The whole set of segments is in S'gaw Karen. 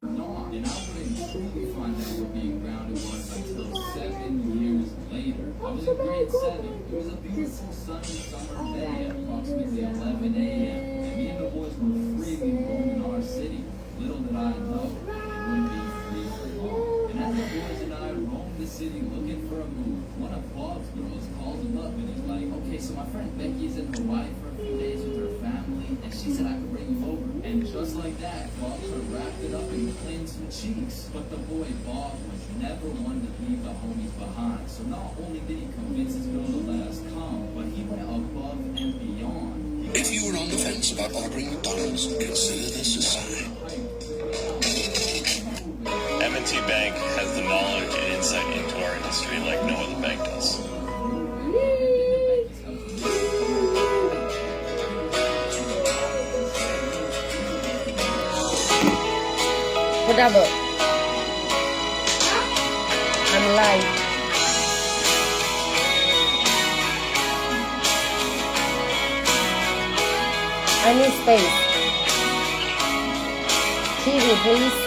Not, and I wouldn't truly find out what being grounded was until seven years later. I was in grade seven. It was a beautiful sunny summer day at approximately eleven a m, and me and the boys were freely roaming our city. Little did I know, it wouldn't be free for long. And as the boys and I roamed the city looking for a move, one of Bob's girls calls him up and is like, "Okay, so my friend Becky is in Hawaii for a few days with her family, and she said I could bring you over." And just like that, Bob could have wrapped it up and claimed some cheeks. But the boy Bob was never one to leave the homies behind. So not only did he convince his girl to let us come, but he went above and beyond. If you were on the fence about ordering McDonald's, consider this a sign. M and T Bank has the knowledge and insight into our industry like no other bank does. What about? I'm live. I need space. Kiwi, please.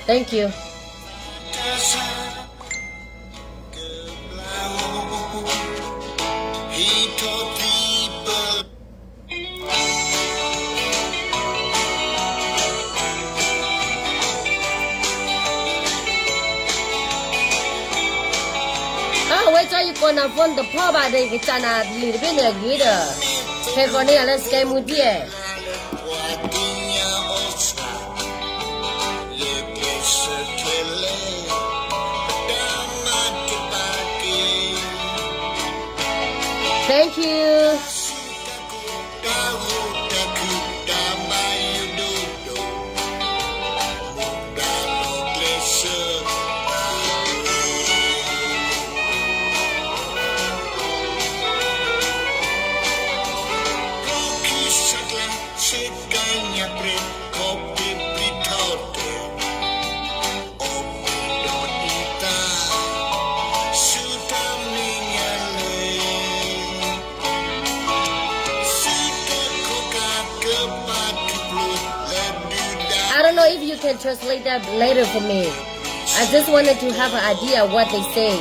Thank you. အဝဲကၠီယကိးနၤ phone တဖီၣ်ဘၣ်ဒီး ယကစၢ်နၤလံာ်တဘ့ၣ်န့ၣ်အဂ့ၤဒီး ဟဲဃီၤန့ၢ်ယၤလၢ Sky Movie ဧါ. Thank you. I don't know if you can translate that later for me. I just wanted to have an idea what they say.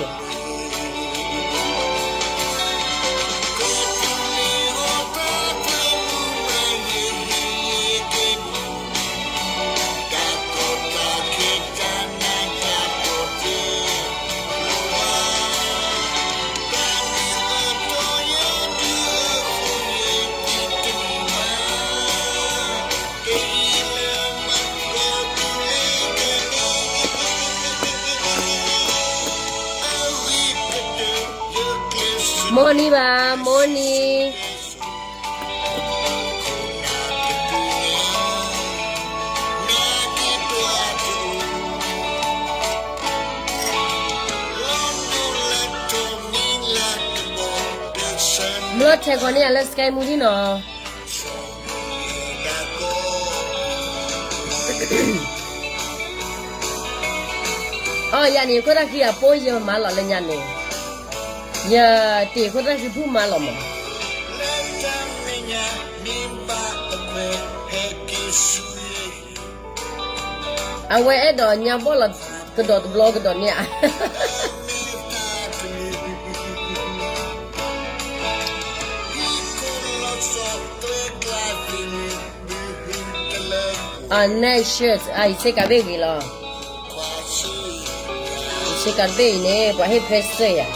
Morning ဘၣ် morning. ဘျီထဲးခီန့ၢ်ယၤလၢ Sky Movie နီၤ. အီ ယၤန့ၣ် ယခိၣ်သၣ်ဃံအပိယဲမၤလီၤလၢညါန့ၣ်, ယတ့ခိၣ်သၣ်ဃံဖုၣ်မၤလီၤမး. အဝဲအဲၣ်ဒိးညါဘီၣ်လီၤကဒီးတဘျီကဒီးန့ၣ်ဧါ. အ nice shirt အ ယဆ့ကၤဘ့ၣ်ဂ့ၤလီၤ. ယဆ့ကၤဘ့ၣ်အံၤန့ၣ် ပှၤဟ့ၣ်ဖဲစၢၤယၤ.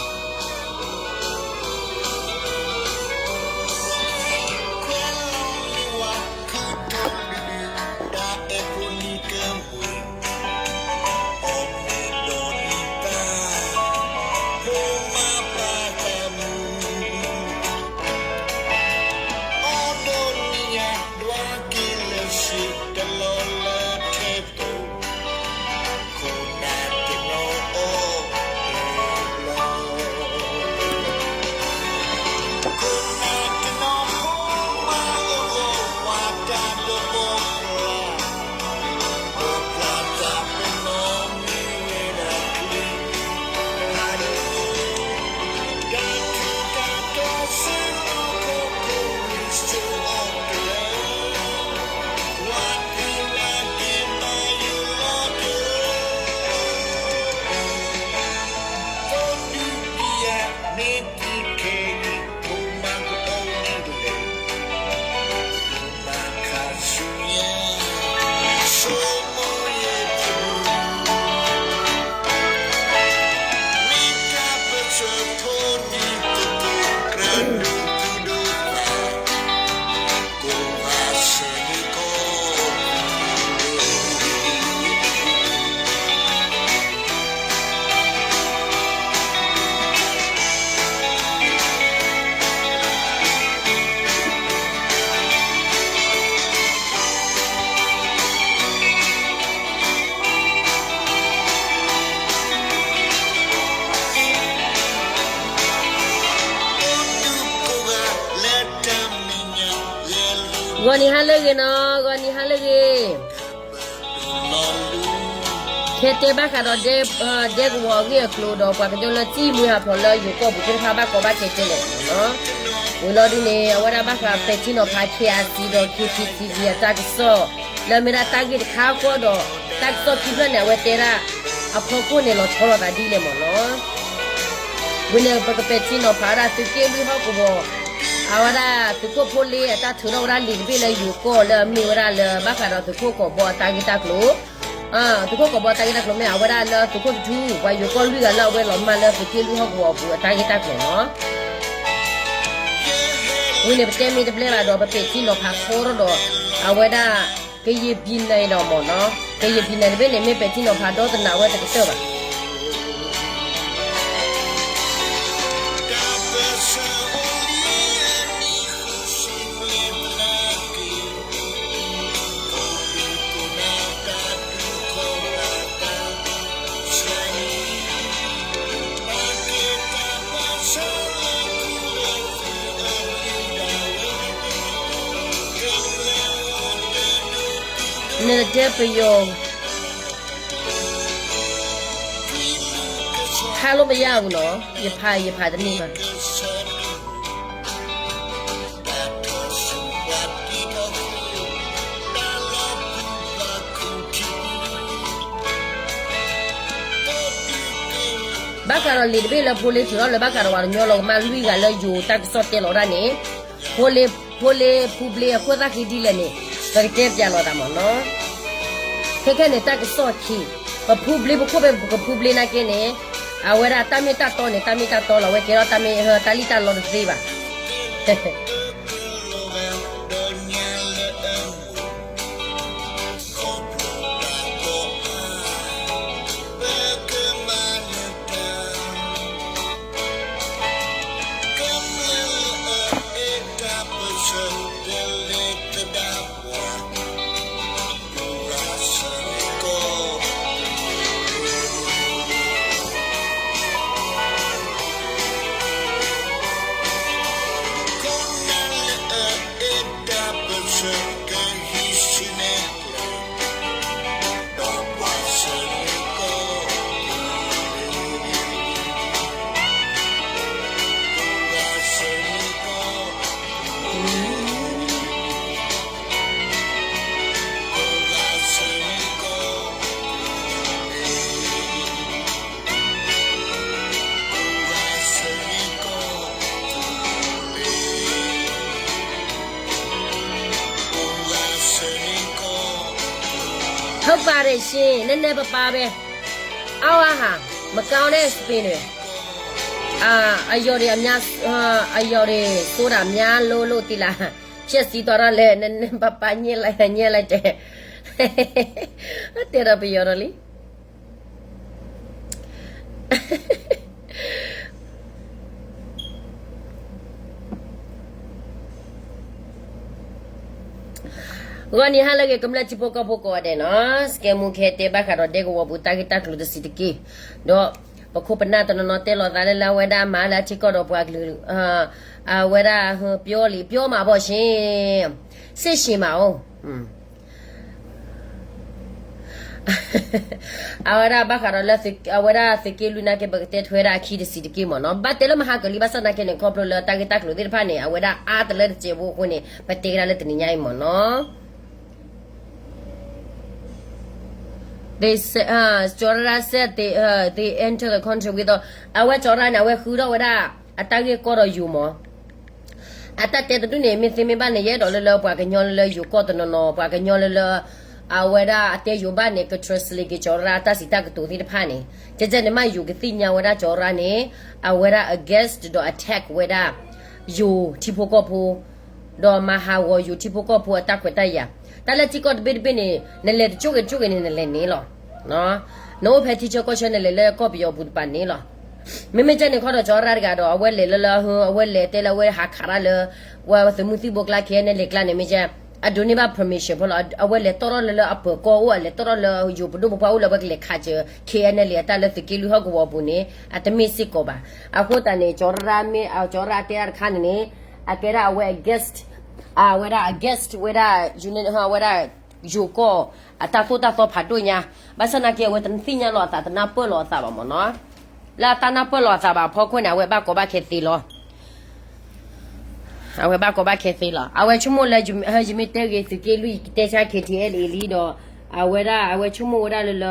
ဂီၤနံၤဟါလၢအဂ့ၤနီၤ, ဂီၤနံၤဟါလၢအဂ့ၤ. ခဲတဲဘၣ်ဃးဒီး ဒဲကဝီၤအဂ့ၢ်အကျိၤဒီး ပှၤကညီလၢစံၣ်မှံဟးဖျိးလၢယိၤကီၢ်ပူၤသ့ၣ်တဖၣ်ဘၣ်ကီဘၣ်ခဲကဲလဲၣ်နီၤ. ဝံၤလီၤဒုန့ၣ် အဝဲဒၣ်ဘၣ်ဃးပဲာ်ထံနီၤဖး K I C ဒီး K P T V အတၢ်ကစီၣ် လၢအမ့ၢ်ဒၣ်တၢ်ဂ့ၢ်တခါဃီဒီး တၢ်ကစီၣ်ခံဖျၢၣ်န့ၣ် အဝဲတဲဒၣ် အဖီခိၣ်န့ၣ်လီၤဆီလိာ်သးဒ်လဲၣ်မ့ၢ်နီၤ. ဝံၤန့ၣ် ပကပဲာ်ထံနီၤဖးဝဲဒၣ်သုးက့လွံၢ်ဟီၣ်ကဝီၤ အဝဲဒၣ်သုးခိၣ်ဖိလ့အတၢ်ထုးထီၣ်ဝဲဒၣ်လံာ်တဘ့ၣ်လၢယိၤကီၢ်လၢအမ့ၢ်ဝဲဒၣ်လၢဘၣ်ဃးဒီးသုးခိၣ်ကိးဘီအတၢ်ဂ့ၢ်တၢ်ကျိၤ, သုးခိၣ်ကိးဘီအတၢ်ဂ့ၢ်တၢ်ကျိၤမ့ၢ်အဝဲဒၣ်လၢသုးခိၣ်တထူ ပှၤယိၤကီၢ်လွံၢ်ဂၤလၢအဝဲလီၤမၢ်လၢသုးက့လွံၢ်ဟီၣ်ကဝီၤအပူၤအတၢ်ဂ့ၢ်တၢ်ကျိၤနီၤ. ဝံၤန့ၣ် ပတဲမ့ၢ်တဘျဲၣ်ဘၣ်ဒီး ပပဲာ်ထံနီၤဖးခီထီၣ်ဒီး အဝဲဒၣ် ကယံာ်ဘံၣ်နၤအံၤဒီးမ့ၢ်နီၤ, ကယံာ်ဘံၣ်နၤတဘ့ၣ်န့ၣ် မ့ၢ်ပဲာ်ထံနီၤဖးဒီတနၤဝဲတကတၢၢ်ဘၣ်. နတဲပယီၤ ထါလိပယၢ်အူနီၤ, ယဖး ယဖးတန့ၢ်ဘၣ်. ဘၣ်ဃးဒီးလံာ်တဘ့ၣ်လၢဖိလ့ထုးထီၣ်လၢ ဘၣ်ဃးဒီးပှၤကညီလီၤကမၢ်လွံၢ်ဂၤလၢယိၤတၢ်ကစီၣ်တဲလီၤဒၣ်န့ၣ်, ဖိလ့ ဖိလ့ဖူဘျ့အခိၣ်သၣ်ဃံဒ်လဲၣ်န့ၣ် ပကတဲပၠးလိာ်သးမ့ၢ်နီၤ. ခဲခဲန့ၣ်တၢ်ကစီၣ်ခံ, ပဖူဘျ့ပခိၣ်ဖဲပကဖူဘျ့နာ်က့န့ၣ်, အဝဲဒၣ်တၢ်မ့ၢ်တၢ်တီန့ၣ် တၢ်မ့ၢ်တၢ်တီလီၤ, အဝဲကဲထီၣ်တၢ်မ့ၢ် တၢ်လံၣ်တၢ်လီတသ့ဘၣ်. ဟုတ်ပါတယ်ရှင်, နည်းနည်းပါးပါးပဲ, အောက်ဟာ မကောင်းတဲ့အသပင်တွေ, အာ, အရောင်တွေအများ, အာ, အရောင်တွေဆိုတာများလို့လို့သီးလား, ဖျက်ဆီးသွားတော့လဲ, နည်းနည်းပါးပါး ညှိလိုက်ညှိလိုက်တယ်, တဲတော့ပယီၤတော့လံ. ဂီၤနံၤဟါလၢအဂ့ၤ ကမျၢၢ်ထံဖိကီၢ်ဖိကိးဂၤဒဲးနီၤ, စကဲမူခဲတဲဘၣ်ဃးဒီးဒဲကဝီၤပူၤတၢ်ဂ့ၢ်တၢ်ကျိၤတဆံးတက့ၢ်, ဒီးပခိၣ်ပနၢ်တနီၤနီၤတဲလီၤသးလၢ လၢအဝဲဒၣ်မၤလၢအထံကီၢ်ဒီးပှၤကလုာ်, အဝဲဒၣ် ပြောလံ, ပြောမှာပေါ့ရှင်, စစ်ရှည်မှာအိၣ် အဝဲဒၣ်ဘၣ်ဃးဒီးလၢ အဝဲဒၣ်သုးက့လွံၢ်နာ်က့ ပကတဲထွဲဒၣ်အခံတဆံးတက့ၢ်မ့ၢ်နီၤ, ဘၣ်တဲလၢမဟါကလံ ဘၣ်ဆၣ်သနာ်က့န့ၣ် ခီဖျိလၢတၢ်ဂ့ၢ်တၢ်ကျိၤသ့ၣ်တဖၣ်န့ၣ် အဝဲဒၣ်အါတလၢတစဲးဖိအဃိန့ၣ် ပတဲကဒါလၢတနံၤညါအံၤမ့ၢ်နီၤ. ကၠီၤရၣ် said they, they enter the country with, အဝဲကၠီၤရၣ်န့ၣ် အဝဲဃုထီၣ်ဝဲဒၣ် အတၢ်ဂ့ၢ်ကီဒီးယိၤမ့ၢ် အတၢ်တဲတဒူၣ်န့ၣ် မ့ၢ်သ့မ့ၢ်ဘၣ်န့ၣ် ယအဲၣ်ဒိးလၢလၢပှၤကညီလၢလၢယိၤကီၢ်တနီၤနီၤ ပှၤကညီလၢလၢ အဝဲဒၣ်အတဲယိၤဘၣ်န့ၣ် က translate က့ၤကၠီၤရၣ်အတၢ်စံးတၢ်ကတိၤသ့ၣ်တဖၣ်န့ၣ် ကဲကဲန့ၣ်မ့ၢ်ယိၤကသ့ၣ်ညါဝဲဒၣ်ကၠီၤရၣ်န့ၣ် အဝဲဒၣ် against ဒီး attack ဝဲဒၣ် ယိၤထံဖိကီၢ်ဖိ ဒီးမၤဟးဂီၤယိၤထံဖိကီၢ်ဖိအတၢ်ခွဲးတၢ်ယာ် တၢ်လၢထံကီၢ်တဘ့ၣ်တဘ့ၣ်န့ၣ် နလဲၤတကၠိၣ်ဂ့ၤတကၠိၣ်ဂ့ၤန့ၣ် နလဲၤန့ၣ်လီၤ. နအိၣ်ဖဲထံဆၢကီၢ်ဆၢ နလဲၤလၢကီၢ်ပယီၤပူၤတပၤန့ၣ်လီၤ. မ့မ့ၢ်ကဲန့ၣ်ခီဒီးကၠီၤရၣ်တဂၤဒီး အဝဲလဲၤလၢလၢ အဝဲလဲၤတဲလၢအဝဲဟးခးတၢ်လၢ ဝဲသုးမုၢ်သံၣ်ဘိကျါ KNLA ကျါန့ၣ် မ့ၢ်ကဲ အဒိးန့ၢ်ဘၣ် permission ဖိလီၤ. အဝဲလဲၤတီၣ်ထီၣ်လၢလၢအပၢၤကီၢ်အိၣ် အလဲၤတီၣ်ထီၣ်လၢယိၤပဒိၣ်ပပှၢ်အိၣ်လၢ အဝဲကလဲၤခးစၢၤ KNLA အတၢ်လၢသုးက့လွံၢ်ဟီၣ်ကဝီၤပူၤန့ၣ် အတမ့ၢ်စ့ၢ်ကီးဘၣ်. အဃိသတးန့ၣ် ကၠီၤရၣ်မ့ၢ် ကၠီၤရၣ်တဲတၢ်တခါန့ၣ်န့ၣ် အကဲဒၣ်အဝဲ against အဝဲဒၣ်အ guest ဝဲဒၣ် ဝဲဒၣ် ယိၤကီၢ် အတၢ်သိၣ်တၢ်သီဖးဒိၣ်ညါ, ဘၣ်ဆၣ်သနာ်က့ အဝဲတသ့ၣ်ညါလီၤအသး တနၢ်ပၢၢ်လီၤအသးဘၣ်မ့ၢ်နီၤ, လၢအတၢ်နၢ်ပၢၢ်လီၤအသးဘၣ်အဖီခိၣ်န့ၣ် အဝဲဘၣ်ကီဘၣ်ခဲသ့လီၤ. အဝဲဘၣ်ကီဘၣ်ခဲသ့လီၤ. အဝဲဆိကမိၣ်လၢ ယမ့ၢ်တဲဂ့ၤ သုးက့လွံၢ် ယကတဲဆါ KTLA လံဒီး အဝဲဒၣ် အဝဲဆိကမိၣ်ဝဲဒၣ်လၢလၢ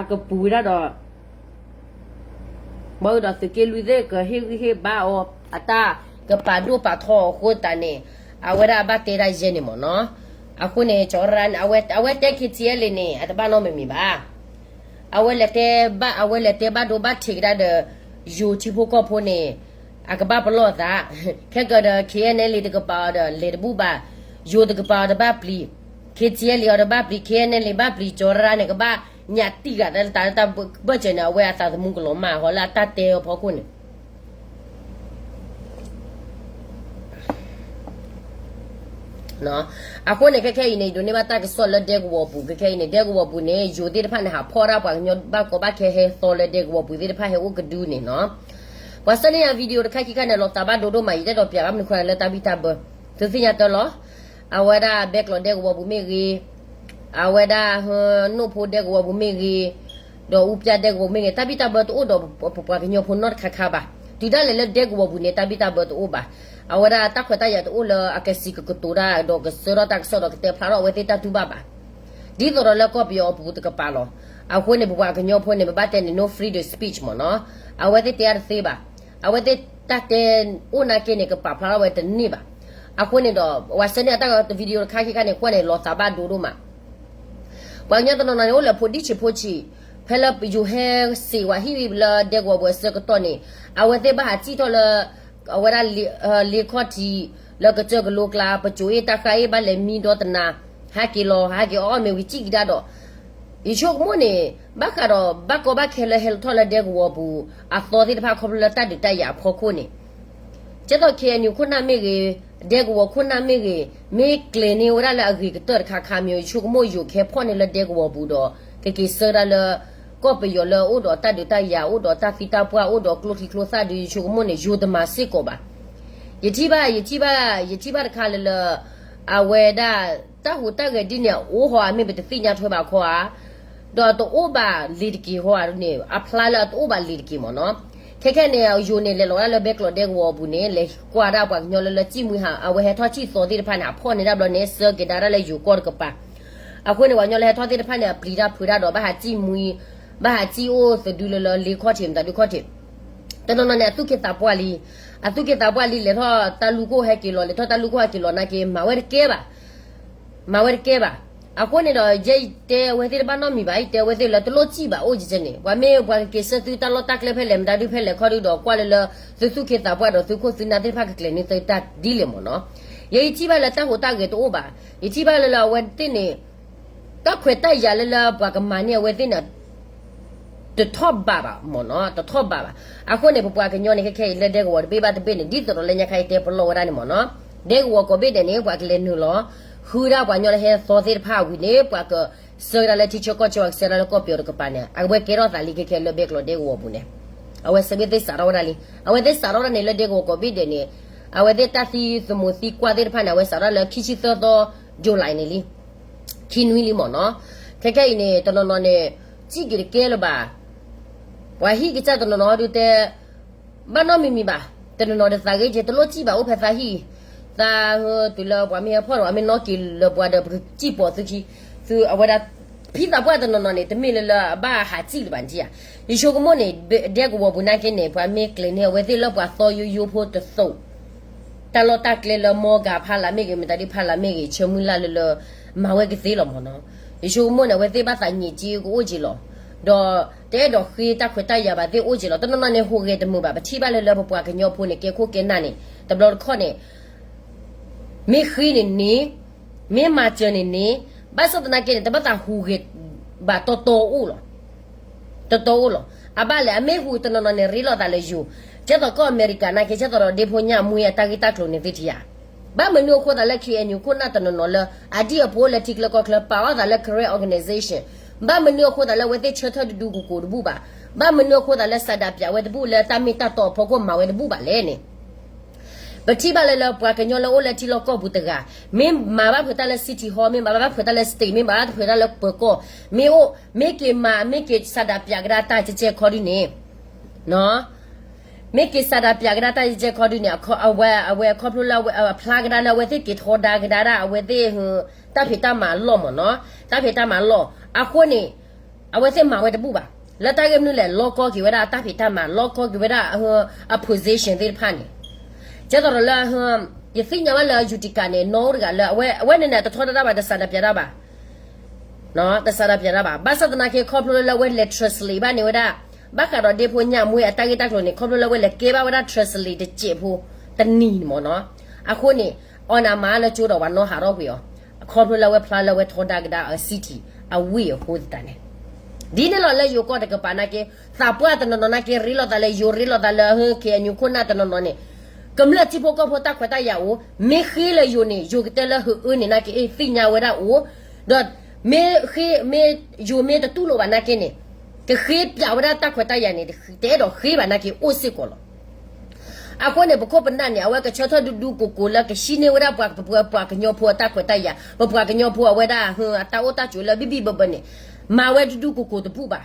အကပူၤဝဲဒၣ်ဒီး ဘၣ်ဒီးသုးက့လွံၢ်သ့ၣ်ကဟ့ၣ်ဂံၢ်ဟ့ၣ်ဘါအီၤ အတၢ်ကပာ်ဒိၣ်ပာ်ထီအဃိသတးန့ၣ် အဝဲဒၣ်အဘၣ်တဲဒၣ်ယဲန့ၣ်မ့ၢ်နီၤ. အဃိန့ၣ် ကၠီရၣ်န့ၣ် အဝဲတဲ KTLA န့ၣ် အတဘၣ်နီတမံၤမံၤဘၣ်. အဝဲလဲၤတဲဘၣ် အဝဲလဲၤတဲဘၣ်ဒိဘၣ်ထံးကဒါဒီး ယိၤထံဖိကီၢ်ဖိန့ၣ် အကဘၣ်ပလီၢ်အသး, ခဲကဒီး KNLA တကပၤအီၤဒီး လဲၤတဘူၣ်ဘၣ်, ယိၤတကပၤအီၤတဘၣ်ပျံၤ, KTLA အီၤတဘၣ်ပျံၤ, KNLA ဘၣ်ပျံၤ, ကၠီရၣ်န့ၣ် ကဘၣ်ညၣ်တံၢ်ဂၤတၢ်လၢတၢ်ဘၢၣ်စၢၤန့ၣ် အဝဲအသးသမူကလီၤမၢ်အဃိလၢအတၢ်တဲအဖီခိၣ်န့ၣ် အဃိန့ၣ် ခဲခဲအံၤန့ၣ် ယဒိးန့ၢ်ဘၣ်တၢ်ကစီၣ်လၢဒဲကဝီၤပူၤ, ခဲခဲအံၤန့ၣ် ဒဲကဝီၤပူၤန့ၣ် ယိၤသ့ၣ်တဖၣ်န့ၣ် ဟးဖီၣ်ဒၣ်ပှၤကညီဘၣ်ကီဘၣ်ခဲ ဟဲသီလၢဒဲကဝီၤပူၤသ့ၣ်တဖၣ်ဟဲအိၣ်ကဒုန့ၣ်နီၤ. ပှၤဆှၢန့ၢ်ယၤ video တခါခံခါန့ၣ် လီၤသးဘၣ်ဒိဒိၣ်မး, ယတအဲၣ်ဒိးပျးဘၣ်မနုၤဃိလၢတၢ်ဘံၣ်တၢ်ဘၢ, သုသ့ၣ်ညါတၢ်လီၤ. အဝဲဒၣ်ဘဲကျိးဒဲကဝီၤပူၤမ့ၢ်ဂ့ၤ, အဝဲဒၣ် နိၣ်ဖိဒဲကဝီၤပူၤမ့ၢ်ဂ့ၤ, ဒီးအူပျၢ်ဒဲကဝီၤပူၤမ့ၢ်ဂ့ၤ, တၢ်ဘံၣ်တၢ်ဘၢတအိၣ်ဒီးပပှၤကညီဖိနီတခါခါဘၣ်. တုၤဒၣ်လဲာ်လၢဒဲကဝီၤပူၤန့ၣ် တၢ်ဘံၣ်တၢ်ဘၢတအိၣ်ဘၣ်. အဝဲဒၣ်တၢ်ခွဲးတၢ်ယာ်တအိၣ်လၢအကစံးကကတိၤတၢ် ဒီးကဆှၢထီၣ်တၢ်ကစီၣ်ဒီးကတဲဖျါထီၣ်အဝဲသ့ၣ်တၢ်တူၢ်ဘၣ်ဘၣ်. ဒ်သိးဒီးလၢကီၢ်ပယီၤအပူၤတကပၤလီၤ. အဃိန့ၣ် ပပှၤကညီဖိန့ၣ် ပဘၣ်တဲန့ၣ် no freedom speech မ့ၢ်နီၤ. အဝဲသ့ၣ်တဲအါတသ့ဘၣ်. အဝဲသ့ၣ်တၢ်တဲအိၣ်နာ်က့န့ၣ် ကပာ်ဖျါထီၣ်ဝဲတန့ၢ်ဘၣ်. အဃိန့ၣ်ဒီး ပှၤဆှၢန့ၢ်အတၢ် video တခါခံခါန့ၣ် ကွၢ်န့ၣ် လီၤသးဘၣ်ဒိဒိၣ်မး. ပှၤကညီတနီၤနီၤန့ၣ် အိၣ်လၢဖိဒံဆံးဖိဆံး, ဖဲလၢယိၤဟဲစံးဝဲဟံၣ်လၢဒဲကဝီၤပူၤအဆၢကတီၢ်န့ၣ် အဝဲသ့ၣ်ဘၣ်ဟးစံၣ်ထီၣ်လၢ အဝဲဒၣ် လ့ခီၣ်ထံး လၢကစၢၢ်ကလိကျါ ပစိၤအ့ၣ်တၢ်ဃၢ်အ့ၣ် ဘၣ်လဲၤမံဒီတနၤ ဟးက့ၤလီၤ ဟးက့ၤအီၣ်မ့ၤဝံၤစံၣ်ကဒါဒီး ယဆိကမိၣ်န့ၣ် ဘၣ်ဃးဒီးဘၣ်ကီဘၣ်ခဲလၢဟဲလီၤထီၣ်လၢဒဲကဝီၤပူၤ အသီသ့ၣ်တဖၣ်ခီဖျိလၢတၢ်ဒုးတၢ်ယၤအဖီခိၣ်န့ၣ် ကဲသိး KNU ခိၣ်နၢ်မ့ၢ်ဂ့ၤ, ဒဲကဝီၤခိၣ်နၢ်မ့ၢ်ဂ့ၤ, မ့ၢ်ကျဲၤန့ၢ်ဝဲဒၣ်လၢအဂ့ၤကတၢၢ်တခါခါမ့ၢ် ယဆိကမိၣ်ယိၤကဟဲဖီၣ်န့ၢ်လၢဒဲကဝီၤပူၤဒီး ကက့ၤဆှၢဒၣ်လၢ ကီၢ်ပယီၤလၢအအိၣ်ဒီးတၢ်ဒုးတၢ်ယၤ အိၣ်ဒီးတၢ်သံတၢ်ပှၢ် အိၣ်ဒီးကျိချံကျိသၣ်ဒုး ယဆိကမိၣ်န့ၣ် ယိၤတမၤစ့ၢ်ကီးဘၣ်. ယထံၣ်ဘၣ် ယထံၣ်ဘၣ် ယထံၣ်ဘၣ်တခါလၢလၢ အဝဲဒၣ် တၢ်ဟူးတၢ်ဂဲၤဒ်န့ၣ် အအိၣ်ဟီဧါ မ့ၢ်ပတသ့ၣ်ညါထွဲဘၣ်ခီဧါ ဒီးတအိၣ်ဘၣ်လ့ၤတက့ၤဟီဧါန့ၣ် အဖျါလၢအတအိၣ်ဘၣ်လ့ၤတက့ၤမ့ၢ်နီၤ. ခဲခဲန့ၣ် ယိၤန့ၣ် လဲၤလီၤဒၣ်လၢဘဲကျိးဒဲကဝီၤအပူၤန့ၣ် လဲၤကွၢ်ဒၣ်ပှၤကညီလၢလၢစံၣ်မှံဟး အဝဲဟဲထီၣ်စံၣ်သီသ့ၣ်တဖၣ်န့ၣ် အဖီၣ်န့ၢ်ဒၣ်ဘျီန့ၣ် ဆှၢက့ၤဒါဒၣ်လၢယိၤကီၢ်တကပၤ. အဃိန့ၣ် ပှၤကညီလၢဟဲထီၣ်သ့ၣ်တဖၣ်န့ၣ် အပျံၤတၢ်ဖုးတၢ်ဒီး ဘၣ်ဟးစံၣ်မှံ ဘၣ်ဟးစံၣ်အိၣ်သဒုလၢလၢလ့ခီၣ်ထံး မတၤဒုခီၣ်ထံး တနီၤနီၤန့ၣ် အသူၣ်က့သးပှၢ်လံ, အသူၣ်က့သးပှၢ်လံ လဲၤထီၣ်တၢ်လူၢ်ခိၣ်ဟဲက့ၤလီၤ လဲၤထီၣ်တၢ်လူၢ်ခိၣ်ဟဲက့ၤလီၤနာ်က့ မၤဝဲတကဲဘၣ်, မၤဝဲတကဲဘၣ်. အဃိန့ၣ်ဒီး ယဲယတဲအဝဲသ့ၣ်တဘၣ်နီတမံၤဘၣ် ယတဲအဝဲသ့ၣ်လၢတလိၣ်စံၣ်ဘၣ်အိၣ်ကဲန့ၣ် ပှၤမ့ၢ်ပှၤကက့ၤဆှၢသုတၢ်လီၢ်တၢ်ကျဲဖဲလဲၣ် မတၤဒုဖဲလဲၣ်ခီဒုဒီး ကွၢ်လၢလၢ သုသူၣ်က့သးပှၢ်ဒီးသုခိၣ်သုနၢ်သ့ၣ်တဖၣ်ကကျဲၤန့ၢ်သုတၢ်ဒ်လဲၣ်မ့ၢ်နီၤ. ယဲယထံၣ်ဘၣ်လၢတၢ်ဟူးတၢ်ဂဲၤတအိၣ်ဘၣ်, ယထံၣ်ဘၣ်လၢလၢအဝဲသ့ၣ်န့ၣ် တၢ်ခွဲးတၢ်ယာ်လၢလၢပှၤကမၤန့ၢ်အဝဲသ့ၣ်န့ၣ် တထီၣ်ဘးဘၣ်မ့ၢ်နီၤ တထီၣ်ဘးဘၣ်. အဃိန့ၣ် ပပှၤကညီန့ၣ် ခဲခဲအံၤလၢဒဲကဝီၤတဘ့ၣ်ဘၣ်တဘ့ၣ်န့ၣ် ဒ်သိးဒီးလၢညါခါအံၤတဲပလီၢ်ဝဲဒၣ်န့ၣ်မ့ၢ်နီၤ ဒဲကဝီၤကိးဘ့ၣ်ဒဲးန့ၣ် ပှၤကလဲၤနုာ်လီၤ ဃုဒၣ်ပှၤကညီလၢဟဲသီသ့ၣ်တဖၣ်ဝံၤန့ၣ် ပှၤကဆှၢဒၣ်လၢထံဆၢကီၢ်ဆၢ ပှၤကဆှၢဒၣ်လၢကီၢ်ပယီၤတကပၤန့ၣ် အဝဲကဲထီၣ်သးလံ ခဲခဲလၢဘဲကျိးဒဲကဝီၤပူၤန့ၣ် အဝဲစံးဘၣ်သ့ၣ်စးထီၣ်ဝဲဒၣ်လံ အဝဲသ့ၣ်စးထီၣ်ဝဲဒၣ်န့ၣ် လၢဒဲကဝီၤကိးဘ့ၣ်ဒဲးန့ၣ် အဝဲသ့ၣ်တၢ်သံသမူသံကွၢ်သ့ၣ်တဖၣ်န့ၣ် အဝဲစးထီၣ်လၢခံဆံသၢသီ July န့ၣ်လံ ခံနွံလံမ့ၢ်နီၤ. ခဲခဲအံၤန့ၣ် တနီၤနီၤန့ၣ် စံၣ်က့ၤတကဲလၢၤဘၣ်. ပှၤဟံၣ်ကစၢ်တနီၤနီၤဒုတဲ ဘၣ်နီတမံၤမံၤဘၣ်. တနီၤနီၤဒီးသးဂ့ၤက့ၤ တလိၣ်စံၣ်ဘၣ် အိၣ်ဖဲသးဟံၣ် သးဟၢတုၤလၢပှၤမ့ၢ်ဟဲဖီၣ်ဒီး ပှၤမ့ၢ်နီၣ်က့ၤလၢပှၤဒီး ပကစံၣ်ပိာ်သုခံ သုအဝဲဒၣ် ဖံသးပှၢ်တနီၤနီၤန့ၣ် တမ့ၢ်လၢလၢအဘၣ်ဟးစံၣ်လၢၤဘၣ်နထံၣ်ဧါ. ယဆိကမိၣ်န့ၣ် ဒဲကဝီၤပူၤနာ်က့န့ၣ် ပှၤမ့ၢ်ကျဲၤန့ၢ် အဝဲသ့ၣ်လၢပှၤသီယိယိဖိတသိး တၢ်လီၢ်တၢ်ကျဲလၢမီၢ်ဂၤဖးလးမ့ၢ်ဂ့ၤ မတၤဒုဖးလးမ့ၢ်ဂ့ၤ ဆၢမုၢ်လၢ်လၢလၢ မၤဝဲကသ့လီၤမ့ၢ်နီၤ. ယဆိကမိၣ်န့ၣ် အဝဲသ့ၣ်ဘၣ်သးညံးက့ကအိၣ်က့ၤလီၤ. ဒီးတအဲၣ်ဒိးဃ့တၢ်ခွဲးတၢ်ယာ်ဘၣ်သ့ၣ်အိၣ်က့ၤလီၤ. တနီၤနီၤန့ၣ် ဟူးဂဲၤတမုာ်ဘၣ်. ပထံၣ်ဘၣ်လၢလၢပပှၤကညီဖိန့ၣ် ကဲခိၣ်ကဲနၢ်န့ၣ် တဘျီတခီၣ်န့ၣ် မ့ၢ်ဃ့န့ၣ်န့ၣ် မ့ၢ်မၤစၢၤန့ၣ်န့ၣ် ဘၣ်ဆၣ်သနာ်က့န့ၣ် တဘၣ်သးဟူးဂဲၤဘၣ်တီတီအိၣ်လီၤ. တီတီအိၣ်လီၤ. အဘၣ်လဲၣ် အမ့ၢ်ဟူးတနီၤနီၤန့ၣ် ရ့လိာ်သးလၢယိၤ, ကဲသိးကီၢ်အမဲရကၤနာ်က့ ကဲသိးဒီးဒ့ဖိညၣ်မှံအတၢ်ဂ့ၢ်တၢ်ကျိၤန့ၣ်သ့ၣ်ထံၣ်ဧါ. ဘၣ်မနုၤအဃိသးလၢ K N U ခိၣ်နၢ်တနီၤနီၤလၢ အဒံၣ်အဖိလၢထံကျၢကီၢ်ချၢ ပာ်အီၣ်သးလၢ Karen Organization ဘၣ်မနုၤအဃိသးလၢအဝဲသ့ၣ်ဆၢထၢၣ်တဒူကကိးတဘူၣ်ဘၣ်. ဘၣ်မနုၤအဃိသးလၢ ဆန္ဒပြ ဝဲတဘူၣ် လၢတၢ်မ့ၢ်တၢ်တီအဖီခိၣ်မၤဝဲတဘူၣ်ဘၣ်လဲၣ်န့ၣ် ပထံၣ်ဘၣ်လၢလၢပှၤကညီလၢအိၣ်လၢထံလီၢ်ကီၢ်ပူၤတဂၤ, မ့ၢ်မၤဘၣ်ဖုးတၢ်လၢ city hall, မ့ၢ်မၤဘၣ်ဖုးတၢ်လၢ state, မ့ၢ်မၤဘၣ်ဖုးတၢ်လၢပၢၤကီၢ်, မ့ၢ်အိၣ် မ့ၢ်က့ၤမၤ မ့ၢ်က့ၤစးဒးပၠးကဒါတၢ်ကဲကဲခီဒုန့ၣ်, မ့ၢ်က့ၤစးဒးပၠးကဒါတၢ်ကဲကဲခီဒုန့ၣ်, အဝဲ အဝဲခီဖျိလၢအဝဲဖျါကဒါလၢအဝဲသ့ၣ်က့ၤထီဒါကဒါဒၣ် အဝဲသ့ၣ် တၢ်ဖံးတၢ်မၤအလီၢ်မ့ၢ်နီၤ, တၢ်ဖံးတၢ်မၤအလီၢ်. အဃိန့ၣ် အဝဲသ့ၣ်မၤဝဲတဘူၣ်ဘၣ်. လၢတၢ်ဂ့ၢ်မနုၤလဲၣ်, လီကီက့ၤဝဲဒၣ်တၢ်ဖံးတၢ်မၤ, လီကီက့ၤဝဲဒၣ် အ position သ့ၣ်တဖၣ်န့ၣ်, ကဲသိးဒီးလၢ ယသ့ၣ်ညါဘၣ်လၢ Utica န့ၣ် နီၢ်အိၣ်တဂၤလၢ အဝဲ အဝဲန့ၣ်န့ၣ် တထီဒါတၢ်ဘၣ်, တစးဒးပၠးတၢ်ဘၣ်, တစးဒးပၠးတၢ်ဘၣ်. ဘၣ်ဆၣ်သနာ်က့ ခီဖျိလၢလၢအဝဲလဲၤ translate ဘၣ်န့ၢ်ဝဲဒၣ် ဘၣ်ဃးဒီးဒ့ဖိညၣ်မွ့အတၢ်ဂ့ၢ်တၢ်ကျိၤန့ၣ်, ခီဖျိလၢအဝဲလဲၤကဲဘၣ်ဝဲဒၣ် translate တစဲးဖိ တနံၤန့ၣ်မ့ၢ်နီၤ. အဃိန့ၣ် အီၣ်နၤမၤလၢကၠိဒီးပှၤနီၢ်ဟးထီၣ်ကွံာ်အီၤ, ခီဖျိလၢအဝဲဖျါလၢအဝဲထီဒါကဒါအ city အဝ့ၢ်အဃိသတးန့ၣ်, ဒ်န့ၣ်လီၤလၢယိၤကီၢ်တကပၤနာ်က့, သးပှၢ်တနီၤနီၤနာ်က့ ရ့လိာ်သးလၢယိၤ, ရ့လိာ်သးလၢ KNU ခိၣ်နၢ်တနီၤနီၤန့ၣ်, ကမျၢၢ်ထံဖိကီၢ်ဖိတၢ်ခွဲးတၢ်ယာ်အိၣ်, မ့ၢ်ဃ့လၢယိၤန့ၣ် ယိၤကတဲလၢဟုးအၢန့ၣ်နာ်က့ အ့ၣ် သ့ၣ်ညါဝဲဒၣ်အိၣ်, ဒီးမ့ၢ်ဃ့ မ့ၢ်ယိၤမ့ၢ်တတူၢ်လိာ်ဘၣ်နာ်က့န့ၣ်, ကဃ့ပၠးဝဲဒၣ်တၢ်ခွဲးတၢ်ယာ်န့ၣ် တအဲၣ်ဒိးဃ့ဘၣ်နာ်က့အိၣ်စ့ၢ်ကီးလီၤ. အဃိန့ၣ် ပခိၣ်ပနၢ်န့ၣ် အဝဲကဆၢထၢၣ်ဒူဒူကိးကိးလၢကဟံးန့ၢ်ဝဲဒၣ်ပှၤ ပပှၤကညီဖိအတၢ်ခွဲးတၢ်ယာ်, ပပှၤကညီဖိအဝဲဒၣ် အတၢ်အိၣ်တၢ်ဆိးလၢဘံၣ်ဘံၣ်ဘၢဘၢန့ၣ်, မၤဝဲဒူဒူကိးကိးတဘူၣ်ဘၣ်.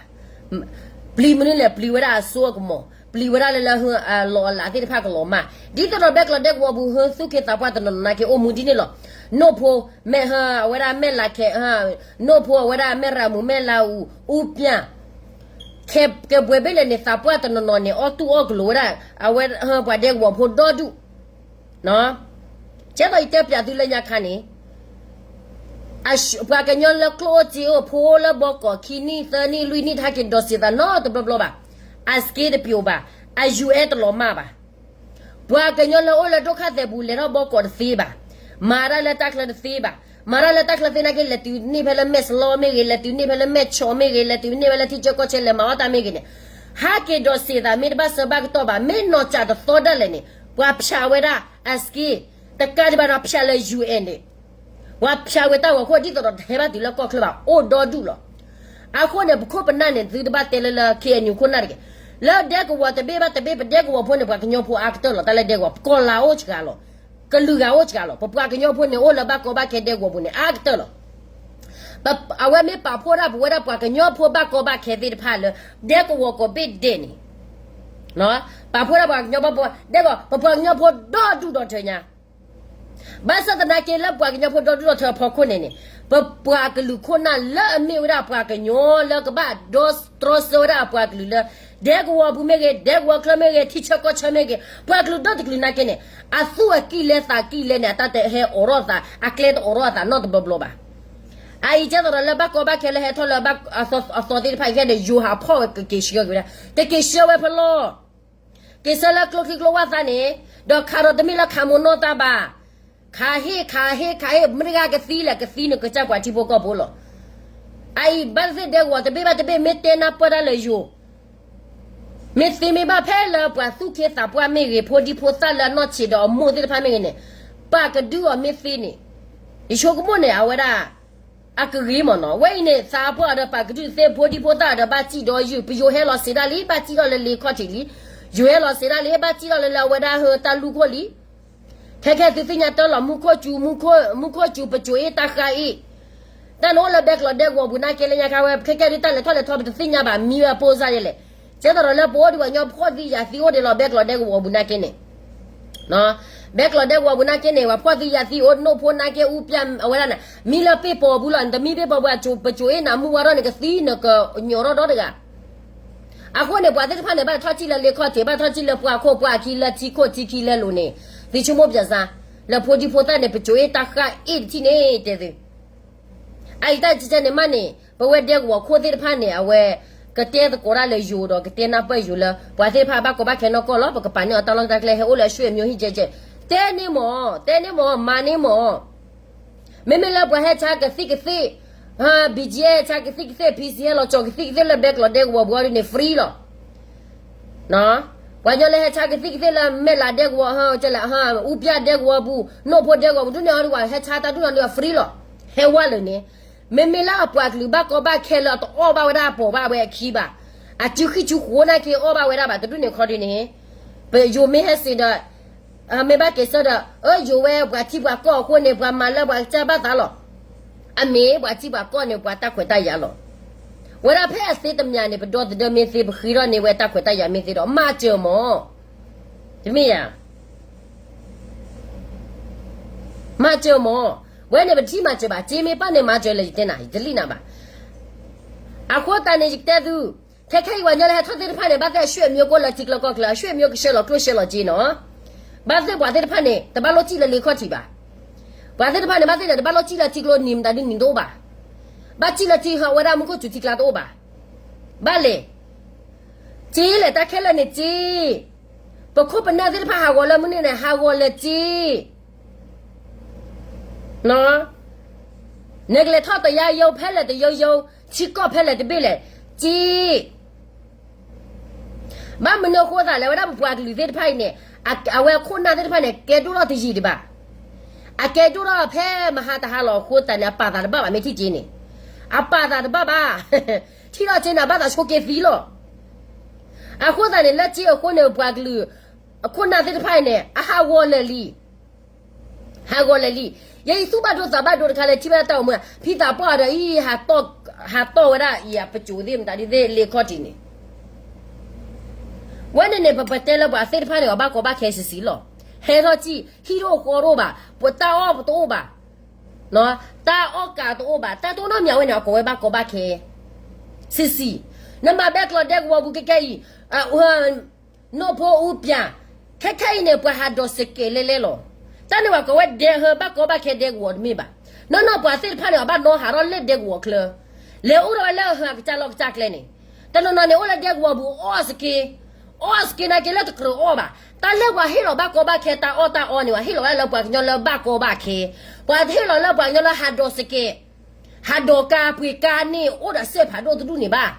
ပျံၤမနုၤလဲၣ်, ပျံၤဝဲဒၣ်အစိအကမီၤ, ပျံၤဝဲဒၣ်လၢလၢ အလီၢ်အလၤသ့ၣ်တဖၣ်ကလီၤမၢ်. ဒ်သိးဒီးဘဲကျီးဒဲကဝီၤပူၤ ဟုသူၣ်က့သးပှၢ်တနီၤနီၤနာ်က့ အိၣ်မူဒ်န့ၣ်လီၤ. နိၣ်ဖိ မ့ၢ်ဟ အဝဲဒၣ်မ့ၢ်လၤခဲ, နိၣ်ဖိအဝဲဒၣ်မ့ၢ်ရၤမူၤ မ့ၢ်လၤအူ, အူပျၢ် ကဲပှဲၤဘ့ၣ်လဲၣ်န့ၣ် သးပှၢ်တနီၤနီၤန့ၣ် အီၣ်တူၢ်အီၣ်ကလိာ်ဝဲဒၣ် အဝဲပှၤဒဲကဝီၤဖိဒီဒူၣ်. ကဲသိးယတဲပၠးသုလၢညါခါန့ၣ်, ပှၤကညီလၢကျိၣ်အိၣ်စ့အိၣ် ဖိလၢဘီကီးခံနံၣ်သၢနံၣ်လွံၢ်နံၣ် တဟဲက့ၤဒိးစံးသးနီတဘျီဘျီဘၣ်. အစက့တပျိာ်ဘၣ်, အ ယူၢ်အဲၣ် တလီၤမၢ်ဘၣ်. ပှၤကညီလၢအိၣ်လၢဒိၣ်ခါသဲးပူၤ လဲၤထီၣ်ဘီကီးတသ့ဘၣ်, မၤတၢ်လၢတၢ်ချၢတသ့ဘၣ်. မၤတၢ်လၢတၢ်ချၢသ့နာ်က့ လဲၤတုၤန့ၢ်ဖဲလၢမဲၢ်စလီမ့ၢ်ဂ့ၤ, လဲၤတုၤန့ၢ်ဖဲလၢမဲၢ်ဆီးမ့ၢ်ဂ့ၤ, လဲၤတုၤန့ၢ်ဖဲလၢထံဆၢကီၢ်ဆၢ လဲၤမၤအီၣ်တၢ်မ့ၢ်ဂ့ၤန့ၣ်, ဟဲက့ၤဒိးစံးသး မ့ၢ်တဘၣ်စၢၤဘၣ်ကတီၢ်ဘၣ်, မ့ၢ်နီၢ်စၢ်တသီဒၣ်လဲာ်န့ၣ် ပှၤဖၠးဝဲဒၣ် အစက့, တကးဒံးဘၣ်ဒီးဖၠးလၢ ယူၢ်အဲၣ် န့ၣ်, ပှၤဖၠးဝဲတၢ်ဂီၤခိၣ် ဒ်သိးဒီးတဟဲဘၣ်တုၤလၢကီၢ်ချၢဘၣ် အိၣ်ဒီဒူၣ်လီၤ. အဃိန့ၣ် ပခိၣ်ပနၢ်န့ၣ် သုတဘၣ်တဲလၢလၢ ခ့ၣ်အဲၣ်ယူၣ် ခိၣ်နၢ်တဂ့ၤ. လၢဒဲကဝီၤတဘ့ၣ်ဘၣ်တဘ့ၣ် ပဒဲကဝီၤဖိန့ၣ် ပှၤကညီဖိအါကတၢၢ်လီၤ. တၢ်လၢဒဲကဝီၤ ကီၢ်လၤအိၣ်စှၤလီၤ, ကလုာ်ဂၤအိၣ်စှၤလီၤ. ပပှၤကညီဖိန့ၣ် အိၣ်လၢဘၣ်ကီဘၣ်ခဲဒဲကဝီၤပူၤန့ၣ် အါကတၢၢ်လီၤ. အဝဲမ့ၢ်ပာ်ဖှိၣ်ဒၣ်ပဝဲဒၣ်ပှၤကညီဖိဘၣ်ကီဘၣ်ခဲသ့ၣ်တဖၣ်လၢ ဒဲကဝီၤကိးဘ့ၣ်ဒဲးန့ၣ်, ပာ်ဖှိၣ်ဒၣ်ပှၤကညီဖိဘၣ်ကီဘၣ်ဒဲကဝီၤ, ပပှၤကညီဖိဒီဒူၣ်ဒီထၢညါ ဘၣ်ဆၣ်သနာ်က့လၢပှၤကညီဖိဒီဒူၣ်ဒီထၢအဖီခိၣ်န့ၣ်န့ၣ်, ပပှၤကလုာ်ခိၣ်နၢ်လၢအမ့ၢ်ဝဲဒၣ်ပှၤကညီလၢကဘၣ်ဒီတြီဆၢဝဲဒၣ်အပှၤကလုာ်လၢ ဒဲကဝီၤပူၤမ့ၢ်ဂ့ၤ, ဒဲကဝီၤချၢမ့ၢ်ဂ့ၤ, ထံဆၢကီၢ်ဆၢမ့ၢ်ဂ့ၤ, ပှၤကလုာ်ဒီတကလုာ်နာ်က့န့ၣ်, အသူၣ်အကံၢ်လဲသးကံၢ်လဲန့ၣ် အတၢ်တဟဲအိးထီၣ်သး, အကျဲတအိးထီၣ်အသးနီတဘျီဘျီဘၣ်. အအံၤကဲသိးဒီးလၢဘၣ်ကီဘၣ်ခဲလၢဟဲထီၣ်လၢအသီသ့ၣ်တဖၣ်အံၤ ဖဲန့ၣ်ယိၤဟးဖီၣ်ဝဲကက့ၤဆှၢက့ၤဝဲဒၣ်, တက့ၤဆှၢဝဲဖဲလဲၣ် က့ၤဆှၢလၢကျိချံကျိဝၣ်သးန့ၣ်, ဒီးခးဒီးတမ့ၢ်လၢခးမိၢ်နီၢ်သးဘၣ်. ခးဟ့ၣ် ခးဟ့ၣ် ခးဟ့ၣ် မတၤတဂၤကသံလဲၣ်, ကသံန့ၣ်ကစၢ်ပှၤထံဖိကီၢ်ဖိလီၤ. အအံၤဘၣ်သ့ၣ်ဒဲကဝီၤတဘ့ၣ်ဘၣ်တဘ့ၣ် မ့ၢ်တဲနၢ်ပၢၢ်တၢ်လၢယိၤ, မ့ၢ်သ့မ့ၢ်ဘၣ်ဖဲလၢပှၤသူၣ်က့သးပှၢ်မ့ၢ်ဂ့ၤ, ဖိဒံဖိသၣ်လၢအနီၢ်ဆံးဒီးအမိၢ်သ့ၣ်တဖၣ်မ့ၢ်ဂ့ၤန့ၣ်, ပာ်ကဒုအီၤမ့ၢ်သ့န့ၣ်, ယဆိကမိၣ်န့ၣ် အဝဲဒၣ် အကဂ့ၤမ့ၢ်နီၤ. ဝဲအံၤန့ၣ် သးပှၢ်အီၤဒီးပာ်ကဒုသ့, ဖိဒံဖိသၣ်အီၤဒီးဘၣ်စံၣ်ဒီးယုၢ်, ပယိၤဟဲလီၤစံးဒၣ်လံ ဘၣ်စံၣ်ထီၣ်လၢလ့ခီၣ်ထံးလံ, ယိၤဟဲလီၤစံးဒၣ်လံ ဘၣ်စံၣ်ထီၣ်လၢလၢအဝဲဒၣ်ဟၢတၢ်လူၢ်ခိၣ်လံ. ခဲခဲသုသ့ၣ်ညါတၢ်လီၤ မူခိၣ်စူၤ, မူခိၣ်စူၤ ပစိၤအ့ၣ်တၢ်ဃၢ်အ့ၣ်, တၢ်န့ၣ်အိၣ်လၢဘဲကျီးဒဲကဝီၤပူၤနာ်က့လၢညါခါဝဲ ခဲခဲဒုးတၢ်လဲၤထီၣ်လဲၤထီပတသ့ၣ်ညါဘၣ် မံဝဲအပိစၢ်ဒ်လဲၣ်. ကဲသိးဒီးလၢပအိၣ်ဒံးပှၤကညီဖှီၣ်သံယာ်သံအိၣ်ဒံးလီၤ ဘဲကျီးဒဲကဝီၤပူၤနာ်က့န့ၣ် ဘဲကျီးဒဲကဝီၤပူၤနာ်က့န့ၣ် ပှၤဖှီၣ်သံယာ်သံအိၣ် နိၣ်ဖိနာ်က့ အူပျၢ်အဝဲဒၣ်န့ၣ် မံလၢပ့ၢ်ပီၤပူၤလီၤ. နတမံပ့ၢ်ပီၤပူၤ ပစိၤအ့ၣ်နၤမူဝါထီၣ်န့ၣ် ကသံနကညီၤထီၣ်ဒီတဂၤ. အဃိန့ၣ် ပှၤသ့ၣ်တဖၣ်န့ၣ် ဘၣ်ထီၣ်ထံၣ်လၢလ့ခီၣ်ထံး ဘၣ်ထီၣ်ထံၣ်လၢပှၢ်ခိၣ်ပှၢ်ခံ လၢထံခိၣ်ထံခံလဲလိာ်န့ၣ် သုဆိကမိၣ်ပၠးစါ လၢဖိဒံဖိသၣ်န့ၣ် ပစိၤအ့ၣ်တၢ်ဃၢ်အ့ၣ်တထံၣ်န့ၣ်တဲသု အအံၤတၢ်ကဲကဲန့ၣ်မးန့ၣ် ပဝဲဒဲကဝီၤခိၣ်သ့ၣ်တဖၣ်န့ၣ် အဝဲ ကတဲသကိးတၢ်လၢယိၤဒီး ကတဲနၢ်ပၢၢ်ယိၤလၢ ပှၤသ့ၣ်တဖၣ်ဘၣ်ကီဘၣ်ခဲနီၢ်ကီၢ်လီၤ. ပကပာ်န့ၢ်အီၤတၢ်လီၢ်တၢ်ကျဲ ဟဲအိၣ်လၢအဆွေမျိုးဟံၣ်ကဲကဲ တဲန့ၢ်မး တဲန့ၢ်မး မၤန့ၢ်မး မ့မ့ၢ်လၢပှၤဟဲဆါကသံၣ်ကသ့ၣ် BGF ဆါကသံၣ်ကသ့ၣ် PC ဟဲလီၤကၠီၤကသံၣ်ကသ့ၣ်လၢဘဲကျီးဒဲကဝီၤပူၤန့ၣ် free လီၤ. ပှၤကညီလၢဟဲဆါကသံၣ်ကသ့ၣ်လၢမဲၢ်လးဒဲကဝီၤ အူပျၢ်ဒဲကဝီၤပူၤ နိၣ်ဖိဒဲကဝီၤပူၤ ဒ်န့ၣ်အီၤဒ်ဝဲ ဟဲဆါတၢ်ဒ်န့ၣ်အီၤဒ်ဝဲ free လီၤ. ဟဲဝဲလၢာ်န့ၣ် မ့မ့ၢ်လၢအပှၤကလုာ်ဘၣ်ကီဘၣ်ခဲလၢအတအီၣ်ဘၣ်ဝဲဒၣ်အပီၢ်ဘၣ်ဝဲအခံဘၣ် အစုခံစုဃိနာ်က့အီၣ်ဘၣ်ဝဲဒၣ်ဘၣ် တဒူၣ်န့ၣ်ခီဒ်န့ၣ် ပယိၤမ့ၢ်ဟဲစ့ဒီး မ့ၢ်ဘၣ်က့ၤဆၢဒီး အၢ ယိၤဝဲပှၤထံပှၤကီၢ်အဃိန့ၣ် ပှၤမၤလၢပှၤကစၢ်ဘၣ်သးလီၤ. အမ့ၢ်ပှၤထံပှၤကီၢ်န့ၣ် ပှၤတၢ်ခွဲးတၢ်ယာ်လီၤ. ဝဲဒၣ်ဖဲအသ့တမံၤန့ၣ် ပဒီသဒၢမ့ၢ်သ့ ပဃ့ထီၣ်န့ၢ်ဝဲတၢ်ခွဲးတၢ်ယာ်မ့ၢ်သ့ဒီး မၤစၢၤမၢ်. တမ့ၢ်ဧါ. မၤစၢၤမၢ်. ဝဲန့ၣ်ပထံၣ်မၤစၢၤဘၣ် စ့မ့ၢ်ပၢ်န့ၣ်မၤစၢၤလၢယတဲနၤ ယတလံၣ်နၤဘၣ်. အဃိသတးန့ၣ် ယကတဲသု, ခဲခဲအံၤပှၤကညီလၢဟဲထီၣ်သ့ၣ်တဖၣ်န့ၣ် ဘၣ်သ့ၣ်အဆွေမျိုးကိးလၢထံကျိကီၢ်ချၢ အဆွေမျိုးကဆှၢလီၤကျိၣ်ဆှၢလီၤစ့နီၤ. ဘၣ်သ့ၣ်ပှၤသ့ၣ်တဖၣ်န့ၣ် တဘၣ်လိၣ်စံၣ်လၢလ့ခီၣ်ထံးဘၣ်. ပှၤသ့ၣ်တဖၣ်န့ၣ် ဘၣ်သ့ၣ်န့ၣ် တဘၣ်လိၣ်စံၣ်လၢထံကျိနံၤမတၤဒုနံၤတအိၣ်ဘၣ်. ဘၣ်စံၣ်လၢထံဟးဝဲဒၣ်မူခိၣ်စူၤထံကျါတအိၣ်ဘၣ်. ဘၣ်လဲၣ်. စ့လဲၣ် တၢ်ခဲလၢာ်န့ၣ်စ့ ပခိၣ်ပနၢ်သ့ၣ်တဖၣ်ဟးဂီၤလၢမုၢ်န့ၣ်န့ၣ် ဟးဂီၤလၢာ်စ့ နကလဲၤထီၣ်တယါယိဖဲလဲၣ်တယိယိ, ထံကီၢ်ဖဲလဲၣ်တဘ့ၣ်လဲၣ်, စ့. ဘၣ်မနုၤအဃိသးလဲၣ်, ဝဲဒၣ်ပပှၤကလုာ်သ့ၣ်တဖၣ်အံၤန့ၣ်, အဝဲအခိၣ်နၢ်သ့ၣ်တဖၣ်န့ၣ် ကဲဒိၣ်ထီၣ်တယံာ်ဒံးဘၣ်. အကဲဒိၣ်ထီၣ်ဖဲမဟါတဟါလီၤအဃိသတးန့ၣ် အပာ်သးတဘၣ်ဘၣ် မ့ၢ်ထံၣ်က့န့ၣ်, အပာ်သးတဘၣ်ဘၣ်. ထံၣ်ထီၣ်က့န့ၣ်ဘၣ်သးဆိးက့သံလီၤ. အဃိသတးန့ၣ် လၢစ့အဃိန့ၣ် ပပှၤကလုာ် အခိၣ်နၢ်သ့ၣ်တဖၣ်အံၤန့ၣ် အဟးဂီၤလၢာ်လံ ဟးဂီၤလၢာ်လံ. ယဲယသူၣ်ဘၣ်ဒိသးဘၣ်ဒိတခါလၢထံၣ်ဘၣ်တၢ်အိၣ်မူ, ဖံသးပှၢ်ဒီးအံၤ, ဟးတီၢ်ဝဲဒၣ်အံၤ အပစိၤသ့ၣ်မတၤဒ်သ့ၣ်လ့ခီၣ်ထံးန့ၣ်, ဝဲန့ၣ်န့ၣ် ပပတဲလၢပှၤသ့ၣ်တဖၣ်န့ၣ် အဘၣ်ကီဘၣ်ခဲဆံးဆံးလီၤ. ဟဲထီၣ်စံၣ် ဟံၣ်တအိၣ်ဃီတအိၣ်ဘၣ်, ပတၢ်အီၣ်တအိၣ်ဘၣ်, တၢ်အီၣ်ကးတအိၣ်ဘၣ်, တၢ်တအိၣ်နီတမံၤဝဲန့ၣ် အကိးဝဲဘၣ်ကီဘၣ်ခဲ ဆံးဆံး. နမၤဘဲကျိးဒဲကဝီၤပူၤခဲခဲအံၤ နိၣ်ဖိအူပၠး, ခဲခဲအံၤန့ၣ် ပှၤဟးဒိးစကဲးလဲလဲလီၤ. တၢ်န့ၣ်ပှၤကိးဝဲဒဲဟၢဘၣ်ကီဘၣ်ခဲဒဲကဝီၤတမ့ၢ်ဘၣ်. နီၢ်နီၢ်ပှၤသ့ၣ်တဖၣ်န့ၣ် အဘၣ်နီၢ်ဟးထီၣ်လၢဒဲကဝီၤချၢ, လဲၤအိၣ်ထီၣ်ဝဲလၢအဟၢအကစၢ်လီၢ်ကစၢ်ကျဲန့ၣ်, တနီၤနီၤန့ၣ် အိၣ်လၢဒဲကဝီၤပူၤအီၣ်စက့, အီၣ်စက့နာ်က့လၢတကြၢးအီၣ်ဘၣ်. တၢ်လၢပှၤဟ့ၣ်လီၤဘၣ်ကီဘၣ်ခဲတၢ်အီၣ်တၢ်အီန့ၣ် ပှၤဟ့ၣ်လီၤဝဲဒၣ်လၢပှၤကညီလၢဘၣ်ကီဘၣ်ခဲ, ပှၤတဟ့ၣ်လီၤလၢပှၤကညီလၢဟးဒိးစကဲး ဟးဒိးကါပှ့ၤကါန့ၣ် အိၣ်ဒီးစဲးဖးဒိၣ်တဒူၣ်န့ၣ်ဘၣ်.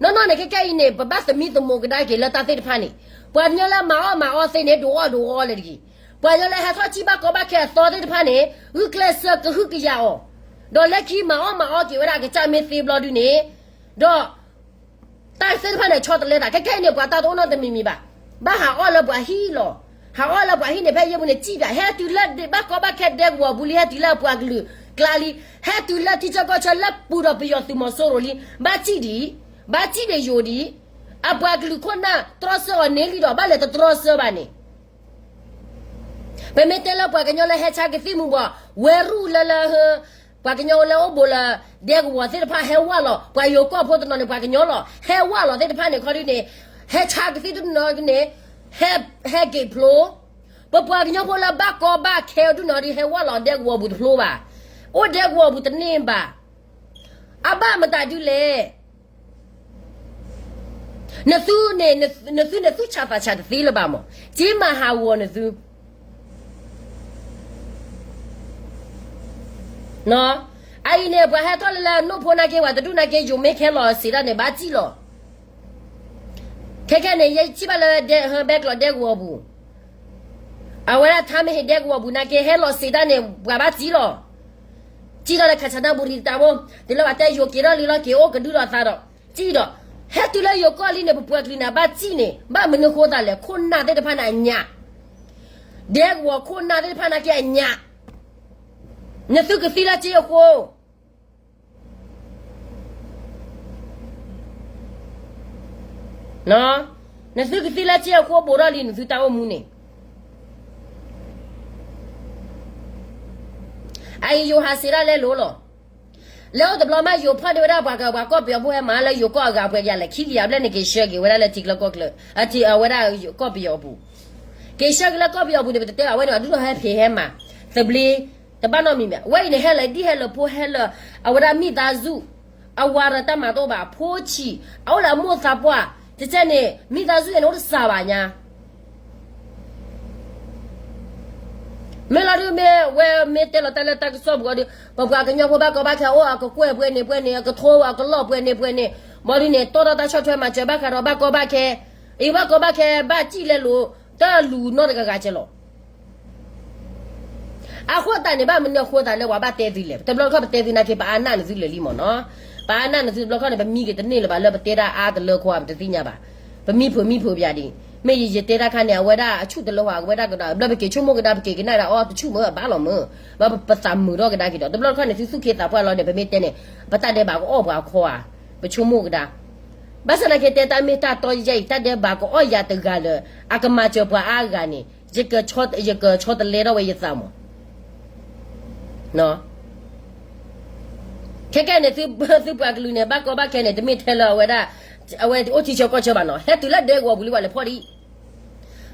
နီၢ်နီၢ်န့ၣ် ခဲခဲအံၤန့ၣ် ပဘၣ်သမံသမိးကဒါက့ၤလၢတၢ်သ့ၣ်တဖၣ်န့ၣ်, ပှၤကညီလၢမၤအီၣ်မၤအီသ့န့ၣ် ဒိးအီၣ်ဒိးအီလၢတဂ့ၤ. ပှၤကညီလၢဟဲထီၣ်စံၣ်ဘၣ်ကီဘၣ်ခဲအသီသ့ၣ်တဖၣ်န့ၣ် ဂုာ်ကျဲးစၢးကဟုကယာ်အီၤ, ဒီးလၢခံမၤအီၣ်မၤအီက့ၤဝဲဒၣ်အကစၢ်မ့ၢ်သ့ဘျီဒုန့ၣ်, ဒီး တၢ်သ့ၣ်တဖၣ်န့ၣ် ဆီတလဲသး, ခဲခဲအံၤန့ၣ် ပှၤတၢ်တအိၣ်နီတမံၤမံၤဘၣ်. ဘၣ်ဟးအီၣ်လၢပှၤဟံၣ်လီၤ. ဟးအီၣ်လၢပှၤဟံၣ်န့ၣ် ဖဲယဲၢ်ပူၤန့ၣ် စံၣ်ဘၣ်, ဟဲတုၤလၢဘၣ်ကီဘၣ်ခဲဒဲကဝီၤပူၤလံ, ဟဲတုၤလၢအပှၤကလုာ်ကျါလံ, ဟဲတုၤလၢထံဆၢကီၢ်ဆၢလၢပူၤဒီးပယီၤသုးမီၤစိရိၤလံ, ဘၣ်စံၣ်ဒံး, ဘၣ်စံၣ်ဒံးယိာ်ဒံး, အပှၤကလုာ်ခိၣ်နၢ်တြီဆၢအီၤန့ၢ်လံဒီး ဘၣ်လဲၤတတြီဆၢဘၣ်န့ၣ် ပမ့ၢ်တဲလၢပှၤကညီလၢဟဲဆါကသံၣ်မူၤဘှီး, ဝဲရူၢ်လၢလၢဟၢ, ပှၤကညီလၢအိၣ်ဘူးလၢ ဒဲကဝီၤသ့ၣ်တဖၣ်ဟဲဝၢ်လီၤ, ပှၤယိၤကီၢ်ဖိတနီၤန့ၣ် ပှၤကညီလီၤ, ဟဲဝၢ်လီၤသ့ၣ်တဖၣ်န့ၣ် ခီဒုန့ၣ်, ဟဲဆါကသံၣ်တနီၤန့ၣ်, ဟဲ, ဟဲက့ၤဖျိ, ပပှၤကညီဖိလၢဘၣ်ကီဘၣ်ခဲဒုနီၤဒု ဟဲဝၢ်လီၤဒဲကဝီၤပူၤတဖျိဘၣ်, အိၣ်ဒဲကဝီၤပူၤတန့ၢ်ဘၣ်. အဘၣ်မတၤဒုလဲၣ် နသုန့ၣ်, နသုန့ၣ် သုဆးသးဆးတသ့လၢၤဘၣ်မး, စ့မၤဟးဂီၤနသု. အအံၤန့ၣ် ပှၤဟဲထီၣ်လၢလၢနိၣ်ဖိနာ်က့ ပှၤတဒူၣ်နာ်က့ ယိၤမ့ၢ်ခဲလီၤစံးတၢ်န့ၣ် ဘၣ်စံၣ်လီၤ. ခဲခဲန့ၣ် ယဲယထံၣ်ဘၣ်လၢဒဲဟၢဘဲကျိးဒဲကဝီၤပူၤ အဝဲဒၣ်ထါမ့ၢ်ဟ့ၣ်ဒဲကဝီၤပူၤနာ်က့ ဟဲလီၤစံးတၢ်န့ၣ် ပှၤဘၣ်စံၣ်လီၤ. စံၣ်ဒီးလၢ ခၣ်ဆၣ်နၢ်ဘူရံၤ တၢ်ဘိ, တုၤလၢပှၤတဲယိၤက့ၤထီၣ်လံလီၤ က့ၤအိၣ်ကဒုဒီးသးဒီး, စံၣ်ဒီး, ဟဲတုၤလၢယိၤကီၢ်လံန့ၣ် ပပှၤကလုာ်န့ၣ် ဘၣ်စံၣ်န့ၣ် ဘၣ်မနုၤဃိသးလဲၣ် ခိၣ်နၢ်သ့ၣ်တဖၣ်န့ၣ်အညၣ်, ဒဲကဝီၤခိၣ်နၢ်သ့ၣ်တဖၣ်နာ်က့အညၣ်, နသုကသံလၢစ့အဃိ နသုကသံလၢစ့အဃိ ဘူးထီၣ်လံနသုတၢ်အိၣ်မူန့ၣ်, အအံၤယိၤဟးစံးဒၣ်လဲလိၤလီၤ. လၢအိၣ်တဘျီမး ယိၤဖီၣ်န့ၢ်ဝဲဒၣ်ပှၤက ပှၤကီၢ်ပယီၤဖိဟဲမၤလၢယိၤကီၢ်အဂၤပှဲၤကယၤလဲၣ် ခံကယၤဘျဲၣ်န့ၣ် က့ၤဆှၢက့ၤဝဲဒၣ်လၢထံကျၢကီၢ်ချၢ, အထံအဝဲဒၣ်ကီၢ်ပယီၤအပူၤ, က့ၤဆှၢက့ၤလၢကီၢ်ပယီၤအပူၤန့ၣ် ပတတဲဘၣ်ဝဲန့ၣ် အဒုးထီၣ်ဟဲဖံးဟဲမၤ, သဘျ့, တဘၣ်နီတမံၤမ့ၢ် အဝဲအံၤန့ၣ် ဟဲလၢဒ်ဟဲလၢဖိ ဟဲလၢ အဝဲဒၣ်မိသားစု, အဝၤဒီးတၢ်မၤတအိၣ်ဘၣ် အဖိဆံး, အအိၣ်လၢအမိၢ်သးပှၢ်, တကဲန့ၣ် မိသားစုန့ၣ် အိၣ်တစှၤဘၣ်ညါ မ့ၢ်လီၤဒုးမ့ၢ်ဝဲမ့ၢ်တဲလီၤတၢ်လၢတၢ်ကစီၣ်ပူၤအီၤဒုး ပပှၤကညီဖိဘၣ်ကီဘၣ်ခဲအိၣ်အကကွဲၢ်ပှဲၤန့ၣ်ပှဲၤန့ၣ် အကထိအကလီၢ်ပှဲၤန့ၣ်ပှဲၤန့ၣ်, ဘၣ်ဒုးန့ၣ် တီၢ်ထီၣ်တၢ်ဆီၣ်ထွဲမၤစၢၤဘၣ်ဃးဒီးဘၣ်ကီဘၣ်ခဲ, အံၤဘၣ်ကီဘၣ်ခဲဘၣ်စံၣ်လဲလိၤ, တၢ်လူၤနီတဂၤဂၤကဲလီၤ. အဃိသတးန့ၣ် ဘၣ်မနုၤအဃိသးလၢပှၤဘၣ်တဲသုလဲၣ်, တဘျီတခီၣ်ပတဲသုနာ်က့ ပအါနၢ်နသုလၢာ်လံမ့ၢ်နီၤ, ပအါနၢ်နသုတဘျီခီၣ်န့ၣ် ပမံက့ၤတန့ၢ်လၢၤဘၣ်လၢပတဲတၢ်အါတလၢခိၣ် ပတသ့ၣ်ညါဘၣ်, ပမံဖုးမံဖုးပယၤဒံး မ့ၢ်ယယတဲတၢ်ခါန့ၣ် အဝဲဒၣ်အဆူၣ်တလၢဟီ အဝဲဒၣ်ကဒီး ဘျီပက့ၤဆိကမိၣ်ကဒါ ပက့ၤကနၣ်ဒၣ်အီၤ တဆူၣ်မ့ၢ်အဘၣ်လီၤမ့ၢ်, ဘၣ်ပသးမုာ်ထီၣ်ကဒါက့ၤဒီး တဘျီတခီၣ်န့ၣ် သုသူၣ်က့သးပှၢ်လီၤဒီး ပမ့ၢ်တဲန့ၣ် ပတၢ်ဒဲးဘးကအီၣ်ပှၤအခီဧါ, ပဆိကမိၣ်ကဒါ. ဘၣ်ဆၣ်သနာ်က့တဲတၢ်မ့ၢ်တၢ်တီယဲအံၤ တၢ်ဒဲးဘးကအီၣ်ယၤတဂၤလၢ အကမၤစၢၤပှၤအါဂၤန့ၣ် ယကဆီတလဲထီၣ်ဝဲယသးမး ခဲကဲန့ၣ် သုပှၤကလုာ်န့ၣ် ဘၣ်ကီဘၣ်ခဲန့ၣ် တမ့ၢ်ထဲလၢအဝဲဒၣ် အဝဲအိၣ်ထံဆၢကီၢ်ဆၢဘၣ်နီၤ, ဟဲတုၤလၢဒဲကဝီၤပူၤလံ ပှၤလဲၤဖီၣ်ဒံး,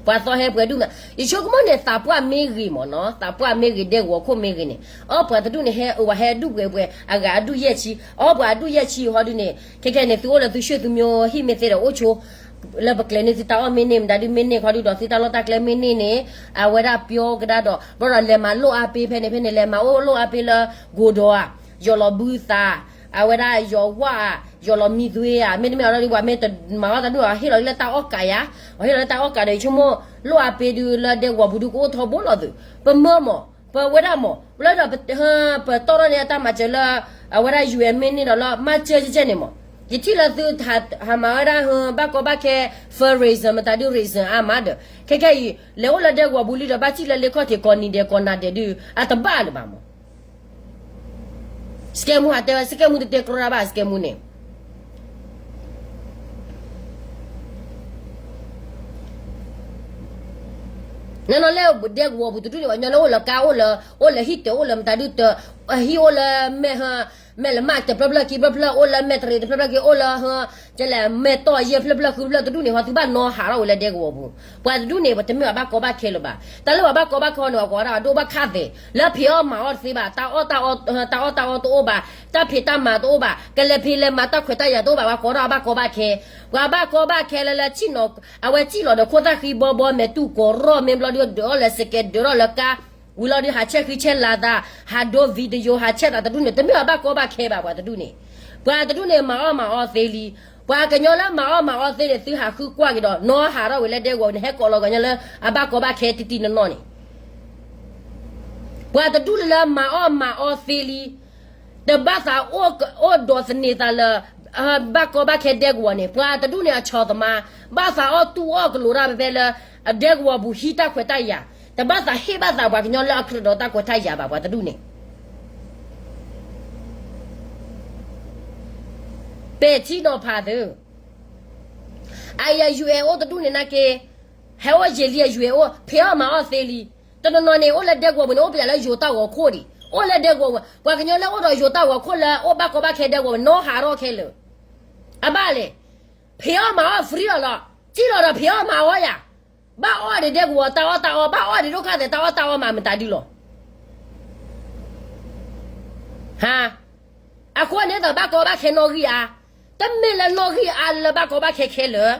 ပှၤသီဟဲပှဲၤဒူၣ်မး, ယဆိကမိၣ်န့ၣ် သးပှၢ်မ့ၢ်ဂ့ၤမးနီၤ, သးပှၢ်မ့ၢ်ဂ့ၤ ဒဲကဝီၤခိၣ်မ့ၢ်ဂ့ၤန့ၣ် အီၣ်ပှၤတဒူၣ်န့ၣ် ဟဲအဝဲဟဲဒူၣ်ပှဲၤပှဲၤ အဂၤအဒူၣ်ယဲၢ်ဆံ, အီၣ်ပှၤအဒူၣ်ယဲၢ်ဆံဟီဒုန့ၣ် ခဲကဲန့ၣ် သုအိၣ်လၢသုဆှၢသုမိဟံၣ်မ့ၢ်သ့ဒီးအိၣ်ဆိ လၢပကျဲၤန့ၢ်သုတၢ်အီၣ်မ့ၢ်န့ၢ် မတၤဒုမ့ၢ်န့ၢ်ခီဒုဒီး သုတၢ်လီၢ်တၢ်ကျဲမ့ၢ်န့ၢ်န့ၣ် အဝဲဒၣ်ပျီကဒါဒီး ဘျီဒီးလဲၤမၤလိၣ်အါပ့ၤဖဲန့ၣ်ဖဲန့ၣ် လဲၤမၤအိၣ်လိၣ်အါပ့ၤလၢ ကိၢ်ဒီးဧါ, ယီၢ်လီၤဘုသး, အဝဲဒၣ်ယီၢ်ဝါဧါ, ယီၢ်လီၤမံသွ့ဧါ, မ့တမ့ၢ်အီၤဒီး ပှၤမ့ၢ်တမၤအီၣ်တၢ်ဒူၣ် ဟ့ၣ်လီၤလၢတၢ်အီၣ်ကးယါ, ဟ့ၣ်လီၤလၢတၢ်အီၣ်ကးဒီး ယဆိကမိၣ် လိၣ်အါပ့ၤဒုလၢဒဲကဝီၤပူၤဒုကအိၣ်ထီဘိလီၤသုး, ပမၢမး ပဝဲဒၣ်မး လၢဒီး ပတီၢ်ထီၣ်န့ၢ်အတၢ်မၤစၢၤလၢ အဝဲဒၣ် ယူၢ်အဲၣ် မ့ၢ်န့ၢ်ဒီးလၢ မၤစၢၤကဲကဲန့ၣ်မး, ယထံၣ်လၢသု ဟးမၤဝဲဒၣ် ဘၣ်ကီဘၣ်ခဲ fundraiser မတၤဒု reason အါမးဒီး ခဲကဲအံၤ လဲၤအိၣ်လၢဒဲကဝီၤပူၤလံဒီး ဘၣ်စံၣ်လၢလ့ခီၣ်ထံး ကိးနံၤဒဲးကိးနၤဒဲးဒု အတဘၣ်လၢၤဘၣ်မး, စကဲမူဟးတဲဝဲ စကဲမူတတဲကြီတၢ်ဘၣ် စကဲမူန့ၣ် နနီၤလၢဒဲကဝီၤပူၤတဒူၣ်န့ၣ် ပှၤကညီလၢအိၣ်လၢကါ အိၣ်လၢ အိၣ်လၢဟံၣ်တၢၤ အိၣ်လၢမတၤဒုတၢၤ ဟံၣ်အိၣ်လၢမဲာ် မဲာ်လၢမၢ်တဖျၢၣ်ဖျၢၣ် ခံဖျၢၣ်ဖျၢၣ် အိၣ်လၢမဲာ်တရံးတဖျၢၣ်ဖျၢၣ်ခံ အိၣ်လၢ ကလဲၣ် မဲာ်တီၢ်ယဲၢ်ဖျၢၣ်ဖျၢၣ်ဃုဖျၢၣ်တဒူၣ်န့ၣ် ဟီသုဘၣ်နီဟးထီၣ်ဝဲလၢဒဲကဝီၤပူၤ, ပှၤတဒူၣ်န့ၣ် ပတမ့ၢ်ဘၣ်ကီဘၣ်ခဲလၢၤဘၣ်, တၢ်လၢပှၤဘၣ်ကီဘၣ်ခဲန့ၣ် ပှၤကိးဒၣ်ဒိၣ်ဘၣ်ခၣ်သဲး လၢဖံးအီၣ်မၤအီၣ်တသ့ဘၣ်, တၢ်အီၣ်တၢ်အီတအိၣ်ဘၣ်, တၢ်ဖံးတၢ်မၤတအိၣ်ဘၣ်, ကလဲၤဖံးလဲၤမၤတၢ်ခွဲးတၢ်ယာ်တအိၣ်ဘၣ်, ပှၤကိးဒၣ်ဘၣ်ကီဘၣ်ခဲ, ပှၤဘၣ်ကီဘၣ်ခဲလၢလၢဆံၣ်နီၤ အဝဲစံၣ်လီၤဒီးခိၣ်သၣ်ဃံဘီဘီ မဲာ်တူၢ်ကိးရီၣ် မ့ၢ်ဘျီဒုဒီးအီၣ်လၢစကဲး ဒုးထီၣ်လၢကါ, ဝံၤလီၤဒုဟးဆဲးဃံဆဲးလၤသး, ဟးဒိ video ဟးဆဲးသးတဒူၣ်န့ၣ် တမ့ၢ်ဘၣ်ဘၣ်ကီဘၣ်ခဲဘၣ် ပှၤတဒူၣ်န့ၣ်, ပှၤတဒူၣ်န့ၣ် မၤအီၣ်မၤအီသ့လံ, ပှၤကညီလၢမၤအီၣ်မၤအီသ့န့ၣ် သုဟးဃုကွၢ်က့ၤဒီး နီဟးထီၣ်ဝဲလၢဒဲကဝီၤန့ၣ် ဟဲကိးလီၤကညီလၢအဘၣ်ကီဘၣ်ခဲတံၢ်တံၢ်နီၢ်နီၢ်န့ၣ် ပှၤတဒူၣ်လၢလၢမၤအီၣ်မၤအီသ့လံ, တဘၣ်သးအိၣ်ဒီးသန့ၤသးလၢ ဘၣ်ကီဘၣ်ခဲဒဲကဝီၤန့ၣ် ပှၤတဒူၣ်န့ၣ်အဆီၣ်သမါ, ဘၣ်သးအီၣ်တူၢ်အီၣ်ကလိၤတၢ်ဖဲဖဲလၢ အဒဲကဝီၤပူၤဟံးတၢ်ခွဲးတၢ်ယာ်, တဘၣ်သးဟ့ၣ်ဘၣ်သးပှၤကညီလၢအကြၢးဒီးတၢ်ခွဲးတၢ်ယာ်ဘၣ် ပှၤတဒူၣ်န့ၣ် ပဲာ်ထံနီၤဖးသု, အယၤ ယူၢ်အဲၣ် အိၣ်တဒူၣ်န့ၣ်နာ်က့, ဟဲအိၣ်ယံာ်လံအ ယူၢ်အဲၣ် အိၣ် ဖံးအီၣ်မၤအီၣ်သ့လံ, တနီၤနီၤန့ၣ် အိၣ်လၢဒဲကဝီၤပူၤန့ၣ် အိၣ်ပယၤလၢယိၤတၢ်ဂီၤခိၣ်ဒံး, အိၣ်လၢဒဲကဝီၤပူၤ, ပှၤကညီလၢအိၣ်ဒီးယိၤတၢ်ဂီၤခိၣ်လၢအိၣ်ဘၣ်ကီဘၣ်ခဲဒဲကဝီၤပူၤ နီဟးထီၣ်ခဲလၢာ်, အဘၣ်လဲၣ်, ဖံးအီၣ်မၤအီၣ် free လီၤလီၤ, စံၣ်လီၤဒီးဖံးအီၣ်မၤအီၣ်ယၤ, ဘၣ်အီၣ်ဒံးဒဲကဝီၤတၢ်အီၣ်တၢ်အီ, ဘၣ်အီၣ်ဒံးဒိၣ်ခါသဲးတၢ်အီၣ်တၢ်အီမးမတၤဒုလီၤ ဟါ, အဃိန့ၣ်ဒီးဘၣ်ကီဘၣ်ခဲနီၣ်ဂံၢ်အါ, တမ့ၢ်လၢနီၣ်ဂံၢ်အါလၢဘၣ်ကီဘၣ်ခဲခဲလၢာ်,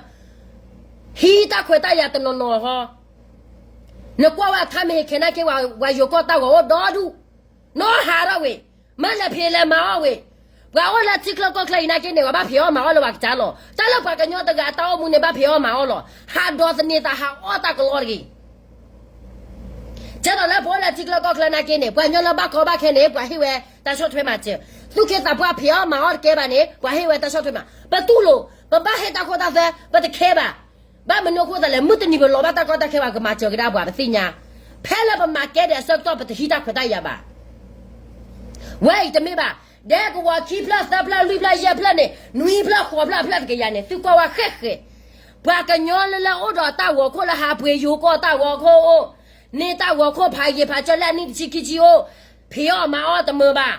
ဟံးတၢ်ခွဲးတၢ်ယာ်တနီၤနီၤဟီ, နကွၢ်ဝဲအခါမ့ၢ်ဟဲခဲနာ်က့ ပှၤယိၤကီၢ်တၢ်ဂီၤအိၣ်ဒီဒူၣ်, နီဟးထီၣ်ဝဲ, မ့ၢ်လဲၤဖံးလဲၤမၤအီၣ်ဝဲ, ပှၤအိၣ်လၢထံချၢကီၢ်ချၢအံၤနာ်က့န့ၣ် ပှၤဘၣ်ဖံးအီၣ်မၤအီၣ်လၢပှၤကစၢ်လီၤ, တၢ်လၢပှၤကညီတဂၤအတၢ်အိၣ်မူန့ၣ် ဘၣ်ဖံးအီၣ်မၤအီၣ်လီၤ, ဟးဒီးသန့ၤသးဟးအီၣ်တၢ်ကလီတဂ့ၤ ကဲဒီးလၢပအိၣ်လၢထံချၢကီၢ်ချၢနာ်က့န့ၣ် ပှၤကညီလၢဘၣ်ကီဘၣ်ခဲန့ၣ် ပှၤဟ့ၣ်ဝဲတၢ်ဆီၣ်ထွဲမၤစၢၤ, သူၣ်က့သးပှၢ်ဖံးအီၣ်မၤအီၣ်တကဲဘၣ်န့ၣ် ပှၤဟ့ၣ်ဝဲတၢ်ဆီၣ်ထွဲမၤ, ပတူၢ်လိာ်, ပဘၣ်ဟ့ၣ်တၢ်ခိတၢ်သွဲ, ပတခဲဘၣ်, ဘၣ်မနုၤအဃိသတးလဲၣ်, မုၢ်တနံၤပလီၤဘၣ်တၢ်ကီတၢ်ခဲဘၣ် ကမၤစၢၤကဒါပှၤ ပသ့ၣ်ညါ, ဖဲလၢပမၤကဲဒဲးအဆၢကတီၢ် ပတဟံးတၢ်ခွဲးတၢ်ယာ်ဘၣ် ဝဲအံၤတမ့ၢ်ဘၣ်, ဒဲကဝီၤခံဖျၢၣ်သၢဖျၢၣ်လွံၢ်ဖျၢၣ်ယဲၢ်ဖျၢၣ်န့ၣ် နွံဖျၢၣ်ဃိးဖျၢၣ်အဖျၢၣ်တကယၤန့ၣ် သုကွၢ်ဝဲဃဲးဃဲး, ပှၤကညီလၢလၢအိၣ်ဒီးတၢ်ဂီၤခိၣ်လၢဟးပှ့ၤယိၤကီၢ်တၢ်ဂီၤခိၣ်အိၣ်, န့ၢ်တၢ်ဂီၤခိၣ်ဖးယံာ်ဖးစၢၤလၢအနံၣ်တဆံခံဆံအိၣ်, ဖံးအီၣ်မၤအီၣ်တမုာ်ဘၣ်,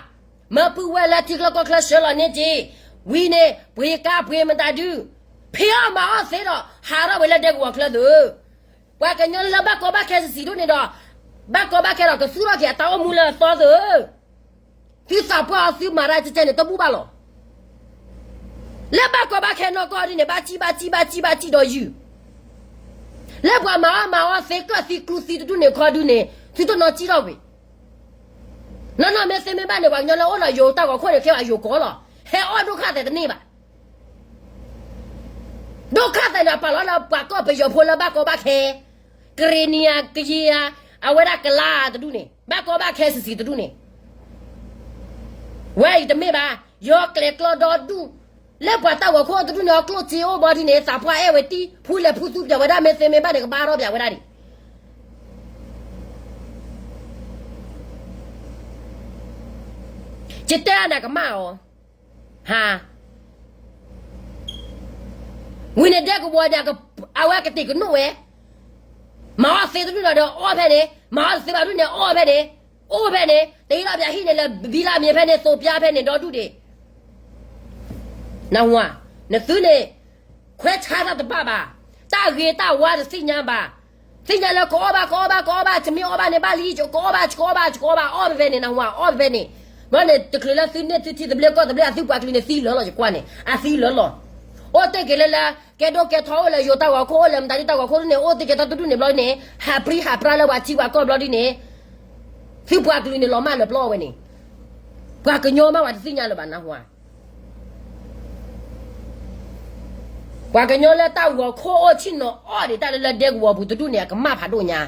မၢပုၢ်ဝဲၢ်လၢထံချၢကီၢ်ချၢဆှၢလီၤန့ၢ်က့ၤ, ဝံၤန့ၣ် ပှ့ၤကါပှ့ၤမတၤဒု, ဖံးအီၣ်မၤအီၣ်သ့ဒီး ဟးထီၣ်ဝဲလၢဒဲကဝီၤချၢသု ပှၤကညီလၢဘၣ်ကီဘၣ်ခဲဆံးဆံးဒိၣ်န့ၣ်ဒီး, ဘၣ်ကီဘၣ်ခဲဒီး ကသူၣ်ထီၣ်က့ၤအတၢ်အိၣ်မူလၢအသီသုဧၢ, သုသးပှၢ်အီၤသုမၤတၢ်ကဲကဲန့ၣ် တဘူၣ်ဘၣ်လီၤ. လၢဘၣ်ကီဘၣ်ခဲနီၢ်ကီၢ်ဒ်န့ၣ် ဘၣ်စံၣ်ဘၣ်စံၣ်ဘၣ်စံၣ်ဘၣ်စံၣ်ဒီးယုၢ်, လၢပှၤမၤအီၣ်မၤအီၣ်သ့ကၢၣ်သံကျူသံတဒူၣ်န့ၣ်ခီဒုန့ၣ် သုတနီၤစံၣ်ထီၣ်ဝံၤ နီၢ်နီၢ်မ့ၢ်သ့မ့ၢ်ဘၣ်န့ၣ် ပှၤကညီလၢအိၣ်ဒီးယိၤတၢ်ဂီၤခိၣ်န့ၣ် ကဲဝဲယိၤကီၢ်လီၤ. ဟဲအီၣ်ဒိၣ်ခါသဲးတန့ၢ်ဘၣ်. ဒိၣ်ခါသဲးန့ၣ် အပာ်လီၤလၢပှၤကီၢ်ပယီၤဖိလၢဘၣ်ကီဘၣ်ခဲ, ကရ့ၣ်နံၤဧါ, ကယံၤဧါ, အဝဲဒၣ်ကလါတဒူၣ်န့ၣ် ဘၣ်ကီဘၣ်ခဲဆံးဆံးတဒူၣ်န့ၣ် ဝဲအံၤတမ့ၢ်ဘၣ်, ယီၤကျဲၤကျီဒီဒူၣ်, လၢပှၤတၢ်ဂီၤခိၣ်တဒူၣ်န့ၣ် အကျိၣ်စ့အိၣ်ဘီဒ်န့ၣ် သးပှၢ်အဲၣ်ဝဲတံၢ် ဖူလဲၤဖူသူပျဲဝဲဒၣ် မ့ၢ်သ့မ့ၢ်ဘၣ်န့ၣ် ကဘၣ်ထီၣ်ပျဲဝဲဒၣ်ဒံး ယတဲအနၢ်ကမၣ်အီၤ, ဟါ, ဝံၤန့ၣ်ဒဲကဝီၤဒီး အဝဲကတဲာ်ကနီၣ်ဝဲ, မၤအီၣ်သ့တဒူၣ်ဒီးအီၣ်ဖဲန့ၣ်, မၤအီၣ်တသ့ဘၣ်ဒူၣ်န့ၣ်အီၣ်ဖဲန့ၣ်, အိၣ်ဖဲန့ၣ်, တ့ထီၣ်ပၠးဟံၣ်န့ၣ်လၢဘံလၢမ့ၢ်ဖဲန့ၣ် သိးပၠးဖဲန့ၣ်ဒီဒူၣ်ဒံး နၢ်ဟူဧါ, နသုန့ၣ် ခွဲးဆါတၢ်တဘၣ်ဘၣ်, တၢ်ဂ့ၤတၢ်ဝါတသ့ၣ်ညါဘၣ်, သ့ၣ်ညါလၢကအီၣ်ဘၣ် ကအီၣ်ဘၣ် ကအီၣ်ဘၣ် တမ့ၢ်အီၣ်ဘၣ်န့ၣ်ဘၣ်လံ, ကအီၣ်ဘၣ် ကအီၣ်ဘၣ် ကအီၣ်ဘၣ် အီၣ်ဖဲဖဲန့ၣ် နၢ်ဟူဧါ အီၣ်ဖဲဖဲန့ၣ်, ဘျီန့ၣ် တချုးလၢသုန့ၢ်သုထံသဘျ့ကီၢ်သဘျ့ အသုပှၤကလုာ်န့ၣ်သံလၢာ်လီၤ ယကွၢ်န့ၣ် အသံလၢာ်လီၤ, အိၣ်တ့ၢ်က့ၤလၢလၢ ကဲဒိၣ်ကဲထီအိၣ်လၢယိၤတၢ်ဂီၤခိၣ် အိၣ်လၢမတၤဒ်တၢ်ဂီၤခိၣ်န့ၣ် အိၣ်တ့ၢ်က့ၤတၢ်တဒူၣ်န့ၣ်ဘျီန့ၣ် ဟးပြံဟးပြါလၢပှၤထံပှၤကီၢ်ဘျီဒ်န့ၣ်, သုပှၤကလုာ်န့ၣ်လီၤမၢ်လၢပျီဝဲန့ၣ်, ပှၤကညီမးပှၤတသ့ၣ်ညါလၢၤဘၣ် နၢ်ဟူဧါ ပှၤကညီလၢတၢ်ဂီၤခိၣ်အိၣ်ဆ့ၣ်နီၤအီၣ်ဒံးတၢ်လၢလၢဒဲကဝီၤပူၤတဒူၣ်န့ၣ် အကမၣ်ဖးဒိၣ်ညါ,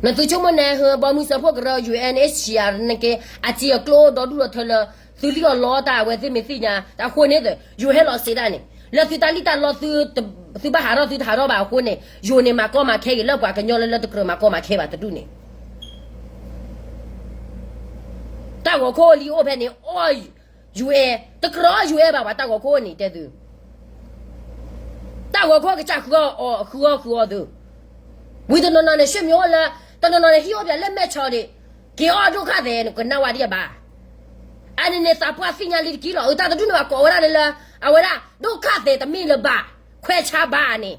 နသုဆိကမိၣ်န့ၣ် ဟၢဘီမုၢ်စၢဖှိၣ်ကရၢ ယူၣ်အဲၣ်အ့ၣ်စံၣ်အၤ နက့ အစ့အကျိၣ်အိၣ်ဒီဒူၣ်ဒီထၢလၢ သုလံၣ်အီၤလီတၢ်အဝဲသ့ၣ်မ့ၢ်သ့ၣ်ညါ တၢ်ဃိန့ၣ်သ့ၣ် ယိၤဟဲလီၤစံးဒၣ်န့ၣ် လၢသုတၢ်လံၣ်တၢ်လီ သုဘၣ်ဟးထီၣ်သုတဟးထီၣ်ဘၣ်အဃိန့ၣ် ယိၤန့ၣ်မၤကီမၤခဲက့ၤလၢပှၤကညီလၢလၢတကြၢးမၤကီမၤခဲဘၣ်တဒူၣ်န့ၣ် တၢ်ဂီၤခိၣ်လံအိၣ်ဖဲန့ၣ် အီၣ် ယူၢ်အဲၣ် တကြၢးအီၣ်ယူၢ်အဲၣ်ဘၣ် ပှၤတၢ်ဂီၤခိၣ်န့ၣ်တဲသု, တၢ်ဂီၤခိၣ်ကစၢ်ဃုအီၣ်ဃုအီၣ်ဃုအီၣ်သု, ဝံၤတနီၤနီၤန့ၣ် ဆ့ၣ်မံၤအိၣ်လၢ တနီၤနီၤန့ၣ် ဟံၣ်အိၣ်ပၠးလၢမဲၢ်ဆီးဒံး က့ၤအီၣ်ဒိၣ်ခါသဲးန့ၣ် ကနၣ်ဝဲဒံးဘၣ်, အန့ၣ်န့ၣ် သးပှၢ်သ့ၣ်ညါလံတက့ၢ်လီၤ. အတၢ်တဒူၣ်န့ၣ် ပှၤကိးဝဲဒၣ်လၢ အဝဲဒၣ် ဒိၣ်ခါသဲးတမ့ၢ်လၢၤဘၣ်, ခွဲးဆါဘၣ်န့ၣ်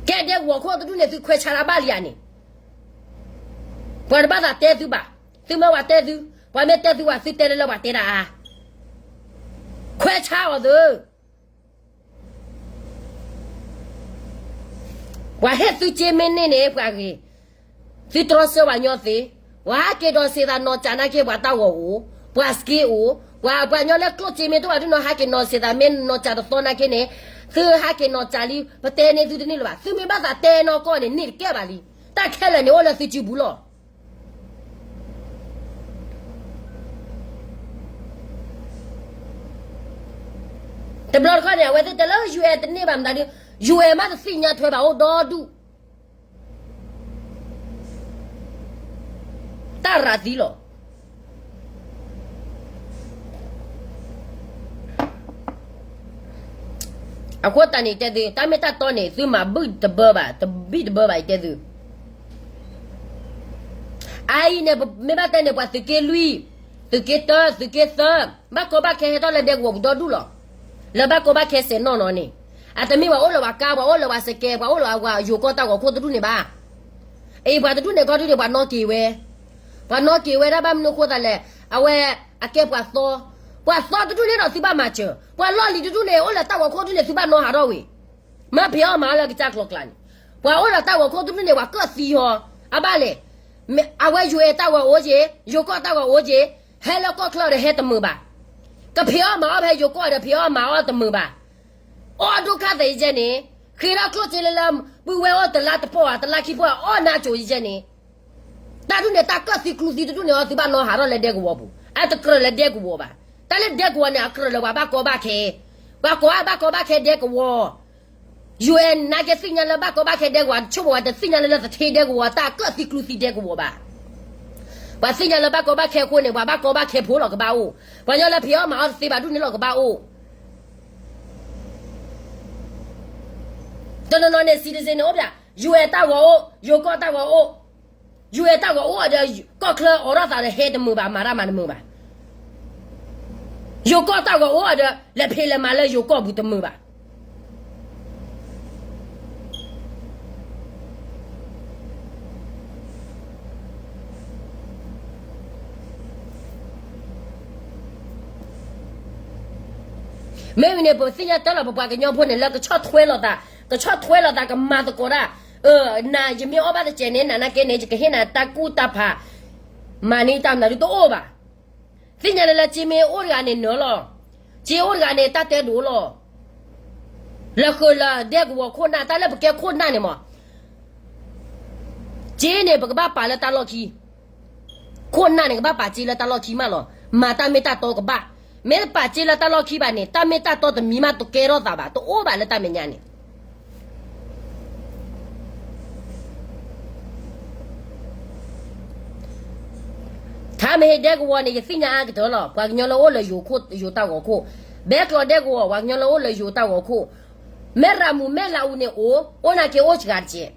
ကဲဒဲကဝီၤခိၣ်တဒူၣ်န့ၣ် သုခွဲးဆါတၢ်ဘၣ်လံဧါန့ၣ်, ပှၤတဘၣ်သးတဲသုဘၣ်, သုမၢပှၤတဲသု, ပှၤမ့ၢ်တဲသုဝဲ သုတဲလၢလၢပှၤတဲဒၣ်အါ, ခွဲးဆါအီၤသု, ပှၤဟ့ၣ်သုစ့မ့ၢ်န့ၢ်န့ၣ် ပှၤဂ့ၤ, သုတြီဆၢပှၤညီသ့, ပှၤဟးက့ၤဒီးစံးသးနီၢ်ကၠးနာ်က့ ပှၤတၢ်ဂီၤဧိၤ, ပှၤစက့ဧိၤ, ပှၤပှၤညီလၢကျိၣ်စ့မ့ၢ်တအိၣ်ဘၣ်ဒုးနီၢ် ဟးက့ၤနီၢ်စံးသး မ့ၢ်နီၢ်ကၠးတသီနာ်က့န့ၣ်, သုဟးက့ၤနီၢ်ကၠးလံ, ပတဲန့ၢ်သုတန့ၢ်လၢၤဘၣ်, သုမ့ၢ်ဘၣ်သးတဲနီၢ်ကီၢ်န့ၣ် န့ၢ်တကဲဘၣ်လံ, တၢ်ခဲလၢာ်န့ၣ်အိၣ်လၢသုစုပူၤလီၤ. တဘျီတခီန့ၣ် အဝဲသ့ၣ်တဲလၢ ယူၢ်အဲၣ်တန့ၢ်ဘၣ်မတၤဒုး, ယူၢ်အဲၣ်မးတသ့ၣ်ညါထွဲဘၣ်အိၣ်ဒီဒူၣ် တၢ်ရၤသံလီၤ. အဃိသတးန့ၣ်တဲသု, တၢ်မ့ၢ်တၢ်တီန့ၣ် သုမၤဘံၣ်တဘၢဘၣ်, တဘံၣ်တဘၢဘၣ် ယတဲသု. အအံၤန့ၣ် မ့ၢ်ဘၣ်တဲန့ၣ် ပှၤသုးက့လွံၢ်, သုးက့တၢ, သုးက့သၢ, ဘၣ်ကီဘၣ်ခဲဟဲထီၣ်လၢဒဲကဝီၤပူၤဒီဒူၣ်လီၤ. လၢဘၣ်ကီဘၣ်ခဲစဲးနီၢ်နီၢ်န့ၣ်, အတမ့ၢ်ပှၤအိၣ်လၢပှၤကါ, ပှၤအိၣ်လၢပှၤစကဲး, ပှၤအိၣ်လၢပှၤယိၤကီၢ်တၢ်ဂီၤခိၣ်တဒူၣ်န့ၣ်ဘၣ်. အံၤ ပှၤတဒူၣ်န့ၣ်ခီဒုန့ၣ် ပှၤနီၣ်က့ၤဝဲ, ပှၤနီၣ်က့ၤဝဲဒၣ်ဘၣ်မနုၤအဃိသးလဲၣ်, အဝဲအကဲပှၤသီ, ပှၤသီတဒူၣ်န့ၣ်ဒီးသုဘၣ်မၤစၢၤ, ပှၤလီၢ်လံၤတဒူၣ်န့ၣ် အိၣ်လၢတၢ်ဂီၤခိၣ်တဒူၣ်န့ၣ် သုဘၣ်နီၣ်ဟးထီၣ်ဝံၤ, မ့ၢ်ဖံးအီၣ်မၤအီၣ်လၢကစၢ်ကျိၤကျါန့ၣ်, ပှၤအိၣ်ဒီးတၢ်ဂီၤခိၣ်တဒူၣ်န့ၣ် ပှၤကၢၣ်သံဟီ, အဘၣ်လဲၣ်, အဝဲယိၤအဲၣ်တၢ်ဂီၤအိၣ်က့ၤ, ယိၤကီၢ်တၢ်ဂီၤအိၣ်က့ၤ, ဟဲလၢကီၢ်ချၢဒီးဟဲတမုာ်ဘၣ်, ကဖံးအီၣ်မၤအီၣ်ဖဲယိၤကီၢ်ဒီးဖံးအီၣ်မၤအီၣ်တမုာ်ဘၣ်. အီၣ်ဒိၣ်ခါသဲးယဲန့ၣ်, ဃ့ထီၣ်ကျိၣ်စ့လၢလၢ, ပုၢ်ဝဲၢ်အိၣ်တလါတပီၢ်ဧါ တလါခံပီၢ်ဧါ အီၣ်နါစိၤယဲန့ၣ်, တၢ်ဒူၣ်န့ၣ် တၢ်ကၢၣ်သံကျူသံတဒူၣ်န့ၣ် အသုဘၣ်နီၣ်ဟးထီၣ်လၢဒဲကဝီၤပူၤ, အတကြၢးလၢဒဲကဝီၤဘၣ်. တၢ်လၢဒဲကဝီၤန့ၣ် အကြၢးလၢပှၤဘၣ်ကီဘၣ်ခဲ, ပှၤကိးဘၣ်ကီဘၣ်ခဲဒဲကဝီၤ ယူၢ်အဲၣ်နာ်က့သ့ၣ်ညါလၢဘၣ်ကီဘၣ်ခဲဒဲကဝီၤ, ဆိကမိၣ်ဝဲတသ့ၣ်ညါလၢလၢသထ့ဒဲကဝီၤ တၢ်ကၢၣ်သံကျူသံဒဲကဝီၤဘၣ်. ပှၤသ့ၣ်ညါလၢဘၣ်ကီဘၣ်ခဲအဃိန့ၣ် ပှၤဘၣ်ကီဘၣ်ခဲဖိလီၤကဘၣ်အိၣ်, ပှၤညီလၢဖံးအီၣ်မၤအီၣ်တသ့ဘၣ်ဒူၣ်န့ၣ်လီၤကဘၣ်အိၣ်. တနီၤနီၤန့ၣ် citizen န့ၣ်အိၣ်ပၠး, ယူၢ်အဲၣ်တၢ်ဂီၤအိၣ်, ယိၤကီၢ်တၢ်ဂီၤအိၣ်, ယူၢ်အဲၣ်တၢ်ဂီၤအိၣ်ဒီး ကီၢ်ချၢအိးထီၣ်သးဒီးဟဲတမုာ်ဘၣ် မၤတၢ်မၤတမုာ်ဘၣ်. ယိၤကီၢ်တၢ်ဂီၤအိၣ်ဒီး လဲၤဖံးလဲၤမၤလၢယိၤကီၢ်ပူၤတမုာ်ဘၣ်. မ့ၢ်ဝံၤန့ၣ် ပသ့ၣ်ညါတၢ်လီၤ ပပှၤကညီဖိန့ၣ် လၢကဆီၣ်ထွဲလိာ်သး, ကဆီၣ်ထွဲလိာ်သး ကမၤသကိးတၢ်, နၤ ယမ့ၢ်အီၣ်ဘၣ်တစဲးန့ၣ် နၤနာ်က့န့ၣ် ယကဟ့ၣ်နၤတၢ်ကူၣ်တၢ်ဖး, မၤန့ၢ်တၢ်မနုၤဒုတအိၣ်ဘၣ်. သ့ၣ်ညါလၢလၢကၠ့မ့ၢ်အိၣ်တဂၤန့ၣ်နၢၤလီၤ, ကၠ့အိၣ်တဂၤန့ၣ် တၢ်တဲဒိၣ်လီၤ. လၢဃုာ်လၢဒဲကဝီၤခိၣ်နၢ် တၢ်လၢပကဲခိၣ်နၢ်န့ၣ်မး, ကၠ့န့ၣ် ပကဘၣ်ပာ်လၢတၢ်လီၢ်ခံ, ခိၣ်နၢ်န့ၣ် ကဘၣ်ပာ်စ့လၢတၢ်လီၢ်ခံမးလီၤ. မၤတၢ်မ့ၢ်တၢ်တီကဘၣ်. မ့ၢ်တပာ်စ့လၢတၢ်လီၢ်ခံဘၣ်န့ၣ် တၢ်မ့ၢ်တၢ်တီတမံၤမးတကဲထီၣ်သးဘၣ်, တအိၣ်ဘၣ်လၢတၢ်မဲာ်ညါန့ၣ် ထါမ့ၢ်ဟ့ၣ်ဒဲကဝီၤန့ၣ် ယသ့ၣ်ညါအါကတၢၢ်လီၤ. ပှၤကညီလၢအိၣ်လၢယိၤခိၣ် ယိၤတၢ်ဂီၤခိၣ်, ဘဲကျီဒဲကဝီၤ ပှၤကညီလၢအိၣ်လၢယိၤတၢ်ဂီၤခိၣ်, မဲၢ်ရၤမူး မဲၢ်လးအူန့ၣ်အိၣ်, အိၣ်နာ်က့အိၣ်စှၤတက့ၢ်,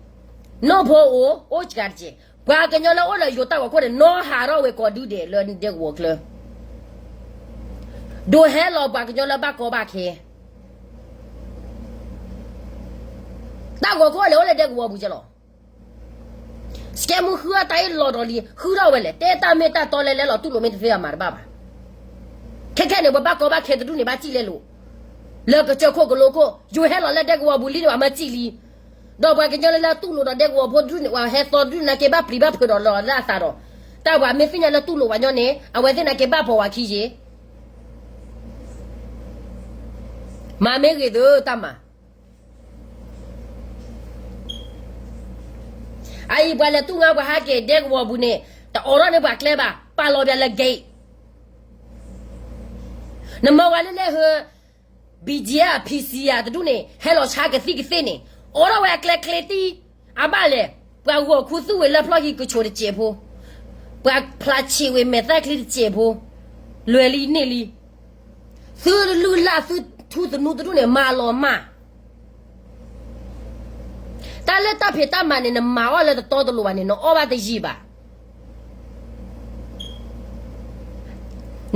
နီၢ်ဖိအိၣ် အိၣ်စှၤတက့ၢ်. ပှၤကညီလၢအိၣ်လၢယိၤတၢ်ဂီၤခိၣ်န့ၣ် နီၢ်ဟးထီၣ်ဝဲကိးဒူၣ်ဒဲးလၢဒဲကဝီၤချၢ, ဒိးဟဲလီၤပှၤကညီလၢဘၣ်ကီဘၣ်ခဲ တၢ်ဂီၤခိၣ်လဲၤအိၣ်လၢဒဲကဝီၤပူၤကဲလီၤ. စကဲမူဃုအတၢ်အ့ၣ်လီၤဒီးလံ ဃုထီၣ်ဝဲလဲၣ်, တဲတၢ်မ့ၢ်တၢ်တီလဲၤလဲၤလီၤတူၢ်လိာ်မ့ၢ်တသ့ဘၣ်မၤတဘၣ်ဘၣ်. ခဲခဲန့ၣ် ပှၤဘၣ်ကီဘၣ်ခဲတဒူၣ်န့ၣ် ဘၣ်စံၣ်လဲၤလိာ်, လၢကစၢၢ်ခိၣ်ကလိခိၣ် ယိၤဟဲလီၤလၢဒဲကဝီၤပူၤလံန့ၣ် ပှၤမၤစံၣ်လံ. ဒီးပှၤကညီလၢလၢတူၢ်လိာ်ဒီးဒဲကဝီၤဖိတဒူၣ်န့ၣ် ပှၤဟဲသီတဒူၣ်န့ၣ် နာ်က့ဘၣ်ပျံၤဘၣ်ဖုးဒီးလီၤလၢအသးဒီး, တၢ်ပှၤမ့ၢ်သ့ၣ်ညါလၢတူၢ်လိာ်ပှၤညီန့ၣ် အဝဲသ့ၣ်နာ်က့ဘၣ်ပိာ်ဝဲခံယ့ၣ် မၤမ့ၢ်ဂ့ၤသၢတၢ်မၤ အအံၤပှၤလဲၤတူၢ်ငါပှၤဟးက့ၤဒဲကဝီၤပူၤန့ၣ် တအိးထီၣ်န့ၢ်ပှၤကျဲဘၣ်, ပာ်လီၤပှၤလၢ gate. နမၢဝဲလၢလဲၣ်ဟၢ BGF PC တဒူၣ်န့ၣ် ဟဲလီၤဆါကသံၣ်ကသ့ၣ်န့ၣ် အိးထီၣ်ဝဲအကျဲချ့တံၢ်, အဘၣ်လဲၣ်, ပှၤဂီၤခူသူၣ်ဝဲလၢဖျီၣ်ဃံကဆိးတစဲးဖိ, ပှၤဖျါဆံးဝဲမဲာ်သၣ်ချံတစဲးဖိ, လွဲၤလံန့ၢ်လံ သုလုၢ်လၢ်သုထူသနူတဒူၣ်န့ၣ် မၤလီၤမၢ်. တၢ်လၢတၢ်ဖံးတၢ်မၤန့ၣ် နမၤအီၣ်လၢတတီတလိၤဘၣ်န့ၣ် နအီၣ်ဘၣ်တယံာ်ဘၣ်.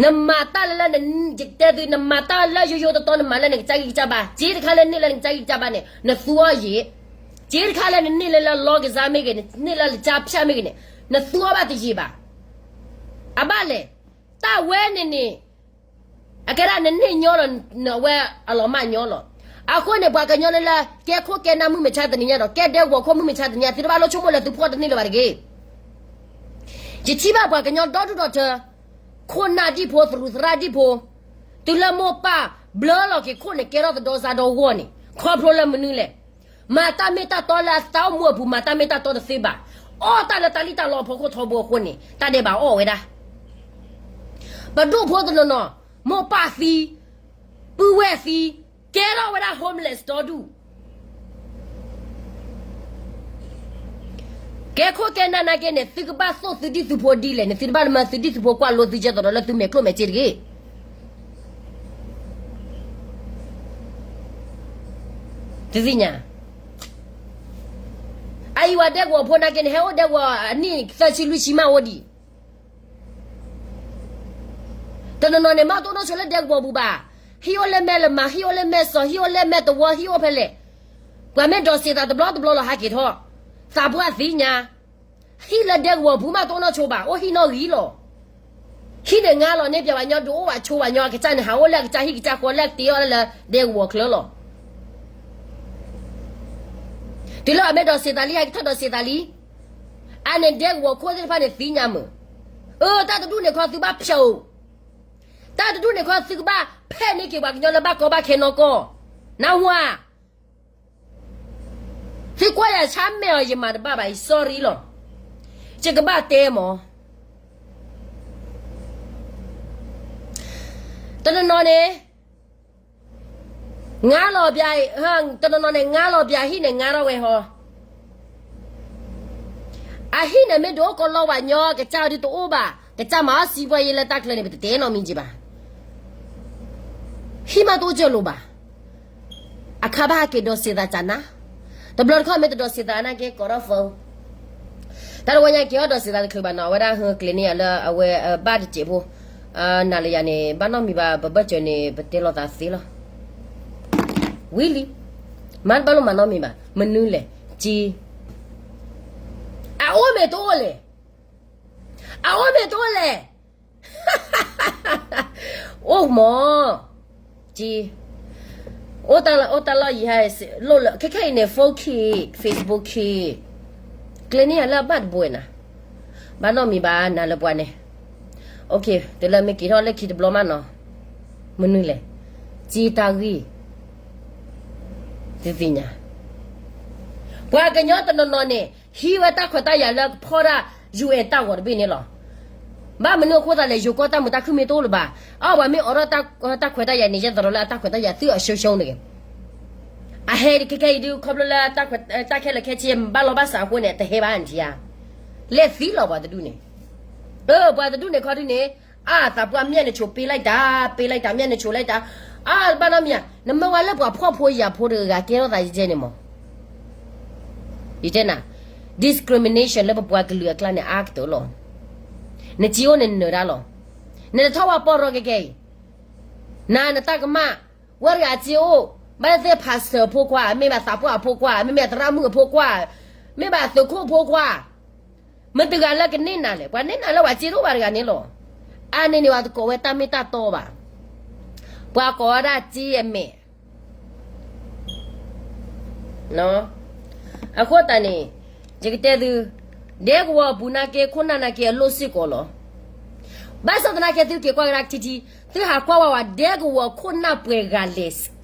နမၤတၢ်လၢလၢန, ယတဲသု နမၤတၢ်လၢယိယိတတီ နမၤလၢနကစၢ်ဂံၢ်ကစၢ်ဘါ, စ့တခါလၢန့ၢ်လၢနကစၢ်ဂံၢ်ကစၢ်ဘါန့ၣ် နသူအီၣ်ယံာ်, စ့တခါလၢနန့ၢ်လၢလၢလီကစၢ်မ့ၢ်ဂ့ၤ, နန့ၢ်လၢလၢကစၢ်ဖၠၣ်မ့ၢ်ဂ့ၤန့ၣ် နသူအီၣ်ဘၣ်တယံာ်ဘၣ်. အဘၣ်လဲၣ်, တၢ်ဝဲန့ၣ်န့ၣ် အကဲဒၣ်နန့ၢ်ညီလီၤ, နဝဲအလီၤမၢ်ညီလီၤ. အဃိန့ၣ် ပှၤကညီလၢလၢ ကဲခိၣ်ကဲနၢ်မုၢ်မဆါတနံၤညါဒီး ကဲဒဲကဝီၤခိၣ်မုၢ်မဆါတနံၤညါ သုတဘၣ်လိၣ်ဆိကမိၣ်လၢသုဖှီၣ်တန့ၢ်လၢၤဘၣ်တဂ့ၤ. ယထံၣ်ဘၣ်ပှၤကညီဒီဒူၣ်ဒီထၢ, ခိၣ်နၢ်ဒံၣ်ဖိ သရူးသရၣ်ဒံၣ်ဖိ, တုၤလၢမိၢ်ပၢ်ဘျၢလီၤက့ၤခိၣ်န့ၣ် ကဲထီၣ်သဒီစါဒီဂီၢ်န့ၣ် ခီဖျိလၢမနုၤလဲၣ်. မၤတၢ်မ့ၢ်တၢ်တီလၢအသးအိၣ်မူအပူၤ မၤတၢ်မ့ၢ်တၢ်တီတသ့ဘၣ်. အီၣ်တၢ်လၢတၢ်လံၣ်တၢ်လီအဖီခိၣ်ထီဘိအဃိန့ၣ် တၢ်ဒဲးဘးအီၣ်ဝဲဒၣ် ပဒိၣ်ဖိတနီၤနီၤ, မိၢ်ပၢ်သံ, ပုၢ်ဝဲၢ်သံ, ကဲထီၣ်ဝဲဒၣ် homeless ဒီဒူၣ်. ကဲခိၣ်ကဲနၢ်နာ်က့န့ၣ် သုကဘၣ်သိၣ်သုဒံၣ်သုဖိဒ်လဲၣ်န့ၣ် သုတဘၣ်မၤသုဒံၣ်သုဖိကွၢ်လိသုကဲသိးဒီးလၢသုမဲာ်ကျိၣ်မဲာ်စ့တဂ့ၤ. သုသ့ၣ်ညါ, အအံၤဝဲဒဲကဝီၤဖိနာ်က့န့ၣ် ဟဲအိၣ်ဒဲကဝီၤအနံၣ်သၢဆံလွံၢ်ဆံမးအိၣ်ဒံး. တနီၤနီၤန့ၣ် မ့ၢ်တအိၣ်နီၢ်ဆိလၢဒဲကဝီၤပူၤဘၣ်, ဟံၣ်အိၣ်လၢမဲၢ်လမး, ဟံၣ်အိၣ်လၢမဲၢ်စီၤ, ဟံၣ်အိၣ်လၢမဲၢ်တဝီ, ဟံၣ်အိၣ်ဖဲလဲၣ်. ပှၤမ့ၢ်ဒိးစံးသးတဘျီတဘျီလီၤဟးက့ၤထီၣ်, သးပှၢ်သ့ၣ်ညါ, ဟံၣ်လၢဒဲကဝီၤပူၤမးတအိၣ်နီၢ်ဆိဘၣ်, အိၣ်ဟံၣ်နီၣ်ဂံၢ်လီၤ. ဟံၣ်န့ၣ်ငါလီၤန့ၢ်ပှၤကညီဒုးအိၣ်ဘၣ်ဆိဘၣ်ညီအကစၢ်န့ၣ် ဟးအိၣ်လၢအကစၢ်ဟံၣ်ကစၢ်ဃီလၢအကတ့အီၤလၢလၢဒဲကဝီၤချၢလီၤ. တုၤလၢအမ့ၢ်ဒိးစံးသးလံ ဟဲက့ၤထီၣ်ဒိးစံးသးလံ. အန့ၣ်ဒဲကဝီၤခိၣ်သ့ၣ်တဖၣ်န့ၣ်သ့ၣ်ညါမုာ်. အၢ တၢ်တဒူၣ်န့ၣ်ခီသုဘၣ်ဖျိး, တၢ်တဒူၣ်န့ၣ်ခီသုကဘၣ်ဖဲန့ၢ်က့ၤပှၤကညီလၢဘၣ်ကီဘၣ်ခဲနီၢ်ကီၢ်, နၢ်ဟူဧါ. သုကွၢ်ယၤဆါမဲာ်အီၤ ယမၤတဘၣ်ဘၣ်အံၤ sorry လီၤ. ယကဘၣ်တဲမး. တနီၤနီၤန့ၣ် ငါလီၤပျၢ်, တနီၤနီၤန့ၣ် ငါလီၤပျၢ်ဟံၣ်န့ၣ် ငါထီၣ်ဝဲဟီ. အဟံၣ်န့ၣ်မ့ၢ်ဒိၣ်အိၣ်ကီးလီၤဝဲညီ ကစၢ်ဒုးတအိၣ်ဘၣ်, ကစၢ်မၤအီၣ်စံးပှဲၤယဲလၢတၢ်ချၢန့ၣ် ပတတဲနီတမံၤက့ၤဘၣ်. ဟံၣ်မးတအိၣ်ကၢလိာ်ဘၣ်. အခါဘၣ်ဟဲက့ၤဒိးစံးသးကနၤ, တဘျီတခီၣ်မ့ၢ်တဒိးစံးသးနာ်က့ ကိးထီၣ် phone. တၢ်တဝဲညါက့ၤအီၣ်ဒိးစံးသးတချုးဘၣ်နီၤ, အဝဲဒၣ်ဟၢကျဲၤန့ၢ်ယၤလၢအဝဲဘၣ်တစဲးဖိ, နၤလၢယၤန့ၣ် ဘၣ်နီတမံၤဘၣ် ပဘၢၣ်စၢၤန့ၣ် ပတဲလိာ်သးသ့လီၤ. ဝံၤလံ, မၤတဘၣ်လိာ်မၤနီတမံၤဘၣ်, မနုၤလဲၣ်, က့ အအိၣ်မ့ၢ်တအိၣ်လဲၣ်, အအိၣ်မ့ၢ်တအိၣ်လဲၣ်. အိၣ်မး, က့, အိၣ်တၢ်လီၢ်ယံၤဟဲ, လိၣ်လၢခဲခဲအံၤန့ၣ် phone ခံ, Facebook ခံ, ကျဲန့ၢ်ယၤလၢအဘၣ်တဘိနၤ, ဘၣ်နီတမံၤဘၣ်နၤလၢပှၤန့ၣ်, တုၤလၢမ့ၢ်က့ၤထီၣ်လၢခံတဘျီမးနီၤ, မနုၤလဲၣ်, က့တၢ်ဂ့ၢ် သုသ့ၣ်ညါ, ပှၤကညီတနီၤနီၤန့ၣ် ဟံးဝဲတၢ်ခွဲးတၢ်ယာ်လၢကဖီၣ်တၢ် UN တၢ်ဂီၤတဘ့ၣ်န့ၣ်လီၤ. ဘၣ်မနုၤအဃိသတးလဲၣ် ယိၤကီၢ်တၢ်မုာ်တၢ်ခုၣ်မ့ၢ်တအိၣ်လၢၤဘၣ်. အီၣ် ပှၤမ့ၢ်အိးထီၣ်တၢ်ခွဲးတၢ်ယာ်န့ၣ် ယဲသိးဒီးလၢအတၢ်ခွဲးတၢ်ယာ်သုအရှုံးရှုံးတဂ့ၤ. အဟဲခဲခဲအံၤဒုး ခီဖျိလၢ တၢ်ခဲလၢာ်ခဲဆ့ ဘၣ်လီၢ်ဘၣ်စးအဃိန့ၣ် တဟဲဘၣ်အါန့ၣ်ဧါ. လဲၣ်သံလီၤပှၤတဒူၣ်န့ၣ်. အၢ ပှၤတဒူၣ်န့ၣ်ခီဒုးန့ၣ် အၢ သးပှၢ်မၠၣ်နဆိးပ့လိုက်တာ, ပ့လိုက်တာ, မၠၣ်နဆိးလိုက်တာ, အၢ ဘၣ်နီတမံၤဧါ, နမၢဝဲလၢပှၤဖှီၣ်ဖိယာ်ဖိတဂၤကဲထီၣ်သးယဲန့ၣ်မး. ယတဲနၤ, discrimination လၢပပှၤကလုာ်အကျါန့ၣ် အါကတၢၢ်လီၤ. နစ့အိၣ်န့ၣ်နနၢၤတၢ်လီၤ. နတထီၣ်ဝဲပီၢ်ရီခဲကဲအံၤ, နၤနတၢ်ကမၣ်, ဝဲတဂၤစ့အိၣ်, ဘၣ်သ့ၣ်သ့ၣ် pastor အဖိခွါ, မ့ၢ်ဘၣ်သးပှၢ်အဖိခွါ, မ့မ့ၢ်သရၣ်မုၣ်အဖိခွါ, မ့ၢ်ဘၣ်သုးခိၣ်အဖိခွါ, မတၤတဂၤလၢကန့ၢ်နၤလဲၣ်, ပှၤန့ၢ်နၤလၢပှၤစ့တအိၣ်ဘၣ်တဂၤန့ၣ်လီၤ. အါန့ၢ်န့ၣ် ပှၤတကိးဝဲတၢ်မ့ၢ်တၢ်တီဘၣ်. ပှၤကိးဝဲဒၣ်စ့အမဲာ် အဃိသတးန့ၣ် ယကတဲသု, ဒဲကဝီၤအပူၤနာ်က့ ခိၣ်နၢ်နာ်က့ အလိၣ်စ့ၢ်ကီးလီၤ. ဘၣ်ဆၣ်သနာ်က့ သုက့ၤကွၢ်ကဒါထံထံ, သုဟးကွၢ်ဝဲဝဲ ဒဲကဝီၤခိၣ်နၢ်ပှဲၤဂၤလဲၣ်,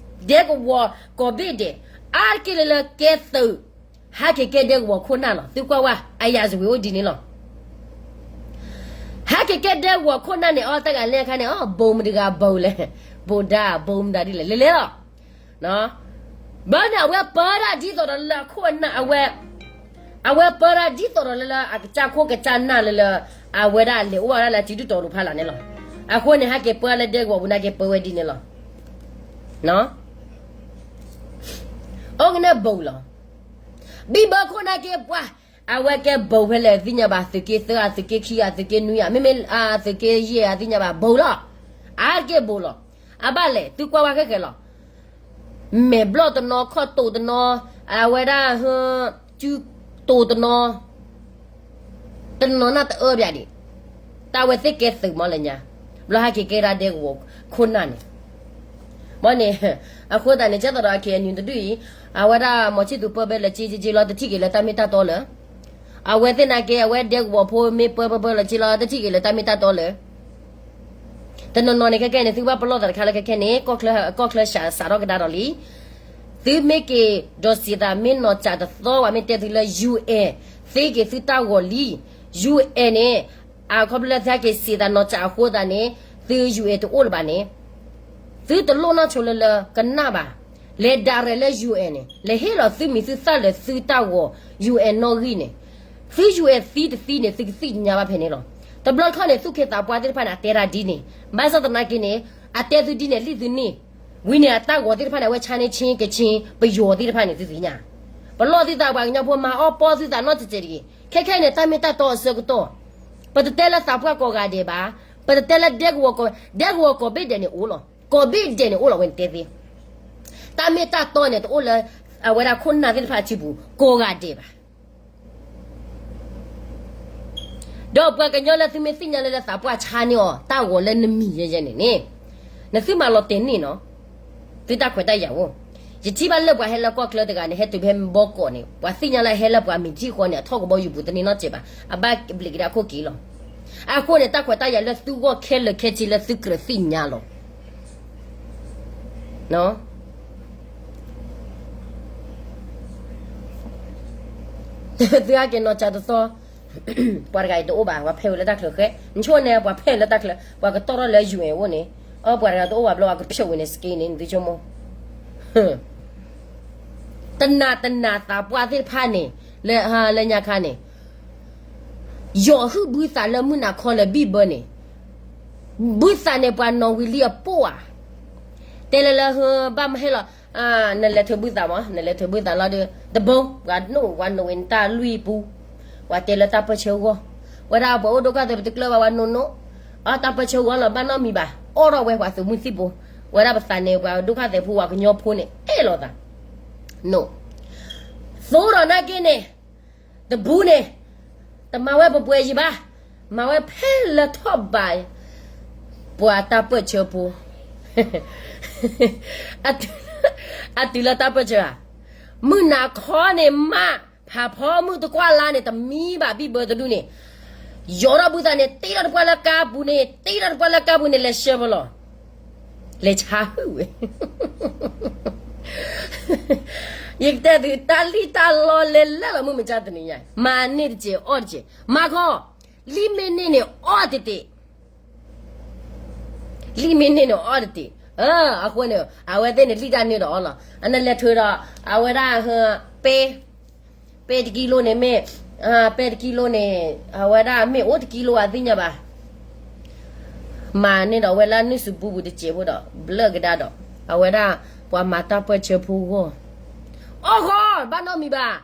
ဒဲကဝီၤကိးဘ့ၣ်ဒဲး, အါတက့ၢ်လၢလၢကဲသုး, ဟဲက့ၤကဲဒဲကဝီၤခိၣ်နၢ်လီၤ. သုကွၢ်ဝဲ အယၤစဝ့ၤအိၣ်ဒ်န့ၣ်လီၤ. ဟဲက့ၤကဲဒဲကဝီၤခိၣ်နၢ်န့ၣ် အီတၢ်ဂၤလဲၣ်အခါန့ၣ် အီ ဘိမတဂၤဘိလဲၣ်, ဘိဒါ ဘိမတၤဒ်လဲၣ် လဲၤလဲၤလီၤ. ဘျီန့ၣ် အဝဲပၢတၢ်ဒ်သိးဒီးလၢအခိၣ်အနၢ် အဝဲ, အဝဲပၢတၢ်ဒ်သိးဒီးလၢလၢအကစၢ်ခိၣ်ကစၢ်နၢ်လၢလၢ အဝဲဒၣ်လဲၤအိၣ်ဝဲဒၣ်လၢအစုဒုၣ်တီၤလိၤဖးလာ်န့ၣ်လီၤ. အဃိန့ၣ် ဟဲက့ၤပၢလၢဒဲကဝီၤပူၤနာ်က့ ပၢဝဲဒ်န့ၣ်လီၤ. အိၣ်ကန့ၣ်ဘိလီၤ. ဘံၣ်ဘၢခိၣ်နာ်က့ပှၤ, အဝဲကဲဘိဖဲလဲၣ် သ့ၣ်ညါဘၣ်, သုးက့သၢဧါ, သုးက့ခံဧါ, သုးက့နွံဧါ, မ့မ့ၢ်သုးက့ယဲၢ်ဧါ, သ့ၣ်ညါဘၣ်, ဘိလီၤ. အါတက့ၢ်ဘိလီၤ. အဘၣ်လဲၣ် သုကွၢ်ဝဲဃဲဃဲလီၤ. မဲာ်ဘျီၣ်တနီၤ, ခီၣ်တိာ်တနီၤ, အဝဲဒၣ်, စုတိာ်တနီၤ, တနီၤနၢ်တအၢဘၣ်ဒံး, တၢ်ဝဲသ့ၣ်ကဲသုးမးလၢညါ, ဘျီဟဲက့ၤကဲဒၣ်ဒဲကဝီၤခိၣ်နၢ်န့ၣ် ဘၣ်န့ၣ်, အဃိသတးန့ၣ် ကဲသိးဒီး အခဲအံၤနုၤတဒူၣ်အံၤ, အဝဲဒၣ် မီၤဆံၣ်သူးပၢဘဲလၢက့က့က့လီၤ တထံၣ်က့ၤလၢတၢ်မ့ၢ်တၢ်တီလၢ, အဝဲသ့ၣ်နာ်က့ အဝဲဒဲကဝီၤဖိမ့ၢ်ပၢပၢပၢလီၤက့လီၤ တထံၣ်က့ၤလၢတၢ်မ့ၢ်တၢ်တီလၢ တနီၤနီၤန့ၣ် ခဲကဲန့ၣ် သုဘၣ်ပလီၢ်သးတခါလၢခဲကဲန့ၣ် ကီၢ်ချၢစးထီၣ်ကဒါဒီးလံ. သုမ့ၢ်က့ၤဒီးစံးသးမ့ၢ်နီၢ်စးတသီ ပှၤမ့ၢ်တဲသုလၢ ယူၢ်အဲၣ် သ့က့ၤသုတၢ်ဂီၤလံ. ယူၢ်အဲၣ် န့ၣ် အခီဖျိလၢသုဟဲက့ၤစံးသးနီၢ်စးအဃိသတးန့ၣ် သု ယူၢ်အဲၣ် တအိၣ်လၢၤဘၣ်န့ၣ် သုတလိၣ်နီၢ်ဆိလၢလၢကနၣ်ဘၣ်. လဲၤဒၣ်ရဲၣ်လၢ ယူၢ်အဲၣ် န့ၣ် လဲၤဟ့ၣ်လီၤသုမံၤသုသၣ်လၢသုတၢ်ဂီၤ ယူၢ်အဲၣ် နီၣ်ဂံၢ်န့ၣ်, သု ယူၢ်အဲၣ် သံတသံန့ၣ် သုကသ့ၣ်ညါဘၣ်ဖဲန့ၣ်လီၤ. တဘျီတခီၣ်န့ၣ် သူၣ်က့သးပှၢ်သ့ၣ်တဖၣ်န့ၣ် အတဲတၢ်ဒ်န့ၣ်, ဘၣ်ဆၣ်သနာ်က့န့ၣ် အတဲသုဒ်န့ၣ် လံၣ်သုန့ၢ်, ဝံၤန့ၣ် အတၢ်ဂီၤသ့ၣ်တဖၣ်န့ၣ် အဝဲဆါန့ၢ် ချင်း ကချင် ပယီၤ သ့ၣ်တဖၣ်န့ၣ် သုသ့ၣ်ညါ. ပလီၢ်သုသး ပှၤကညီဖိမၤအီၣ်ပီသုသးနီတစဲးတဂ့ၤ. ခဲခဲန့ၣ် တၢ်မ့ၢ်တၢ်တီအဆၢကတီၢ်, ပတတဲလၢသးပှၢ်ကိးဂၤဒဲးဘၣ်, ပတတဲလၢဒဲကဝီၤကိး, ဒဲကဝီၤကိးဘ့ၣ်ဒဲးန့ၣ်အိၣ်လီၤ. ကိးဘ့ၣ်ဒဲးန့ၣ်အိၣ်လီၤ ဝဲန့ၣ်တဲသ့. တၢ်မ့ၢ်တၢ်တီန့ၣ် တအိၣ်လၢ အဝဲဒၣ်ခိၣ်နၢ်သ့ၣ်တဖၣ်အစုပူၤ ကိးဂၤဒဲးဘၣ်. ဒီးပှၤကညီလၢသုမ့ၢ်သ့ၣ်ညါလၢလၢသးပှၢ်ဆါန့ၢ်အီၤ တၢ်ဂီၤလၢနမံၤယဲယဲန့ၣ်န့ၣ်, နသုမၤလီၤတဲာ်န့ၢ်နီၤ, သုတၢ်ခွဲးတၢ်ယာ်အိၣ်. ယထံၣ်ဘၣ်လၢပှၤဟဲလၢကီၢ်ချၢတဂၤန့ၣ် ဟဲတုၤဖဲဘီကီးန့ၣ် ပှၤသ့ၣ်ညါလၢဟဲလၢပှၤမံၤထံၣ်ဃီန့ၣ် အထီၣ်ကဘီယူၤပူၤတန့ၢ်နီတစဲးဘၣ်, အဘၣ်ဘျံးကဒါခိၣ်က့ၤလီၤ. အဃိန့ၣ် တၢ်ခွဲးတၢ်ယာ်လၢသုဂီၢ်ခဲလၢာ်ခဲဆ့လၢသုကြၢးသ့ၣ်ညါလီၤ. သုဟဲက့ၤနီၢ်စးတသီ, ပှၤတဂၤအံၤတအိၣ်ဘၣ်, ပှၤဖဲဝဲလၢတၢ်ချၢဃဲ, နဆိန့ၣ် ပှၤဖဲလၢတၢ်ချၢ, ပှၤကတီၢ်ထီၣ်လၢ ယူၢ်အဲၣ် အိၣ်န့ၣ်, အၢ ပှၤတဂၤတအိၣ်ဘၣ်ဘျီ ပှၤကဖျိးဝဲန့ၣ် စက့ န့ၣ် နသုဆိကမိၣ် တနာ်တနာ်သးပှၢ်သ့ၣ်တဖၣ်န့ၣ်, လၢညါခါန့ၣ် ယီၤဟုၣ်ဘုသးလၢမုၢ်နၤခီလၢဘံၣ်ဘၢန့ၣ်, ဘုသးန့ၣ်ပှၤနီၣ်ဝံၤလံအပိၢ်ဧါ, တဲလၢလၢဟၢဘၣ်မဟဲလီၤ, နလဲၤထုးဘုသးမး, နလဲၤထုးဘုသးလီၤဒီး တဘိ ပှၤနိၣ်ဝဲ ပှၤနိၣ်ဝဲန့ၣ် တၢ်လွံၢ်ပူၤ, ပှၤတဲလၢတၢ်ပၢၢ်ဆၢဂီၢ်, ဝဲဒၣ်ပှၤအိၣ်ဒိၣ်ကၢ်သဲး ပတကျၢၢ်ဘၣ် ပှၤနိၣ်နိၣ်, အတၢ်ပၢၢ်ဆၢဂီၢ်လီၤ ဘၣ်နီတမံၤဘၣ်, အိၣ်ထီၣ်ဝဲပှၤသုးမုၢ်သံၣ်ဘိ, ဝဲဒၣ်ပသးန့ၣ် ပှၤဒိၣ်ကၢ်သဲးဖိ ပှၤကညီဖိန့ၣ် အဲၣ်လိာ်သး, နိၣ်, သိဒီးနာ်က့န့ၣ် တဘူးန့ၣ်, တမၤဝဲပှဲၤပှဲၤယံၤဘၣ်, မၤဝဲဖဲလၢထီၣ်ဘး ပှၤတၢ်ပၢၢ်ဆၢဖိ, အတုၤလၢတၢ်ပၢၢ်ဆၢဧါ, မုၢ်နၤခီန့ၣ်မး, ဖးဖီမုၢ်တကွၢ်လါန့ၣ် တမံဘၣ်ဘံၣ်ဘၢတဒူၣ်န့ၣ်, ယီၤထီၣ်ဘုသးန့ၣ် တ့ထီၣ်တပှၢ်လၢကါပူၤန့ၣ်, တ့ထီၣ်တပှၢ်လၢကါပူၤန့ၣ် လဲၤဆှၢပလီၤ လဲၤဆါဟုၣ်ဝဲ ယကတဲသု တၢ်လံၣ်တၢ်လီလဲၤလၢလီၤ မုၢ်မဆါတနံၤညါ, မၤန့ၢ်တစဲးအီၣ်တစဲး, မၤခီ, လံာ်မ့ၢ်န့ၢ်န့ၣ်အီၣ်တတ့ၢ်, လံာ်မ့ၢ်န့ၢ်န့ၣ်အီၣ်တတ့ၢ်. အဃိန့ၣ် အဝဲသ့ၣ်န့ၣ်လံာ်တၢ်န့ၢ်ဒီးအီၣ်လီၤ. အနလဲၤထုးဒီး အဝဲဒၣ် ပဲ ပဲတကံလိန့ၣ်မ့ၢ် ပဲတကံလိန့ၣ် အဝဲဒၣ်မ့ၢ်အိၣ်တကံလိအသ့ၣ်ညါဘၣ်. မၤန့ၢ်ဒီးဝဲလၢနုၢ်စူၤပူပူၤတစဲးဖိဒီး ဘျၢၣ်ကဒါဒီး အဝဲဒၣ်ပှၤမၤတၢ်ပၢၢ်ဆၢဖိဂီၢ် အီၣ်ဃီ ဘၣ်နီတမံၤဘၣ်.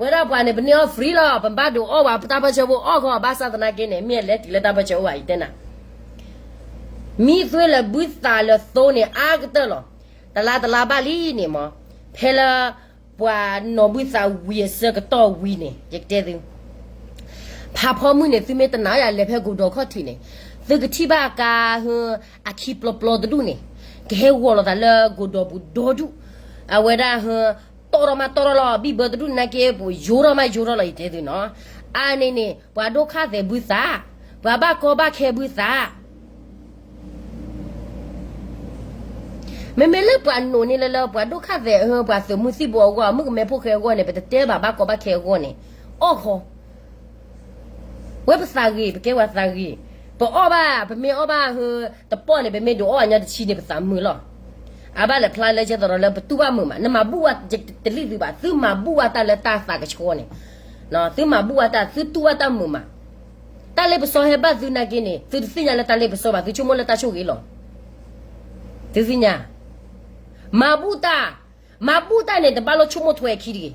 ဝဲဒၣ်ပှၤန့ၣ် ပန့ၢ်အီၣ် free လီၤ. ပဘၣ်ဒိးအီၣ်ဝဲပတၢ်ပၢၢ်ဆၢဖိအီၣ်ဃီ ဘၣ်ဆၣ်သနာ်က့န့ၣ် မ့ၢ်အလဲၤတုၤလၢတၢ်ပၢၢ်ဆၢအိၣ်ဘၣ် ယတဲနၤ မံသွ့လၢဘုသးလၢသိန့ၣ် အါကတၢၢ်လီၤ. တလါတလါဘၣ်လံန့ၣ်မး ဖဲလၢပှၤနီၢ်ဘုသးဝံၤအဆၢကတီၢ်ဝံၤန့ၣ် ယကတဲသု ဖးဖီမုၢ်န့ၣ် သုမ့ၢ်တနာ်ယၤလဲၤဖဲကိၣ်ဒီးခီၣ်ထံးန့ၣ် သုကထံၣ်ဘၣ်အကါ အခံပျီပျီတဒူၣ်န့ၣ် ကဟဲဂီၤလီၤသးလၢကိၣ်ဒီးပူၤဒီဒူၣ် အဝဲဒၣ် တီၢ်ထီၣ်မးတီၢ်ထီၣ်လီၤ ဘံၣ်ဘၢတဒူၣ်နာ်က့ ပယိၤထီၣ်မးယိၤထီၣ်လီၤ ယတဲသုနီၤ. အါန့ၣ်န့ၣ် ပှၤဒိၣ်ခါသဲးဘုသး ပှၤဘၣ်ကီဘၣ်ခဲဘုသး မ့မ့ၢ်လၢပှၤနိးန့ၢ်လၢလၢ ပှၤဒိၣ်ခါသဲး ပှၤသုးမုၢ်သံၣ်ဘိအဂီၢ် မုၣ်ကမဲဖိဃဲအဂီၢ်န့ၣ် ပတတဲဘၣ်ဘၣ်ကီဘၣ်ခဲအဂီၢ်န့ၣ် အီၣ်ဃီ ဝဲပသးဂ့ၤ ပကဲပှၤသးဂ့ၤ ပအီၣ်ဘၣ် ပမ့ၢ်အီၣ်ဘၣ် တပီၢ်န့ၣ် ပမ့ၢ်ဒုးအီၣ်အညါတဆံန့ၣ် ပသးမုာ်လီၤ. အဘၣ်လဲၤဖျါလၢကဲသရီးလၢပတူၢ်ဘၣ်မုာ်မး နမၤဘူၣ်ဝဲ တလံၣ်သုဘၣ် သုမၤဘူၣ်ဝဲတၢ်လၢတၢ်သးကဆှီန့ၣ် သုမၤဘူၣ်ဝဲတၢ် သုတူၢ်ဘၣ်တၢ်မုာ်မး တၢ်လ့ပစီဟဲဘၣ်သုနာ်က့န့ၣ် သုတသ့ၣ်ညါလၢတၢ်လ့ပစီဘၣ် သုဆိကမိၣ်လၢတၢ်ဆိၣ်ဂ့ၤလီၤ. သုသ့ၣ်ညါ မၤဘူၣ်တၢ် မၤဘူၣ်တၢ်န့ၣ် တဘၣ်လိၣ်ဆိကမိၣ်ထွဲအခံတဂ့ၤ.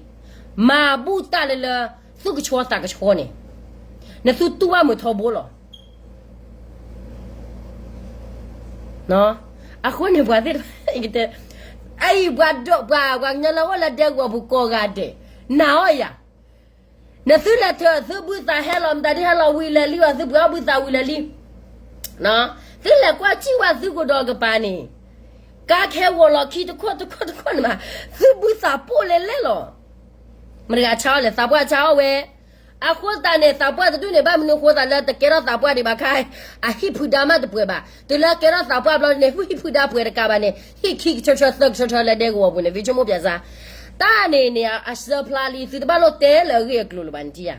မၤဘူၣ်တၢ်လၢလၢ သူၣ်ကဆှီသးကဆှီန့ၣ် နသုတူၢ်ဘၣ်မုာ်ထီဘိလီၤ. အဃိန့ၣ်ပှၤသ့ၣ်တဖၣ် အံၤပှၤဒိးပှၤ ပှၤကညီလၢအိၣ်လၢဒဲကဝီၤပူၤကိးဂၤဒဲး နာ်အီၤယၤ နသုလဲၤထၢၣ် သုဘုသးဟဲလီၤမတၤဒ်ဟဲလီၤဝံၤလၢာ်လံ သုပှၤဘုသးဝံၤလၢာ်လံ သုလဲၤကွၢ်စံၣ်ဝဲသုကဒီးကပၤန့ၣ် ကါခဲဂီၤလီၤခံတခိၣ်တခိၣ်တခိၣ်န့ၣ်မး သုဘုသးပိၢ်လဲၤလဲၤလီၤ. မတၤတဂၤဆါအီၤလဲၣ် သးပှၢ်ဆါအီၤဝဲ. အဃိသတးန့ၣ် သးပှၢ်တဒူၣ်န့ၣ် ဘၣ်မနုၤအဃိသးလၢတကဲထီၣ်သးပှၢ်ဒံးဘၣ်ခါ အဟံၣ်ဖုဒါမးတပှဲၤဘၣ်. တုၤလၢကဲထီၣ်သးပှၢ်ဘျီန့ၣ် ဟံၣ်ဖုဒါပှဲၤတကးဘၣ်န့ၣ် ဟံၣ်ခံကထၢထၢသၢကထၢထၢလၢဒဲကဝီၤပူၤန့ၣ် သုဆိကမိၣ်ပၠးစါ တၢ်န့ၣ်န့ၣ် အဆၢဖျါလံ သုတဘၣ်လိၣ်တဲလၢအဂ့ၢ်အကျိၤလၢၤဘၣ်န့ၣ်ဧါ.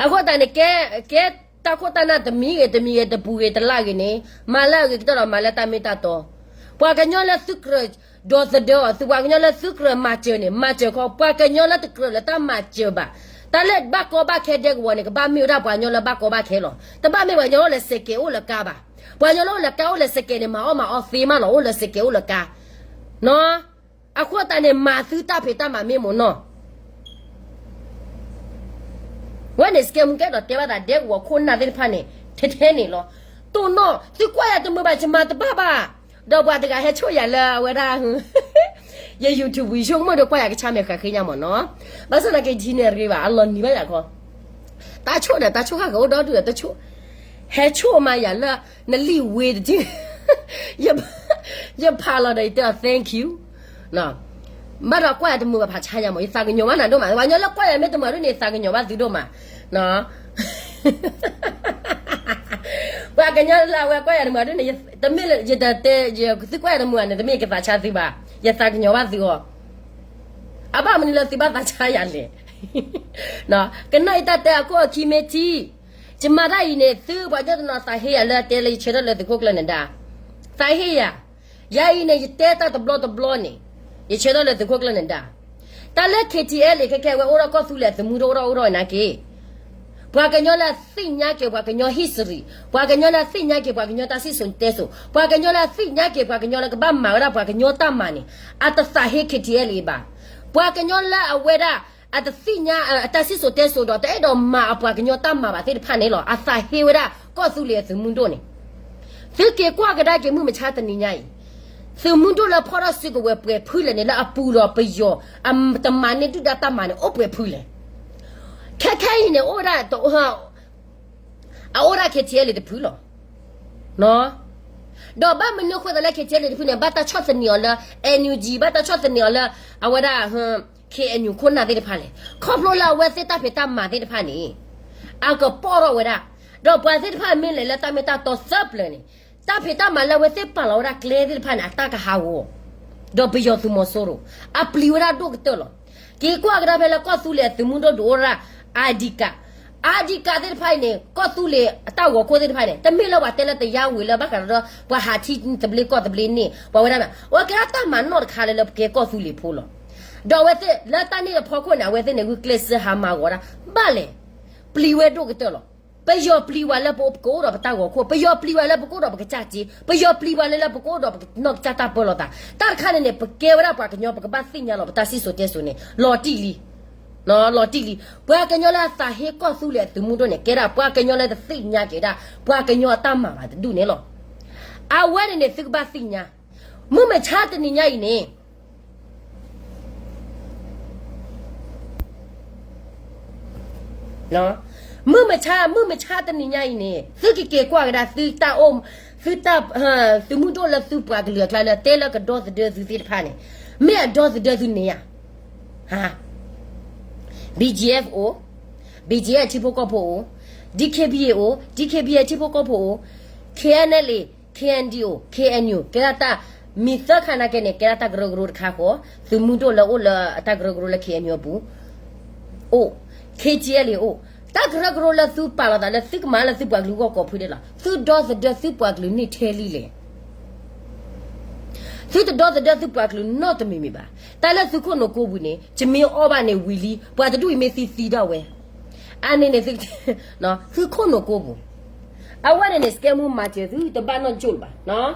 အဃိသတးန့ၣ် ကဲ ကဲတၢ်ခိၣ်တၢ်နၢ်တမံၤဂ့ၤ တမံၤဂ့ၤ တပူၤဂ့ၤ တလၢ်ဂ့ၤန့ၣ် မၤလၢအဂ့ၤကတၢၢ်ဒီးမၤလၢတၢ်မ့ၢ်တၢ်တီ ပှၤကညီလၢသုကြၢးဒီသဒၢအီၤ သုပှၤကညီလၢသုကြၢးမၤစၢၤန့ၣ် မၤစၢၤခီ ပှၤကညီလၢတကြၢးလၢတၢ်မၤစၢၤဘၣ် တၢ်လၢဘၣ်ကီဘၣ်ခဲဒဲကဝီၤန့ၣ် ကဘၣ်မ့ၢ်ဝဲဒၣ်ပှၤကညီလၢဘၣ်ကီဘၣ်ခဲလီၤ. တဘၣ်မ့ၢ်ပှၤကညီအိၣ်လၢစဲးကဲးအိၣ်လၢကါဘၣ်. ပှၤကညီလၢအိၣ်လၢကါအိၣ်လၢစဲးကဲးန့ၣ် မၤအီၣ်မၤအီသ့မးလီၤ အိၣ်လၢစဲးကဲးအိၣ်လၢကါ နီၤ အဃိသတးန့ၣ် မၤသုတၢ်ဖံးတၢ်မၤမ့ၢ်မ့ၢ်နီၤ ဝဲန့ၣ်စကဲမူကဲဒီးတဲဘၣ်သးဒဲကဝီၤခိၣ်နၢ်သ့ၣ်တဖၣ်န့ၣ် ထဲထဲန့ၣ်လီၤ. တိၢ်နီၣ် သုကွၢ်ယၤတမုာ်ဘၣ် ယမၤတဘၣ်ဘၣ်. ဒီးပှၤတဂၤဟဲဆိၣ်ယၤလၢအဝဲဒၣ် ယ YouTube ယဆိကမိၣ်ဒီးကွၢ်ယၤကဆါမဲာ်ဃးဃ့ညါမ့ၢ်နီၤ. ဘၣ်ဆၣ်သနာ်က့ ယထံၣ်န့ၢ်ရ့ဘၣ် အလီၤနံၤဘၣ်ယၤခီ တၢ်ဆိၣ်ဒီးတၢ်ဆိၣ်ဃၣ်ကအိၣ်ဒီဒူၣ်ဒီးတဆိၣ် ဟဲဆိၣ်မးယၤလၢ နလံာ်ဝ့တထံၣ် ယဖးလီၤဒီးယတဲအီၤ thank you ဘၣ်ဒီးကွၢ်ယၤတမုာ်ဘၣ်ဖးဆါညါမ့ၢ် ယသးကညီၤဘၣ်နၤဒိၣ်မး ပှၤကညီလၢကွၢ်ယၤမ့ၢ်တမုာ်ဒိၣ်န့ၣ် ယသးကညီၤဘၣ်သုဒိၣ်မး ပှၤကညီလၢအဝဲကွၢ်ယၤတမုာ်ဒိၣ်န့ၣ် တမ့ၢ်လၢယတတဲ သုကွၢ်ယၤတမုာ်န့ၣ် တမ့ၢ်ယကသးဆါသုဘၣ် ယသးကညီၤဘၣ်သုအီၤ အဘၣ်မနုၤလၢသုဘၣ်သးဆါယၤလဲၣ် ကနၣ်အံၤတၢ်တဲအခိၣ်အခံမ့ၢ်ထံ ယမၤတၢ်အံၤန့ၣ် သုပှၤကညီတနီၤသးဟ့ယၤလၢအတဲလၢယဆၢထၢၣ်လၢသုးခိၣ်ကျၢၢ်နဒါ သးဟ့ယၤ ယၤအံၤန့ၣ် ယတဲတၢ်တဘျီတဘျီန့ၣ် ယဆၢထၢၣ်လၢသုးခိၣ်ကျၢၢ်နဒါ တၢ်လၢ KTLA ခဲခဲအဝဲအိၣ်ဒီးကီၢ်သူလ့ၤအသုးမုၢ်ဒိၣ်အိၣ်ဒီးအိၣ်ဒီးနာ်က့ ပှၤကညီလၢအသ့ၣ်ညါက့ၤပှၤကညီ history ပှၤကညီလၢအသ့ၣ်ညါက့ၤပှၤကညီတၢ်စံၣ်စိၤတဲစိၤ ပှၤကညီလၢအသ့ၣ်ညါက့ၤပှၤကညီလၢကဘၣ်မၤဝဲဒၣ်ပှၤကညီတၢ်မၤန့ၣ် အတသးဟ့ KTLA ဘၣ်. ပှၤကညီလၢအဝဲဒၣ် အတသ့ၣ်ညါ အတၢ်စံၣ်စိၤတဲစိၤဒီး တအဲၣ်ဒိးမၤအပှၤကညီတၢ်မၤဘၣ်သ့ၣ်တဖၣ်န့ၣ်လီၤ. အသးဟ့ဝဲဒၣ်ကီၢ်သူလ့ၤအသုးမုၢ်ဒိၣ်န့ၣ် သုက့ၤကွၢ်ကဒါက့ၤမုၢ်မဆါတနံၤညါအံၤ သုးမုၢ်ဒိၣ်လၢဖီၣ်ထီၣ်စုကဝဲၤပှဲၤဖုလဲၣ်န့ၣ် လၢအပူၤဒီးပယီၤ အတမၤန့ၢ်ဒုၣ်ဒါတၢ်မၤန့ၣ် အိၣ်ပှဲၤဖုလဲၣ်. ခဲခဲအံၤန့ၣ် အိၣ်ဝဲဒၣ် အအိၣ်ဒၣ် KTLA တဖုလီၤ. ဒီးဘၣ်မနုၤအဃိသတးလၢ KTLA တဖုန့ၣ် ဘၣ်တၢ်ဆီၣ်သနံးအီၤလၢ NUG ဘၣ်တၢ်ဆီၣ်သနံးအီၤလၢ အဝဲဒၣ် KNU ခိၣ်နၢ်သ့ၣ်တဖၣ်လဲၣ်. ခီဖျိလၢအဝဲသ့ၣ်တၢ်ဖံးတၢ်မၤသ့ၣ်တဖၣ်န့ၣ် အကပီၢ်ထီၣ်ဝဲဒၣ် ဒီးပှၤသ့ၣ်တဖၣ်မ့ၢ်လဲၤလၢတၢ်မ့ၢ်တၢ်တီသၢပျၢၤန့ၣ် တၢ်ဖံးတၢ်မၤလၢအဝဲသ့ၣ်ပာ်လီၤဝဲဒၣ်ကျဲသ့ၣ်တဖၣ်န့ၣ် အတၢ်ကဟးဂီၤ ဒီးပယီၤသုးမီၤစိရိၤ အပျံၤဝဲဒၣ်ဒိၣ်ကတၢၢ်လီၤ. က့ၤကွၢ်ကဒါဖဲလၢကီၢ်သူလ့ၤအသုးမုၢ်ဒိၣ်ဒုးအိၣ်ဝဲဒၣ် အါဒံကး အါဒံကးသ့ၣ်တဖၣ်အံၤန့ၣ် ကီၢ်သူလ့ၤအတၢ်ဂီၤခိၣ်သ့ၣ်တဖၣ်န့ၣ် တမ့ၢ်လၢပှၤတဲလၢတယါဝံၤလၢဘၣ်ဃးဒီး ပှၤဟးထံသဘျ့ကီၢ်သဘျ့န့ၣ် ပှၤဝဲဒၣ်မး အဝဲကဲထီၣ်တၢ်မၤနီၣ်တခါလၢလၢပကဲကီၢ်သူလ့ၤဖိလီၤ. ဒီးအဝဲသ့ၣ်လၢတၢ်န့ၣ်အဖီခိၣ်န့ၣ် အဝဲသ့ၣ်န့ၣ် ဂုာ်ကျဲးစၢးဟးမၤဂီၤဒၣ် ဘၣ်လဲၣ် ပျံၤဝဲဒိၣ်ကတၢၢ်လီၤ. ပယီၤပျံၤဝဲလၢပကအိၣ်ဒီးပတၢ်ဂီၤခိၣ်, ပယီၤပျံၤဝဲလၢပကအိၣ်ဒီးပကစၢ်စ့, ပယီၤပျံၤဝဲလၢလၢပကအိၣ်ဒီးပကနီၢ်ကစၢ်တၢ်ပၢလီၤသး, တၢ်တခါန့ၣ်န့ၣ် ပကဲဝဲဒၣ်ပှၤကညီ ပကဘၣ်သ့ၣ်ညါလီၤ ပတၢ်စံၣ်စိၤတဲစိၤန့ၣ် လီၤတံၢ်လံ လီၤတံၢ်လံ. ပှၤကညီလၢအသးဟ့ကီၢ်သူလ့ၤအသုးမုၢ်ဒိၣ်န့ၣ် ကဲဒၣ်ပှၤကညီလၢတသ့ၣ်ညါက့ၤဒၣ် ပှၤကညီအတၢ်မၤဘၣ်တဒူၣ်န့ၣ်လီၤ. အဝဲန့ၣ်န့ၣ် သုကဘၣ်သ့ၣ်ညါ, မုၢ်မဆါတနံၤညါအံၤန့ၣ် မုၢ်မဆါ မုၢ်မဆါတနံၤညါအံၤန့ၣ် သုကက့ၤကွၢ်ကဒါ သုတၢ်အိၣ် သုတၢ် သုးမုၢ်ဒိၣ်လၢသုပှၤကလုာ်အကျါလၢ တဲလၢကဒီသဒၢသုသ့ၣ်တဖၣ်န့ၣ် မ့ၢ်အဒီသဒၢသုန့ၣ်ဧါ. ဟါ BGF အိၣ်, BGF ထံဖိကီၢ်ဖိအိၣ်, DKBA အိၣ်, DKBA ထံဖိကီၢ်ဖိအိၣ်, KNLA, KNDO, KNU ကဲဒၣ်တၢ် မံၤသၢခါနာ်က့န့ၣ် ကဲဒၣ်တၢ်ကရၢကရိတခါဃီ, သုးမုၢ်ဒိၣ်လၢအိၣ်လၢအတၢ်ကရၢကရိလၢ KNU အပူၤ အိၣ်, KTLA အိၣ်, တၢ်ကရၢကရိလၢသုပာ်လီၤသးလၢသုကမၤလၢသုပှၤကလုာ်ဂီၢ်ကိးဖုဒဲးလီၤ. သုဒီသဒၢသုပှၤကလုာ်န့ၣ်ထဲလံလဲၣ်. သုတဒီသဒၢသုပှၤကလုာ်နီတမံၤမံၤဘၣ်. တၢ်လၢသုခိၣ်နူာ်ကိပူၤန့ၣ် ယမ့ၢ်အီၣ်ဘၣ်န့ၣ်ဝံၤလံ, ပှၤတဒူၣ်အံၤမ့ၢ်သံသံဒၣ်ဝဲ, အန့ၣ်န့ၣ် သုခိၣ်နူာ်ကိပူၤ, အဝဲန့ၣ်န့ၣ် စကဲမူမၤစၢၤသုတဘၣ်နီၢ်ကၠိၣ်လၢၤဘၣ်.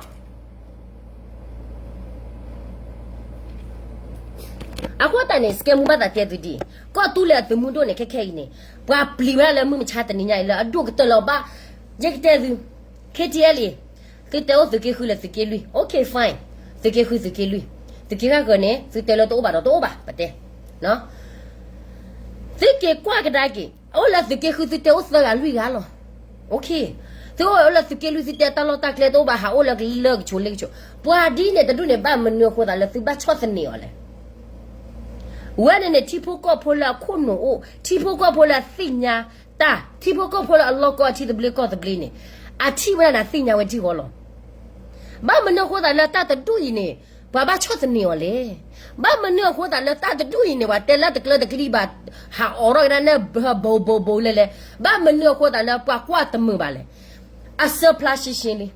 အဃိသတးန့ၣ် စကဲမူဘၣ်သးတဲသုဒ်အံၤ, ကီၢ်သူလ့ၤအသုးမုၢ်ဒိၣ်န့ၣ် ခဲခဲအံၤန့ၣ် ပှၤပျံၤဝဲဒၣ်လၢမုၢ်မဆါတနံၤညါအံၤလၢအဒိၣ်ကတၢၢ်လၢၤဘၣ်, ယကတဲသု, KTLA သုတဲအိၣ်သုးက့ဃုလၢသုးက့လွံၢ်, OK fine, သုးက့ဃုသုးက့လွံၢ်, သုးက့ဃၣ်ဃၢၤန့ၣ် သုတဲလၢတအိၣ်ဘၣ်ဒီးတအိၣ်ဘၣ် ပတဲ သုက့ၤကွၢ်ကဒါက့ၤ, အိၣ်လၢသုးက့ဃုသုတဲအိၣ်သၢဂၤလွံၢ်ဂၤလီၤ. သုအိၣ်လၢသုးက့လွံၢ်သုတဲတၢ်လီၢ်တၢ်ကျဲတအိၣ်ဘၣ် ဟးအိၣ်လၢလၢကဆိးလ့ကဆိး, ပှၤဒ်န့ၣ်တဒူၣ်န့ၣ် ဘၣ်မနုၤအဃိသးလၢသုဘၣ်ဆီၣ်သနံးအီၤလဲၣ်. ဝဲန့ၣ်န့ၣ် ထံဖိကီၢ်ဖိလၢအခိၣ်နူာ်အိၣ်, ထံဖိကီၢ်ဖိလၢအသ့ၣ်ညါတၢ်, ထံဖိကီၢ်ဖိလၢအလီၢ်ကီၢ်အထံသဘျ့ကီၢ်သဘျ့န့ၣ်, အထံၣ်ဝဲဒၣ်န့ၣ် အသ့ၣ်ညါဝဲထံၣ်ဃီလီၤ. ဘၣ်မနုၤအဃိသးလၢတၢ်တဒူၣ်အံၤန့ၣ် ပှၤဘၣ်ဆီၣ်သနံးအီၤလဲၣ်. ဘၣ်မနုၤအဃိသးလၢတၢ်တဒူၣ်အံၤန့ၣ် ပှၤတဲလၢတကျၢတကျံဘၣ်, ဟးအိးထီၣ်ကဒါနဲၣ်ဘိဘိဘိလဲၣ်လဲၣ်, ဘၣ်မနုၤအဃိသးလၢပှၤကွၢ်တမုာ်ဘၣ်လဲၣ်. အဆၢဖျါရှင်းရှင်းလံ,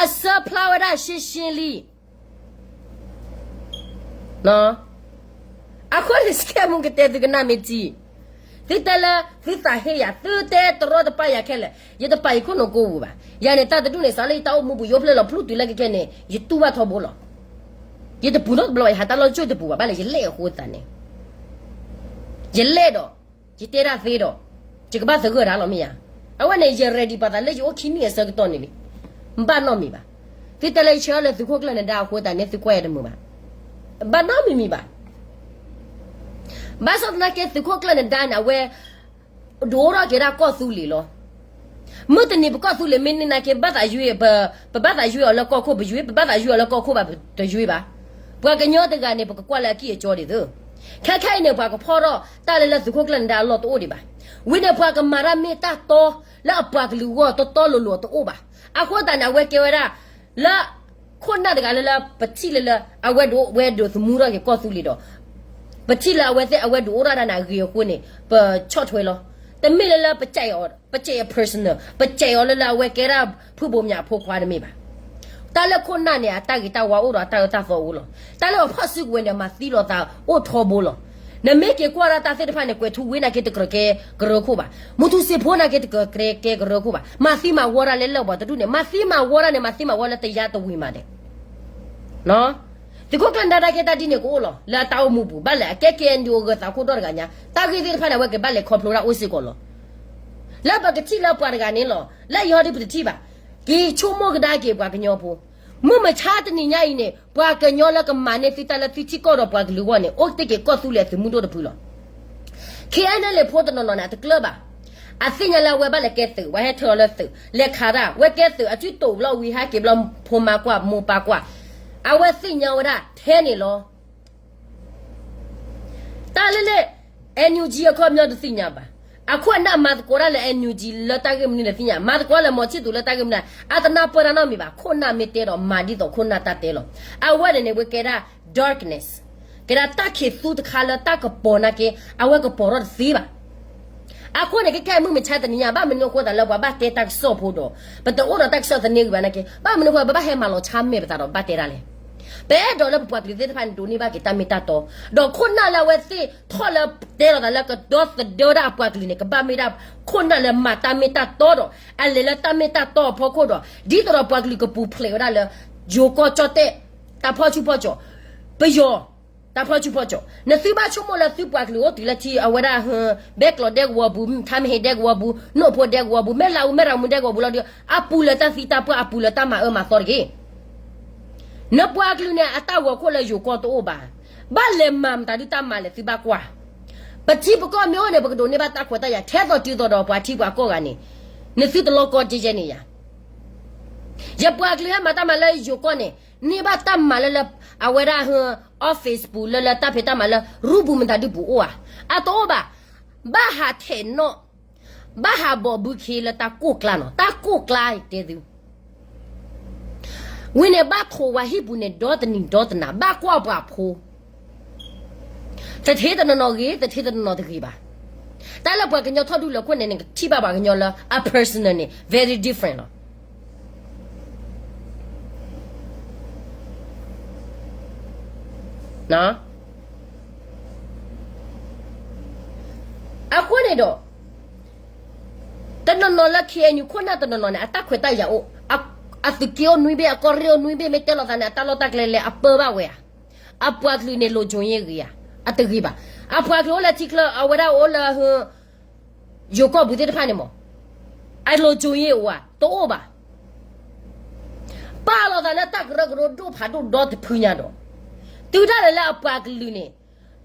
အဆၢဖျါဝဲဒၣ်ရှင်းရှင်းလံ. အဃိန့ၣ် စကဲမူကတဲသုကနၣ်မ့ၢ်ထံ, သုတဲလၢ သုသးဟ့ယၤ သုတဲတရီတပါယၤခဲလၢာ်, ယတပာ်ယခိၣ်နူာ်ကိပူၤဘၣ်. ယၤန့ၣ် တၢ်တဒူၣ်န့ၣ် စးလၢယတၢ်အိၣ်မူပူၤ ယအိၣ်ဖျဲၣ်လီၤဖျူးတုၤလၢကကဲန့ၣ် ယတူၢ်ဘၣ်ထီဘိလီၤ. ယတပူၤနီတဘျီဘၣ်, ယဟးတၢ်လီၢ်ကၠိၣ်တပူၤဘၣ်, ဘၣ်လဲၣ် ယလဲၣ်အဃိသတးန့ၣ်, ယလဲၣ်ဒီး ယတဲဒၣ်သ့ဒီး ယကဘၣ်သဂၢၢ်တၢ်လီၤမ့ၢ်ဧါ. အဝဲန့ၣ် ယ ready ပာ်သးလၢယအိၣ်ခံနံၣ်အဆၢကတီၢ်န့ၣ်လံ. ဘၣ်နီတမံၤဘၣ်. သုတဲလၢယဆှၢလၢသုးခိၣ်ကျၢၢ်နဒါအဃိသတးန့ၣ် သုကွၢ်ယၤတမုာ်ဘၣ်. ဘၣ်နီတမံၤမံၤဘၣ်. ဘၣ်ဆၣ်သနာ်က့ သုးခိၣ်ကျၢၢ်နဒါန့ၣ် အဝဲ ဒုးအိၣ်ထီၣ်က့ၤဒၣ်ကီၢ်သူလ့ၤလီၤ. မုၢ်တနံၤပကီၢ်သူလ့ၤမ့ၢ်န့ၢ်နာ်က့ ဘၣ်သးယွ့ ပဘၣ်သးယွ့အီၤလၢကီၢ်ခိၣ်ပယွ့, ပဘၣ်သးယွ့အီၤလၢကီၢ်ခိၣ်ဘၣ်ပတယွ့ဘၣ်. ပှၤကညီတဂၤန့ၣ် ပကကွၢ်လၢအကံၢ်အကီဒ်သိး ခဲခဲအံၤန့ၣ် ပှၤကဖီၣ်ထီၣ်တၢ်လၢလၢသုးခိၣ်ကျၢၢ်နဒါအလီၢ်တအိၣ်ဒံးဘၣ်. ဝံၤန့ၣ် ပှၤကမၤတၢ်မ့ၢ်တၢ်တီလၢအပှၤကလုာ်အဂီၢ်တီတီလိၤလိၤတအိၣ်ဘၣ်. အဃိသတးန့ၣ် အဝဲကဲဝဲဒၣ် လၢ ခိၣ်နၢ်တဂၤလၢလၢပထံၣ်လၢလၢ အဝဲဒုးဝဲဒုးသမူထီၣ်က့ၤကီၢ်သူလ့ၤဒီး ပထံၣ်လၢအဝဲသ့ၣ်အဝဲဒုးအိၣ်ထီၣ်ဒၣ်န့ၣ်အဂ့ၤအဃိန့ၣ် ပဆီၣ်ထွဲလီၤ. တမ့ၢ်လၢလၢပကဲအီၤ ပကဲအီၤ personal, ပကဲအီၤလၢလၢအဝဲကဲဒၣ်ဖုဘိးမၠးအဖိခွါတမ့ၢ်ဘၣ်. တၢ်လၢခိၣ်နၢ်န့ၣ် အတၢ်ဂ့ၤတၢ်ဝါအိၣ်ဒီးအတၢ်အၢတၢ်သီအိၣ်လီၤ. တၢ်လၢအဖီၣ်စုကဝဲၤန့ၣ် မၤသံလိာ်သးအိၣ်ထီဘိလီၤ. နမ့ၢ်က့ၤကွၢ်ဒၣ်တၢ်သ့ၣ်တဖၣ်န့ၣ် ကွဲးထူဝ့နာ်က့ တကြၢးကဲကရၢခိၣ်ဘၣ်. မူထူစ့ဖိနာ်က့ တကြၢးကဲကရၢခိၣ်ဘၣ်. မၤသံမၤဝီဒၣ်လၢလၢပှၤတဒူၣ်န့ၣ် မၤသံမၤဝီဒၣ်န့ၣ် မၤသံမၤဝီလၢတယါတဝံၤမးဒဲး သုးခိၣ်ကျၢၢ်နဒါနာ်က့ တၢ်ဒ်န့ၣ်ကအိၣ်လီၤ. လၢအတၢ်အိၣ်မူပူၤ ဘၣ်လဲၣ် အကဲ KNDO ဂၢၤသးခိၣ်ဒီတဂၤညါ တၢ်ဂ့ၢ်သ့ၣ်တဖၣ်န့ၣ် အဝဲကဘၣ်လဲၤခီဖျိဒၣ်အိၣ်စ့ၢ်ကီးလီၤ. လၢပကထံၣ်လၢပှၤတဂၤန့ၣ်လီၤ. လၢယဟီဒ်ပတထံၣ်ဘၣ်. က့ၤဆိကမိၣ်ကဒါက့ၤပှၤကညီဖိ မုၢ်မဆါတနံၤညါအံၤန့ၣ် ပှၤကညီလၢကမၤန့ၢ်သုတၢ်လၢသုထံကီၢ်ဒီးပှၤကလုာ်အဂီၢ်န့ၣ် အိၣ်တ့ၢ်က့ၤကီၢ်သူလ့ၤအသုးမုၢ်ဒိၣ်တဖုလီၤ. KNLA ဖိတနီၤနီၤန့ၣ် အတကျၢၤဘၣ်. အသ့ၣ်ညါလၢအဝဲဘၣ်လဲၤကဲသုး ဝဲဟဲထၢအီၤလၢသုး လဲၤခးတၢ် ဝဲကဲသုး အစုတိာ်ဘျီဝံၤ ဟဲက့ၤဘျီ ဖိမါကွၢ်မိၢ်ပၢ်ကွၢ် အဝဲသ့ၣ်ညါဝဲဒၣ်ထဲန့ၣ်လီၤ. တၢ်လၢလၢ NUG အခီပညီတသ့ၣ်ညါဘၣ်. အခိၣ်အနၢ်မၤသကိးတၢ်လၢ NUG လၢတၢ်ဂ့ၢ်မနုၤလဲၣ်သ့ၣ်ညါ, မၤသကိးလၢမောင်ချစ်သူ လၢတၢ်ဂ့ၢ်မနုၤလဲၣ်, အတနၢ်ပၢၢ်တၢ်နီတမံၤဘၣ်. ခိၣ်နၢ်မ့ၢ်တဲဒီးမၤဒ်သိးခိၣ်နၢ်တၢ်တဲလီၤ. အဝဲန့ၣ်န့ၣ် ဝဲကဲဒၣ် darkness, ကဲဒၣ်တၢ်ခံးသူတခါလၢတၢ်ကပီၤနာ်က့ အဝဲကပီၤထီၣ်တသ့ဘၣ်. အဃိန့ၣ် ကဲကဲမုၢ်မဆါတနံၤညါ ဘၣ်မနုၤအဃိသးလၢပှၤဘၣ်တဲတၢ်ကစီၣ်ဖိဒီး ပတအိၣ်ဒီးတၢ်ကစီၣ်သန့ဂံၢ်ဘၣ်နာ်က့ ဘၣ်မနုၤအဃိသး ပဘၣ်ဟဲမၤလီၤဆါမဲာ်ပသးဒီးဘၣ်တဲဒၣ်လဲၣ်. ပအဲၣ်ဒိးလၢပပှၤကလုာ်သ့ၣ်တဖၣ်န့ၣ် ဒိးန့ၢ်ဘၣ်က့ၤတၢ်မ့ၢ်တၢ်တီ, ဒီးခိၣ်နၢ်လၢအဝဲသ့ၣ်ထီၣ်လၢတဲလီၤသးလၢကဒီသဒၢဒၣ်အပှၤကလုာ်န့ၣ် ကဘၣ်မ့ၢ်ဒၣ်ခိၣ်နၢ်လၢမၤတၢ်မ့ၢ်တၢ်တီဒီး အလဲၤလၢတၢ်မ့ၢ်တၢ်တီအဖီခိၣ်ဒီး ဒ်သိးဒီးပှၤကလုာ်ကပူၤဖျဲးဝဲဒၣ်လၢ ယိၤကီၢ်ကၠီၣ်တဲၣ် တၢ်ဖီၣ်ဆူၣ်ဖီၣ်ကၠီၣ်, ပယီၤ တၢ်ဖီၣ်ဆူၣ်ဖီၣ်ကၠီၣ်, နသုဘၣ်ဆိကမိၣ်လၢသုပှၤကလုာ်အိၣ်တုၤလၢထံ အဝဲဒၣ် ဘဲကျိးဒဲကဝီၤပူၤ, ထါမဟ့ဒဲကဝီၤပူၤ, နိၣ်ဖိဒဲကဝီၤပူၤ, မဲၢ်လးအူမဲၢ်ရၤမူဒဲကဝီၤပူၤလီၤဒီး အပူၤလၢတၢ်သံတၢ်ပှၢ် အပူၤလၢတၢ်မၤအၢမၤသီတဂ့ၤ. နပှၤကလုာ်န့ၣ် အတၢ်ဂီၤခိၣ်လၢယိၤကီၢ်တအိၣ်ဘၣ်. ဘၣ်လဲၤမၤမတၤဒုတၢ်မၤလဲၣ် သုဘၣ်ကွၢ်. ပထံပကီၢ်မ့ၢ်အိၣ်န့ၣ် ပကဒိးန့ၢ်ဘၣ်တၢ်ခွဲးတၢ်ယာ် ထဲသိးတုၤသိးဒီးပှၤထံပှၤကီၢ်ဂၤန့ၣ် နသုတလီၢ်ကီကဲကဲန့ၣ်ယၤ ယပှၤကလုာ်ဟဲမၤတၢ်မၤလၢယိၤကီၢ်န့ၣ် န့ၢ်ဘၣ်တၢ်မၤလၢလၢ အဝဲဒၣ် office ပူၤလၢလၢတၢ်ဖံးတၢ်မၤလၢ ရူပူၤမတၤဒုပူၤအိၣ်ဧါ. အတအိၣ်ဘၣ်. ဘၣ်ဟးထဲးနီၣ်, ဘၣ်ဟးဘီၣ်ဘုခ့လၢတၢ်ကိၢ်ကျါနီၤ, တၢ်ကိၢ်ကျါတဲသု ဝံၤန့ၣ် ဘၣ်ထိးဝဲဟံၣ်ပူၤန့ၣ် ဒီတနံၤဒီတနၤ ဘၣ်ကွၢ်ပှၤဖိ သထ့တနီၤနီၤဂ့ၤ သထ့တနီၤနီၤတဂ့ၤဘၣ်. တၢ်လၢပှၤကညီထီၣ်ဒူလၢခိၣ်န့ၣ် နကထံၣ်ဘၣ်ပှၤကညီလၢအ personal န့ၣ် very different လီၤ. အဃိန့ၣ်ဒီး တနီၤနီၤလၢ K N U ခိၣ်နၢ်တနီၤနီၤန့ၣ် အတၢ်ခွဲးတၢ်ယာ်အိၣ်, အသုးက့အိၣ်နွံဘ့ၣ် အကီၢ်ရ့ၣ်အိၣ်နွံဘ့ၣ် မ့ၢ်တဲလိာ်သးန့ၣ် အတၢ်လီၢ်တၢ်ကျဲလဲၣ် အပၢဘၣ်ဝဲဧါ. အပှၤကလုာ်န့ၣ် လိၤကၠိၤယ့ၢ်ဂ့ၤဧါ, အတဂ့ၤဘၣ်. အပှၤကလုာ်အိၣ်လၢထံချၢ အဝဲဒၣ်အိၣ်လၢ ယိၤကီၢ်ပူၤသ့ၣ်တဖၣ်န့ၣ်မး အလိၤကၠိၤယ့ၢ်အိၣ်ဧါ, တအိၣ်ဘၣ်. ပာ်လီၤသးလၢတၢ်ကရၢကရိဒိၣ်ဖးဒိၣ်ဒီတဖုညါဒီး တုၤဒၣ်လဲာ်လၢအပှၤကလုာ်န့ၣ်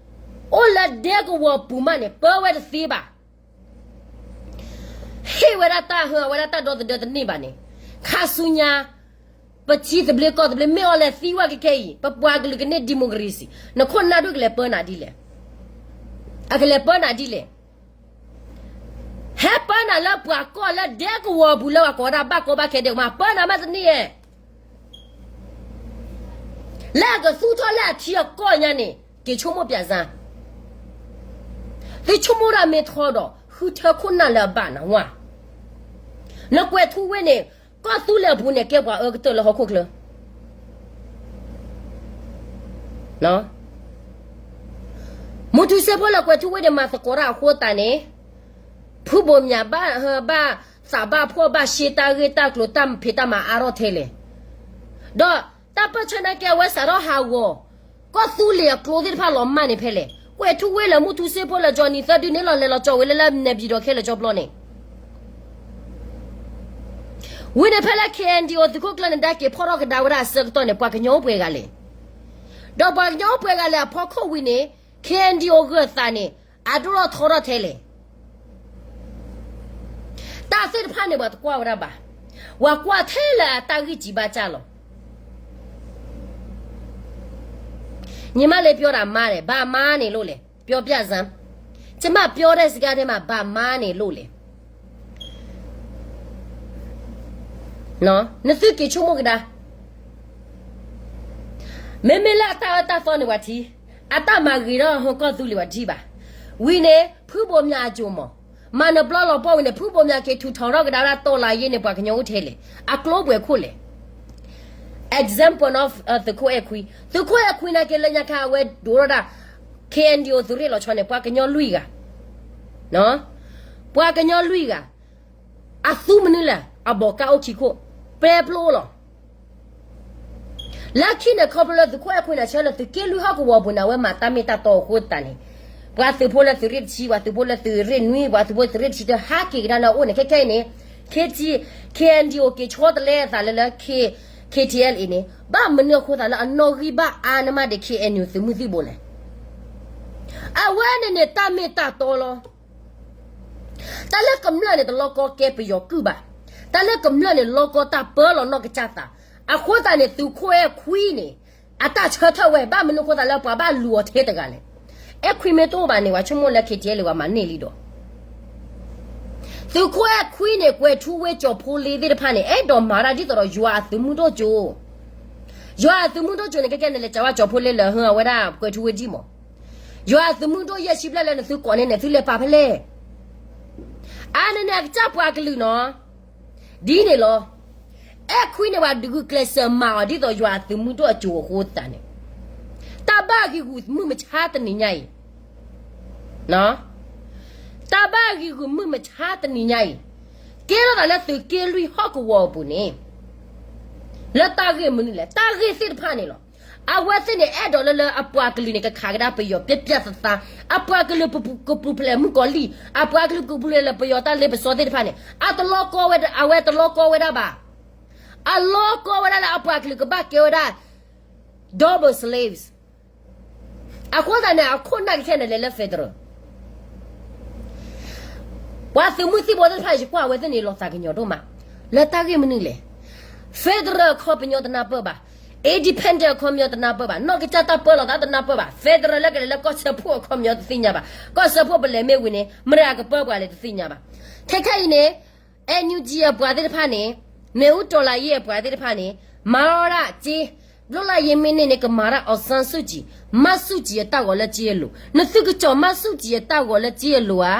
အိၣ်လၢဒဲကဝီၤပူၤမးန့ၣ် ပၢဝဲတသ့ဘၣ်. ဟ့ၣ်ဝဲဒၣ်တၢ်ဟၢ အဝဲဒၣ်တၢ်ဒီသဒၢတန့ၢ်ဘၣ်န့ၣ် ခါဆူညါ ပထံသဘျ့ကီၢ်သဘျ့ မ့ၢ်အီၤလဲၤသံဝဲကခဲအံၤ ပပှၤကလုာ်ကန့ၢ် democracy နခိၣ်နၢ်ဒိၣ်ကလဲၤပၢနၤဒ်လဲၣ်. အကလဲၤပၢနၤဒ်လဲၣ်. ဟဲပၢနၤလၢပှၤကီၢ်လၢဒဲကဝီၤပူၤလၢပှၤကိးဝဲဒၣ်ဘၣ်ကီဘၣ်ခဲဒဲကမး ပၢနၤမးတန့ၢ်ဧါ. လၢအကသူၣ်ထီၣ်လၢအထံအကီၢ်ညါန့ၣ် က့ၤဆိကမိၣ်ပၠးစၢ်, သုဆိကမိၣ်ဒၣ်မ့ၢ်ထီဒီး ဃုထၢခိၣ်နၢ်လၢအဘၣ်နၤဝါ, နကွဲးထူဝ့န့ၣ် ကီၢ်သူလ့ၤအပူၤန့ၣ် ကဲပှၤအၢကတၢၢ်လၢဟီၣ်ခိၣ်ချၢ မူထူစ့ဖိလၢကွဲးထူဝ့န့ၣ် မၤသကိးတၢ်အဃိသတးန့ၣ် ဖုဘိၣ်မၠးဘၣ် ဘၣ်သးဘၣ်ဖှီၣ်ဘၣ်ရှဲတၢ်ဂ့ၢ်တၢ်ကျိၤ တၢ်ဖံးတၢ်မၤအါထီၣ်ထဲလဲၣ်. ဒီးတၢ်ပၢၢ်ဆၢနာ်က့ အဝဲစးထီၣ်ဟးဂီၤ ကီၢ်သူလ့ၤအကျိသ့ၣ်တဖၣ်လီၤမၢ်န့ၣ်ဖဲလဲၣ်. ကွဲးထူဝ့လၢမူထူစ့ဖိလၢ Johnny သၢဒုန့ၣ်လီၤ လဲၤလီၤကၠီၤဝဲလၢလၢနဲပၠံၤဒီးခဲလၢာ်ကၠီပျီန့ၣ် ဝံၤန့ၣ်ဖဲလၢ K N D O သုးခိၣ်ကျၢၢ်န့ၣ် ဒါက့ၤဖီၣ်ထီၣ်ကဒါဝဲဒၣ်အဆၢကတီၢ်န့ၣ် ပှၤကညီအိၣ်ပှဲၤဂၤလဲၣ်. ဒီးပှၤကညီအိၣ်ပှဲၤဂၤလဲၣ်အဖီခိၣ်ဝံၤန့ၣ် K N D O ဂၢၢ်သးန့ၣ် အဒိၣ်ထီၣ်ထီထီၣ်ထဲလဲၣ်. တၢ်သ့ၣ်တဖၣ်န့ၣ် ပှၤတကွၢ်ဝဲဒၣ်ဘၣ်. ပှၤကွၢ်ထဲလၢအတၢ်ဂံၢ်စၢ်ဘါစၢ်လီၤ. ညီမလေးပြောတာမှားတယ်, ဘာမှားနေလို့လဲ, ပြောပြစမ်း. ကျမပြောတဲ့စကားထဲမှာ ဘာမှားနေလို့လဲ. နသုက့ၤဆိကမိၣ်ကဒါ. မ့မ့ၢ်လၢအတၢ်အၢတၢ်သီန့ၣ် ပှၤထံ, အတၢ်မၤဂ့ၤထီၣ်ဟီၣ်ကီၢ်သူလ့ၤ ပှၤထံဘၣ်. ဝံၤန့ၣ် ဖုဘိၣ်မၠးအစိၤမး, မၤနဘျီလီၤပှီၢ်ဝံၤန့ၣ် ဖုဘိၣ်မၠးက့ၤထူးထီၣ်ထီၣ်ကဒါဝဲဒၣ် တော်လှန်ရေးန့ၣ် ပှၤကညီအိၣ်ထဲလဲၣ်, အကျိၤပှဲၤခိၣ်လဲၣ်. Example of သုးခိၣ်အဲၣ်ခွံ, သုးခိၣ်အဲၣ်ခွံနာ်က့လၢညါခါ အဝဲဒိးထီၣ်ဒၣ် K N D O သုးရ့ၣ်လီၤဆီန့ၣ် ပှၤကညီလွံၢ်ဂၤ, ပှၤကညီလွံၢ်ဂၤ အသူမနုၤလဲၣ်, အဘီၣ်ကါအိၣ်ခံခိၣ်, ပဲပျိအိၣ်လီၤ. လၢခံန့ၣ် ခီဖျိလၢသုးခိၣ်အဲၣ်ခွံန့ၣ် ဆၢလၢသုးက့လွံၢ်ဟီၣ်ကဝီၤပူၤန့ၣ် အဝဲမၤတၢ်မ့ၢ်တၢ်တီအဃိသတးန့ၣ်, ပှၤသုးဖိလၢသုးရ့ၣ်တဆံ, ပှၤသုးဖိလၢသုးရ့ၣ်နွံ, ပှၤသုးဖိသုးရ့ၣ်တဆံတၢ ဟးက့ၤကဒါလၢအအိၣ်န့ၣ် ခဲခဲအံၤန့ၣ်, K T, K N D O က့ၤဆီတလဲအသးလၢလၢ K, K T L A န့ၣ် ဘၣ်မနုၤအဃိသတးလၢအနီၣ်ဂံၢ်ဘၣ်အါန့ၢ်မးဒီး K N U သုးမုၢ်သံၣ်ဘိလဲၣ်. အဝဲန့ၣ်န့ၣ် တၢ်မ့ၢ်တၢ်တီလီၤ. တၢ်လၢကမျၢၢ်န့ၣ် တလီၤကီကဲပယီၤကုၢ်ဘၣ်. တၢ်လၢကမျၢၢ်န့ၣ် လီၤကီတၢ်ပၢလီၤနီၢ်ကစၢ်သး. အဃိသတးန့ၣ် သုးခိၣ်အဲၣ်ခွံန့ၣ် အတၢ်ဆၢထၢၣ်ဝဲ ဘၣ်မနုၤအဃိသတးလၢပှၤဘၣ်လူၤအီၤထဲတဂၤလဲၣ်. အဲၣ်ခွံမ့ၢ်တအိၣ်ဘၣ်န့ၣ် ပှၤဆိကမိၣ်လၢ K T L A ပှၤမၤန့ၢ်လံဒီး သုးခိၣ်အဲၣ်ခွံန့ၣ် ကွဲၤထူဝ့ကၠီၤဖိလ့သ့ၣ်တဖၣ်န့ၣ် အဲၣ်ဒိးမၤဒၣ်ဒ်သိးဒီးယွၤအသုးမုၢ်ဒိၣ်ကၠိ, ယွၤအသုးမုၢ်ဒိၣ်ကၠိန့ၣ် ကဲကဲန့ၣ် လဲၤစံးဝဲကၠီၤဖိလ့လၢဟၢအဝဲဒၣ်ကွဲၤထူဝ့ဒံးမး, ယွၤအသုးမုၢ်ဒိၣ်ယဲၢ်ဆံဘျဲၣ်လၢနသုကိးန့ၣ်န့ၣ် သုလဲၤပာ်ဖဲလဲၣ်. အါန့ၣ်န့ၣ် အကစၢ်ပှၤကလုာ်နီၤ, ဒ်န့ၣ်လီၤ. အဲၣ်ခွံန့ၣ် ပှၤဒုးဂုာ်ကျဲးစၢးမၤအီၤ ဒ်သိးယွၤအသုးမုၢ်ဒိၣ်အစိၤအဃိသတးန့ၣ်, တၢ်ဘၣ်ဂံာ်ဂူာ်မုၢ်မဆါတနံၤညါအံၤ, တၢ်ဘၣ်ဂံာ်ဂူာ်မုၢ်မဆါတနံၤညါအံၤ, ကဲထီၣ်သးလၢသုးက့လွံၢ်ဟီၣ်ကဝီၤအပူၤန့ၣ်, လၢတၢ်ဂ့ၢ်မနုၤလဲၣ်, တၢ်ဂ့ၢ်သ့ၣ်တဖၣ်န့ၣ်လီၤ. အဝဲသ့ၣ်န့ၣ် အဲၣ်ဒိးလၢလၢအပှၤကလုာ်န့ၣ် ကခးကဒါပယီၤ ပြတ်ပြတ်သားသား, အပှၤကလုာ်ကပူၤဖျဲးမုၣ်ကီၤလံၢ်, အပှၤကလုာ်ကပူၤဖျဲးလၢပယီၤတၢ်လ့ပစီသ့ၣ်တဖၣ်န့ၣ် အတလီကီဝဲ, အဝဲတလီကီဝဲဒၣ်ဘၣ်. အလီကီဝဲဒၣ်လၢအပှၤကလုာ်ကဘၣ်ကဲဝဲဒၣ် double slaves, အဃိသတးန့ၣ် အခိၣ်နၢ်ကခဲန့ၣ်လဲၤလၢ federal ပှၤသုးမုၢ်သံၣ်ဘိသ့ၣ်တဖၣ် ယကွၢ်အဝဲသ့ၣ်န့ၣ် လီၤသးကညီၤဒိၣ်မး, လၢတၢ်ဂ့ၢ်မနုၤလဲၣ်. federal အခီပညီတနၢ်ပၢၢ်ဘၣ်, independent အခီပညီတနၢ်ပၢၢ်ဘၣ်, နီၢ်ကစၢ်တၢ်ပၢလီၤသးတနၢ်ပၢၢ်ဘၣ်, federal လၢကလဲၤလၢကီၢ်စၢဖှိၣ်အခီပညီတသ့ၣ်ညါဘၣ်, ကီၢ်စၢဖှိၣ်ပလဲၤမ့ၢ်ဝံၤန့ၣ် မတၤကပၢပှၤလဲၣ်တသ့ၣ်ညါဘၣ်. ခဲခဲအံၤန့ၣ် NUG အပှၤသ့ၣ်တဖၣ်န့ၣ်, နွေဦးတော်လှန်ရေးအပှၤသ့ၣ်တဖၣ်န့ၣ် မၤဝဲဒၣ်စ့, လွတ်လပ်ရေးမင်းနေ့န့ၣ် ကမၤဒၣ် အောင်ဆန်းစုကြည်, မန်းစုကြည် အတၢ်ဂီၤလၢစ့အလိၤ, နသုကစီၣ် မန်းစုကြည် အတၢ်ဂီၤလၢစ့အလိၤဧါ,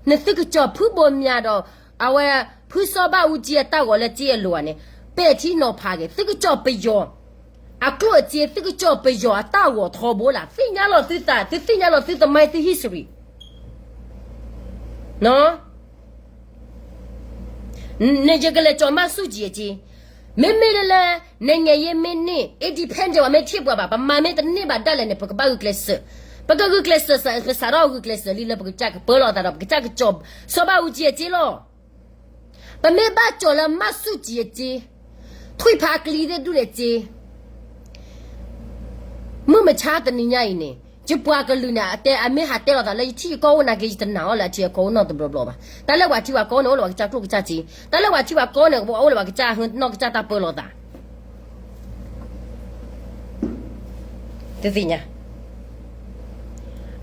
နသုကစီၣ် ဖုဘိုမြ ဒီး အဝဲ ဖုစီၤဘၣ်အူကၠံ အတၢ်ဂီၤလၢစ့အလိၤဧါန့ၣ် ပဲာ်ထံနီၤဖးက့ၤ, သုကစီၣ်ပယီၤအကျိၣ်အစ့, သုကစီၣ်ပယီၤအတၢ်ဂီၤထီဘိလၢ်, သ့ၣ်ညါလီၤသုသး, သုသ့ၣ်ညါလီၤသုသမိုင်း သု history နယကလဲၤကၠီၤ မန်းစုကြည် အစ့, မ့မ့ၢ်လၢလၢ နိုင်ငံရေးမင်းန့ၣ် independent ပှၤမ့ၢ်ထံၣ်ပှၤဘၣ်, ပမၤမ့ၢ်တန့ၢ်ဘၣ်ဒၣ်လဲာ်န့ၣ် ပကဘၣ်ဂုာ်ကျဲးစၢး, ပကဂုာ်ကျဲးစၢးစ့ၢ်, ပစးထီၣ်ဂုာ်ကျဲးစၢးလံလၢပကစၢ်ကပၢလီၤသးဒီး ပကစၢ်ကကၠီၤ စီၤဘၣ်အူကၠံ အစ့လီၤ. ပမ့ၢ်ဘၣ်ကၠီၤလၢ မန်းစုကြည် အစ့, ထွံၣ်ဖးကလံၤသ့ၣ်ဒူၣ်န့ၣ်စ့ မုၢ်မဆါတနံၤညါအံၤန့ၣ် ယပှၤကလုာ်န့ၣ် အတဲအမ့ၢ်ဟးတဲလီၤသးလၢယထံၣ်ယကီၢ်အိၣ်နာ်က့ ယတနာ်အီၤလၢအထံအကီၢ်အိၣ်နီတဘျီဘျီဘၣ်. တၢ်လၢပှၤထံပှၤကီၢ်န့ၣ် အိၣ်လၢပှၤကစၢ်ကျိၣ်ကစၢ်စ့, တၢ်လၢပှၤထံပှၤကီၢ်န့ၣ် အိၣ်လၢပှၤကစၢ်နီၢ်ကစၢ်တၢ်ပၢလီၤသး တသ့ၣ်ညါ.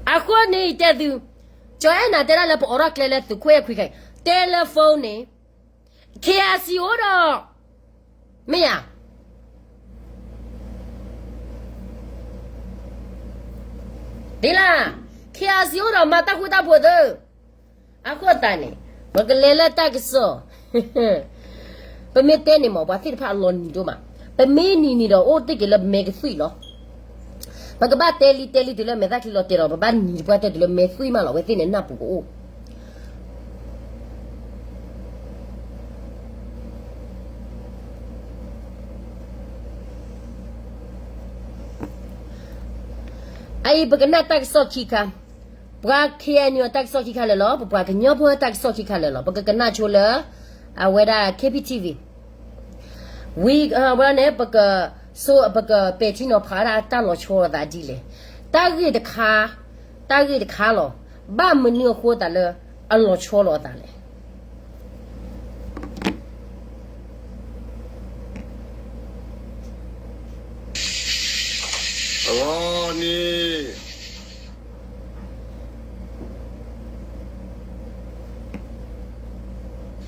အဃိန့ၣ် ယတဲသု, ကၠီၤအဲၣ်နၤတဲဒၣ်လၢပအိးထီၣ်ကျဲလၢသုးခိၣ်အဲၣ်ခွံခဲအံၤ, တဲလၢ phone န့ၣ် KIC အိၣ်ဒီး မ့ၢ်ဧါ, ဒ်လၢ KIC အိၣ်ဒီးမၤတၢ်ဃူတၢ်ဖိးသု, အဃိသတးန့ၣ် ပကလဲၤလၢတၢ်ကစီၣ်, ပမ့ၢ်တဲန့ၣ်မ့ၢ် ပှၤသ့ၣ်တဖၣ်အလီၤနံၤဒိၣ်မး, ပမ့ၢ်နံၤနံၤဒီး အိၣ်တ့ၢ်က့ၤလၢပမဲာ်ကသွံၣ်လီၤ. ပကဘၣ်တဲလံတဲလံတုၤလၢမဲာ်သၣ်ချံလီၤတဲာ်ဒီး ပဘၣ်နံၤပှၢ်တဲာ်တုၤလၢမဲာ်သွံၣ်မးလီၤ, အဝဲသ့ၣ်န့ၣ်နၢ်ပူၤကအိၣ် အအံၤ ပကနၣ်တၢ်ကစီၣ်ခံခါ, ပှၤ KNU တၢ်ကစီၣ်ခံခါလၢာ်လီၤ, ပပှၤကညီဖိတၢ်ကစီၣ်ခံခါလၢာ်လီၤ, ပကကနၣ်ဆိလၢ အဝဲဒၣ် KPTV ဝံၤဝဲန့ၣ် ပက ဆိ ပကပဲာ်ထံနီၤဖးဒၣ်တၢ်လီၤဆီလိာ်သးဒ်လဲၣ်, တၢ်ဂ့ၢ်တခါ, တၢ်ဂ့ၢ်တခါလီၤ, ဘၣ်မနုၤအဃိသတးလၢ အလီၤဆီလိာ်အသးလဲၣ်. အဂီၢ်န့ၣ်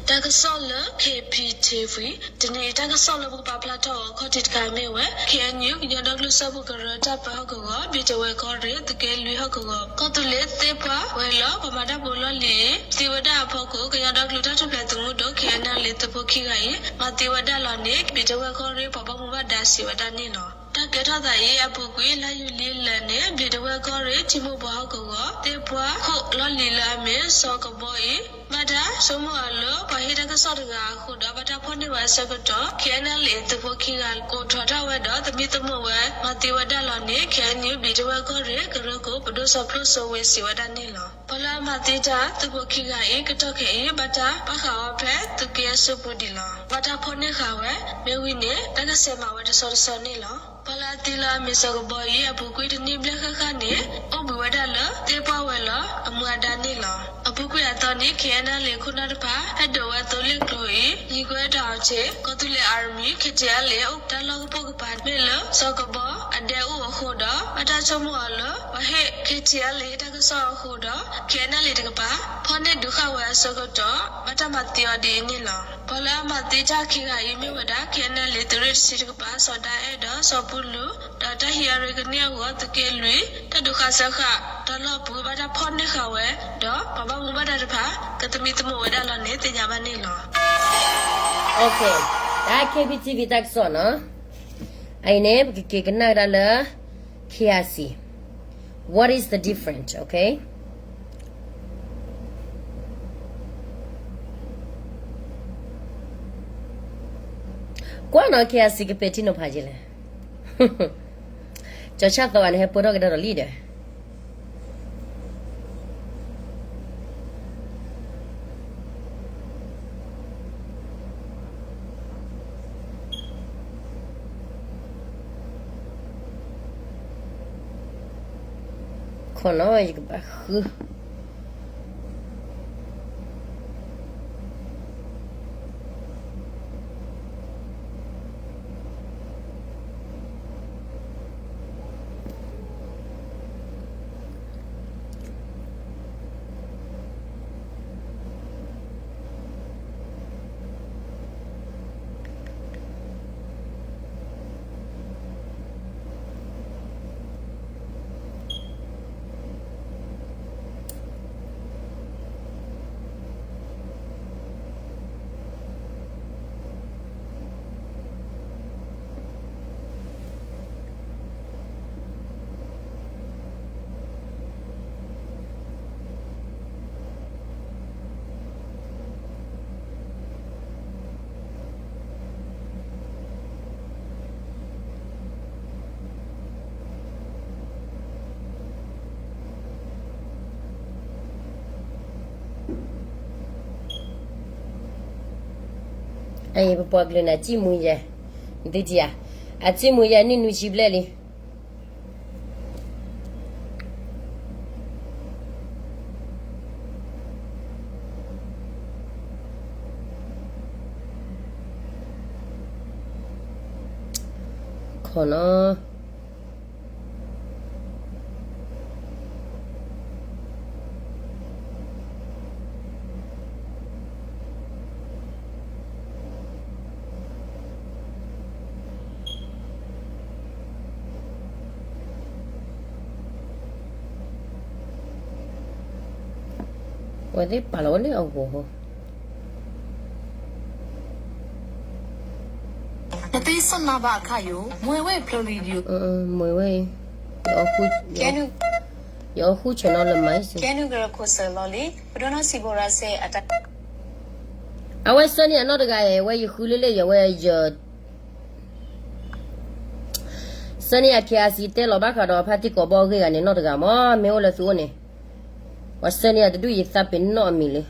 တၢ်ကစီၣ်လၢ KPTV တနံၤအံၤ တၢ်ကစီၣ်လၢပကပာ်ဖျါထီၣ်အီၤအခီၣ်ထံးတခါမ့ၢ်ဝဲ KNU ကညီဒီကလုာ်စၢဖှိၣ်ကရၢတၢ်ပၢဟီၣ်ကဝီၤ ဘျံးဒဝဲၢ်ကီၢ်ရ့ၣ် သုးက့လွံၢ်ဟီၣ်ကဝီၤ ကီၢ်သူလ့ၤသ့ပှၤဝဲၤလီၢ် ပှၤမၤတၢ်ဖိလီၢ်လံၤအံၤ သံဝဲဒၣ်အဖီခိၣ် ကညီဒီကလုာ်တၢ်ထူၣ်ဖျဲးသုးမုၢ်ဒိၣ် KNLA သုးဖိခံဂၤအံၤ မၤသံဝဲဒၣ်လီၤန့ၣ် ဘျံးဒဝဲၢ်ကီၢ်ရ့ၣ် ပှၤဘၣ်မူဘၣ်ဒါစံးဝဲဒၣ်န့ၣ်လီၤ. တၢ်ကဲထီၣ်သးအံၤအပူၤကွံာ် လါယူၤလံလၢာ်န့ၣ် ဘျံးဒဝဲၢ်ကီၢ်ရ့ၣ် ထံမိၢ်ပှၢ်ဟီၣ်ကဝီၤ သ့ပှၤခိၣ်လီၢ်လံၤလၢအမ့ၢ် စီၤကဘီအံၤ ဘၣ်တၢ်ဆိကမိၣ်အီၤလၢ ပှၤဟ့ၣ်တၢ်ကစီၣ်တဂၤအဃိဒီး ဘၣ်တၢ်ဖီၣ်န့ၢ်ဝဲအဆၢကတီၢ် KNLA သုးဖိခံဂၤ ကိးထီၣ်ထီၣ်ဝဲဒီး သမံသမိးဝဲ မၤသံဝဲဒၣ်လီၤန့ၣ် KNU ဘျံးဒဝဲၢ်ကီၢ်ရ့ၣ် ကရၢခိၣ် ပဒိၣ်စီၤဖျိစိဝ့ စံးဝဲဒၣ်န့ၣ်လီၤ. ပှၤလၢအမၤသံတၢ် သုးဖိခံဂၤအံၤ ကတီၢ်ခဲအံၤ ဘၣ်တၢ်ပာ်ဃာ်အီၤဖဲသုးက့အစုပူၤဒံးလီၤ. ဘၣ်တၢ်ဖီၣ်န့ၢ်ဃာ်ဝဲ မ့ၢ်ဝံၤန့ၣ် တၢ်ကဆဲးမၤဝဲတဆီတဆီန့ၣ်လီၤ. ပှၤလၢအသံလၢအမ့ၢ်စီၤကဘီအံၤ အပူၤကွံာ်တနံၣ်ဘျဲၣ်ဃၣ်ဃၣ်န့ၣ် အိၣ်ဘှံးဝဲဒၣ်လၢ သ့ပှၤဝဲၤလီၢ်အမူအဒါန့ၣ်လီၤ. အပူၤကွံာ်အသီန့ၣ် KNLA ခိၣ်နၢ်တဖၣ် ဟဲဒုးဝဲသိလ့ၣ်ကျိၤအံၤ ယံၤကွဲတၢ်အီၤဆ့ၣ် ကီၢ်သူလ့ၤ Army KTLA တၢ်လီၢ်ကပိာ်ကပၤမ့ၢ်လၢ စီၤကဘီအဒဲအိၣ်အဃိဒီး ဘၣ်တၢ်ဆိကမိၣ်အီၤလၢ ပှၤဟ့ၣ် KTLA တၢ်ကစီၣ်အဃိဒီး KNLA တကပၤ ဖီၣ်န့ၢ်ဒုးဃာ်ဝဲအဆၢကတီၢ် ဘၣ်တၢ်မၤသံအီၤဒ်အံၤန့ၣ်လီၤ. ပှၤလၢအမၤသံတၢ်ခံဂၤအံၤမ့ၢ်ဝဲဒၣ် KNLA သုးရ့ၣ်တဆံတကပၤ စီၤဒၣ်အဲၣ်ဒီး စီၤပူ လိၤလိၤ ဒီးတၢ်ဟ့ၣ်အရ့ကန့ၢ်အဂီၢ် သုးက့လွံၢ် တၢ်ဒုးဃာ်စၢဃာ် တၢ်လီၢ်အပူၤ ဘၣ်တၢ်ဖီၣ်န့ၢ်ဃာ်ဝဲ ဒီးပှၤဘၣ်မူဘၣ်ဒါတဖၣ် ကသမံသမိးဝဲဒၣ်လီၤန့ၣ် သ့ၣ်ညါဘၣ်န့ၣ်လီၤ. Okay, တၢ် K B T V တၢ်ကစီၣ်နီၤ, အအံၤန့ၣ် ပကက့ၤကနၣ်ကဒါလၢ K I C, what is the different, okay? ကွၢ်နီၤ K I C ကပဲာ်ထံနီၤဖးယဲလဲၣ်, ကၠီၤဆၣ်သီဂၤန့ၣ် ဟဲပၢၢ်ထီၣ်ကဒါဒီးလံဒီး ခီနီၤ ယကဘၣ်ဃု အံၤ ပပှၤကလုာ်န့ၣ် အစံၣ်မူယဲၢ်, နသုထံၣ်ဧါ, အစံၣ်မူယဲၢ်နံၣ်နွံဆံဘျဲၣ်လံ. ခီနီၤ အဝဲသ့ၣ်ပာ်လီၤဝဲလၢအဂီၢ်ဟီ, နသ့စနၢဘၣ်အခါယိာ် မွဲဝဲဖျိလံယိာ်, မွဲဝဲ, ယအီၣ်ဃူဆဲးနီၤလၢ မၤစ့ၢ်, အဝဲဆၢန့ၢ်အနီၢ်တဂၤအံၤ ဝဲယဃုလၢလၢယဝဲယ ဆၢန့ၢ်ယၤ K I C တဲလီၤဘၣ်ဃးဒီးဖါတံၢ်ကိးဘီအဂ့ၢ်ဂၤန့ၣ် နီၢ်တဂၤမ့ၢ် မ့ၢ်အိၣ်လၢသုအိၣ်န့ၣ်, ပှၤဆၢန့ၢ်ယၤတဒူၣ်ယသးပ့ၤနီၣ်အမံၤလံ.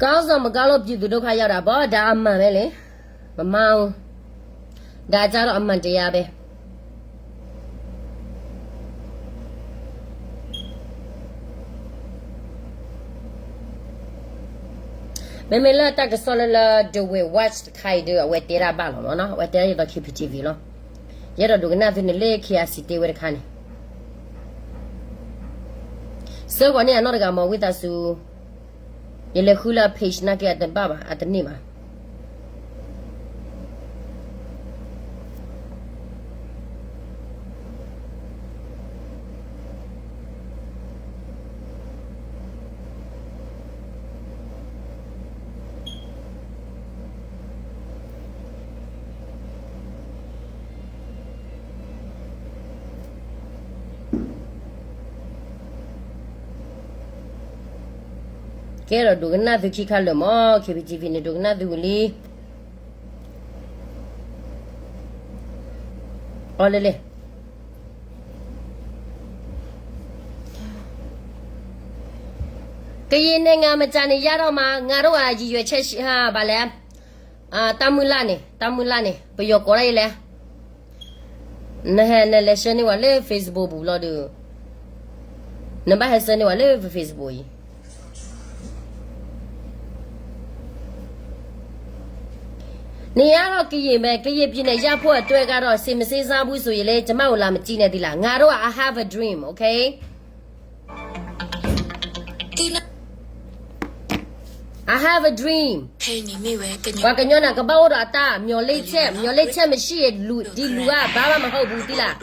ခေါင်းဆောင်မကောင်းလို့ ပြည်သူဒုက္ခရောက်တာပေါ့, ဒါအမှန်ပဲလေ, မမအောင်, ဒါကြတော့အမှန်တရားပဲ. မ့မ့ၢ်လၢတၢ်ကစီၣ်လၢလၢ The Way Watch တခါအံၤဒီး အဝဲတဲဒၣ်ဘၣ်လီၤမ့ၢ်နီၤ, အဝဲတဲဒၣ်ယသိး K B T V လီၤ. ယအဲၣ်ဒိးဒိကနၣ်သုန့ၣ်လၢ K I C တဲဝဲတခါန့ၣ်, ဆၢကွၢ်န့ၢ်အနီၢ်တဂၤမ့ၢ်ဝံသးစူၤ, ယလဲၤဃုလၢအ page နာ်က့အတဘၣ်ဘၣ်, အတန့ၢ်ဘၣ်. ကဲဒီးဒိကနၣ်သုခံခါလၢာ်မ့ၢ် K B T V န့ၣ် ဒိကနၣ်သုဝံၤလံ. အီၤလဲၣ်လဲၣ်. ကရင်နိုင်ငံ မကြာနေရတော့မှာ ငါတို့က ရည်ရွယ်ချက်ရှိ ဟာ ဘာလဲ တၢ်မုၢ်လၢ်န့ၣ် တၢ်မုၢ်လၢ်န့ၣ် ပယီၤကိးဒၣ်အံၤလဲၣ်. နဟဲ နလဲၤဆှၢန့ၢ်ဝဲလၢ Facebook ပူၤလီၤဒီး နဘၣ်ဟဲဆှၢန့ၢ်ဝဲလၢ Facebook အံၤ. န့ၣ်အါထီၣ်ကယံာ်မဲာ် ကယံာ်ပံၤန့ၣ် ယၢ်ဖိအတွဲကါဒီး စ့မစ့ဆါဘူးစိၤယလဲ ကမၣ်အိၣ်လၢမကံန့ၣ်ဒ်လဲၣ် ငါတို့ I have a dream, okay? I have a dream. ပှၤကညီန့ၣ် ကဘၣ်အိၣ်ဒီးအတၢ် မျှော်လင့်ချက် မျှော်လင့်ချက်မရှိ ဒ်လူၤဧါ ဘာမှမဟုတ်ဘူး ဒ်လဲၣ်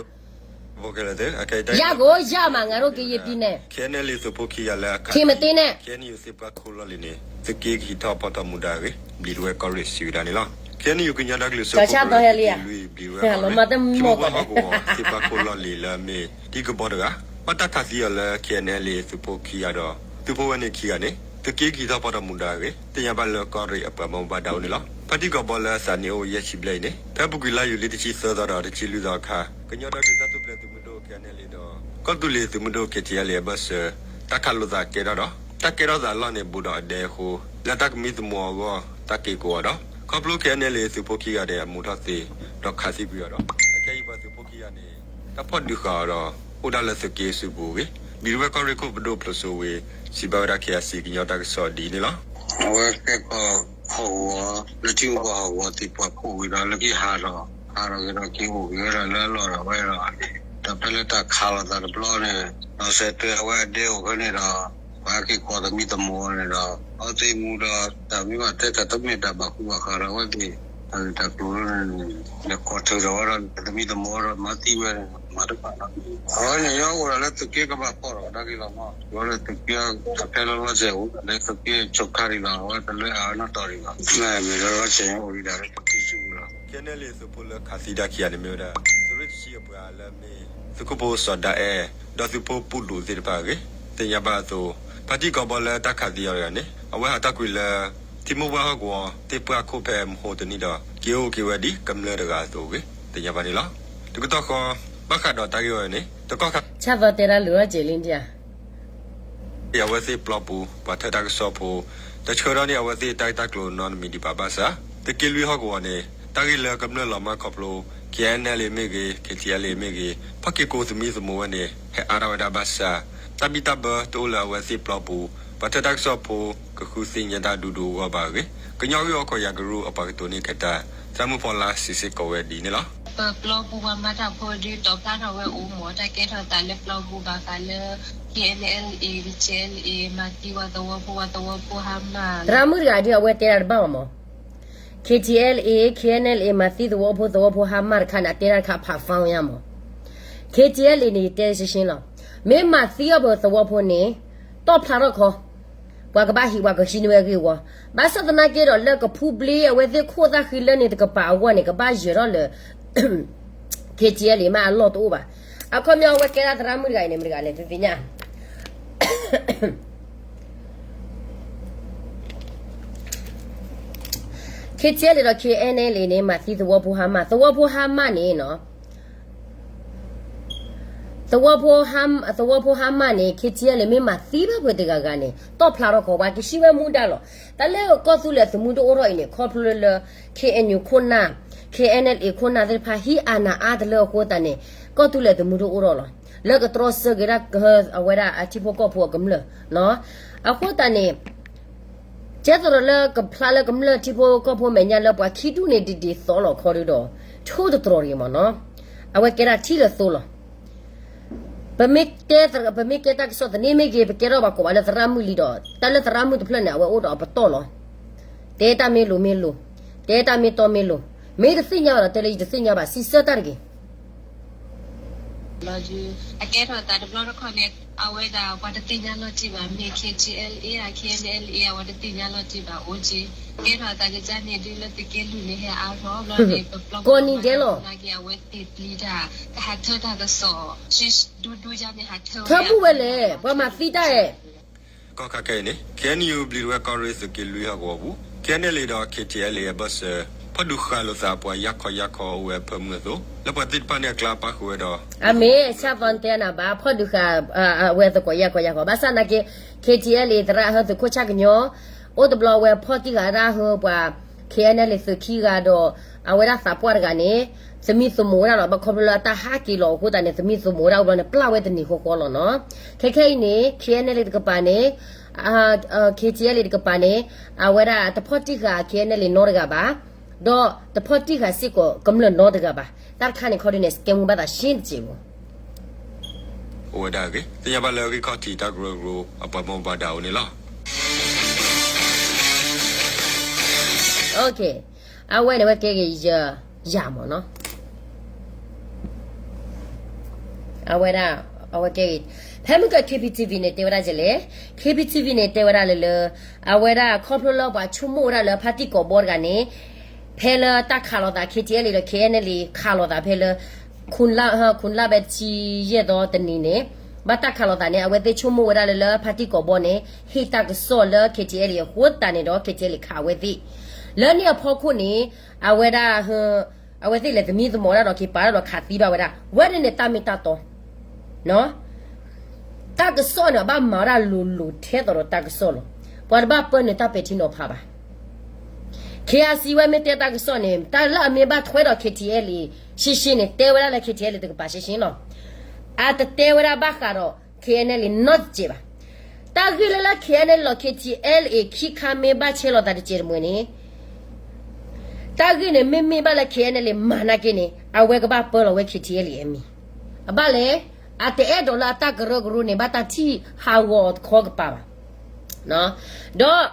ယၢ်ကိၣ်ယၢ်မး ငါတို့ကယံာ်ပံၤန့ၣ် ထံမတ့န့ၣ် KNU သ့ၣ်ပှၢ်ခိၣ်လီၢ်လံၤန့ၣ် သုးက့ကဟံးထီၣ်ဖီၣ်ထီၣ်မူဒါအဂ့ၢ် ဘျံးဒဝဲၢ်ကီၢ်ရ့ၣ်စံးဝဲဒၣ်န့ၣ်လီၤ. KNU ကညီဒီကလုာ်စၢဖှိၣ်ကရၢ သုးက့လွံၢ် ဘျံးဒဝဲၢ်ကီၢ်ရ့ၣ် ထံမိၢ်ပှၢ်ဟီၣ်ကဝီၤ သ့ၣ်ပှၢ်ခိၣ်လီၢ်လံၤလၢအမ့ၢ်တံၤကဘီတဂၤ ဘၣ်တၢ်ခးသံအီၤလၢ KNLA သုးဖိခံဂၤဒီး သုးဖိဝဲန့ၣ်ခံဂၤန့ၣ် သုးက့ကဟံးထီၣ်ဖီၣ်ထီၣ်မူဒါအဂ့ၢ် သ့ၣ်ညါဘၣ်လၢကီၢ်ရ့ၣ်အပှၤဘၣ်မူဘၣ်ဒါအိၣ်န့ၣ်လီၤ. ဖါတံၢ်ကီၢ်ဘီလၢအသးနံၣ်အိၣ်ယဲၢ်ဆံဘျဲၣ်အံၤန့ၣ် ဖဲအပူၤကွံာ်လါယူၤလံတဆံသၢသီဒီးတဆံလွံၢ်သီအခါ ကညီဒီကလုာ်တၢ်ထူၣ်ဖျဲးသုးမုၢ်ဒိၣ် KNLA ဒီး ကီၢ်သူလ့ၤသုးမုၢ်ဒိၣ် KTLA အဘၢၣ်စၢၤ တၢ်ခးလိာ်သးကဲထီၣ်ဒီး တၢ်ကဲထီၣ်သးအလီၢ်န့ၣ် ဘူးဒီးအဒဲအဃိ လၢတၢ်ကမံသမိးအဂီၢ် တၢ်က့ၤကိးအီၤဒီး ခီဖျိ KNLA သုးဖိခံဂၤန့ၣ် အမူထီၣ်သ့ ဒီးခးသံကွံာ်အီၤဒီး အခဲအံၤပှၤသုးဖိခံဂၤန့ၣ် တၢ်ဖီၣ်ဒုးဃာ်အီၤဒီး အိၣ်ဒၣ်လၢသုးက့အစုပူၤအဂ့ၢ် ဘျံးဒဝဲၢ်ကီၢ်ရ့ၣ်ခိၣ်ပဒိၣ်ဖျိးစိဝ့ စံးဘၣ်ဝဲဒၣ် KIC ကညီတၢ်ကစီၣ်ဒ်အံၤန့ၣ်လီၤ. အဝဲကဲကီၢ်ဟီၣ်ကဝီၤ လၢထံမိၢ်ပှၢ်ဟီၣ်ကဝီၤသ့ၣ်ပှၢ်ခိၣ်ဝံၤဒီး လၢခံဟးထီၣ် ဟးထီၣ်က့ၤဒီးက့ၤအိၣ်က့ၤဝဲဒၣ်လၢအလီၢ်ဒီးဝဲဒီး ဒီးဖဲလၢတၢ်ခးလိာ်သးတဘျီန့ၣ် ဒီးဆဲးတွဲအဝဲအဒဲအိၣ်ဖဲန့ၣ်ဒီး ပှၤဟဲက့ၤကိးသမံသမိးန့ၣ်ဒီး အဝဲသ့ၣ်မူဒီး တၢ်မ့ၢ်ဘၣ်တဲတၢ်တမ့ၢ်တၢ်ဘၣ်ဃူဘၣ်ဃးဒီးအဝဲသ့ၣ် တၢ်ဂ့ၢ်တၢ်ကျိၤလၢန့ၣ် လဲၤကိးထုးဒီးဝဲဒီး သမံသမိးဒီးမၤသံဝဲန့ၣ် မၤတဘၣ်လီၤ. အဝဲန့ၣ် ယအိၣ်ဒၣ်လၢသုးက့ကဘၣ်ဖီၣ်ဒီးတၢ်ဂ့ၢ်လီၤမး ယအိၣ်လၢသုးက့တၢ်ဖဲလီၤလီၤဆဲးအိၣ်ဒၣ်လၢသုးက့ဆိးခါဒံးလီၤ အဝဲတလၢအနီၢ်တီၢ်ဒံးဘၣ် မ့ၢ်လီၤလီၤဆဲးအိၣ်ဒံးဒၣ်လၢသုးက့စုပူၤလီၤ. KNLA သုးဖိလၢခးသံတၢ်ခံဂၤန့ၣ်မ့ၢ်ဝဲဒၣ် သုးရ့ၣ်တဆံအပှၤလၢအမ့ၢ် သုးခိၣ်ဖိစီၤဒၤအဲၣ် ဒီးသုးဖိပူၤဒူၣ်သ့ၣ်တဖၣ်အဂ့ၢ် သ့ၣ်ညါဘၣ်အသိး ဖါတံၢ်ကီၢ်ဘီလၢတၢ်ခးသံအီၤတဂၤန့ၣ် အဝဲဟးထီၣ်ကွံာ်လၢ ထံမိၢ်ပှၢ်ဟီၣ်ကဝီၤ သ့ၣ်ပှၢ်ခိၣ်ဖဲမဟိတနံၣ်ဒီး က့ၤအိၣ်က့ၤဝဲဒ်ကမျၢၢ်တဂၤအသိးအဂ့ၢ် သ့ၣ်ညါဘၣ်န့ၣ်လီၤ. တကတီၢ်ဃီ ဘၣ်ဃးဒီးတၢ်ဂ့ၢ်ဝဲန့ၣ် တကီၢ်ခါ ဆၣ်သီတဲတၢ်လုၢ်အီၣ်က့ၤလံဒံးဧါ အဝဲသ့ၣ်ပျီပူၤ ပှၤထၢတၢ်ကစီၣ်ဖိ တဆှၢဒီးန့ၢ်အဝဲသ့ၣ်တၢ်ဂ့ၢ်တၢ်ကျိၤနီတမံၤဒံးဘၣ်ဘၣ်ဆၣ် သုးက့လွံၢ်ဟီၣ်ကဝီၤန့ၣ် တၢ်ဂ့ၢ်လၢကမျၢၢ်လီၤမၢ်ခီဖျိ KNLA မ့ၢ်ဂ့ၤ KTLA မ့ၢ်ဂ့ၤ ဖီၣ်က့ၤကိးသမံသမိးဝဲန့ၣ် ဟဲအါထီၣ်ဝဲဒၣ်ဘၣ်ဆၣ် တၢ်ဘံၣ်တၢ်ဘၢတအိၣ်လၢအဝဲသ့ၣ်ပျီပူၤ ပှၤထၢတၢ်ကစီၣ်ဖိ ကဃုသ့ၣ်ညါတၢ်ဒူဒူအဂီၢ်ဘၣ်အဂ့ၢ် ကညီဂ့ၢ်အီၣ်ကီၢ်ယၤကရူၢ်အပှၤကတိၤန့ၢ်ခဲတၢ် သရၣ်မုၣ်ဖီလာ်စံးစ့ၢ်ကီးဝဲဒ်န့ၣ်လီၤ. ပပျီပူၤပှၤမၤတၢ်ဖိဒုးတီၣ်ဖျါထီၣ်ဝဲအိၣ်မး တၢ်ကဲထီၣ်သးလၢပျီပူၤဘၣ်ဃးလၢ KNLA KTLA မၤသံပှၤသဝီဖိ ပှၤသဝီဖိဟါမၢ် သရၣ်မုၣ်တဂၤဒ်အဝဲတဲတၢ်တဘၣ်ဘၣ်မး KTLA KNLA မၤသံသဝီဖိ သဝီဖိဟါမၢ်တခါန့ၣ် အတဲတၢ်တခါဖးဖီညါမး KTLA န့ၣ် ယတဲရှင်းရှင်းလီၤ မ့ၢ်မၤသံအီၤပသဝီဖိန့ၣ် တီၣ်ဖျါထီၣ်ခီ ပှၤကဘၣ်ဟံးပှၤကဟံးန့ၢ်ဝဲဂ့ၢ်ဝီ ဘၣ်ဆၣ်သနာ်က့ဒီးလၢကဖုဘျ့အဝဲသ့ၣ်ခိၣ်သၣ်ဃံလၢန့ၣ်တကပၤအဂီၢ်န့ၣ် ကဘၣ်ယၢၤထီၣ်လၢ KTLA မးအလီၢ်တအိၣ်ဘၣ်. အခီပညီအဝဲကဲဒၣ်သရၣ်မုၣ်တဂၤအံၤန့ၣ် မတၤတဂၤလဲၣ် သုသ့ၣ်ညါ KTLA ဒီး KNLA န့ၣ် မၤသံသဝီဖိဟါမၢ် သဝီဖိဟါမၢ်န့ၣ်နီၤ သဝီဖိဟါမၢ်န့ၣ် KTLA မ့ၢ်မၤသံဘၣ်ပှၤတဂၤဂၤန့ၣ် တီၣ်ဖျါထီၣ်ခီ ပှၤကဟံးဝဲမူဒါလီၤ. တၢ်လၢကီၢ်သူလ့ၤသုးမုၢ်ဒိၣ်အိၣ်ထီၣ်အံၤန့ၣ် ခီဖျိလၢ KNU ခိၣ်နၢ် KNLA ခိၣ်နၢ်သ့ၣ်တဖၣ် ဟံးအနၢ်အါတလၢအဃိသတးန့ၣ် ကီၢ်သူလ့ၤသုးမုၢ်ဒိၣ်အိၣ်ထီၣ်လီၤ. လၢကတြီဆၢက့ၤဒၣ်ကဟၢအဝဲဒၣ်အထံဖိကီၢ်ဖိအကမျၢၢ် အဃိသတးန့ၣ် ကဲသိးဒီးလၢကဖျါလၢကမျၢၢ်ထံဖိကီၢ်ဖိမဲာ်ညါလၢပှၤခံဒူၣ်န့ၣ် ဒ်ဒ်သိးလီၤခီဒုဒီး ဆိတတြီၤတဂ့ၤမ့ၢ်နီၤ. အဝဲကဲဒၣ်ထံလၢသိလီၤ. ပမ့ၢ်တဲ ပမ့ၢ်ကဲတၢ်ကစီၣ်သန့မ့ၢ်ဂ့ၤ ပကဲထီၣ်ဘၣ်ကိးဘၣ်လၢသရၣ်မုၣ်လံဒီး တၢ်လၢသရၣ်မုၣ်တဖျၢၣ်န့ၣ် အဝဲအိၣ်ဒီးအပတီၢ်လီၤ. တဲတၢ်မ့ၢ်လိၤမ့ၢ်လိၤ, တဲတၢ်မ့ၢ်တီမ့ၢ်လိၤ, မ့ၢ်တသ့ၣ်ညါဘၣ်ဒီး တဲလၢယတသ့ၣ်ညါဘၣ် စံးဆၢတၢ်တဂ့ၤ. အကဲထီၣ်သးတဘျီတခီၣ်န့ၣ် အဝဲဒၣ်ပှၤတသ့ၣ်ညါလီၤတံၢ်ဘၣ် မ့ၢ် KTLA ဧါ KNLA ဧါ ပှၤတသ့ၣ်ညါလီၤတံၢ်ဘၣ် အိၣ်က့ၤ ကဲထီၣ်သးကစၢ်န့ၣ် ဒုးလၢသုးက့လွံၢ်န့ၣ် ဟဲအါထီၣ်ဘျီန့ၣ် ပပျီပူၤ ကိးနံၤဒဲးလီၤ နာ်က့ အဝဲသ့ၣ်ပျံၤတၢ် ကဟးထၢတၢ်ကစီၣ် ဒူဒူယါန့ၣ် ဟးထၢဝဲ ထၢဖုၣ်ဝဲလဲၣ် ပှၤမၤသံတၢ်အဲၣ် ကီၢ်ခါခဲအံၤန့ၣ် KNU ဘျံးဒဝဲၢ်ကီၢ်ရ့ၣ်သုးက့လွံၢ်ဟီၣ်ကဝီၤပူၤ KNLA ဒီး KTLA အဘၢၣ်စၢၤ ဖီၣ်ဒုးဃာ်လိာ်သးပှၤယၢ်ခီယၢ်ခီအိၣ်ဝဲအဖၢမုၢ်အသိး လၢပှၤသ့ၣ်တဖၣ်န့ၣ်အကျါပၣ်ဃုာ်ဝဲဒီး အမ့ၢ်ဆၣ်သီနတဲနၤဘၣ် ဖီၣ်ဒုးဃာ် အဝဲသကိးယၢ်ခီယၢ်ခီ ဘၣ်ဆၣ်နာ်က့ KTLA သရၣ်ဟၢသုးခိၣ်ဆၣ်ကညီ အိၣ်တဘျီဝဲဖီၣ်တံၢ်ဃာ်ဒၣ်ဟၢပှၤ KNLA သုးခံဂၤဒီး အဝဲဒၣ်သးပှၢ်တဂၤန့ၣ် သမံသမိးဝဲဒၣ်လီၤ ဘၣ်ခီဖျိလၢအတၢ်ဟးက့ၤလီၤအဃိသတးန့ၣ် သမံသမိးဝဲဒၣ်အိၣ်ဘျီန့ၣ် ပျၢ်ဝဲတနံၤဃီဃီလီၤနီၤ. ခဲခဲအံၤန့ၣ် KNLA တကပၤန့ၣ် KTLA တကပၤန့ၣ် အဝဲဒၣ်တဖီၣ်တံၢ်ဃာ် KNLA နီတဂၤဘၣ်. ဒီးတဖီၣ်တံၢ်ဃာ်စ့ၢ်ကီးကမျၢၢ်နီတဂၤဘၣ်. တၢ်တခါန့ၣ်ခီဒုးန့ၣ် ကဲမူဘၣ်သးရှဲတစဲးဖိ အိၣ်ဝဲဒၣ်အဂ့ၢ် သ့ၣ်ညါဘၣ်လၢအဂ့ၢ်ခီၣ်ထံးတၢ်ကရၢကရိအပှၤဘၣ်မူဘၣ်ဒါအိၣ်န့ၣ်လီၤ. အဝဲန့ၣ်ဝဲကဲဂ့ၤယၤမၢ်နီၤ. အဝဲဒၣ် အဝဲကဲဂ့ၤ ဖဲမုၢ်က K B T V န့ၣ် တဲဝဲဒၣ်ကလဲၣ်, K B T V န့ၣ် တဲဝဲဒၣ်လၢလၢ အဝဲဒၣ်ခီဖျိလၢပှၤဆိကမိၣ်ဝဲဒၣ်လၢဖါတံၢ်ကိာ်ဘီတဂၤန့ၣ် ဖဲလၢတၢ်ခးလိာ်သး K T L A ဒီး K N L A ခးလိာ်သးဖဲလၢ ခုနလၢ် ခုနလၢ်ဘဲတဆံယဲၢ်သီတနံၤန့ၣ် ဘၣ်တၢ်ခးလိာ်သးန့ၣ် အဝဲသ့ၣ်ဆိကမိၣ်ဝဲဒၣ်လၢလၢဖါတံၢ်ကိာ်ဘီန့ၣ် ဟ့ၣ်တၢ်ကစီၣ်လၢ K T L A အဃိသတးန့ၣ်ဒီး K T L A ခးအဝဲသ့ၣ် လၢန့ၣ်အဖီခိၣ်န့ၣ် အဝဲဒၣ် အဝဲသ့ၣ်လဲၤသမံသမိးဒၣ်ဒီးက့ၤပာ်ဒၣ်ဒီးခးသံဘၣ်ဝဲဒၣ် ဝဲန့ၣ်န့ၣ်တၢ်မ့ၢ်တၢ်တီ တၢ်ကစီၣ်န့ၣ် အဘၣ်မၤဝဲဒၣ်လိၤလိၤထဲသိးဒီးတၢ်ကစီၣ်လီၤ. ပှၤတဘၣ်ပၢနုာ်တၢ်ပဲာ်ထံနီၤဖးဘၣ်. K I C ဝဲမ့ၢ်တဲတၢ်ကစီၣ်န့ၣ် တၢ်လၢအမ့ၢ်ဘၣ်ထွဲဒီး K T L A ရှဲရှဲန့ၣ် တဲဝဲဒၣ်လၢ K T L A တကပၤရှဲရှဲလီၤ. အတတဲဝဲဒၣ်ဘၣ်ဃးဒီး K N L A နီတစဲးဘၣ်. တၢ်ဂ့ၢ်လၢလၢ K N L A ဒီး K T L A ခံခါမ့ၢ်ဘၣ်ဆဲးလိာ်သးတစဲးတမှဲၤန့ၣ် တၢ်ဂ့ၢ်န့ၣ်မ့မ့ၢ်ဘၣ်လၢ K N L A မၤနာ်က့န့ၣ် အဝဲကဘၣ်ပၢလီၤဝဲ K T L A အမံၤ. အဘၣ်လဲၣ်, အတအဲၣ်ဒိးလၢအတၢ်ကရၢကရိန့ၣ် ဘၣ်တၢ်ထံၣ်ဟးဂီၤအီၤတခီကပၤဘၣ်. ဒီး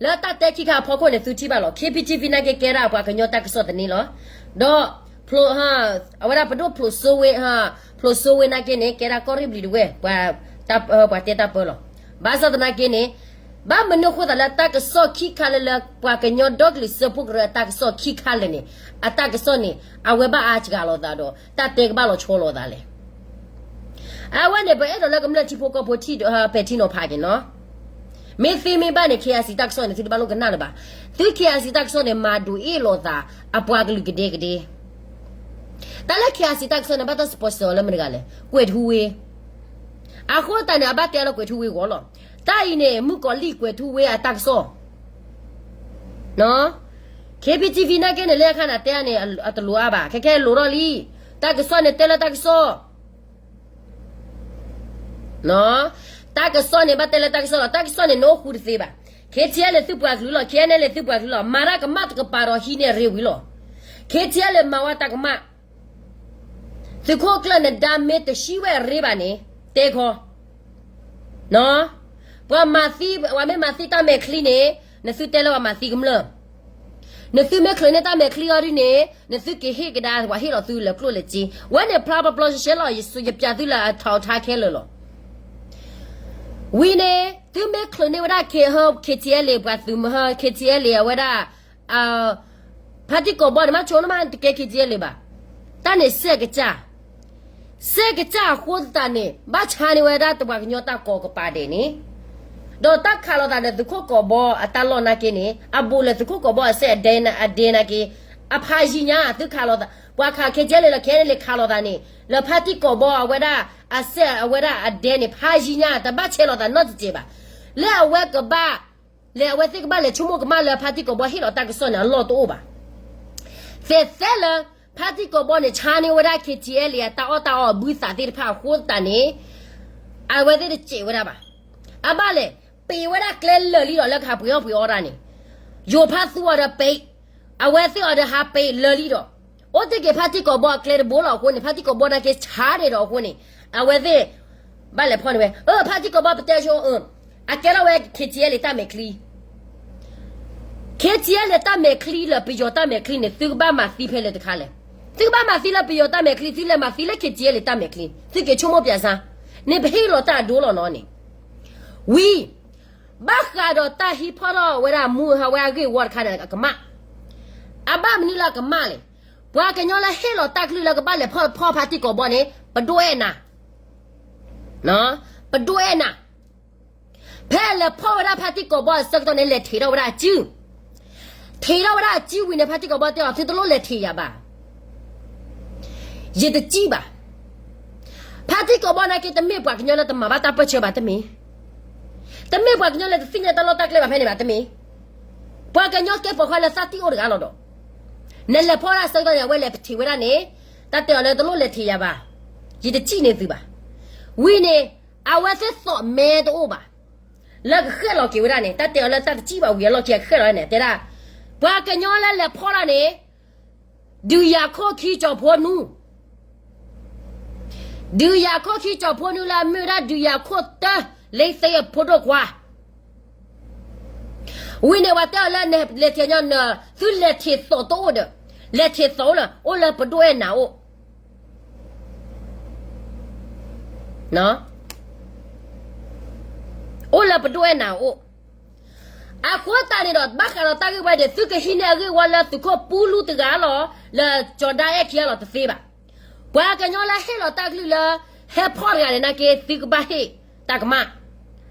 လၢတၢ်တဲခံခါအဖီခိၣ်န့ၣ် သုထံၣ်ဘၣ်လီၤ. K B T V နာ်က့ကဲဒၣ်ပှၤကညီတၢ်ကစီၣ်သန့လီၤ. ဒီး အဝဲဒၣ်ပဒိၣ်ဖျိးစိဝ့, ဖျိးစိဝ့နာ်က့န့ၣ် ကဲဒၣ်ကီၢ်ရ့ၣ်ဘျံးဒဝဲၢ် ပှၤတဲတၢ်ပၢလီၤ. ဘၣ်ဆၣ်သနာ်က့န့ၣ် ဘၣ်မနုၤအဃိသတးလၢတၢ်ကစီၣ်ခံခါလၢလၢ ပှၤကညီဒီကလုာ်စၢဖှိၣ်ကရၢအတၢ်ကစီၣ်ခံခါလၢာ်န့ၣ် အတၢ်ကစီၣ်န့ၣ် အဝဲဘၣ်အါစှၤလိာ်သးဒီး တၢ်တဲကဘၣ်လီၤဆီလိာ်သးလဲၣ်. အဝဲန့ၣ် ပအဲၣ်ဒိးလၢကမျၢၢ်ထံဖိကီၢ်ဖိထံၣ်ဒီး ပဲာ်ထံနီၤဖးက့ၤနီၤ. မ့ၢ်သ့မ့ၢ်ဘၣ်န့ၣ် K I C တၢ်ကစီၣ်န့ၣ် သုတဘၣ်လိၣ်ကနၣ်လၢၤဘၣ်. သု K I C တၢ်ကစီၣ်န့ၣ် မၤဒိးအ့ၣ်လိာ်သး အပှၤကလုာ်ကဒဲကဒဲ. တၢ်လၢ K I C တၢ်ကစီၣ်န့ၣ် ဘၣ်တၢ် sponsor အီၤလၢမတၤတဂၤလဲၣ်, ကွဲၤထူဝ့. အဃိသတးန့ၣ် အဘၣ်တဲလၢကွဲၤထူဝ့ဂီၢ်လီၤ. တၢ်အံၤန့ၣ် မုၣ်ကီၤလံၢ်ကွဲၤထူဝ့အတၢ်ကစီၣ် K B T V နာ်က့န့ၣ် လၢအခါန့ၣ်တဲန့ၣ် အတလိၤအါဘၣ်, ခဲခဲလိၤထီၣ်လံ. တၢ်ကစီၣ်န့ၣ်တဲလၢတၢ်ကစီၣ် တၢ်ကစီၣ်န့ၣ် ဘၣ်တဲလၢတၢ်ကစီၣ်လီၤ. တၢ်ကစီၣ်န့ၣ် နအိၣ်ဃူတသ့ဘၣ်. K T L A သုပှၤကလုာ်လီၤ, K N L A သုပှၤကလုာ်လီၤ. မၤတၢ်ကမၣ်တကပၤဒီးဟံးန့ၢ်အရ့ဝံၤလီၤ. K T L A မၤဝဲတၢ်ကမၣ် သုးခိၣ်ကျၢၢ်နဒါမ့ၢ်တဟံးဝဲအရ့ဘၣ်န့ၣ် တဲခီ ပှၤမၤသံ, ပှၤမ့ၢ်မၤသံတၢ်မဲာ်ချံန့ၣ် နသုတဲလၢပှၤမၤသံကမျၢၢ်, နသုမ့ၢ်ချုးန့ၢ်တၢ်မဲာ်ချံအီၤဒ်န့ၣ် နသုကဟ့ၣ်ကဒါ ပှၤဟ့ၣ်လီၤသုလၢကျိၣ်လၢစ့. ဝဲန့ၣ်ဖျါပျီပျီရှဲရှဲလီၤ, ယပျးသုလၢအထီးအထါခဲလၢာ်လီၤ. ဝံၤန့ၣ် သုမ့ၢ်ချုးန့ၢ်ဝဲဒၣ် K T L A ပှၤသုးမဟါ K T L A အဝဲဒၣ် ဖါတံၢ်ကိာ်ဘီန့ၣ် မ့ၢ်ဆိန့ၣ်မ့ၢ်တကဲ K T L A ဘၣ်. တၢ်န့ၣ်စဲးကစၢ်, စဲးကစၢ်အဃိသတးန့ၣ် ဘၣ်ဆါန့ၢ်ဝဲဒၣ်တပှၤကညီတၢ်ကိးကပၤဒဲးန့ၣ်, ဒီးတၢ်ခးလိာ်သးဒီးသုးခိၣ်ကိာ်ဘီအတၢ်လီၢ်နာ်က့န့ၣ် အဘူးလၢသုးခိၣ်ကိာ်ဘီအစဲးအဒဲနာ်က့, အဖးယံၤညါ သုခးလိာ်သး, ပှၤခး K T L A လၢ K N L A ခးလိာ်သးန့ၣ်လၢဖါတံၢ်ကိာ်ဘီအဝဲဒၣ်အစဲးအဝဲဒၣ်အဒဲန့ၣ် ဖးယံၤညါ တဘၣ်ဆဲးလိာ်သးနီတစဲးဘၣ်. လၢအဝဲကဘၣ် လၢအဝဲသ့ၣ်ကဘၣ်လဲၤဆိကမိၣ်ကမၣ်လၢဖါတံၢ်ကိာ်ဘီဟ့ၣ်လီၤတၢ်ကစီၣ်န့ၣ် အလီၢ်တအိၣ်ဘၣ်. သဲးသဲလၢ ဖါတံၢ်ကိာ်ဘီန့ၣ် ဆါန့ၢ်ဝဲဒၣ် K T L A အတၢ်အီၣ်တၢ်အီအဘုသးသ့ၣ်တဖၣ်အဃိသတးန့ၣ် အဝဲသ့ၣ်တစဲးဝဲဒၣ်ဘၣ်. အဘၣ်လဲၣ်, ပ့ၤဝဲဒၣ်ကျဲလၢာ်လံဒီး လၢကဟးပှ့ၤအီၣ်ပှ့ၤအီတၢ်န့ၣ်, ယိၤဖါသူအီၤဒီးပ့ၤ, အဝဲသ့ၣ်အီၤဒီးဟးပ့ၤလၢာ်လံဒီး အိၣ်တ့ၢ်က့ၤဖါတံၢ်ကိာ်ဘီအကျဲတဘိလီၤအဃိန့ၣ် ဖါတံၢ်ကိာ်ဘီနာ်က့ဆါန့ၢ်ဒီးအဃိန့ၣ် အဝဲသ့ၣ် ဘၣ်လဲၤဖီၣ်န့ၢ်ဝဲ, အၢ ဖါတံၢ်ကိာ်ဘီပတဲဆိ အၢ အကဲထီၣ်ဝဲ K T L A တၢ်မဲာ်ချံ K T L A တၢ်မဲာ်ချံလၢ ပယီၤတၢ်မဲာ်ချံန့ၣ် သုကဘၣ်မၤသံဖဲလဲၣ်တခါလဲၣ်. သုကဘၣ်မၤသံလၢပယီၤတၢ်မဲာ်ချံ, သုလဲၤမၤသံလၢ K T L A တၢ်မဲာ်ချံ, သုက့ၤဆိကမိၣ်ပၠးစၢ်, န့ၣ်ပဟ့ၣ်လီၤတၢ်အဒိလီၤနီၤန့ၣ်. ဝံၤ ဘၣ်ဃးဒီးတၢ်ဟံးဖီၣ်ထီၣ်ဝဲဒၣ်မူဟးဝဲအဂ့ၢ်ဝီတခါန့ၣ် အကမၣ်. အဘၣ်မနုၤလၢအကမၣ်လဲၣ်. ပှၤကညီလၢဟ့ၣ်လီၤတၢ်ကလုၢ်လၢကဘၣ်လဲၤဖီၣ်ဖီၣ်ဖါတံၢ်ကိာ်ဘီန့ၣ် ပဒိၣ်အဲၣ်နၤ ပဒိၣ်အဲၣ်နၤ. ဖဲလဲၤဖီၣ်ဝဲဒၣ်ဖါတံၢ်ကိာ်ဘီအဆၢကတီၢ်န့ၣ် လဲၤထံးထီၣ်ဝဲဒၣ်အစု, ထံးထီၣ်ဝဲဒၣ်အစုဝံၤန့ၣ် ဖါတံၢ်ကိာ်ဘီတဲအီၤ သုတလိၣ်လဲၤထံးယၤဘၣ်, ယတစံၣ်ဘၣ်. ဖါတံၢ်ကိာ်ဘီနာ်က့ တမ့ၢ်ပှၤကညီလၢတမၤဘၣ်တၢ်ပၢၢ်ဆၢဘၣ် တမ့ၢ်, တမ့ၢ်ပှၤကညီလၢတသ့ၣ်ညါတၢ်လီၢ်တၢ်ကျဲဘၣ်ဖဲန့ၣ်ဘၣ် တမ့ၢ်. ပှၤကညီကဲပိာ်ခွါလၢသးတံၢ်အိၣ်တဂၤလီၤဒီး နလဲၤဖီၣ်ဒၣ်ဆၢကတီၢ်န့ၣ် အဝဲလဲၤထံးဝဲဒၣ်န့ၣ် တၢ်တဲအီၤလၢတလိၣ်လဲၤထံးယၤဘၣ်, ယတစံၣ်န့ၢ်သုဘၣ်. ဝံၤန့ၣ် အဝဲသ့ၣ်သိးမဲတအိၣ်ဘၣ် လၢကဃဲၣ်လီၤက့ၤဝဲဒၣ်န့ၣ် တၢ်တဲအီၤလၢတၢ်တစံၣ်ဘၣ်ဝံၤအလီၢ်ခံအဃဲၣ်လီၤန့ၣ် တဲဒၣ် ပှၤကညီလၢလဲၤဖီၣ်တၢ်န့ၣ် ဒုးယၤခိၣ်ခံကၠီၤဖိနူ, ဒုးယၤခိၣ်ခံကၠီၤဖိနူလၢအမ့ၢ်ဝဲဒၣ် ဒုးယၤခိၣ်တၢ လ့သ့အဖိဒိၣ်ခွါ. ဝံၤန့ၣ် ပှၤတဲအီၤလၢ လဲၤထံၣ်ညီနုၢ် သုလဲၤထံၣ်သီးတအိၣ်ဒီး, လဲၤထံၣ်သီးအိၣ်လၢ အိၣ်လၢပဒိၣ်အဲၣ်နၤအိၣ်, အိၣ်လၢပဒိၣ်အဲၣ်နၤအိၣ်. အဃိသတးန့ၣ်ဒီး ဘၣ်ဃးဒီးတၢ်ဂ့ၢ်ဝဲန့ၣ် သုကဟံးန့ၢ်အဂ့ၢ်ဝီလၢသုးခိၣ်ပူလူတဂၤလီၤ, လၢကၠီၤဒါအဲၣ်ခံဂၤလီၤတသ့ဘၣ်. ပှၤကညီလၢဟ့ၣ်လီၤတၢ်ကလုၢ်လၢ ဟဲဖီၣ်တဂၤန့ၣ်နာ်က့ သုကဘၣ်ဟ့ၣ်တၢ်ကမၣ်.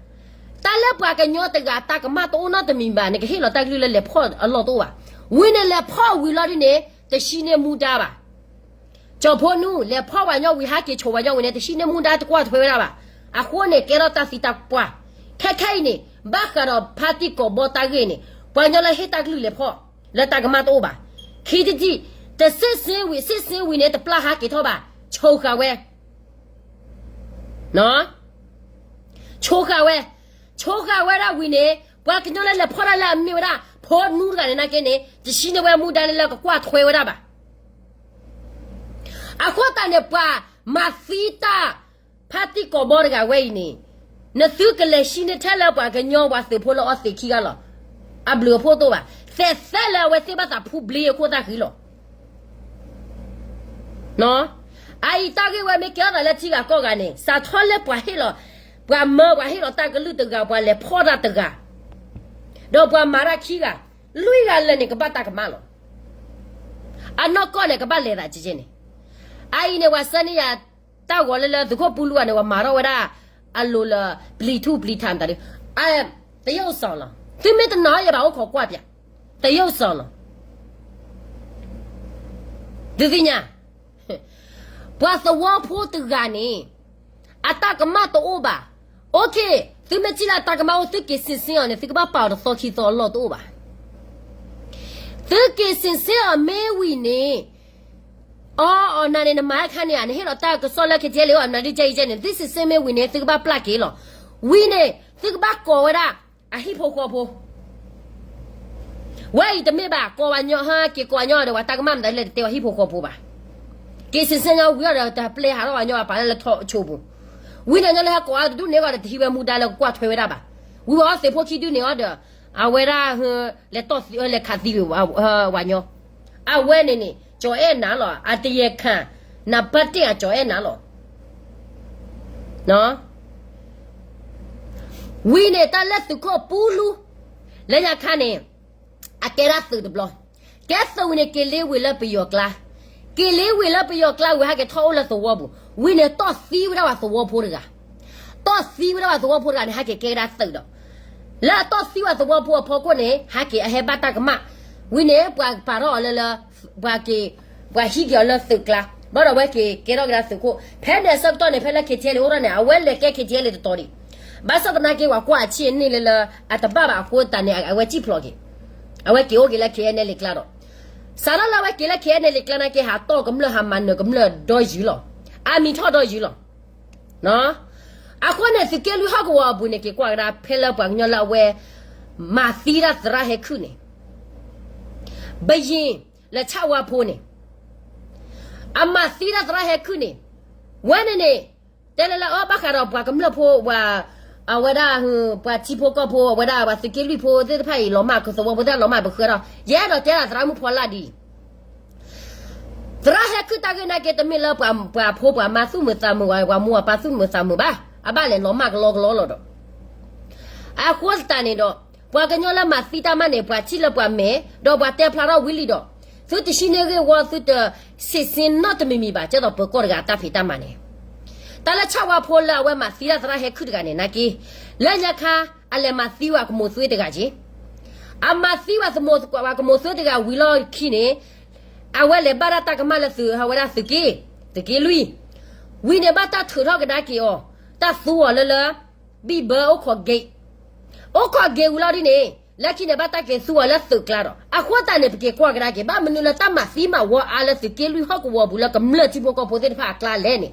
တၢ်လၢပှၤကညီတဂၤတၢ်ကမၣ်တအိၣ်နီတမံၤဘၣ် နကဟ့ၣ်လီၤတၢ်ကလုၢ်လၢလဲၤဖီၣ်အလီၢ်တအိၣ်ဘၣ်. ဝံၤန့ၣ်လဲၤဖီၣ်ဝံၤလီၤဒ်န့ၣ် တရှံန့ၢ်မူဒါဘၣ်. ကၠီၤဖိနူ လဲၤဖီၣ်ပှၤညီဝံၤ ဟးက့ၤဆိးပှၤညီဝံၤန့ၣ် တရှံန့ၢ်မူဒါတကွၢ်ထွဲဝဲဒၣ်ဘၣ်. အဃိန့ၣ် ကဲထီၣ်တၢ်သံတၢ်ပှၢ်. ခဲခဲအံၤန့ၣ် ဘၣ်ဃးဒီးဖါတံၢ်ကိာ်ဘီတၢ်ဂ့ၢ်န့ၣ် ပှၤကညီလၢဟ့ၣ်တၢ်ကလုၢ်လဲၤဖီၣ် လၢတၢ်ကမၣ်တအိၣ်ဘၣ်. ခံတံၢ်တံၢ် တစ့ၣ်စ့ဝံၤ စ့ၣ်စ့ဝံၤန့ၣ် တပျၢ်ဟးက့ၤထီၣ်ဘၣ်. ဆိဃာ်ဝဲ ဆိဃာ်ဝဲ, ဆိဃာ်ဝဲဒၣ်ဝံၤန့ၣ် ပှၤကညီလၢလဲၤဖီၣ်တၢ်လၢအမ့ၢ်ဝဲဒၣ် ဖိနူတဂၤန့ၣ်နာ်က့န့ၣ် တရှံန့ၢ်ဝဲမူဒါလၢလၢကကွၢ်ထွဲဝဲဒၣ်ဘၣ်. အဃိသတးန့ၣ် ပှၤမၤသံတၢ် ဖါတံၢ်ကိာ်ဘီတဂၤဝဲအံၤန့ၣ် နသုကလဲၤရှံန့ၢ်ထဲလၢပှၤကညီပှၤသုးဖိလၢအီသံးခံဂၤလီၤ. အဘျုးအဖှိၣ်တအိၣ်ဘၣ်. သဲးသဲလၢအဝဲသ့ၣ်ဘၣ်သးဖူဘျ့အခိၣ်သၣ်ဃံလီၤ. အအံၤတၢ်ဂ့ၢ်ဝဲမ့ၢ်ကဲထီၣ်သးလၢထံဂၤကီၢ်ဂၤန့ၣ် စးထီၣ်လၢပှၤဟ့ၣ်လီၤ, ပှၤမၢပှၤဟ့ၣ်လီၤတၢ်ကလုၢ်တဂၤ ပှၤလဲၤဖီၣ်တၢ်တဂၤ, ဒီးပှၤမၤတၢ်ခံဂၤ, လွံၢ်ဂၤလၢာ်န့ၣ် ကဘၣ်တၢ်ကမၣ်လီၤ. အနီၢ်ကီၢ်န့ၣ် ကဘၣ်လဲၤသးကဲကဲန့ၣ်. အအံၤန့ၣ် ပှၤဆှၢန့ၢ်ယၤတၢ်ဂီၤလၢလၢသုးခိၣ်ပူလူဂၤန့ၣ် ပှၤမၤထီၣ်ဝဲဒၣ် အလိၤလၢ ပျံၤထူၣ်ပျံၤထးမတၤဒု, တရုတ်ဆောင်လီၤ. သုမ့ၢ်တနာ်ယဘၣ်အိၣ်ခိးကွၢ်ပၠး, တရုတ်ဆောင်လီၤ. သုသ့ၣ်ညါ ပှၤသဝီဖိတဂၤန့ၣ် အတၢ်ကမၣ်တအိၣ်ဘၣ်. OK, သုမ့ၢ်ထံၣ်လၢအတၢ်ကမၣ်အိၣ် သုက့ၤစ့ၣ်စ့ၣ်အီၤန့ၣ် သုကဘၣ်ပာ်အီၤတသီခံသီအလီၢ်တအိၣ်ဘၣ်. သုက့ၤစ့ၣ်စ့ၣ်အီၤမ့ၢ်ဝံၤန့ၣ် အီအီၤနၤန့ၣ် နမၤအခါန့ၣ် နဟ့ၣ်လီၤတၢ်ကစီၣ်လၢ KTLA အမနုၤဒ်ကဲအံၤကဲန့ၣ် သုစ့ၣ်စ့ၣ်မ့ၢ်ဝံၤန့ၣ် သုကဘၣ်ပျၢ်က့ၤလီၤ. ဝံၤန့ၣ် သုကဘၣ်ကိးဝဲဒၣ် အဟံၣ်ဖိဃီဖိ ဝဲအံၤတမ့ၢ်ဘၣ် ကိးဝဲညီဟါ က့ၤကိးဝဲညီဒီး ပှၤတၢ်ကမၣ်မတၤလဲၣ် တတဲဝဲဟံၣ်ဖိဃီဖိဘၣ်. က့ၤစ့ၣ်စ့ၣ်ညီဝံၤအီၤဒီး တပျဲဟးထီၣ်ဝဲညီအပာ်လၢလၢထီၣ်ဆိပူၤ. ဝံၤန့ၣ်ညီလၢဟဲကိးအါတဒူၣ်န့ၣ်ဂီၢ်ဒီး တဟံးဝဲမူဒါလၢကကွၢ်ထွဲဝဲဒၣ်ဘၣ်. ဝံၤဝဲအီၤသ့ၣ်ဖိခံဒူၣ်န့ၣ်အီၤဒီး အဝဲဒၣ် လဲၤတီၢ်သံ လဲၤခးသံဝဲ ဝဲညီ အဝဲန့ၣ်န့ၣ် ကၠီၤအဲၣ်နၤလီၤ အတယဲၢ်ခၣ် နပၢ်တ့ၢ်အကၠီၤအဲၣ်နၤလီၤ. ဝံၤန့ၣ် တၢ်လၢသုးခိၣ်ပူလူ လၢညါခါန့ၣ် အကဲဒၣ်သုးတဘျီ, ကဲသုးဝံၤန့ၣ် က့ၤလ့ဝ့ၤလၢပယီၤကျါ, က့ၤလ့ဝ့ၤလၢပယီၤကျါဝံၤ ဟဲက့ၤထီၣ်အိၣ်လၢသဝီပူၤ, ဝံၤန့ၣ် တီၢ်သံဝဲဒၣ်ပှၤသဝီဖိတဂၤ, တီၢ်သံဝဲဒၣ်ပှၤသဝီဖိတဂၤန့ၣ် ဟဲက့ၤကဲကဒါသုးဒီး လၢအတီၢ်သံဝဲသဝီဖိအဖီခိၣ်န့ၣ် ဟဲက့ၤအဟဲဘၣ်တၢ်ကမၣ်, ဝံၤန့ၣ် ပှၤပာ်ထီၣ်အီၤလၢလၢ ပှၤက့ၤ ပှၤဟံးက့ၤအီၤလၢသုးကျါ, ဘၣ်ဒီးအဝဲက့ၤကဲထီၣ်ကဒါသုးခိၣ်, ဖဲန့ၣ်အဆၢကတီၢ်န့ၣ် ဖဲလၢ KTLA အိၣ်ထီၣ်န့ၣ် အဝဲလဲၤကဲ KTLA တတီၤဒံး, ဘၣ်ဆၣ်သနာ်က့ ပှၤကွၢ်အဆံၣ်အန့ၢ်လၢလၢ အတဘၣ်ဘၣ်အဃိသတးန့ၣ် အဝဲစံၣ်ဖျိးက့ၤ, အဝဲက့ၤအိၣ်က့ၤလၢ KNLA ကျါဒီး စးထီၣ်လၢအဝဲက့ၤလၢ KNLA ကျါနာ်က့ ဟးတီၢ်ကမျၢၢ် ဟးမၤနၢၤကမျၢၢ်ဒီယုၢ်လီၤ, အမံၤထီၣ်ဒီယုၢ်လီၤ. အဃိန့ၣ် သုးက့လွံၢ်ဟီၣ်ကဝီၤအပူၤန့ၣ် က့ၤကွၢ်ကဒါ ဖဲလၢပှၤကညီလၢအဝဲ မၤသံဒၣ်သရၣ်ဟဲခုၣ်န့ၣ်, ဘယံၤ လၢဆၣ်ဝါဖိန့ၣ်, အမၤသံဒၣ်သရၣ်ဟဲခုၣ်န့ၣ်, ဝဲန့ၣ်န့ၣ် တဲလၢလၢအီၤဘၣ်ဃးဒီးပှၤကမျၢၢ်ဖိ ပှၤ အဝဲဒၣ် ပှၤထံဖိကီၢ်ဖိ အဝဲဒၣ်ပှၤသုးက့လွံၢ်ဖိသ့ၣ်တဖၣ်အံၤ လီၤမၢ်ကသဝီဖိသ့ၣ် လီၤမၢ်ပဃၢၤဒီး ယအဲၣ်ဒိးတဲဒၣ်သရၣ်မုၣ်ဖီလာ်ဒ်အံၤ သရၣ်ဟဲခုၣ်တၢ်ဂ့ၢ်နာ်က့ တမ့ၢ်လၢပှၤဖိပှၤမါသူၣ်မုာ်သးမုာ် ပှၤမိၢ်ပှၤပၢ်သူၣ်မုာ်သးမုာ်ဘၣ်, အဘၣ်လဲၤလီၤမၢ်ကလီကလီလီၤဒီး အဃိသတးန့ၣ်ဒီး ပှၤကညီလၢမၤသံတၢ်မးန့ၣ် ပှၤထံၣ်လၢပှၤမဲာ် ဒီးပှၤတဲဖျါထီၣ်ဝံၤလံဒီး သုတဟံးန့ၢ်ဂ့ၢ်ဝီ သုတစ့ၣ်စ့ၣ်နီတမံၤမံၤဘၣ် ကဲသိးပၢၤကီၢ်တဂၤအတၢ်ဖံးတၢ်မၤန့ၣ် တၢ်လၢဆၣ်ဝါဖိလၢအဝဲမၤသံဒၣ်သရၣ်ဟဲခုၣ်တဂၤန့ၣ် နာ်က့ လၢညါခါ အလဲၤမၤသံဝဲအကမိၢ်သွ့တဂၤက့ၤ, အမၤသံဝဲအကမိၢ်သွ့တဂၤဝံၤလီၢ်ခံန့ၣ် အဝဲလဲၤဘၣ်ဒၣ်တၢ်ကမၣ်လၢသုး အဝဲဒၣ်သုးက့, သုးက့လွံၢ်, ဝံၤန့ၣ်ဘၣ်တၢ်ထုးထီၣ်ကဒါက့ၤအီၤ, တၢ်သူအီၤလၢလၢ ဘံၣ်ဘၢအိၣ်ခိးက့ၤ, အိၣ်ခိးက့ၤဝံၤလီၢ်ဒ်န့ၣ် လၢခံန့ၣ်ဘၣ်တၢ်က့ၤသူအီၤလၢသုးကျါဒီး အဃိသတးန့ၣ် ပက့ၤကွၢ်ကဒါက့ၤ ဘၣ်မနုၤလၢတၢ်မၤသံမၤဝီအါလၢသုးက့လွံၢ်ဟီၣ်ကဝီၤပူၤလၢကမျၢၢ်ထံဖိကီၢ်ဖိသ့ၣ်တဖၣ်အကျါလဲၣ်န့ၣ်,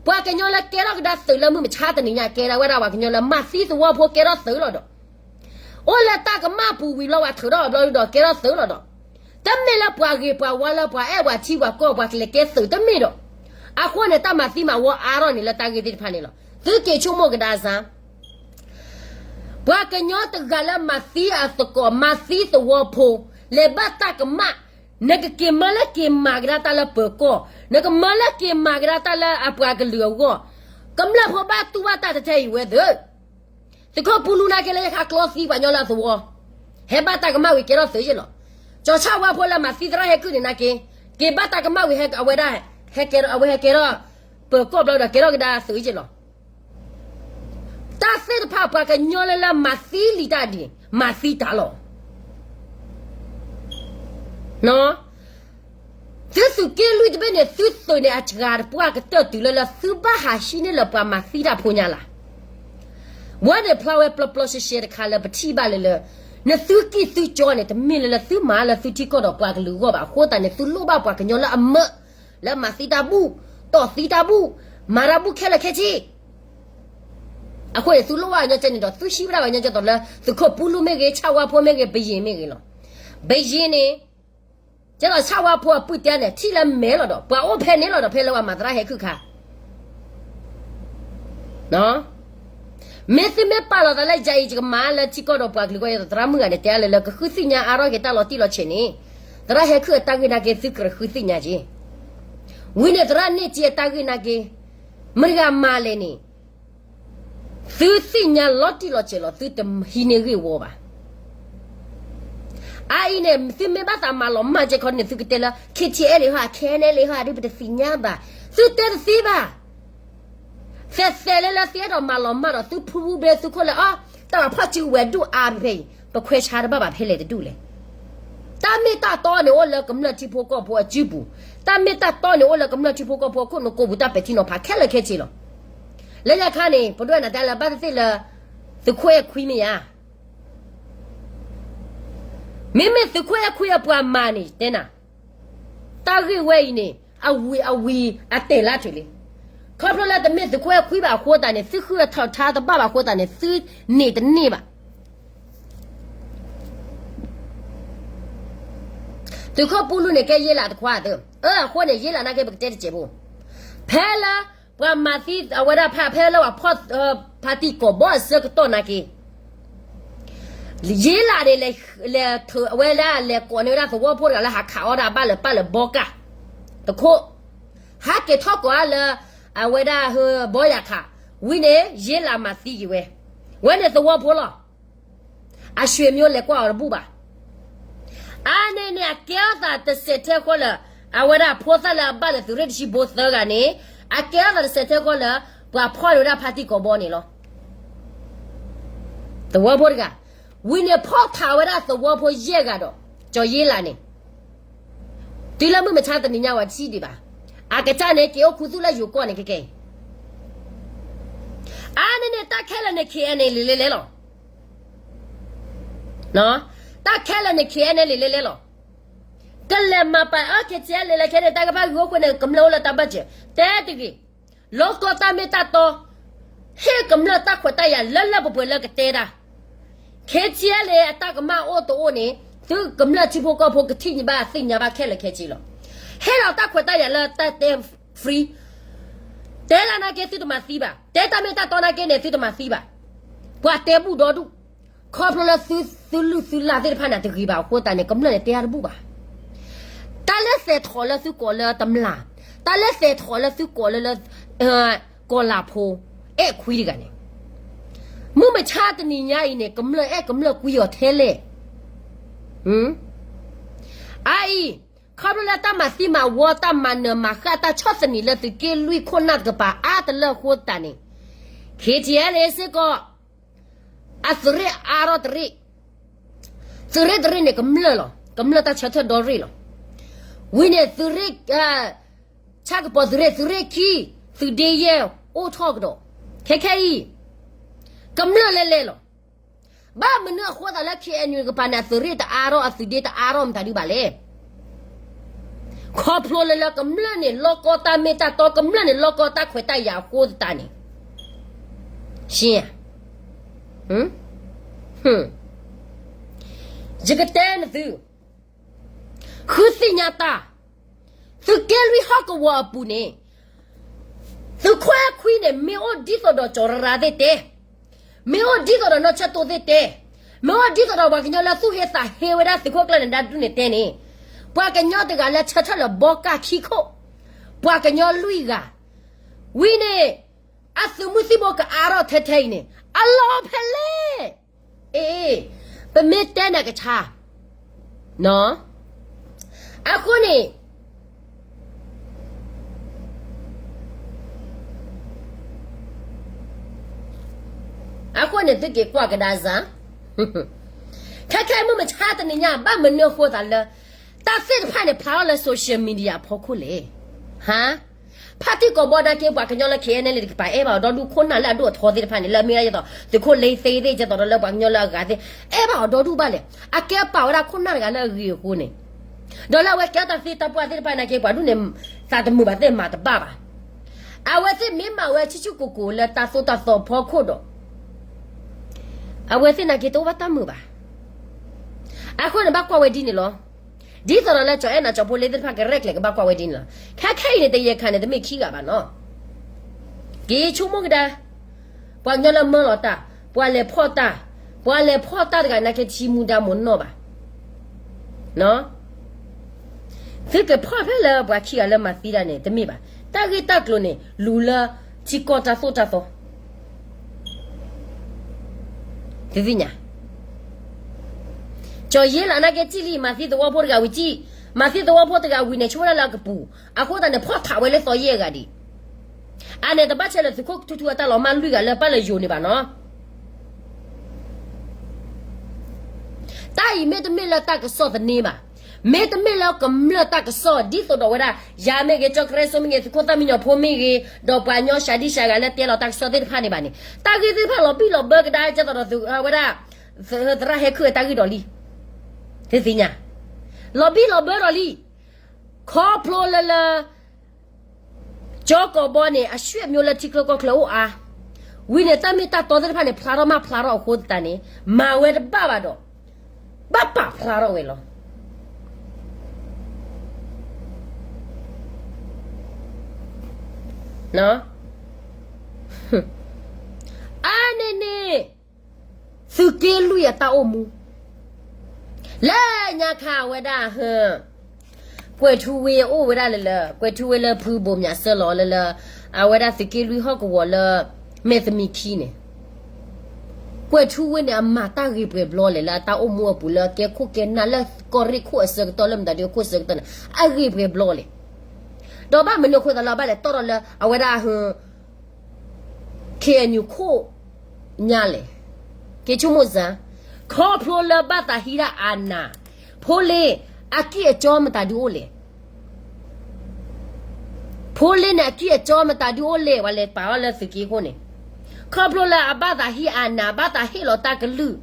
ပှၤကညီလၢကဲထီၣ်ကဒါသုးလၢမုၢ်မဆါတနံၤညါ ကဲဒၣ်ဝဲဒၣ်ပှၤကညီလၢမၤသံသဝီဖိကဲထီၣ်သုးလီၤဒီး အိၣ်လၢတၢ်ကမၣ်ပူၤဝံၤဘျီ ပှၤထုးထီၣ်အဘျီဒုဒီး ကဲထီၣ်သုးလီၤဒီး, တမ့ၢ်လၢပှၤဂ့ၤပှၤဝါလၢပှၤအဲၣ်ပှၤထံပှၤကီၢ်ပှၤကလဲၤကဲသုးတမ့ၢ်ဒီး, အဃိန့ၣ် တၢ်မၤသံမၤဝီအါထီၣ်န့ၣ်လၢတၢ်ဂ့ၢ်သ့ၣ်တဖၣ်န့ၣ်လီၤ. သုက့ၤဆိကမိၣ်ကဒါစၢ် ပှၤကညီတဂၤလၢမၤသံအသကိး မၤသံသဝီဖိ, လဲၤဘၣ်တၢ်ကမၣ်, နကက့ၤမၢလၢက့ၤမၤကဒါတၢ်လၢပၢၤကီၢ်, နကမၢလၢက့ၤမၤကဒါတၢ်လၢအပှၤကလုာ်အဂီၢ်, ကမျၢၢ်ဖိဘၣ်တူၢ်ဘၣ်တၢ်တထဲအံၤဝဲသ့ၣ်, သုးခိၣ်ပူလူနာ်က့လၢယခါကျီသံပှၤညီလၢအသဝီ, ဟဲဘၣ်တၢ်ကမၣ်ဝံၤကဲထီၣ်သုးယ့ၣ်လီၤ. ကၠီၤဆၣ်ဝါဖိလၢမၤသံသရၣ်ဟဲကုၢ်န့ၣ်နာ်က့, က့ၤဘၣ်တၢ်ကမၣ်ဝံၤအဝဲဒၣ်, ဟဲကဲထီၣ် အဝဲဟဲကဲထီၣ်, ပၢၤကီၢ်ဘျီဒီးကဲထီၣ်ကဒါသုးယ့ၣ်လီၤ. တၢ်သ့ၣ်တဖၣ်ပှၤကညီလၢလၢမၤသံလံတၢ်ဒ်, မၤသံတၢ်လီၤ. သုသုးက့လွံၢ်တဘ့ၣ်န့ၣ် သုသုးန့ၣ်အစှၤတပှၢ်ကတၢၢ်တုၤလၢလၢသုဘၣ်ဟးဟံးန့ၢ်လၢပှၤမၤသံတၢ်ဖိညါလၢ်. ဝဲန့ၣ်ဖျါဝဲပျီပျီရှဲရှဲတခါလၢပထံၣ်ဘၣ်လၢလၢ, နသုကံၢ်သုကၠီန့ၣ် တမ့ၢ်လၢလၢသုမၤလၢသုထံကီၢ်ဒီးပှၤကလုာ်အဂီၢ်ဘၣ်. အဃိသတးန့ၣ် သုလိၣ်ဘၣ်ပှၤကညီလၢအမၢ, လၢမၤသံတၢ်ဘူၣ်, တီၢ်သံတၢ်ဘူၣ်, မၤတၢ်ဘူၣ်ခဲလၢာ်ခဲဆ့ အဃိန့ၣ် သုလိၣ်ဘၣ်ပှၤကညီကဲန့ၣ်ဒီး သုဟံးဝဲဒၣ်ပှၤကညီကဲသိးလၢ သုးခိၣ်ပူလူမ့ၢ်ဂ့ၤ, ဆၣ်ဝါဖိမ့ၢ်ဂ့ၤ, ပယ့ၤမ့ၢ်ဂ့ၤလီၤ. ပယ့ၤန့ၣ်, ကဲသိးဆၣ်ဝါဖိအပုၢ်တဲန့ၣ် ထံၣ်လၢမဲာ်လီၤဒီး ပှၤအိၣ်ဖဲန့ၣ်လီၤဒီး ဖဲလၢပှၤမၤသရၣ်ဟဲခုၣ်ခါ မ့ၢ်သုမ့ၢ်ပာ်လီၤသးလၢယၤအံၤ ယကမၤလၢထံကီၢ်ဒီးပှၤကလုာ်ကီၢ် ယဲသိးသရၣ်မုၣ်ဂၤန့ၣ် တဲလၢလၢကဃုသ့ၣ်ညါအါထီၣ်က့ၤတၢ်လီၤတံၢ်လီၤဆဲးန့ၣ်, သရၣ်ဟဲခုၣ်အတၢ်ဂ့ၢ်နာ်က့ သုကြၢးဃုသ့ၣ်ညါက့ၤ, ဝံၤန့ၣ်သရၣ်န့ၢ်က့ၤအတၢ်ဂ့ၢ်နာ်က့, မတၤတဂၤမၤလဲၣ်န့ၣ် သုသ့ၣ်ညါလီၤတံၢ်လီၤဆဲးလီၤ သုတဟံးန့ၢ်ဂ့ၢ်ဝီဘၣ်. အအံၤန့ၣ် သုမ့ၢ်ဘၣ်သးမၤလီၤမၢ်ကဲခီန့ၣ် သုကတဲလၢ KTLA ဟီ KNLA ဟီ ဒ်ပတသ့ၣ်ညါဘၣ်, သုတဲတသ့ဘၣ်. သဲးသဲးလၢလၢသုအဲၣ်ဒိးမၤလီၤမၢ်ဒီး သုဖူဖူဘ့သုခိၣ်လၢအီၤ တၢ်ပာ်ဖီၣ်စုဝဲၤဒိၣ်အါဖဲအံၤ ပခွဲးဆါတဘၣ်ဘၣ်ဖဲလဲၣ်တဒူၣ်လဲၣ်. တၢ်မ့ၢ်တၢ်တီန့ၣ်အိၣ်လၢကမျၢၢ်ထံဖိကီၢ်ဖိအစုပူၤ, တၢ်မ့ၢ်တၢ်တီန့ၣ်အိၣ်လၢကမျၢၢ်ထံဖိကီၢ်ဖိအခိၣ်နူာ်ကိးပူၤ တၢ်ပဲာ်ထံနီၤဖးခဲလၢာ်ခဲဆ့လီၤ. လၢညါခါန့ၣ် ပဒိၣ်နၤတဲလၢဘၣ်သ့ၣ်သ့ၣ်လၢ သုးခိၣ်အဲၣ်ခွံမ့ၢ်ဧါ မ့မ့ၢ်သုးခိၣ်အဲၣ်ခွံအပှၤမၤန့ၣ် တဲနၤ, တၢ်ဂ့ၢ်ဝဲအံၤန့ၣ် အဝံၤအဝံၤအတဲာ်လၢထုးလံ. ခီဖျိလၢတမ့ၢ်သုးခိၣ်အဲၣ်ခွံဘၣ်အဃိသတးန့ၣ် သုဃုအထီၣ်ထါတဘၣ်ဘၣ်အဃိသတးန့ၣ် သုန့ၢ်တန့ၢ်ဘၣ်. သုးခိၣ်ပူလူန့ၣ်ကဲယ့လးတခွါသၢ, အဃိန့ၣ် ယ့လးနာ်က့ပကတဲတစဲးဖိ, ဖဲလၢ ပှၤမၤသံအဝဲဒၣ်ဖဲ ဖဲလၢပှၤဖီၣ် ဖါတံၢ်ကိာ်ဘီအဆၢကတီၢ်နာ်က့ ယ့လးန့ၣ် လဲၤထုးအဝဲဒၣ် လဲၤကိးန့ၢ်ဝဲဒၣ်သဝီဖိတဂၤလၢဟးခးအီၣ်ဒၣ်ဘၣ်လၢပၢ်လၢဘီကၢ်, တခိၣ်, ဟးက့ၤထီၣ်ကိးအါလၢ အဝဲဒၣ်ဟၢဘီယၤခး, ဝံၤန့ၣ် ယ့လးမၤသံက့ၤဝဲ, ဝဲန့ၣ်သဝီဖိလီၤ. အဆွေမျိုးလဲၤကွၢ်အီၤတဘူၣ်ဘၣ်. အါန့ၣ်န့ၣ် အကဲထီၣ်သးတစဲးထဲဃီလၢ အဝဲဒၣ်ဖိသၣ်လၢအဘၣ်လၢသုးရ့ၣ်တဆံဘိသၢဂၤန့ၣ် အကဲထီၣ်သးတစဲးထဲဃီလၢ ပှၤဖီၣ်န့ၢ်ဝဲဒၣ်ဖါတံၢ်ကိာ်ဘီန့ၣ်လီၤ. သဝီဖိတဂၤ, ဝံၤန့ၣ်ဖီၣ်ထးဝဲဒၣ်သဝီဖိယဲၢ်ဂၤဒီး ကၠီၤယ့လးန့ၣ် တုၤလၢမုၢ်မဆါတနံၤညါဝဲတထံၣ်ဒံးဘၣ်. အကစၢ်န့ၣ် က့ၤအိၣ်ခူသူၣ်လၢယိၤကီၢ်န့ၣ်ကကဲအံၤ, အါန့ၣ်န့ၣ် တၢ်ခဲလၢာ်န့ၣ် KNLA လဲၤလဲၤလီၤ. တၢ်ခဲလၢာ်န့ၣ် KNLA လဲၤလဲၤလီၤ. ကလဲၤမၤပာ်အီၤ KTLA လဲၤခဲန့ၣ် တၢ်ကဖၣ်ဂ့ၤအိၣ်ဃိန့ၣ် ကမျၢၢ်အိၣ်လၢတၢ်ဘၢၣ်စၢၤ တဲတဂ့ၤ. လီၤကီတၢ်မ့ၢ်တၢ်တီ, ဟ့ၣ်ကမျၢၢ်တၢ်ခွဲးတၢ်ယာ်လၢလၢပှဲၤပှဲၤလၢကတဲဒၣ် KTLA အတၢ်ကမၣ်အိၣ်တအိၣ်န့ၣ် သုကမျၢၢ်ထံဖိကီၢ်ဖိကထံၣ်ဘၣ် သ့ၣ်ညါဘၣ်ခဲလၢာ်ခဲဆ့လီၤ. ဟ့ၣ်လီၤတၢ်ခွဲးတၢ်ယာ်လၢတၢ်တဲ free, တဲလၢနာ်က့သုတမၤသံဘၣ်, တဲတၢ်မ့ၢ်တၢ်တီနာ်က့န့ၣ် သုတမၤသံဘၣ်. ပှၤတဲဘူၣ်ဒီဒူၣ်, ခီဖျိလၢသုလုၢ်သုလၢ်သ့ၣ်တဖၣ်န့ၣ် တဂ့ၤဘၣ်အဃိသတးန့ၣ် ကမျၢၢ်န့ၣ်တဲအါတဘူၣ်ဘၣ်. တၢ်လၢသဲးထီၣ်လၢသုကိးလၢတမျၢ်, တၢ်လၢသဲးထီၣ်လၢသုကိးလၢလၢ ကီၤလၤဖိ အဲၣ်ခွံတဂၤန့ၣ်, မုၢ်မဆါတနံၤညါအံၤန့ၣ် ကမျၢၢ်အဲၣ်ကမျၢၢ်ကွံအီၤထဲလဲၣ်. အအံၤ, ခီဖျိလၢတၢ်မၤသံမၤဝီ တၢ်မၤနၢၤမၤဃၣ် တၢ်ဆီၣ်သနံးလၢသုးက့လွံၢ်ခိၣ်နၢ်တကပၤအါတလၢအဃိသတးန့ၣ်, KTLA စ့ၢ်ကီး အသုးရ့ၣ်အါထီၣ်တရ့ၣ်, သုးရ့ၣ်တရ့ၣ်န့ၣ် ကမျၢၢ်လီၤ. ကမျၢၢ်တၢ်ဆၢထၢၣ်ဒီရ့ၣ်လီၤ. ဝံၤန့ၣ်သုးရ့ၣ်, ဆၣ်ကပီၤသုးရ့ၣ်, သုးရ့ၣ်ခံ, သုးဒ့ယဲၢ်, အိၣ်ထီၣ်ကဒီး, ခဲခဲအံၤ, ကမျၢၢ်လဲၤလဲၤလီၤ. ဘၣ်မနုၤအဃိသတးလၢ KNU ကပၤန့ၣ် အသုးရ့ၣ်တအါထီၣ် အသုးဒ့တအါထီၣ်မတၤဒုးဘၣ်လဲၣ်. ခီဖျိလၢလၢကမျၢၢ်န့ၣ် လီၢ်ကီတၢ်မ့ၢ်တၢ်တီ ကမျၢၢ်န့ၣ် လီၢ်ကီတၢ်ခွဲးတၢ်ယာ်အဃိသတးန့ၣ်, ရှင်းဧါ. ယကတဲနသု, ဃုသ့ၣ်ညါတၢ်, သုးက့လွံၢ်ဟီၣ်ကဝီၤအပူၤန့ၣ်, သုးခိၣ်အဲၣ်ခွံန့ၣ် မ့ၢ်အိၣ်ဒ်သိးဒီးကၠီၤရၤရၤသ့ၣ်တဲ, မ့ၢ်အိၣ်ဒ်သိးဒီးနီၢ်ဆၢတိသ့ၣ်တဲ, မ့ၢ်အိၣ်ဒ်သိးဒီးပှၤကညီလၢသူၣ်ဟ့သးဟ့ဝဲဒၣ်သုးခိၣ်ကျၢၢ်နဒါဒူၣ်န့ၣ်တဲန့ၣ်, ပှၤကညီတဂၤလၢဆၢထၢၣ်လၢဘီကၢ်ခံခိၣ်, ပှၤကညီလွံၢ်ဂၤ, ဝံၤန့ၣ်, အသုးမုၢ်သံၣ်ဘိကအါထီၣ်ထဲထဲအံၤန့ၣ် အလီၤဖဲလဲၣ်. အ့, ပမ့ၢ်တဲနၤကဆါ, အဃိန့ၣ် အဃိန့ၣ်သုက့ၤကွၢ်ကဒါစၢ်, ခဲခဲအံၤမုၢ်မဆါတနံၤညါ ဘၣ်မနုၤအဃိသးလၢ တၢ်သ့ၣ်တဖၣ်န့ၣ် ဖျါထီၣ်လၢ social media အဖီခိၣ်လဲၣ်. ဟါ, ဖါတံၢ်ကိးဘီဒၣ်က့ ပှၤကညီလၢ ခဲအံၤန့ၣ် တကပၤ အဲၣ်ဘၣ်အီၤဒီဒူၣ် ခိၣ်နၢ်လၢအဒိၣ်အထီသ့ၣ်တဖၣ်န့ၣ် လၢအမ့ၢ်ဒၣ်ဒ်သိး သုးခိၣ်လ့သ့သ့ၣ် ဒ်သိးဒီးလၢပှၤကညီလၢအဂၤသ့ၣ် အဲၣ်ဘၣ်အီၤဒီဒူၣ်ဘၣ်လဲၣ်. အကဲပာ်ဝဲဒၣ်ခိၣ်နၢ်တဂၤလၢအဂ့ၤအဃိန့ၣ်, ဒီးလၢအဝဲကဲတၢ်သ့တၢ်ပှၢ်သ့ၣ်တဖၣ်နာ်က့ ပှၤဒူၣ်န့ၣ် သးတမုာ်ဘၣ်သ့ၣ်မၤတဘၣ်ဘၣ်. အဝဲသ့ၣ်မ့ၢ်မၤဝဲဆံးဆံးကိၢ်ကိၢ်လၢတၢ်သိၣ်တၢ်သီအဖီခိၣ်ဒီး အဝဲသ့ၣ်နာ်က့တအိၣ်ဘၣ်တၢ်မုာ်ဘၣ်. အဃိန့ၣ် ဘၣ်ကွၢ်ဝဲဒ်န့ၣ်လီၤ. ဒ်သိးဒီးလၢကၠီၤအဲၣ်နၤ ကၠီၤဖိလ့သ့ၣ်တဖၣ် ကရဲၣ်ကျဲၤကဘၣ်ကွၢ်ဝဲဒ်န့ၣ်လီၤ. ခဲခဲအံၤန့ၣ် တယဲၢ်ခါန့ၣ် တမ့ၢ်ခံဂၤဘၣ်နီၤ. က့ၤဆိကမိၣ်ကဒါ, ပှၤကညီလၢမၢလီၤတၢ်, ပှၤလဲၤဖီၣ်တၢ်, ပှၤလဲၤဖီၣ်တၢ်တဂၤနာ်က့ တဆံမူဒါမိၢ်နီၢ်ဘၣ်. သုကဖီၣ်ဖဲလၢပှၤခံဂၤလၢမၤသံတၢ်န့ၣ် တမ့ၢ်ဘၣ်. တၢ်ဂ့ၢ်တၢ်ကျိၤန့ၣ် လူၤလၢထံကီၢ်တၢ်သိၣ်တၢ်သီ သုသ့ၣ်ညါ, ကၠီၤယ့လးနာ်က့ စံၣ်လံ မၤသံသဝီဖိတဂၤဝံၤစံၣ်, မၤသံသဝီဖိတဂၤဝံၤန့ၣ် ဆိဝဲဒၣ်လၢအကပူၤ, အဃိသတးန့ၣ် ဖီၣ်ထးဝဲလၢသီယဲၢ်အဂၤဒံး. အန့ၣ်တဘၣ်ဆဲးလၢသုးခိၣ်ထူထူအတၢ်လီၤမၢ်လွံၢ်ဂၤလၢပၢ်လၢယိၤန့ၣ်ဘၣ်နီၤ. တၢ်အံၤမ့တမ့ၢ်လၢတၢ်ကစီၣ်သန့ဘၣ်, မ့တမ့ၢ်လၢကမျၢၢ်တၢ်ကစီၣ် ဒ်သိးဒီးဝဲဒၣ် ယၤမ့ၢ်ဂ့ၤ ကၠီကရၢစိမ့ၢ်ဂ့ၤ သုးခိၣ်သၣ်မံညီၤဖိမ့ၢ်ဂ့ၤ ဒီးပှၤကညီစှၤဒံစှၤဂၤလၢတဲလီၤတၢ်ကစီၣ်သ့ၣ်တဖၣ်န့ၣ်ဘၣ်န့ၣ် တၢ်ဂ့ၢ်သ့ၣ်တဖၣ်လီၤဘံၣ်လီၤဘၢကဒါကဲသိးဒီးဝဲဒၣ် သရၣ်ဟဲခုၣ်အတၢ်ဂ့ၢ်ဒီးလံ. သုသ့ၣ်ညါ, လီၤဘံၣ်လီၤဘၢဒီးလံ. ခီဖျိလၢလၢ ကၠီၤကိာ်ဘီန့ၣ် အဆွေမျိုးလၢထံချၢကီၢ်ချၢအိၣ်အါ, ဝံၤန့ၣ် တၢ်မ့ၢ်တၢ်တီသ့ၣ်တဖၣ်န့ၣ် ဖျါထီၣ်မးဖျါထီၣ်အဃိသတးန့ၣ် မၤဝဲတဘၣ်ဘၣ်ဒီး ဘၣ်ပာ်ဖျါထီၣ်ဝဲလီၤ. အါန့ၢ်န့ၣ် သုးက့လွံၢ်အတၢ်အိၣ်မူ လၢညါခါအဝဲဒၣ် ကွဲၤထူဝ့ အိၣ်ဝဲဒၣ်လၢလၢ ကွဲၤထူဝ့လၢဖုဘိးမၠးစၢလီၤလၢလၢ အဝဲဒၣ်သုးက့လွံၢ်ဟီၣ်ကဝီၤလၢ မဲာ်သမံၤခံန့ၣ် ကွဲၤထူဝ့န့ၣ် အမၤတၢ်ဂ့ၤပှဲၤဘျီလဲၣ် လၢအတၢ်အိၣ်မူအပူၤလၢကဲခိၣ်ကဲနၢ်လၢကီၢ်ရ့ၣ်ခိၣ်အဆၢကတီၢ်လၢမတၤဒုးအခိၣ်ဆၢကတီၢ်န့ၣ် အဂ့ၤပှဲၤဘျီလဲၣ်. ဒီးဘၣ်မနုၤအဃိသတးလၢအဘၣ်လဲၤတီၣ်ထီၣ်လၢအဝဲဒၣ် KNU ခိၣ်ညါလဲၣ်. က့ၤဆိကမိၣ်စ့ၢ်, ခီဖျိလၢဘၣ်သးဟံးဒၣ်အနး, ဖိလ့ အကံၢ်အစီမတၤဒုးအိၣ်လဲၣ်. ဖိလ့န့ၣ် အကံၢ်အစီမတၤဒုးအိၣ်လဲၣ် ပှၤလဲၤပာ်အီၤလၢသုးက့ခိၣ်န့ၣ်, ခီဖျိလၢအဘၣ်သးဟံးအနး ဘၣ်သးဟ့ၣ်လီၤတၢ်ကလုၢ်,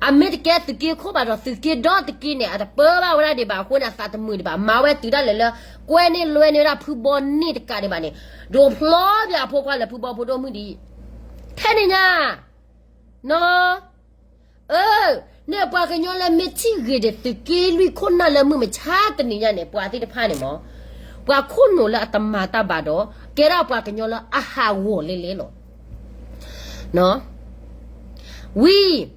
အမ့ၢ်တကဲသုးက့ခိၣ်ဘၣ်ဒီး သုးက့ဒီတက့ၢ်န့ၣ် အတပၢဘၣ်ဝဲဒၣ်ဒံးဘၣ်အဃိန့ၣ် အသးတမုာ်ဒံးဘၣ် မၤဝဲတုၤဒၣ်လဲာ်လၢ ကွဲန့ၢ်လွဲန့ၢ်ဝဲဒၣ်ဖုဘီန့ၣ်တကးဒံးဘၣ်န့ၣ်, ဒိးဖျီပၠးအဖိခွါလၢဖုဘီဖိဒိၣ်မုၢ်ဒံး, ထဲန့ၣ်ညါ, နီၢ် အၢ, န့ၣ်ပှၤကညီလၢမ့ၢ်ထံၣ်ဂ့ၤဒီးသုးက့လွံၢ်ခိၣ်နၢ်လၢမုၢ်မဆါတနံၤညါန့ၣ် ပှၤသ့ၣ်တဖၣ်န့ၣ်မ့ၢ်, ပှၤခိၣ်နူာ်လၢအတမၤတၢ်ဘၣ်ဒီး ကဲဒၣ်ပှၤကညီလၢအဟးဂီၤလဲလဲလီၤ. ဝံၤ,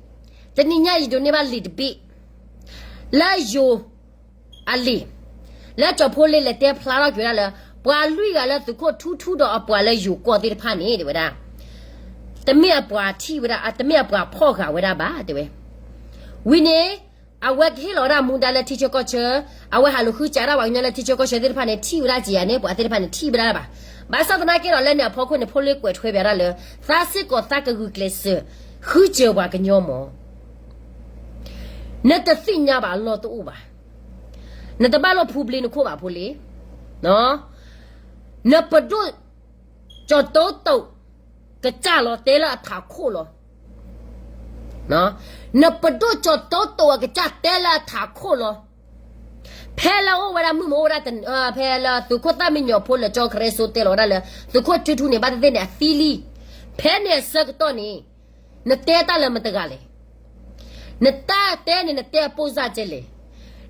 တနံၤညါယဒိးန့ၢ်ဘၣ်လံာ်တဘ့ၣ် လၢယိၤ အလံာ်, လၢကၠီၤဖိလ့လဲၤတဲဖျါထီၣ်က့ၤဝဲဒၣ်လၢ ပှၤလွံၢ်ဂၤလၢသုးခိၣ်ထူထူဒီးအပှၤလၢယိၤကီၢ်သ့ၣ်တဖၣ်န့ၣ် တဲဝဲဒၣ်, တမ့ၢ်အပှၤထံၣ်ဝဲဒၣ် တမ့ၢ်အပှၤဖီၣ်ဃာ်ဝဲဒၣ်ဘၣ် တဲဝဲ. ဝံၤန့ၣ်, အဝဲကဟ့ၣ်လီၤဝဲဒၣ်မူဒါလၢထံဆၢကီၢ်ဆၢ, အဝဲဟးလိာ်ဃုစးဒၣ်ပှၤကညီလၢထံဆၢကီၢ်ဆၢသ့ၣ်တဖၣ်န့ၣ် ထံၣ်ဝဲဒၣ်ကယၤန့ၣ် ပှၤသ့ၣ်တဖၣ်န့ၣ် ထံၣ်ဝဲဒၣ်ဘၣ်. ဘၣ်ဆၣ်သနာ်က့ဒီးလၢန့ၣ်အဖီခိၣ်န့ၣ် ဖိလ့ကွဲးထွဲပၠးဒၣ်လၢ သးစ့ၢ်ကီးသးကဂုာ်ကျဲးစၢး ဃုစၢၤပှၤကညီမ့ၢ် နတသ့ၣ်ညါဘၣ်အလီၢ်တအိၣ်ဘၣ်. နတဘၣ်လိၣ်ဖူဘျ့နခိၣ်ဘၣ်ဖိလ့, နပဒိၣ်ကၠီၤတိတိာ် ကစၢ်လီၤတဲလၢအထးခိၣ်လီၤ. နပဒိၣ်ကၠီၤတိတိာ်အကစၢ်တဲလၢအထးခိၣ်လီၤ. ဖဲလၢအိၣ်ဝဲဒၣ်မုၢ်မအိၣ်ဝဲဒၣ် ဖဲလၢသုးခိၣ်သၣ်မံညီၤဖိလၢကၠီကရၢစိတဲလီၤဝဲဒၣ်လၢ သုးခိၣ်ထူထူန့ၣ် ဘၣ်သ့ၣ်သ့ၣ်န့ၣ် အသံလံ. ဖဲန့ၣ်အဆၢကတီၢ်န့ၣ် နတဲတၢ်လၢမတဂၤလဲၣ်. နတၢ်တဲန့ၣ် နတဲအပိၢ်စၢ်ကဲလဲၣ်.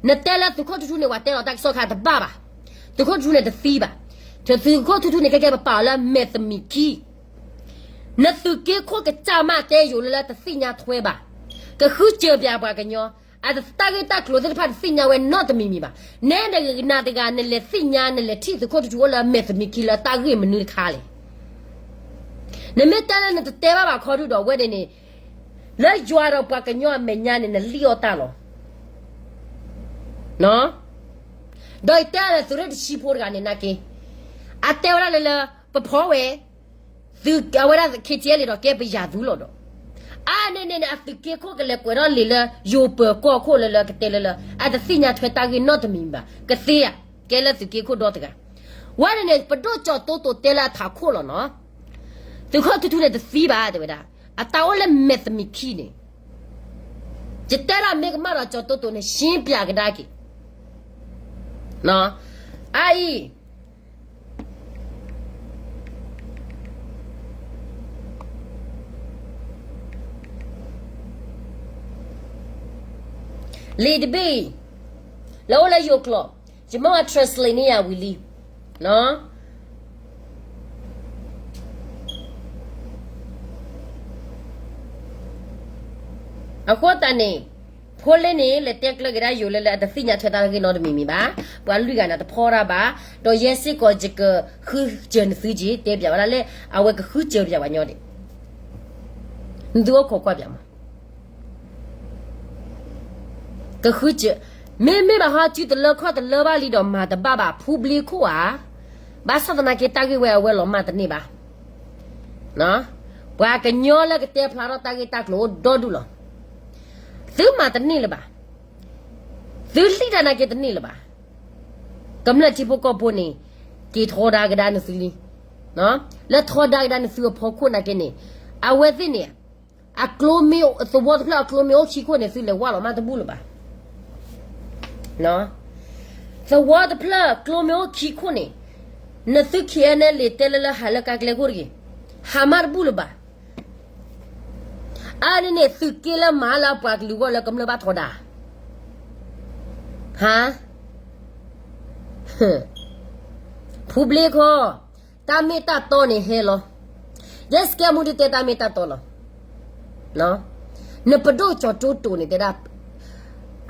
နတဲလၢသုးခိၣ်ထူထူန့ၣ် ပှၤတဲလီၤတၢ်ကစီၣ်ခါတဘၣ်ဘၣ်. သုးခိၣ်ထူထူန့ၣ်တသံဘၣ်. သုးခိၣ်ထူထူန့ၣ် ကဲကဲပပာ်အီၤလၢမဲာ်သမံးခံ နသုးက့ခိၣ်ကစၢ်မးတဲယိာ်လၢလၢတသ့ၣ်ညါထွဲဘၣ်. ကဃုစၢၤပၠးပှၤကညီ, အတၢ်ဂ့ၢ်တၢ်ကျိၤသ့ၣ်တဖၣ်တသ့ၣ်ညါဝဲနီတမံၤမံၤဘၣ်. နဲနကနၣ်တဂၤ နလဲၤသ့ၣ်ညါ နလဲၤထံၣ်သုးခိၣ်ထူထူအိၣ်လၢမဲာ်သမံးခံလၢတၢ်ဂ့ၢ်မနုၤတခါလဲၣ်. နမ့ၢ်တဲလၢနတတဲဘၣ်ဘၣ်ခီဒုဒီးဝဲန့ၣ်န့ၣ် လၢယွၤဒီးပှၤကညီအမဲာ်ညါန့ၣ် နလံၣ်အီၣ်တၢ်လီၤ. ဒီးယတဲလၢသုးရ့ၣ်တဆံဖိတဂၤန့ၣ်နာ်က့, အတဲဝဲဒၣ်လၢလၢ ပဖီဝဲ သုးအဝဲဒၣ် ခ့ၣ်ထံၣ်အဲလ့ၣ် ဒီးကဲပယၤသုလီၤဒီး, အါန့ၣ်န့ၣ်န့ၣ် အသုးက့ခိၣ်ကလဲၤကွဲးထီၣ်လံာ်လၢယိၤပၢၤကီၢ်ခိၣ်လၢလၢကတဲလၢလၢ အတသ့ၣ်ညါထွဲတၢ်ဂ့ၢ်နီတမံၤဘၣ်. ကသ့ဧါ, ကဲလၢသုးက့ခိၣ်ဒီတဂၤ. ဝဲန့ၣ်န့ၣ် ပဒိၣ်ကၠီၤတိတိတဲလၢအထးခိၣ်လီၤနီၤ. သုးခိၣ်ထူထူန့ၣ်တသံဘၣ်တဲဝဲဒၣ်, အတၢ်အိၣ်လၢမဲာ်သမံးခံန့ၣ် ယတဲဒၣ်မ့ၢ်ကမၣ်ဒီးကၠီၤတိတိန့ၣ် ရှင်းပြကဒါက့ၤ. အအံၤ လံာ်တဘ့ၣ်အံၤ လၢအိၣ်လၢယိၤကျိာ်, ယမ့ၢ်ဝဲ translate န့ၢ်ယၤဝံၤလံ. အဃိသတးန့ၣ် ဖိလ့န့ၣ် လဲၤတဲကျၢၤက့ၤဒၣ်ယိၤလၢလၢအတသ့ၣ်ညါထွဲတၢ်ဂ့ၢ်နီတမံၤမံၤဘၣ်. ပှၤလွံၢ်ဂၤန့ၣ်တဖီတၢ်ဘၣ်, ဒီးယဲစ့ၢ်ကီးယကဃုစၢၤနသုက့ၤ တဲပၠးဝဲဒၣ်လၢ အဝဲကဃုစၢၤပၠးပှၤညီဒံး, နသုအိၣ်ခိးကွၢ်ပၠးမး. ကဃုစၢၤ, မ့မ့ၢ်ဘၣ်ဟီ စုတလၢခီၣ်တလၢဘၣ်လံဒီးမၤတဘၣ်ဘၣ် ဖူဘျ့ခိၣ်ဧါ. ဘၣ်ဆၣ်သနာ်က့တၢ်ဂ့ၢ်ဝဲအဝဲလီၤမၢ်တန့ၢ်ဘၣ်. ပှၤကညီလၢကတဲဖျါထီၣ်တၢ်ဂ့ၢ်တၢ်ကျိၤအိၣ်ဒီဒူၣ်လီၤ. သုမၤတန့ၢ်လၢၤဘၣ်. သုဟံးတၢ်နာ်က့တန့ၢ်လၢၤဘၣ်. ကမျၢၢ်ထံဖိကီၢ်ဖိန့ၣ် က့ၤထီဒါကဒါနသုလံ. လၢထီဒါကဒါနသုအဖီခိၣ်နာ်က့န့ၣ် အဝဲသ့ၣ်န့ၣ် အကျိမ့ၢ် သဝီတဖျၢၣ်အကျိမ့ၢ်အိၣ်ခံခိၣ်န့ၣ် သုလဲၤဝဲလီၤမၢ်တဘူၣ်လၢၤဘၣ်. သဝီတဖျၢၣ်ကျိမ့ၢ်အိၣ်ခံခိၣ်န့ၣ် နသုခံဂၤန့ၣ် လံာ်တဲလၢလၢဟးလၢကါကျဲခိၣ်တဂ့ၤ, ဟးမၢ်တဘူၣ်လၢၤဘၣ်. အါန့ၣ်န့ၣ် သုးက့လၢမၤလၢအပှၤကလုာ်ဂီၢ်လၢကမျၢၢ်ဘၣ်ထီဒါ, ဟါ, ဖူဘျ့ခီ, တၢ်မ့ၢ်တၢ်တီန့ၣ်ဟဲလီၤ. ယဲစကဲမူဒ်တဲတၢ်မ့ၢ်တၢ်တီလီၤ. နပဒိၣ်ကၠီၤတိတိန့ၣ်တဲဒၣ်,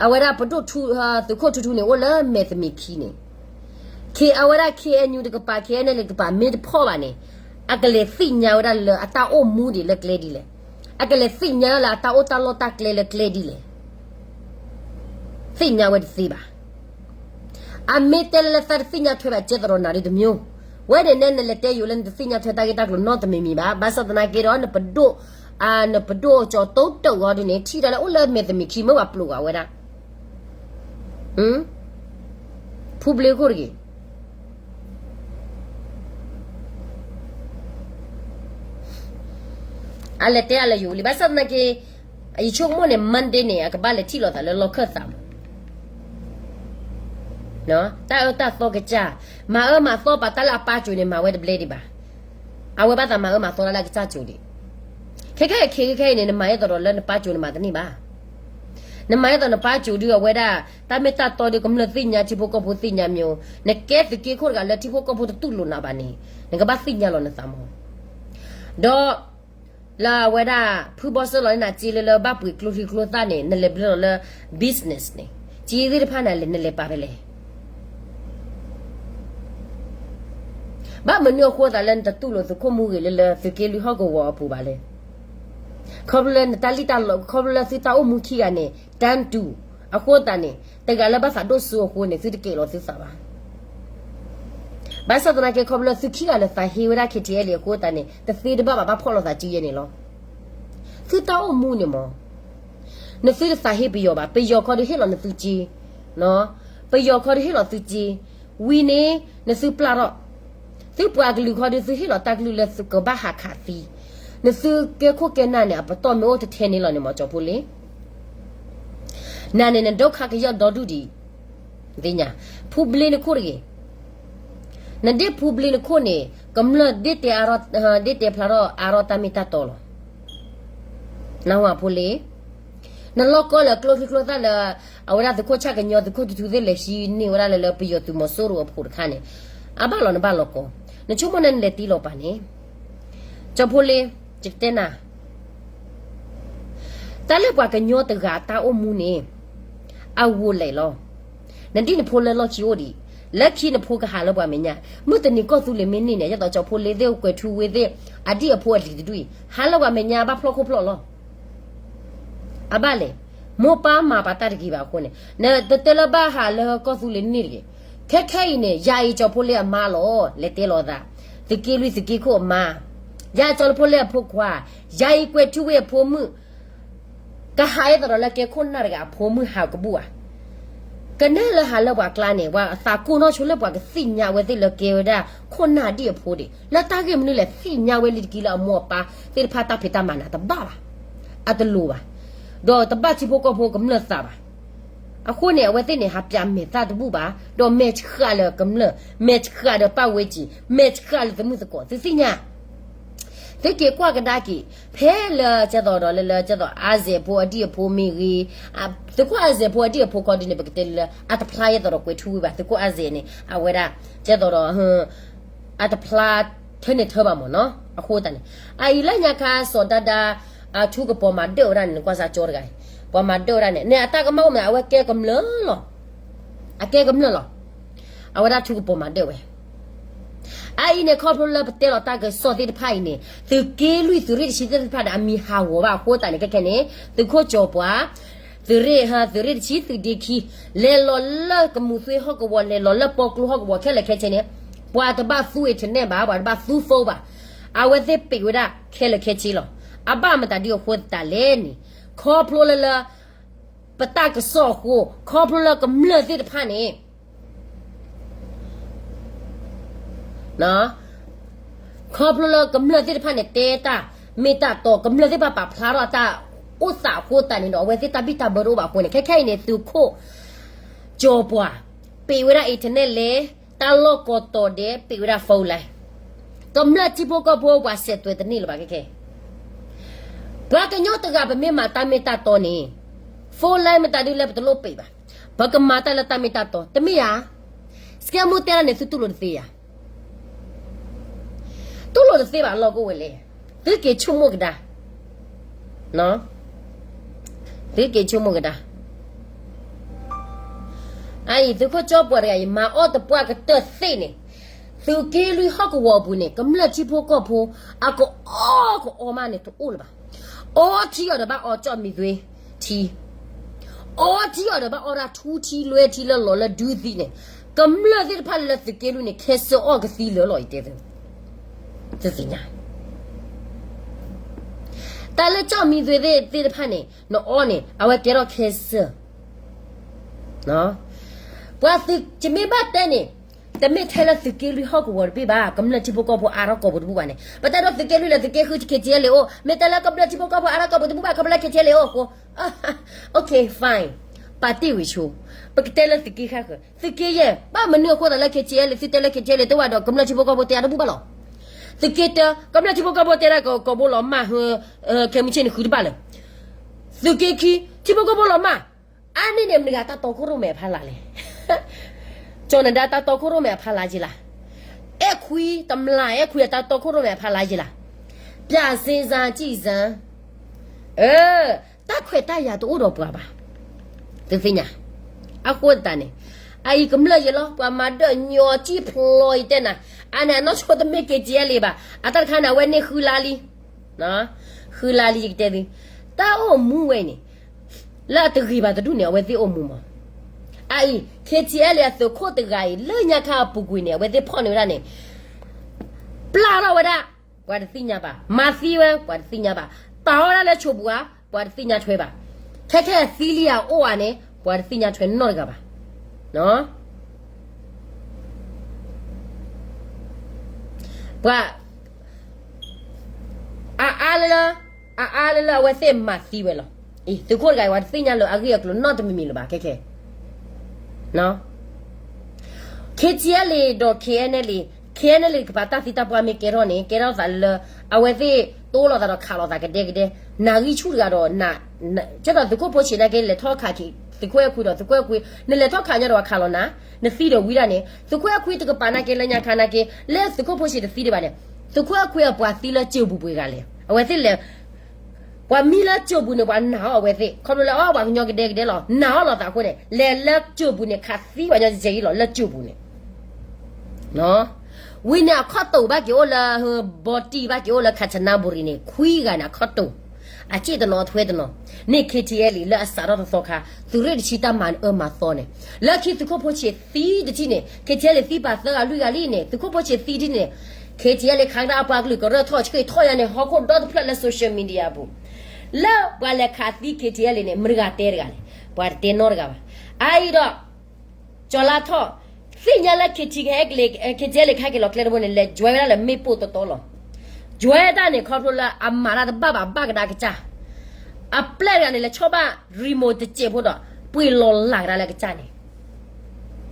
အဝဲဒၣ်ပဒိၣ်ထူ, သုးခိၣ်ထူထူန့ၣ် အိၣ်လၢမဲာ်သမံးခံန့ၣ်, ခ့အဝဲဒၣ် ခ့ၣ်အဲၣ်ယူၣ် တကပၤ ခ့ၣ်အဲၣ်နဲၣ်လ့ၣ် တကပၤ မ့ၢ်တဖီၣ်ဘၣ်န့ၣ် အကလဲၤသ့ၣ်ညါဝဲဒၣ်လၢအတၢ်အိၣ်မူဒံးလၢကျဲဒ်လဲၣ်. အကလဲၤသ့ၣ်ညါလၢအတၢ်အိၣ်တၢ်လီၢ်တၢ်ကျဲလၢကျဲဒ်လဲၣ်. သ့ၣ်ညါဝဲတသ့ဘၣ်. အမ့ၢ်တဲလၢလၢသးတသ့ၣ်ညါထွဲဘၣ် ကဲသရီးနၤဒ်တမံၤ, ဝဲန့ၣ်နဲ နလဲၤတဲယိၤလၢနတသ့ၣ်ညါထွဲတၢ်ဂ့ၢ်တၢ်ကျိၤနီတမံၤမံၤဘၣ်. ဘၣ်ဆၣ်သနာ်က့ဒီး နပဒိၣ်, နပဒိၣ်ကၠီၤတိတိဂီၢ်ဒ်န့ၣ် ထံၣ်တၢ်လၢအိၣ်လၢမဲာ်သမံးခံ မ့ၢ်ပှၤပျိးဂၤဝဲဒၣ် ဖူဘျ့ခိၣ်တဂ့ၤ. အလဲၤတဲအလဲၤယိၤလံ ဘၣ်ဆၣ်သနာ်က့ ယဆိကမိၣ်န့ၣ် Monday န့ၣ် အကဘၣ်လဲၤထံၣ်လိာ်သးလၢလီၢ်ခၢၣ်သးမး, တၢ်အၢတၢ်သီကစၢ်, မၤအၢမၤသီပာ်တၢ်လၢအပၢ်ကိၤန့ၣ် မၤဝဲတဘျဲဒံးဘၣ်. အဝဲဘၣ်သးမၤအၢမၤသီတၢ်လၢအကစၢ်ကိၤဒံး. ခဲခဲအံၤခဲခဲအံၤန့ၣ် နမၤအဲၣ်သီးဒီးလၢနပၢ်ကိၤန့ၣ်မၤတန့ၢ်ဘၣ်. နမၤအဲၣ်သီးနပၢ်ကိၤဒုးအဝဲဒၣ် တၢ်မ့ၢ်တၢ်တီဒုး ကမျၢၢ်သ့ၣ်ညါထံဖိကီၢ်ဖိသ့ၣ်ညါမ့ၢ်, နကဲသုးက့ခိၣ်တဂၤလၢထံဖိကီၢ်ဖိတတူၢ်လိာ်နၤဘၣ်န့ၣ် နကဘၣ်သ့ၣ်ညါလီၤနသးမး. ဒီး လၢအဝဲဒၣ် ဖုဘီစၢလီၤန့ၢ်နၤစ့လၢလၢ ဘၣ်ပှ့ၤကျိချံကျိသၣ်န့ၣ် နလဲၤဘျၢလီၤလၢ business န့ၣ် စ့သ့ၣ်တဖၣ်န့ၣ် နလဲၤပာ်ဖဲလဲၣ်. ဘၣ်မနုၤအဃိသးလၢနတတူၢ်လိာ်သုးခိၣ်မူဂ့ၤလၢလၢသုးက့လွံၢ်ဟီၣ်ကဝီၤအပူၤဘၣ်လဲၣ်. ခီဖျိလၢနတၢ်လံၣ်တၢ်လီ, ခီဖျိလၢသုတၢ်အိၣ်မူခံဂၤန့ၣ် တၢ်တူၢ်အဃိသတးန့ၣ် တဂၤလၢဘၣ်သးဒိၣ်စိအဃိန့ၣ် သုတကဲလီၤသုသးဘၣ်. ဘၣ်ဆၣ်သနာ်က့ ခီဖျိလၢသုခံဂၤလၢသးဟ့ဝဲဒၣ် ခ့ၣ်ထံၣ်အဲၣ်လ့ၣ် အဃိသတးန့ၣ် တသ့တဘၣ်ဘၣ် ဘၣ်ဖီၣ်လိာ်သးစုယဲၢ်န့ၣ်လီၤ. သုတၢ်အိၣ်မူန့ၣ်မး နသုတသးဟ့ပယီၤဘၣ်. ပယီၤခီဒုးဟ့ၣ်လီၤနသုစ့, ပယီၤခီဒုးဟ့ၣ်လီၤသုစ့, ဝံၤန့ၣ် နသုပျၢ်ထီၣ်, သုပှၤကလုာ်ခီဒုး သုဟ့ၣ်လီၤတၢ်ကလုၢ်လၢသုကဘၣ်ဟးခးသံ, နသုကဲခိၣ်ကဲနၢ်န့ၣ် အပတီၢ်မ့ၢ်အိၣ်တထဲန့ၣ်လီၤန့ၣ်မး ကၠီဖိလ့ နၤန့ၣ် နဒုက္ခကယီၢ်ဒီဒူၣ်ဒံး, သ့ၣ်ညါ, ဖူဘျ့နခိၣ်တဂ့ၤ, နဒ့ၣ်ဖူဘျ့နခိၣ်န့ၣ် ကမျၢၢ်ဒ့ၣ်တဲအါထီၣ်, ဒ့ၣ်တဲဖျါထီၣ်အါထီၣ်တၢ်မ့ၢ်တၢ်တီလီၤ. နၢ်ဟူဖိလ့ နလီၢ်ကီလၢကျိချံကျိသၣ်လၢ အဝဲဒၣ်သုးခိၣ်ဆၣ်ကညီ သုးခိၣ်ထူထူသ့ၣ်လဲၤဟံးန့ၢ်ဝဲဒၣ်လၢ လၢပယီၤသုးမီၤစိရိၤအဖိတခါန့ၣ်, အဘၣ်လီၤနဘၣ်လီၤကီ, နဆိကမိၣ်န့ၣ်နလဲၤတ့လီၤပှၤန့ၣ်, ကၠီဖိလ့, ယကတဲနၤ, တၢ်လၢပှၤကညီတဂၤအတၢ်အိၣ်မူန့ၣ်, အဂိၤလဲၤလီၤ. နဒ်နဖိလၢလီၢ်ခံအိၣ်ဒံး, လၢခံနဖိကဟးလၢပှၤမဲာ်ညါ, မုၢ်တနံၤကီၢ်သူလ့ၤမ့ၢ်န့ၢ်န့ၣ် ဒ်သိးကၠီဖိလ့သ့ၣ် ကွဲၤထူဝ့သ့ၣ် အဒံၣ်အဖိအလံၤတဒူၣ်အံၤ ဟးလၢပှၤမဲာ်ညါဘၣ်ဖျီၣ်ခိၣ်ဖျီၣ်လီၤ. အဘၣ်လဲၣ်, မိၢ်ပၢ်မၤပာ်တၢ်တဂ့ၤဘၣ်အဃိန့ၣ် နတတဲလၢဘၣ်ဟးလၢကီၢ်သူလ့ၤန့ၣ်တဂ့ၤ. ခဲခဲအံၤန့ၣ် ယၤအံၤကၠီဖိလ့အမါလီၤ လဲၤတဲလီၤသး, သုးက့လွံၢ်သုးက့ခိၣ်အမါ, ယၤကၠီဖိလ့အဖိခွါ, ယၤအံၤကွဲၤထူဝ့အဖိမုၣ် ကဟးအသးဒီးလၢကဲခိၣ်နၢ်တဂၤအဖိမုၣ်ဟးကဘူၣ်ဧါ. ကနဲလၢဟးလၢပှၤကျါန့ၣ် ပှၤအသးကိၢ်နီၣ်ဆိလၢပှၤကသ့ၣ်ညါဝဲသ့ၣ်လၢကဲဝဲဒၣ်ခိၣ်နၢ်ဒံၣ်အဖိဒံး လၢတၢ်ဂ့ၢ်မနုၤလဲၣ် သ့ၣ်ညါဝဲလံတက့ၢ်လၢအမိၢ်အပၢ်သ့ၣ်တဖၣ်တၢ်ဖံးတၢ်မၤန့ၣ် တဘၣ်ဘၣ်, အတလိၤဘၣ်, ဒီးတဘၣ်ထံဖိကီၢ်ဖိကမျၢၢ်သးဘၣ်. အဃိန့ၣ် အဝဲသ့ၣ်န့ၣ် ဟးပျးမဲာ်သၣ်တဘူၣ်ဘၣ်, ဒီးမဲာ်ဆှးလၢကမျၢၢ်, မဲာ်ဆှးလၢပၢ်ဝဲကံ, မဲာ်ဆှးလၢသုးမုၢ်သကိး သုသ့ၣ်ညါ သုက့ၤကွၢ်ကဒါက့ၤ ဖဲလၢကဲသိးဒီးလၢလၢကဲသိး အါစဲးဖိအဒံၣ်အဖိမ့ၢ်ဂ့ၤ, သုးခိၣ်အါစဲးဖိအဒံၣ်အဖိခီဒုန့ၣ် ပကတဲလၢ အတဖျါယဲသိးဒီးကွဲၤထူဝ့ဘၣ်, သုးခိၣ်အါစဲးန့ၣ် အဝဲဒၣ် ကဲသိးဒီး အတဖျါထၢန့ၣ်ထၢဘၣ်မ့ၢ်နီၤ. အဃိသတးန့ၣ် အအံၤလၢညါခါစီၤဒါဒါ အထူကပီၤမၤဒၢၣ်ဝဲဒၣ်န့ၣ် နကွၢ်စၢ်ကၠီတဂၤအံၤ ပှၤမၤဒၢၣ်ဝဲဒၣ်န့ၣ် န့ၣ်အတၢ်ကမၣ်အိၣ်မး အဝဲကဲကမျၢၢ်လီၤ. အကဲကမျၢၢ်လီၤ. အဝဲဒၣ်ထူကပီၤမၤဒၢၣ်ဝဲ အအံၤန့ၣ် ခီဖျိလၢပတဲလီၤတၢ်ကစီၣ်သ့ၣ်တဖၣ်အံၤန့ၣ် သုးက့လွံၢ်သုးရ့ၣ်တဆံသ့ၣ်တဖၣ်ဒီး အမံၤဟးဂီၤဘၣ်အဃိသတးန့ၣ် ခဲခဲန့ၣ် သုးခိၣ်ကၠီၤပှၤ သုးရ့ၣ် သုးရ့ၣ်တဆံ သုးဒ့ခံ လဲၤလီၤလၢကမူၤသွ့ဟီၣ်ကဝီၤ လဲၤလီၤလၢပီကျိဟီၣ်ကဝီၤခဲလၢာ်ခဲဆ့န့ၣ် ပှၤတဘၣ်သူ internet ဘၣ်, ပှၤတဘၣ်သူ phone ဘၣ်. အဝဲသ့ၣ်ပံးဝဲဒၣ်ခဲလၢာ်ခဲဆ့လီၤ. အဘၣ်မတၤဒ်အဃိသတးလဲၣ်န့ၣ် ခီဖျိလၢလၢ ပတၢ်ကစီၣ်အဃိ ခီဖျိလၢကမျၢၢ်သ့ၣ်တဖၣ်န့ၣ် ခီဖျိလၢကမျၢၢ်သ့ၣ်တဖၣ်န့ၣ် တဲတၢ်မ့ၢ်တၢ်တီ ကမျၢၢ်သ့ၣ်တဖၣ်ပာ်ဖျါထီၣ်တၢ်အိၣ်သးအဃိသတးန့ၣ်ဒီး အဝဲသ့ၣ်တၢ်ဘံၣ်တၢ်ဘၢတအိၣ်ဘၣ်အဃိန့ၣ် ခဲခဲအံၤန့ၣ် သုးခိၣ်ကၠီၤပှၤ ပံးဝဲဒၣ် internet လဲၣ်, တၢ်လီၢ်ကိးတီၤဒဲး ပံးဝဲဒၣ် phone line, ကမျၢၢ်ထံဖိကီၢ်ဖိပှၤစဲးသွဲးတန့ၢ်လၢၤဘၣ်ခဲခဲ ပှၤကညီတဂၤ ပမ့ၢ်မၤတၢ်မ့ၢ်တၢ်တီန့ၣ် phone line မတၤဒုလဲၣ် ပတလိၣ်ပံးဘၣ်. ပကမၤတၢ်လၢတၢ်မ့ၢ်တၢ်တီ တမ့ၢ်ဧါ. စကဲမူတဲတၢ်န့ၣ် သုတူၢ်လိာ်တသ့ဧါ. တူၢ်လိာ်တသ့ဘၣ်လီၤ ကအိၣ်ဝဲလဲၣ်. သုက့ၤဆိကမိၣ်ကဒါ, သုက့ၤဆိကမိၣ်ကဒါ. အအံၤ သုးခိၣ်ကၠီၤပှၤတဂၤအံၤ မၤအီၣ်တပှၢ်ကတၢၢ်သ့ၣ်န့ၣ်, သုးက့လွံၢ်ဟီၣ်ကဝီၤအပူၤန့ၣ် ကမျၢၢ်ထံဖိကီၢ်ဖိ အကအီၣ်ကအီမးန့ၣ် တအိၣ်လၢၤဘၣ်. အီထံအီၣ်ဒီးဘၣ်အီကၠီၣ်မံၤသွ့ထံ, အီထံအီၣ်ဒီးဘၣ်အီဒၣ်ထူထံလွဲထံလၢလီၤလၢဒုသံန့ၣ်, ကမျၢၢ်သ့ၣ်တဖၣ်လၢလၢသုးက့လွံၢ်န့ၣ် ခဲစၢအီၣ်ကသံလၢာ်လီၤ ယတဲသု, သုသ့ၣ်ညါ တၢ်လၢကၠီၣ်မံၤသွ့သ့ၣ်တဖၣ်န့ၣ် နအီန့ၣ် အဝဲကဲထီၣ်ခဲစၢၢ်. ပှၤသုး ယမ့ၢ်ဘၣ်တဲန့ၣ်, တမ့ၢ်ထဲလၢသုးက့လွံၢ်ဟီၣ်ကဝီၤတဘ့ၣ်ဘၣ်, ကမျၢၢ်ထံဖိကီၢ်ဖိအါထီၣ်ကိာ်ပူၤတဘူၣ်ဘၣ်န့ၣ်, ပတဲဒီးသုးက့လွံၢ်လၢသုးက့ဃု KTLA အိၣ်, မ့ၢ်တဲလၢကမျၢၢ်ထံဖိကီၢ်ဖိအါထီၣ်ကိာ်ပူၤတဘူၣ်ဘၣ် ခီဖျိလၢ KTLA အိၣ်အဃိ, okay fine, ပာ်တ့ၢ်ဝံၤဆိ, ပကတဲလၢသုးက့ဃုဃၢၤ, သုးက့ယဲၢ် ဘၣ်မနုၤအဃိသတးလၢ KTLA သုတဲလၢ KTLA တအိၣ်ဘၣ်ဒီး ကမျၢၢ်ထံဖိကီၢ်ဖိတဲအါတဘူၣ်ဘၣ်လီၤ. သုးက့တၢ ကမျၢၢ်ထံဖိကီၢ်ဖိတဲဒၣ်ကကိာ်ဘိလီၤမၢ်ဟၢ, ခဲမုၢ်ဆ့ၣ်န့ၣ်ဃုတဘၣ်လၢၤ. သုးက့ခံ ထံဖိကီၢ်ဖိလီၤမၢ်, အါန့ၢ်န့ၣ် မတၤတဂၤတၢ်တီခိၣ်ရိၣ်မဲအဖီလာ်လဲၣ်. ကၠီၤနဒါတၢ်တီခိၣ်ရိၣ်မဲအဖီလာ်က့ၤလီၤ. အဲၣ်ခွံ တမျၢ်အဲၣ်ခွံအတၢ်တီခိၣ်ရိၣ်မဲအဖီလာ်က့ၤလီၤ. ပျၢ်စ့စၢ်ကံၣ်စၢ်, အၢ, တၢ်ခွဲးတၢ်ယာ်တအိၣ်ဒီးပှၤဘၣ်. သုသ့ၣ်ညါ, အဃိသတးန့ၣ်, အအံၤကမျၢၢ်ယဲလီၤ ပှၤမၤဒၢၣ်ညီကံၣ်ဖျိးယတဲနၤ, အါန့ၣ်အနီၢ်ဆိတမ့ၢ် KTLA ဘၣ်, အတၢ်တခါန့ၣ် အဝဲန့ၢ်ဃုလါလံ ဃုလါလံယကတဲသု, တၢ်အိၣ်မူဝဲအံၤန့ၣ်, လၢအတဂ့ၤဘၣ်တဒူၣ်န့ၣ် အဝဲသ့ၣ်အိၣ်မူမး. အအံၤ KTLA အသုးခိၣ်တဂၤအံၤ လၢညါခါအပူၤကွံာ်န့ၣ် အဝဲသ့ၣ်ဖီၣ်န့ၢ်ဝဲဒၣ်န့ၣ်, ပျၢ်ထီၣ်ဝဲဒၣ်, ပှၤတသ့ၣ်ညါဘၣ်, မၤသံဝဲ ပှၤတသ့ၣ်ညါဘၣ်, ပာ်ဝဲဒၣ်လၢဆိပူၤဧါ, ပှၤတသ့ၣ်ညါထွဲဘၣ်. ခဲခဲသံလံဧါအိၣ်ဧါန့ၣ် ပှၤတသ့ၣ်ညါထွဲနီတဂၤဘၣ်. ပှၤ အအါလၢ, အအါလၢလၢအဝဲသ့ၣ်မၤသံဝဲလီၤ. အံၤ သုးခိၣ်တဂၤအံၤ ပှၤတသ့ၣ်ညါလၢအဂ့ၢ်အကျိၤနီတမံၤမံၤလၢၤဘၣ် ခဲခဲ KTLA ဒီး KNLA ခဲအံၤန့ၣ်လၢကပၤတၢ်သံတၢ်ပှၢ်မ့ၢ်ကဲထီၣ်န့ၣ် ကဲထီၣ်သးလၢ အဝဲသ့ၣ်တိၢ်လိာ်သးဒီးခးလိာ်သးကဒဲကဒဲ, နၢ်ဂံၢ်ဆူၣ်တဂၤဒီး ကဲဒီးသုးခိၣ်ဖိဆံးနာ်က့ လဲၤထီၣ်ခး သုးခိၣ်အဲၣ်ခွံဒီး သုးခိၣ်အဲၣ်ခွံ နလဲၤထီၣ်ခးညီဒီးခးလိာ်နၤ, နသံဒီးဝံဒၣ်န့ၣ် သုးခိၣ်အဲၣ်ခွံတကပၤနာ်က့လၢညါခါနာ်က့ လၢသုးခိၣ်ဖိဆံးတသံဒံးဘၣ်န့ၣ်, သုးခိၣ်အဲၣ်ခွံအပှၤသံလၢကၠိၤပူၤပှဲၤဂၤလဲၣ်, အဝဲသ့ၣ်လဲၤ ပှၤမံလၢကၠိၤပူၤန့ၣ် ပှၤနာ်အီၤအဝဲသ့ၣ် ခီဖျိလၢအီၤပှၤကညီကဒဲကဒဲလီၤ နာ်အီၤလိာ်သးအဃိန့ၣ် လဲၤလၢကၠိၤပူၤန့ၣ် ခးသံပှၤညီကဲအံၤလီၤ လၢကၠိၤပူၤန့ၣ် ဝံၤန့ၣ်အခီၣ်တိာ်ဘၣ်က့ၤအိၣ်လၢ ဘီတံၢ်ဘၣ်က့ၤအိၣ်လၢ ခၣ်စနါဘူရံၤန့ၣ် ခွံဂၤန့ၣ်အခီၣ်တိာ်, အစ့ၣ်တနီၤအထွဲတနီၤ, န့ၢ် ခ့ထံအဲလ်အ့ လၢအစးထီၣ်တသီခါ, သုးရ့ၣ်တဆံတၢ်မၤအၢမၤသီန့ၣ်, လၢခံသုးခိၣ်ဖိဆံးသံတထံၣ်န့ၣ် ခ့ထံအဲလ်အ့ သံပာ်သၢဂၤလွံၢ်ဂၤလံန့ၣ် သုးခိၣ်ဖိဆံးသံတထံၣ်န့ၣ်, ခ့ထံအဲလ်အ့ ခးကဒါအပှၤကလုာ်ကရၢၢ်ထီၣ်ဆှံထီၣ်ယါန့ၣ် ဟီၣ်ခိၣ်ဒီတဖျၢၣ်လၢ social media အပူၤ, လၢပှၤလဲၤခးသံ ခ့ထံအဲလ်အ့န့ၣ် မတၤတဂၤတဲတဂၤလဲၣ်, ပှၤတတဲနီတဂၤဘၣ်, အအံၤဒီး ကၠီၤလါထီၣ်, သ့ၣ်ညါလၢ ခ့ထံအဲလ်အ့ ခ့ထံအဲလ်အ့ ခါက့ၤလီၤကျဲတဘိန့ၣ် လဲၤ join ဝဲဒၣ်လၢမ့ၣ်ပိၢ်တီတီလီၤ, join ဝဲဒၣ်န့ၣ် ခီဖျိလၢအမၤတၢ်တဘၣ်ဘၣ် ဘၣ်ကဒါကစၢ်, အပျဲၢ်တဂၤန့ၣ် လဲၤဆီၣ်ဘၣ် remote တစဲးဖိဒီး ပှ့ၤလီၤလၢ်ကဒါလၢကစၢ်န့ၣ်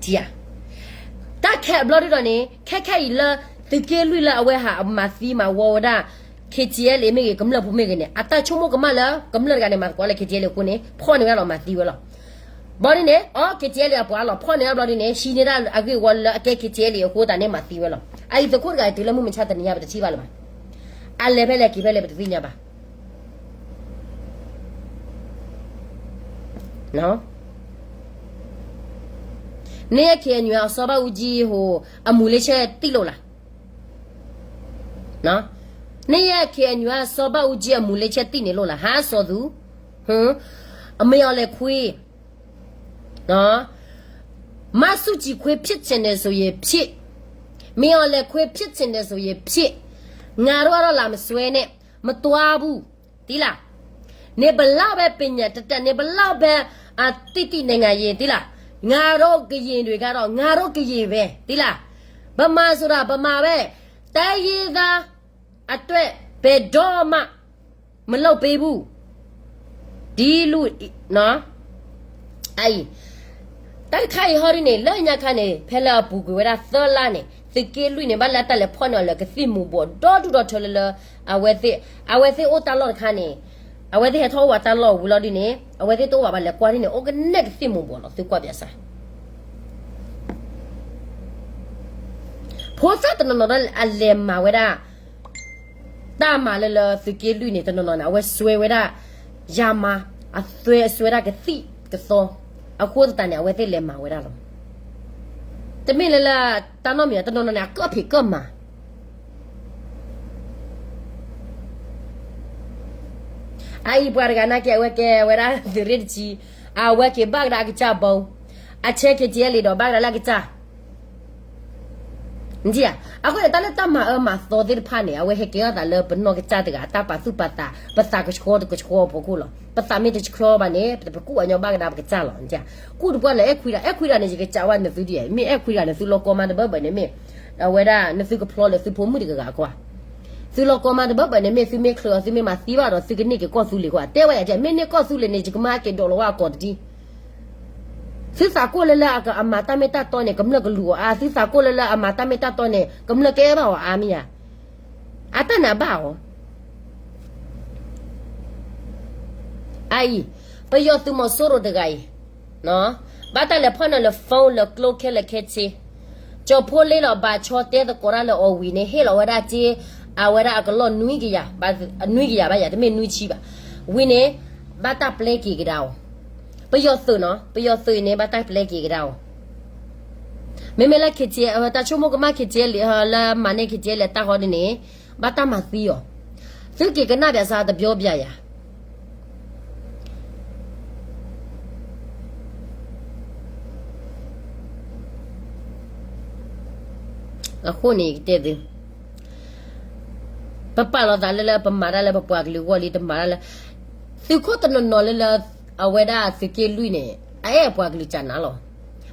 ထံဧါ, တၢ်ခဲအဘျီဒုဒီးန့ၣ် ခဲခဲအံၤလၢ သုးက့လွံၢ်လၢအဝဲဟးမၤသံမၤဝီဝဲဒၣ် ခ့ထံအဲလ်အ့ မ့ၢ်ဂ့ၤ ကမျၢၢ်ဖိမ့ၢ်ဂ့ၤန့ၣ် အတၢ်ဆိကမိၣ်ကမၣ်လၢ ကမျၢၢ်တဂၤန့ၣ် မၤသကိးလၢ ခ့ထံအဲလ်အ့ အဃိန့ၣ် ဖီၣ်န့ၢ်ဝဲဒၣ်လီၤ မၤသံဝဲလီၤ, ဘျီဒ်န့ၣ် အီ ခ့ထံအဲလ်အ့ အပှၤလီၤ ဖီၣ်န့ၢ်ဝဲဘျီဒ်န့ၣ် ဟံးန့ၢ်ဒၣ်အဂ့ၢ်ဝီလၢအကဲ ခ့ထံအဲလ်အ့ အဃိသတးန့ၣ် မၤသံဝဲလီၤ, အအံၤသုးခိၣ်တဂၤအံၤတုၤလၢမုၢ်မဆါတနံၤညါ ပတထံၣ်ဘၣ်လၢၤဘၣ်, အလဲၤဖဲလဲၣ်က့ၤဖဲလဲၣ် ပတသ့ၣ်ညါဘၣ် နယဲၢ် ခ့ၣ်အဲၣ်ယူၣ် အစီၤဘၣ်အူကၠံဟိ အမူၤလ့ဆဲတံၢ်လိာ်လၢ်, နယဲၢ် ခ့ၣ်အဲၣ်ယူၣ် အစီၤဘၣ်အူကၠံအမူၤလ့ဆဲတံၢ်န့ၣ်လိာ်လၢ် ဟါစီၤသူ, အမ့ၢ်အီၤလဲၤခွံ မါစုကြည်ခွင့်ဖြစ်ချင်တယ်ဆိုရင်ဖြစ်, မင်းအောင်လှိုင်ခွင့်ဖြစ်ချင်တယ်ဆိုရင်ဖြစ်, ငါတို့ကတော့လာမစွဲနဲ့, မသွားဘူး, သိလား, နင်ဘယ်လောက်ပဲပညာတတ်တတ်, နင်ဘယ်လောက်ပဲ အသိသိ နိုင်ငံရေး သိလား, ငါတို့ကရင်တွေကတော့ ငါတို့ကရင်ပဲ, သိလား, ဗမာဆိုတာဗမာပဲ, တိုင်းရင်းသားအတွက် ဘယ်တော့မှ မလုပ်ပေးဘူး, ဒီလူ, အအံၤ, တၢ်တခါအံၤဟီဒ်န့ၣ် လၢညါခါန့ၣ် ဖဲလၢအပူၤကွံာ်ဝဲဒၣ်သၢလါန့ၣ် သုးက့လွံၢ်န့ၣ် ဘၣ်လၢတၢ်လဲၤဖီၣ်န့ၢ်အီၤလၢကသံၣ်မူၤဘှီးဒီဒူၣ်ဒီထၢလၢလၢ အဝဲသ့ၣ်, အဝဲသ့ၣ်အိၣ်တၢ်လီၢ်တခါန့ၣ်, အဝဲသ့ၣ်ဟဲထီၣ်အိၣ်ဝဲတၢ်လီၢ်ဝံၤလီၤဒ်န့ၣ် အဝဲသ့ၣ်တအိၣ်ဘၣ်ဘၣ်လဲၤကွၢ်ဒ်န့ၣ် အိၣ်ကနဲၣ်ကသံၣ်မူၤဘှီးလီၤ သုကွၢ်ပၠးစၢ် ဖိသၣ်တနီၤနီၤဒီးအလဲၤမၤဝဲဒၣ် တၢ်မၤလၢလၢသုးက့လွံၢ်န့ၣ် တနီၤနီၤန့ၣ် အဝဲစွဲဝဲဒၣ် ယၤမၤ, အစွဲအစွဲဒၣ်ကသံၣ်ကသီ, အဃိသတးန့ၣ် အဝဲသ့ၣ်လဲၤမၤဝဲဒၣ်လီၤ. တမ့ၢ်လၢလၢ တၢ်နီတမံၤ တနီၤနီၤန့ၣ် အကၢၣ်ဖံးကၢၣ်မၤ အအံၤပှၤတဂၤနာ်က့ အဝဲကဲဝဲဒၣ်သုးရ့ၣ်တဆံ, အဝဲက့ၤဘၣ်ကဒါအကစၢ်ဘီ, အဆဲးက့ၤက့ၤလံဒီးဘၣ်ကဒါလၢအကစၢ် နထံၣ်ဧါ, အဃိန့ၣ် တၢ်လၢတၢ်မၤအၢမၤသီသ့ၣ်တဖၣ်န့ၣ် အဝဲဟဲကဲထီၣ်သးလၢပနီၢ်ကစၢ်တဂၤ အတၢ်ပာ်သူၣ်ပာ်သး ပသးကဆှီတကဆှီအဖီခိၣ်လီၤ. ပသးမ့ၢ်တဆှီဘၣ်န့ၣ် ပတပကူၣ်အညီဘၣ်ကဒါပကစၢ်လီၤ. နထံၣ်ဧါ, ကူၣ်တပှၢ်လၢအဲၣ်ခွံဒၣ်, အဲၣ်ခွံဒၣ်န့ၣ် ယကစးဝဲနသုဒ်အံၤ, မ့ၢ်အဲၣ်ခွံဒၣ်န့ၣ် သုလီၤကီမါတဘၢဘၢန့ၣ်မ့ၢ်, အဝဲဒၣ်နသုကဖျီလၢသုဖိမုၣ်တဂၤဂၤကွၢ်, သုလီၤကီမါတဘၢဘၢန့ၣ်မ့ၢ် သုမ့ၢ်ချုးအီၤ သုမ့ၢ်မၤသံဘၣ်ဒီး သုကန့ၢ်က့ၤကီၢ်သူလ့ၤကွၢ်, တဲဝဲယၤ မ့ၢ်န့ၢ်ကီၢ်သူလ့ၤန့ၣ် ယကမၤက့ၤဒိးလီၤဝဲအကိာ်တဒံ သုသးကိၢ်လၢလၢအမၤတၢ်မ့ၢ်တၢ်တီန့ၣ် ကမျၢၢ်ကလူၤအီၤအါ, သုသးကိၢ်လၢလၢအမၤတၢ်မ့ၢ်တၢ်တီန့ၣ် ကမျၢၢ်ကအဲၣ်ဘၣ်အီၤအါမ့ၢ်ဧါ, အတၢ်နာ်ဘၣ်အီၤ, အအံၤ, ပယီၤသုးမီၤစိရိၤတဂၤအံၤ, ဘၣ်တၢ်လဲၤဖီၣ်န့ၢ်လၢ phone လၢကျိခဲလၢာ်ခဲဆ့, ကၠီၤဖိလ့လီၤဘၣ်ဆီတဲသကိးတၢ်လၢအီၤဝံၤန့ၣ် ဟ့ၣ်လီၤဝဲဒၣ်က့, အဝဲဒၣ်အကလီၢ်နွံကယၤ, နွံကယၤဘၣ်ယၤ တမ့ၢ်နွံဆံဘၣ်, ဝံၤန့ၣ်, ဘၣ်တၢ်ပျဲက့ၤကဒါအီၤ ပယီၤသုးနီၤ, ပယီၤသုးအံၤန့ၣ် ဘၣ်တၢ်ပျဲက့ၤကဒါအီၤ, မ့မ့ၢ်လၢ ခ့ၣ်ထံၣ်, တၢ်ဆိကမိၣ်ကမၣ် ခ့ၣ်ထံၣ်လံ, လၢမၤန့ၢ် ခ့ၣ်ထံၣ်လံ အတၢ်ဃီဒ်န့ၣ်, ဘၣ်တၢ်မၤသံအီၤ, သုက့ၤကနၣ်ပၠးစၢ်တဘျီပၠးယၤ အဃိန့ၣ် ယကတဲသု, ပပာ်လီၤသးလၢလၢပမၤတၢ်လၢပပှၤကလုာ်အဂီၢ်လံ တမၤတၢ်လၢ, သုးခိၣ်တနီၤနီၤလၢလၢ, အဝဲဒၣ်သုးက့လွံၢ်န့ၣ်, အအဲၣ်အပှၤကလုာ်စၢ်နၤလီၤ,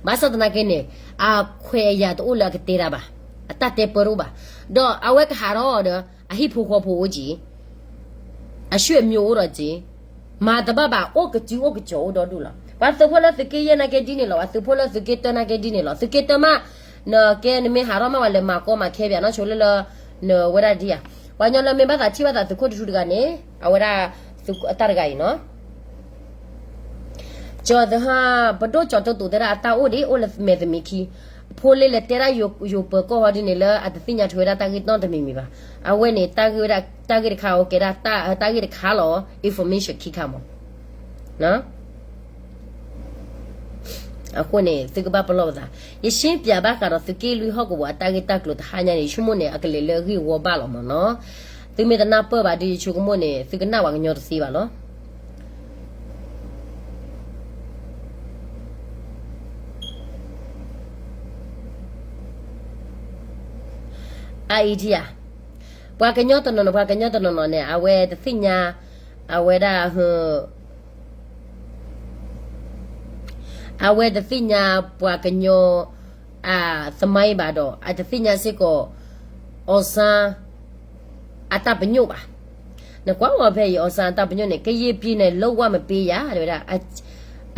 ဘၣ်ဆၣ်သနာ်က့န့ၣ်, အခွဲးအယာ်တအိၣ်လၢအကတဲတၢ်ဘၣ်, အတၢ်တဲပၢတအိၣ်ဘၣ်, ဒီးအဝဲကဟးထီၣ်ဒီး, အဟံၣ်ဖိဃီဖိအိၣ်က့ၤ အဆွေမျိုးအိၣ်ဒီးက့ၤ, မၤတဘၣ်ဘၣ် အိၣ်ကစုအိၣ်ကစီၤအိၣ်ဒီဒူၣ်လီၤ. ပှၤသုးဖိလၢသုးက့ယဲၢ်နာ်က့ဒ်န့ၣ်လီၤ, ပှၤသုးဖိလၢသုးက့တၢနာ်က့ဒ်န့ၣ်လီၤ, သုးက့တၢမး, နကဲနမ့ၢ်ဟးထီၣ်မးဝဲလဲၤမၤကီမၤခဲပၠးနီၢ်ဆိလၢလၢ နဝဲဒၣ်ဒ်ယၤ, ပှၤကညီလၢမ့ၢ်ဘၣ်သးထံၣ်ဘၣ်သးသုးခိၣ်တထူတဂၤန့ၣ် အဝဲဒၣ်သုးအတၢ်တဂၤအံၤနီၤ ကၠီၤသဟၣ် ပဒိၣ်ကၠီၤတိတိတဲဒၣ်အတၢ်အိၣ်ဒ်အိၣ်လၢမဲာ်သမံးခံ, ဖိလ့လဲၤတဲဒၣ်ယိၤပၢၤကီၢ်ဟီဒ်န့ၣ်လၢအတသ့ၣ်ညါထွဲဝဲဒၣ်တၢ်ဂ့ၢ်နီတမံၤမံၤဘၣ်. အဝဲန့ၣ် တၢ်ဂ့ၢ်ဝဲဒၣ်တၢ်ဂ့ၢ်တခါအကဲဒၣ်တၢ်ဂ့ၢ်တခါလီၤ information ခံခါမး အဃိန့ၣ် သုကဘၣ်ပလီၢ်ပသး, ယရှင်းပြဘၣ်ဃးဒီးသုးက့လွံၢ်ဟီၣ်ကဝီၤအတၢ်ဂ့ၢ်တၢ်ကျိၤတဟါညါန့ၣ် ယဆိကမိၣ်န့ၣ် အကလဲၤလၢအဂ့ၢ်ဝီဘၣ်လီၤမးနီၤ. သုမ့ၢ်တနၢ်ပၢၢ်ဘၣ်ဒီး ယဆိကမိၣ်န့ၣ် သုကနၣ်ပှၤကညီတသ့ဘၣ်လီၤ. အအံၤဒံဧါ, ပှၤကညီတနီၤနီၤ ပှၤကညီတနီၤနီၤန့ၣ် အဝဲတသ့ၣ်ညါ, အဝဲဒၣ် အဝဲတသ့ၣ်ညါပှၤကညီ အသမိုင်းဘၣ်ဒီး အတသ့ၣ်ညါစ့ၢ်ကီး အောင်ဆန်း အတၢ်ပညိၣ်ဘၣ်. နကွၢ်ဝဲဖဲအံၤ အောင်ဆန်း အတၢ်ပညိၣ်န့ၣ် ကရင်ပြည်နယ် လုံးဝမပေးရ တဲဝဲဒၣ်,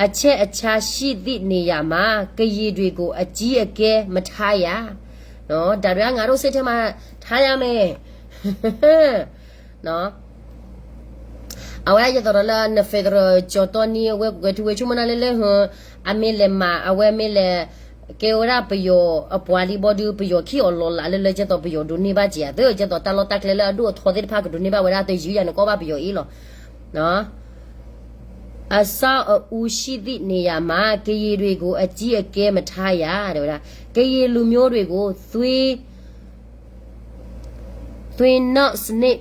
အချက်အခြာရှိသည့်နေရာမှာ ကရင်တွေကို အကြီးအကဲမထားရ. ဒါတွေက ငါတို့စိတ်ထဲမှာ ထားရမယ်. အဝဲဒၣ်ယသိးဒီးလၢ န federal ကၠီၤတီနံ အဝဲကွဲးထူဝဲဆိကမိၣ်နၢ်လၢလၢ အမ့ၢ်လဲၤမၤ အဝဲမ့ၢ်လဲၤ ကဲဝဲဒၣ်ပယီၤအပှၤလံဘီဒု ပယီၤခံအီၤလီၤလးလၢလၢ ကဲသိးပယီၤဒိးန့ၢ်ဘၣ်က့ၤဧါ သကဲသိးတၢ်လီၢ်တၢ်ကျဲလၢအဒိၣ်အထီသ့ၣ်တဖၣ်ကဒိးန့ၢ်ဘၣ်ဝဲဒၣ် တယုၢ်ယၤ နကီၢ်ဘၣ်ပယီၤအ့ၣ်လီၤ. အဆောက်အဦးရှိသည့်နေရာမှာ ကရင်တွေကို အကြီးအကဲမထားရ တဲဝဲဒၣ်, ကရင်လူမျိုးတွေကို သွေး သွေးနောက်စနစ်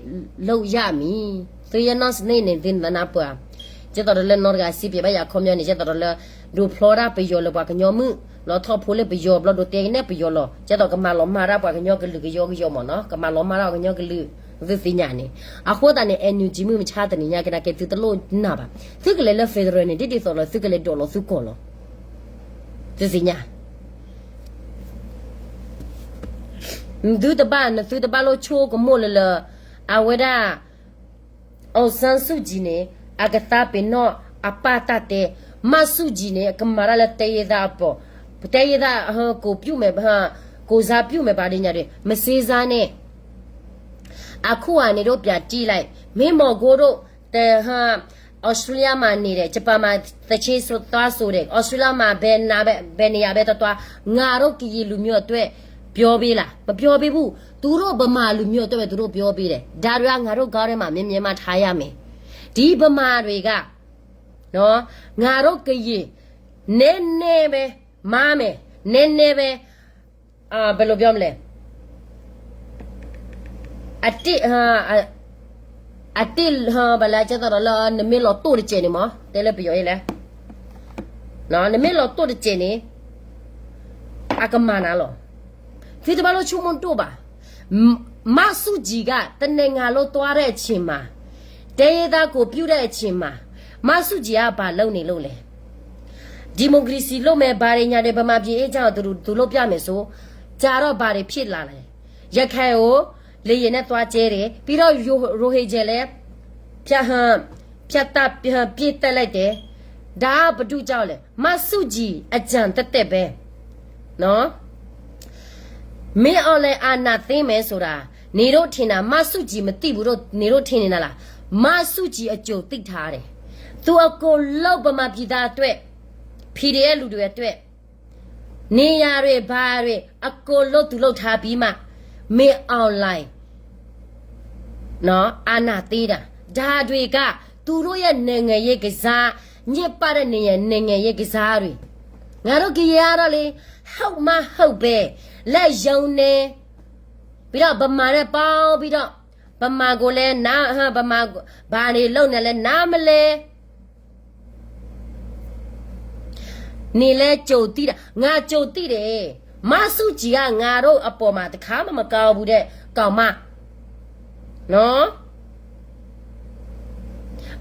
လုပ်ရမည်. သွေးနောက်စနစ်န့ၣ် သုနသနၢ်ပၢၢ်ဧါ. ကဲသိးဒီးလၢနီတဂၤစံးပျဲးဘၣ်ယၤခီပညီန့ၣ် ကဲသိးဒီးလၢ ဒိးဖျီဒၣ်ပယီၤလၢပှၤကညီမုၣ် လီၤထီၣ်ဖိလၢပယီၤ ဘျီဒိးတဲကနဲၣ်ပယီၤလီၤ. ကဲသိးကမၤလီၤမၢ်ဒၣ်ပှၤကညီကလုာ်ကယီကယီမးနီၤ, ကမၤလီၤမၢ်ဒၣ်ပှၤကညီကလုာ် သုသ့ၣ်ညါန့ၣ်. အဃိသတးန့ၣ် NUG မုၢ်မဆါတနံၤညါကဒါက့ၤ သုတလိၣ်နာ်ဘၣ်. သုကလဲၤလၢ federal န့ၣ် ဒ်ဒ်သိးလီၤ သုကလဲၤဒိးလီၤသုကီၢ်လီၤ. သုသ့ၣ်ညါ သုတဘၣ် နသုတဘၣ်လိၣ်ဆိကမိၣ်လၢလၢ အဝဲဒၣ် အောင်ဆန်းစုကြည်န့ၣ် အကသါပ့ၤနီၣ်အပၢ်တၢ်တဲ, မန်းစုကြည်န့ၣ် အကမၤတၢ်လၢ တိုင်းရင်းသားအပေါ်, တိုင်းရင်းသား ကိုယ်ပြုမယ်, ကိုယ်စားပြုမယ် ဘာညာတွေ မစင်းစားနဲ့. အခုဟာနေတို့ပြန်ကြည့်လိုက်, မင်းမောင်ကိုတို့ တဟ Australia မှာနေတယ်, ဂျပန်မှာသီချင်းသွားဆိုတယ်, Australia မှာဘယ်နာပဲ ဘယ်နေရာပဲသွားသွား, ငါတို့ကရင်လူမျိုးအတွက်ပြောပေးလား? မပြောပေးဘူး. သူတို့ဗမာလူမျိုးအတွက်ပဲ သူတို့ပြောပေးတယ်. ဒါတွေက ငါတို့ခေါင်းထဲမှာ မြဲမြဲမှတ်ထားရမယ်. ဒီဗမာတွေက နော်, ငါတို့ကရင် နည်းနည်းပဲ မားမယ်, နည်းနည်းပဲ အာ, ဘယ်လိုပြောမလဲ, အတစ်, အ, အတစ်, ဘယ်လဲ ကဲသိးဒီးလၢ နမ့ၢ်လီၤတိၢ်တစဲးန့ၣ်မး, တဲလၢပယီၤအံၤလဲၣ်, နမ့ၢ်လီၤတိၢ်တစဲးန့ၣ် အကမၤနၤလီၤ. သုတဘၣ်လိၣ်ဆိကမိၣ်ဒိၣ်ဘၣ်. မန်းစုကြည်က တနိုင်ငံလုံးသွားတဲ့အချိန်မှာ, တိုင်းရင်းသားကိုပြုတဲ့အချိန်မှာ, မန်းစုကြည်က ဘာလုပ်နေလို့လဲ? ဒီမိုကရေစီလုပ်မယ် ဘာတွေညာတွေ ဗမာပြည်အေးချမ်းအောင် သူ, သူလုပ်ပြမယ်ဆို, ကြာတော့ ဘာတွေဖြစ်လာလဲ? ရခိုင်ကို လေယာဉ်နဲ့ သွားကြဲတယ်, ပြီးတော့ ရို, ရိုဟင်ဂျာလည်း ဖြတ်, ဖြတ်သတ်, ပစ်သတ်လိုက်တယ်. ဒါက ဘာကြောင့်လဲ? မန်းစုကြည်အကြံသက်သက်ပဲ, နော်. မင်းအောင်လှိုင်အာဏာသိမ်းမယ်ဆိုတာ, နင်တို့ထင်တာ မန်းစုကြည်မသိဘူးလို့ နင်တို့ထင်နေတာလား? မန်းစုကြည်အကြိုသိထားတယ်. သူအကုန်လုပ် ဗမာပြည်သားအတွက်, PDF လူတွေအတွက်, နေရာတွေ ဘာတွေ အကုန်လုပ် သူလုပ်ထားပြီးမှ မင်းအောင်လှိုင် နော်, အာဏာသိမ်းတာ. ဒါတွေက သူတို့ရဲ့ နိုင်ငံရေးကစား, ညစ်ပတ်တဲ့ နေရာ, နိုင်ငံရေးကစားတွေ. ငါတို့ကရင်ကတော့လေ, ဟုတ်မှဟုတ်ပဲ, လက်ရုံးနဲ့, ပြီးတော့ ဗမာနဲ့ ပေါင်းပြီးတော့, ဗမာကိုလည်း နား, ဗမာ, ဘာတွေလုပ်နေလဲ နားမလဲ. နင်လည်းကြိုသိတာ, ငါကြိုသိတယ်. မန်းစုကြည်က ငါတို့အပေါ်မှာ တစ်ခါမှ မကောင်းဘူးတဲ့ ကောင်မ, နော်.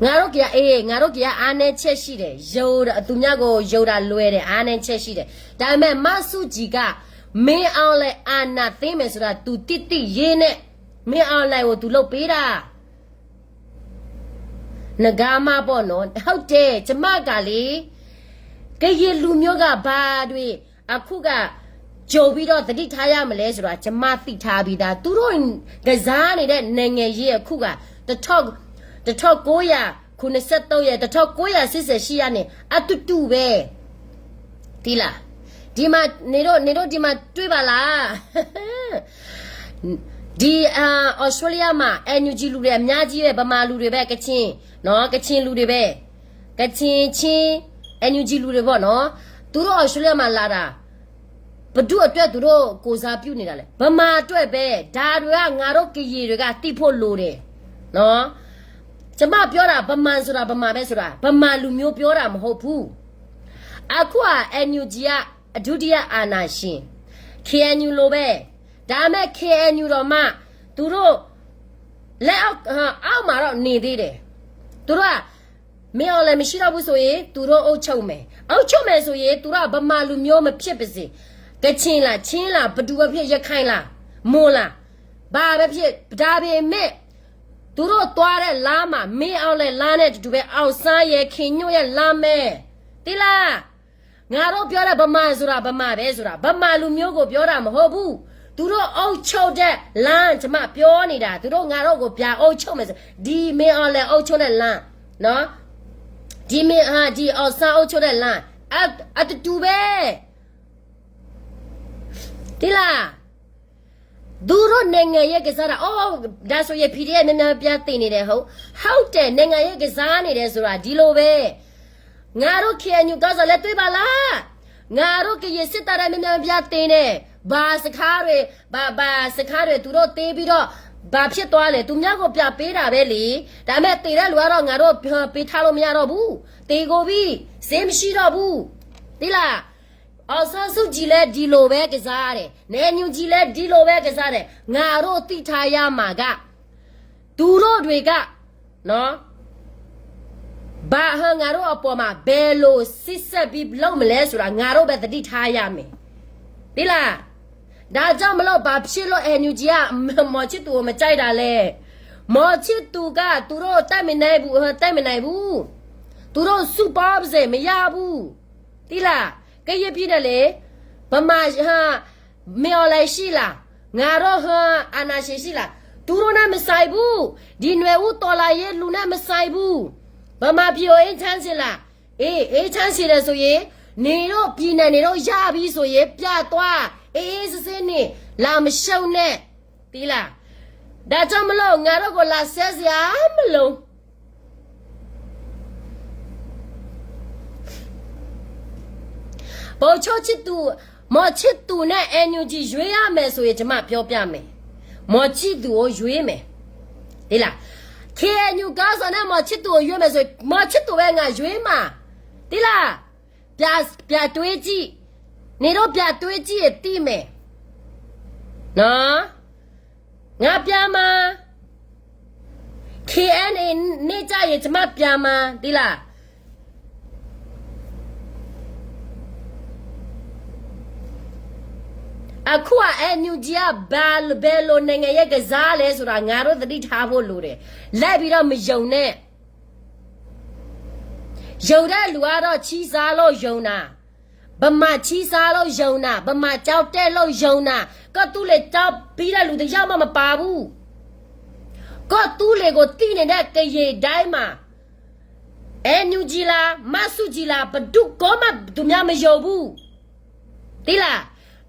ငါတို့ကရ, အေး, ငါတို့ကရ အားနည်းချက်ရှိတယ်. ယုံတာ, သူများကို ယုံတာလွယ်တယ်. အားနည်းချက်ရှိတယ်. ဒါပေမဲ့ မန်းစုကြည်က မင်းအောင်လှိုင်အာဏာသိမ်းမယ်ဆိုတာ သူသိသိရေးနဲ့ မင်းအောင်လှိုင်ကို သူလုပ်ပေးတာ. နဂါမပေါ့နော်. ဟုတ်တယ်, ကျမကလေ, ကရင်လူမျိုးက ဘာတွေ, အခုက ကြိုပြီးတော့သတိထားရမလဲဆိုတာ ကျွန်မသိထားပြီးသား သူတို့ကစားနေတဲ့နိုင်ငံရေးအခုက တစ်ထောင့်တစ်ထောင့်ကိုးရာခုနှစ်ဆယ့်သုံးရဲ့ တစ်ထောင့်ကိုးရာဆယ့်ရှစ်ရာနဲ့အတူတူပဲ ဒီလားဒီမှာနေတော့နေတော့ဒီမှာတွေ့ပါလားဒီအာဩစတြေးလျမှာ NUG လူတွေအများကြီးပဲဗမာလူတွေပဲကချင်နော်ကချင်လူတွေပဲကချင်ချင်း NUG လူတွေပေါ့နော်သူတို့ဩစတြေးလျမှာလာတာဘဒုအတွက်သူတို့ကိုစားပြုနေတာလဲဗမာအတွက်ပဲဒါတွေကငါတို့ကရင်တွေကသိဖို့လိုတယ်နော်ကျမပြောတာဗမာဆိုတာဗမာပဲဆိုတာဗမာလူမျိုးပြောတာမဟုတ်ဘူးအခုက NUG ကအဒုတိယအာဏာရှင် KNU လိုပဲဒါပေမဲ့ KNU တော့မှသူတို့လက်အောက်အောက်မှာတော့နေသေးတယ်သူတို့ကမင်းအောင်လည်းမရှိတော့ဘူးဆိုရင်သူတို့အုပ်ချုပ်မယ်အုပ်ချုပ်မယ်ဆိုရင်သူတို့ကဗမာလူမျိုးမဖြစ်ပါစေကချင်လားချင်းလားဘယ်သူပဲဖြစ်ရခိုင်လားမွန်လားဘာပဲဖြစ်ဒါပေမဲ့သူတို့သွားတဲ့လမ်းမှာမင်းအောင်လည်းလမ်းနဲ့တူတူပဲအောင်ဆန်းရဲ့ခင်ညွန့်ရဲ့လမ်းပဲသိလားငါတို့ပြောတဲ့ဗမာဆိုတာဗမာပဲဆိုတာဗမာလူမျိုးကိုပြောတာမဟုတ်ဘူးသူတို့အုပ်ချုပ်တဲ့လမ်းကျွန်မပြောနေတာသူတို့ငါတို့ကိုပြန်အုပ်ချုပ်မယ်ဆိုဒီမင်းအောင်လည်းအုပ်ချုပ်တဲ့လမ်းနော်ဒီမင်းဟာဒီအောင်ဆန်းအုပ်ချုပ်တဲ့လမ်းအအတတူပဲတိလားသူတို့နိုင်ငံရေးကစားတာအော်ဒါဆိုရင် PDF များများပြားတင်နေတယ်ဟုတ်ဟုတ်တယ်နိုင်ငံရေးကစားနေတယ်ဆိုတာဒီလိုပဲငါတို့ KNU ကောင်းဆောင်လက်တွေ့ပါလားငါတို့ကရင်စစ်သားတွေများများပြားတင်နေဘာစခါတွေဘာဘာစခါတွေသူတို့တေးပြီးတော့ဘာဖြစ်သွားလဲသူများကိုပြပေးတာပဲလေဒါပေမဲ့တေတဲ့လူကတော့ငါတို့ပေးထားလို့မရတော့ဘူးတေကိုပြီစေးမရှိတော့ဘူးတိလားအောင်ဆန်းစုကြည်လည်းဒီလိုပဲကစားတယ် NUG လည်းဒီလိုပဲကစားတယ်ငါတို့သိထားရမှာကသူတို့တွေကနော်ဘာဟငါတို့အပေါ်မှာဘယ်လိုစစ်ဆက်ပြီးလုပ်မလဲဆိုတာငါတို့ပဲသတိထားရမယ်သိလားဒါကြောင့်မလို့ဘာဖြစ်လို့ NUG ကမော်ချစ်သူကိုမကြိုက်တာလဲမော်ချစ်သူကသူတို့တိုက်မနိုင်ဘူးဟတိုက်မနိုင်ဘူးသူတို့စုပေါင်းပါစေမရဘူးသိလားကရင်ပြည်နယ်လေဗမာဟာမင်းအောင်လှိုင်ရှိလားငါတို့ဟာအာဏာရှင်ရှိလားသူတို့နဲ့မဆိုင်ဘူးဒီຫນွေဦးတော်လှန်ရေးလူနဲ့မဆိုင်ဘူးဗမာပြည်ကိုအေးချမ်းစေလားအေးအေးချမ်းစေတယ်ဆိုရင်နေတို့ပြည်နယ်နေတို့ရပြီဆိုရင်ပြသွားအေးအေးဆေးဆေးနေလာမရှုံးနဲ့သိလားဒါကြောင့်မလို့ငါတို့ကိုလာဆဲစရာမလို ဗိုလ်ချုပ်ချစ်သူမော်ချစ်သူနဲ့ NUG ရွေးရမယ်ဆိုရင်ကျွန်မပြောပြမယ်မော်ချစ်သူကိုရွေးမယ်ဒီလား KNU ခေါင်းဆောင်နဲ့မော်ချစ်သူကိုရွေးမယ်ဆိုရင်မော်ချစ်သူပဲငါရွေးမှာဒီလားပြပြတွေးကြည့်နေတော့ပြတွေးကြည့်ရင်သိမယ်နော်ငါပြမှာ KNA နေ့ကျရင်ကျွန်မပြန်မှာသိလားအခုက NUG ကဘာဘယ်လိုနိုင်ငံရေးကစားလဲဆိုတာငါတို့သတိထားဖို့လိုတယ်လိုက်ပြီးတော့မယုံနဲ့ယုံတဲ့လူကတော့ချီးစားလို့ယုံတာဗမာချီးစားလို့ယုံတာဗမာကျောင်းတက်လို့ယုံတာကသူလေကျောင်းပြီးတဲ့လူတစ်ယောက်မှမပါဘူးကသူလေကိုသိနေတဲ့ကရင်တိုင်းမှာအဲနူဂျီလားမဆူဂျီလားဘဒုကောမသူများမယုံဘူးသိလား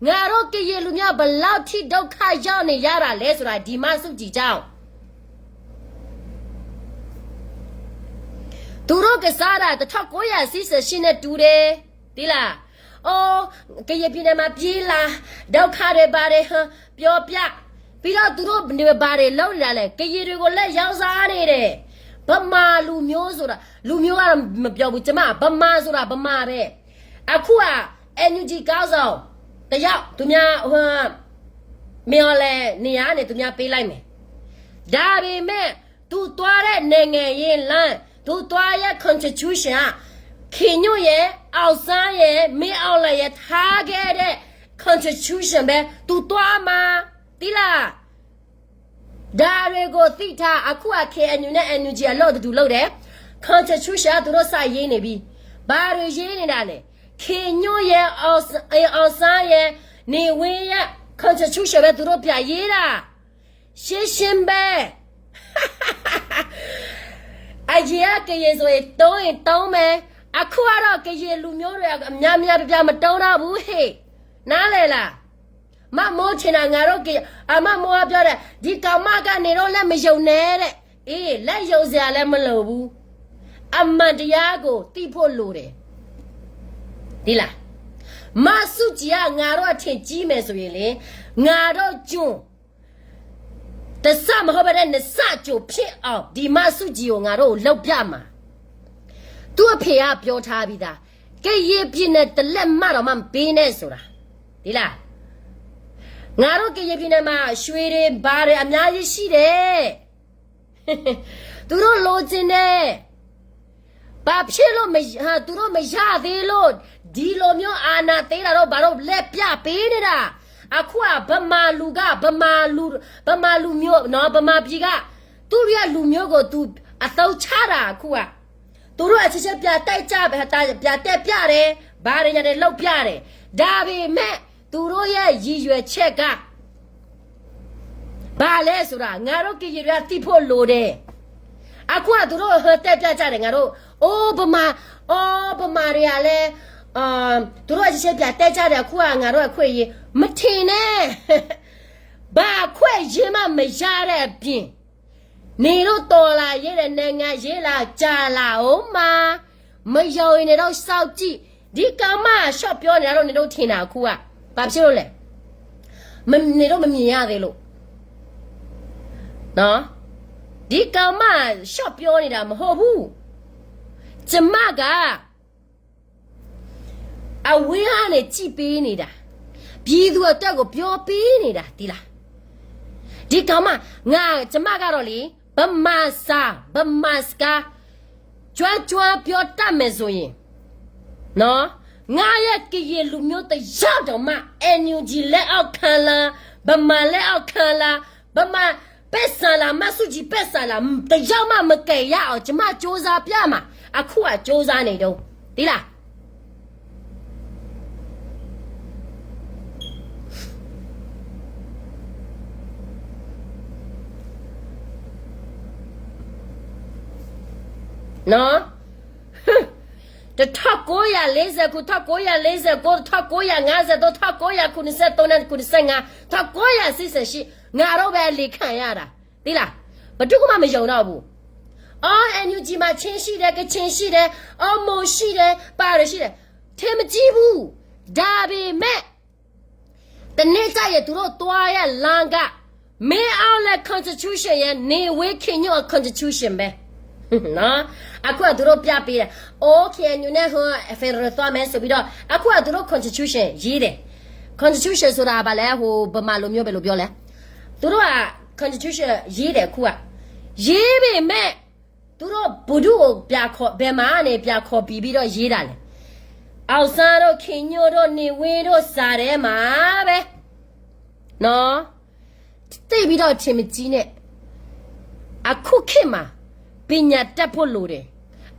ငါတို့ကရင်လူမျိုးဘယ်လောက်ထိဒုက္ခရောက်နေရတာလဲဆိုတာဒီမဆူကြည်ကြောင့်သူတို့ကစားတာတစ်ထောင့်ကိုးရာဆယ့်ရှစ်နဲ့တူတယ်သိလားအိုးကရင်ပြည်နယ်မှာပြေးလာဒုက္ခတွေပါတယ်ဟပြောပြပြီးတော့သူတို့တွေပါတယ်လုံးနေတာလေကရင်တွေကိုလက်ရောက်စားနေတယ်ဗမာလူမျိုးဆိုတာလူမျိုးကတော့မပြောဘူးကျမဗမာဆိုတာဗမာပဲအခုက NUG ခေါင်းဆောင်တယောက်သူများဟိုမင်းအောင်လှိုင်နေရာကနေသူများပေးလိုက်မယ်ဒါပေမဲ့သူသွားတဲ့နိုင်ငံရေးလမ်းသူသွားရဲ့ constitution ကခင်ညွန့်ရဲ့အောင်ဆန်းရဲ့မင်းအောင်လှိုင်ရဲ့ထားခဲ့တဲ့ constitution ပဲသူသွားမှာသိလားဒါတွေကိုသိထားအခုအ KNU နဲ့ NUG အလုပ်တတူလုပ်တယ် constitution ကသူတို့စာရေးနေပြီဘာတွေရေးနေတာလဲခင်ညွန့်ရဲ့အောင်ဆန်းရဲ့ နေဝင်းရဲ့ constitution ပဲ သူတို့ပြန်ရေးတာ ရှင်းရှင်းပဲ အရင်က ကရင်ဆိုရင် သုံးရင် သုံးမယ် အခုကတော့ ကရင်လူမျိုးတွေ အများများပြပြ မသုံးတော့ဘူးဟေ့ နားလည်လား မမိုးထင်တာ ငါတို့က အမမိုးကပြောတယ် ဒီကောင်မကနေတော့ လက်မယုံနဲ့တဲ့ အေး လက်ယုံစရာလည်းမလိုဘူး အမှန်တရားကို သိဖို့လိုတယ် သိလား မဆူကြည်က ငါတို့အထင်ကြီးမယ်ဆိုရင်လေ ငါတို့ကျွန် တစ်စမဟုတ်ဘဲနဲ့ နှစ်ဆကျော်ဖြစ်အောင် ဒီမဆူကြည်ကို ငါတို့လုပ်ပြမှာ သူ့အဖေကပြောထားပြီးသား ကရင်ပြည်နယ်တစ်လက်မတောင်မှမပေးနဲ့ဆိုတာ သိလား ငါတို့ကရင်ပြည်နယ်မှာ ရွှေတွေ ဘာတွေ အများကြီးရှိတယ် သူတို့လိုချင်တယ် ဘာဖြစ်လို့မရ သူတို့မရသေးလို့ ဒီလိုမျိုးအာဏာသိမ်းတာတို့ ဘာတို့ လက်ပြပေးနေတာ အခုက ဗမာလူက ဗမာလူ ဗမာလူမျိုးနော် ဗမာပြည်က သူ့ရဲ့လူမျိုးကို သူ အသုံးချတာ အခုက သူတို့အချင်းချင်း ပြန်တိုက်ကြ ပြန်တက်ပြတယ် ဘာတွေညာတွေ လုပ်ပြတယ် ဒါပေမဲ့ သူတို့ရဲ့ရည်ရွယ်ချက်က ဘာလဲဆိုတာ ငါတို့ကရင်တွေက သိဖို့လိုတယ် အခုက သူတို့ ဟို တက်ပြကြတယ် ငါတို့ အိုး ဗမာ အိုး ဗမာတွေကလည်း အာ သူတို့အချင်းချင်း ပြန်တက်ကြတယ် အခုက ငါတို့ အခွင့်အရေး မထင်နဲ့ ဘာအခွင့်အရေးမှ မရတဲ့အပြင် နေတို့ တော်လှန်ရေးနဲ့ နိုင်ငံရေးလာ ကြာလာဦးမှာ မယုံရင် နေတို့ စောင့်ကြည့် ဒီကောင်မ ရှော့ပြောနေတာတို့ နေတို့ ထင်တာ အခုက ဘာဖြစ်လို့လဲ မ နေတို့ မမြင်ရသေးလို့ နော် ဒီကောင်မ ရှော့ပြောနေတာ မဟုတ်ဘူး ကျမက အဝေးကနေ ကြည့်ပေးနေတာ ပြည်သူအတွက်ကို ပြောပေးနေတာ သိလား ဒီကောင်မ ငါ ကျမကတော့လေ ဗမာစာ ဗမာစကား ကျွမ်းကျွမ်းပြောတတ်မယ်ဆိုရင် နော် ငါရဲ့ကရင်လူမျိုးတစ်ယောက်တောင်မှ NUG လက်အောက်ခံလား ဗမာလက်အောက်ခံလား ဗမာပိုက်ဆံလား မဆူကြည် ပိုက်ဆံလား တစ်ယောက်မှ မကယ်ရအောင် ကျမ ကြိုးစားပြမှာ အခုက ကြိုးစားနေတုန်း သိလား နော် တစ်ထောင့်ကိုးရာလေးဆယ့်ကိုး တစ်ထောင့်ကိုးရာလေးဆယ့်ကိုး တစ်ထောင့်ကိုးရာငါးဆယ့်သုံး တစ်ထောင့်ကိုးရာခုနှစ်ဆယ့်သုံးနဲ့ ခုနှစ်ဆယ့်ငါး တစ်ထောင့်ကိုးရာရှစ်ဆယ့်ရှစ် ငါတို့ပဲ အလီၤခံရတာ သိလား ဘယ်သူကမှ မယုံတော့ဘူး အော် NUG မှာ ချင်းရှိတယ် ကချင်ရှိတယ် အော် မွန်ရှိတယ် ဘာတွေရှိတယ် ထင်မကြည့်ဘူး ဒါပေမဲ့ တနေ့ကျရင် သူတို့သွားရလမ်းက မင်းအောင်လှိုင် constitution ရယ် နေဝင်း ခင်ညွန့် constitution ပဲ နော် အခုက သူတို့ပြပေးတယ် OK ညူနဲ့ ဟို federal သွားမယ်ဆိုပြီးတော့ အခုက သူတို့ constitution ရေးတယ် constitution ဆိုတာ ဘာလဲ ဟို ဗမာလိုမျိုး ဘယ်လိုပြောလဲ သူတို့က constitution ရေးတယ် အခုက ရေးပေမဲ့ သူတို့ ဘယ်သူ့ကို ပြန်ခေါ် ဘယ်မှာနေ ပြန်ခေါ်ပြီးပြီးတော့ ရေးတာလဲ အောင်ဆန်းတို့ ခင်ညွန့်တို့ နေဝင်းတို့ စာထဲမှာပဲ နော် သိပ်ပြီးတော့ ထင်မကြီးနဲ့ အခုခေတ်မှာ ပညာတတ်ဖို့လိုတယ်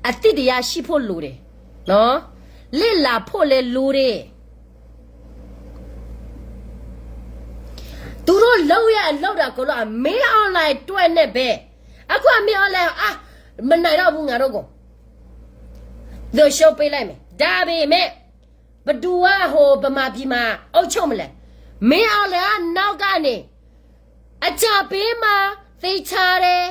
အသိတရားရှိဖို့လိုတယ် နော် လေ့လာဖို့လည်းလိုတယ် သူတို့လုပ်ရအလုပ်တာကိုတော့ မင်းအောင်လှိုင်အတွက်နဲ့ပဲ အခုက မင်းအောင်လှိုင် အာ မနိုင်တော့ဘူး ငါတို့ကို သူရှုံးပေးလိုက်မယ် ဒါပေမဲ့ ဘယ်သူက ဟို ဗမာပြည်မှာ အုပ်ချုပ်မလဲ မင်းအောင်လှိုင်က နောက်ကနေ အကြံပေးမှာ သေချာတယ်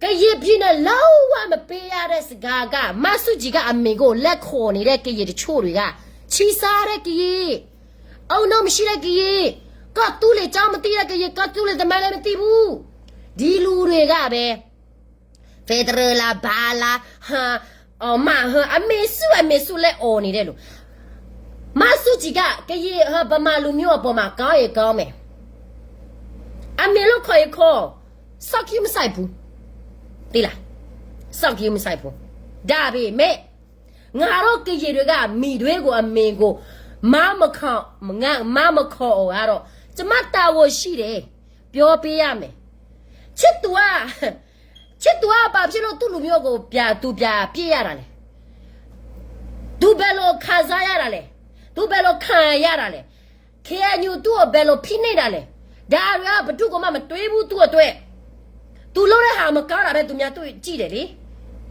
ကရင်ပြည်နယ် လုံးဝမပေးရတဲ့စကားက မဆူကြည်က အမေကို လက်ခုပ်နေတဲ့ ကရင်တချို့တွေက ချီစားတဲ့ကရင် အုံနောက်မရှိတဲ့ကရင် ကီၢ်သူလ့ၤကျောင်းမသိတဲ့ကရင် ကီၢ်သူလ့ၤသမိုင်းလည်းမသိဘူး ဒီလူတွေကပဲ federal လား ဘာလား ဟါ အီၣ်မး ဟါ အမေစု အမေစု လဲၤအီၣ်နေတဲ့လူ မဆူကြည်က ကရင် ဟါ ဗမာလူမျိုးအပေါ်မှာ ကောင်းရင်ကောင်းမယ် အမေလို့ခေါ်ရင်ခေါ် စောင့်ကြည့်မဆိုင်ဘူး သိလား စောင့်ကြည့်မဆိုင်ဘူး ဒါပေမဲ့ ငါတို့ကရင်တွေက မီတွဲကို အမေကို မမခေါ် ငါ မမခေါ်အောင်ကတော့ ကျမတာဝန်ရှိတယ် ပြောပေးရမယ် ချစ်သူက ချစ်သူက ဘာဖြစ်လို့ သူ့လူမျိုးကို ပြန် သူပြန်ပြစ်ရတာလဲ သူဘယ်လိုခံစားရတာလဲ သူဘယ်လိုခံရတာလဲ ခဲအံၤ သူ့ကို ဘယ်လိုဖိနှိပ်တာလဲ, ဒါတွေက ဘယ်သူ့ကိုမှ မတွေးဘူး သူ့အတွက်, သူလုပ်တဲ့ဟာ မကောင်းတာပဲ သူများတွေ့ကြည့်တယ်လေ,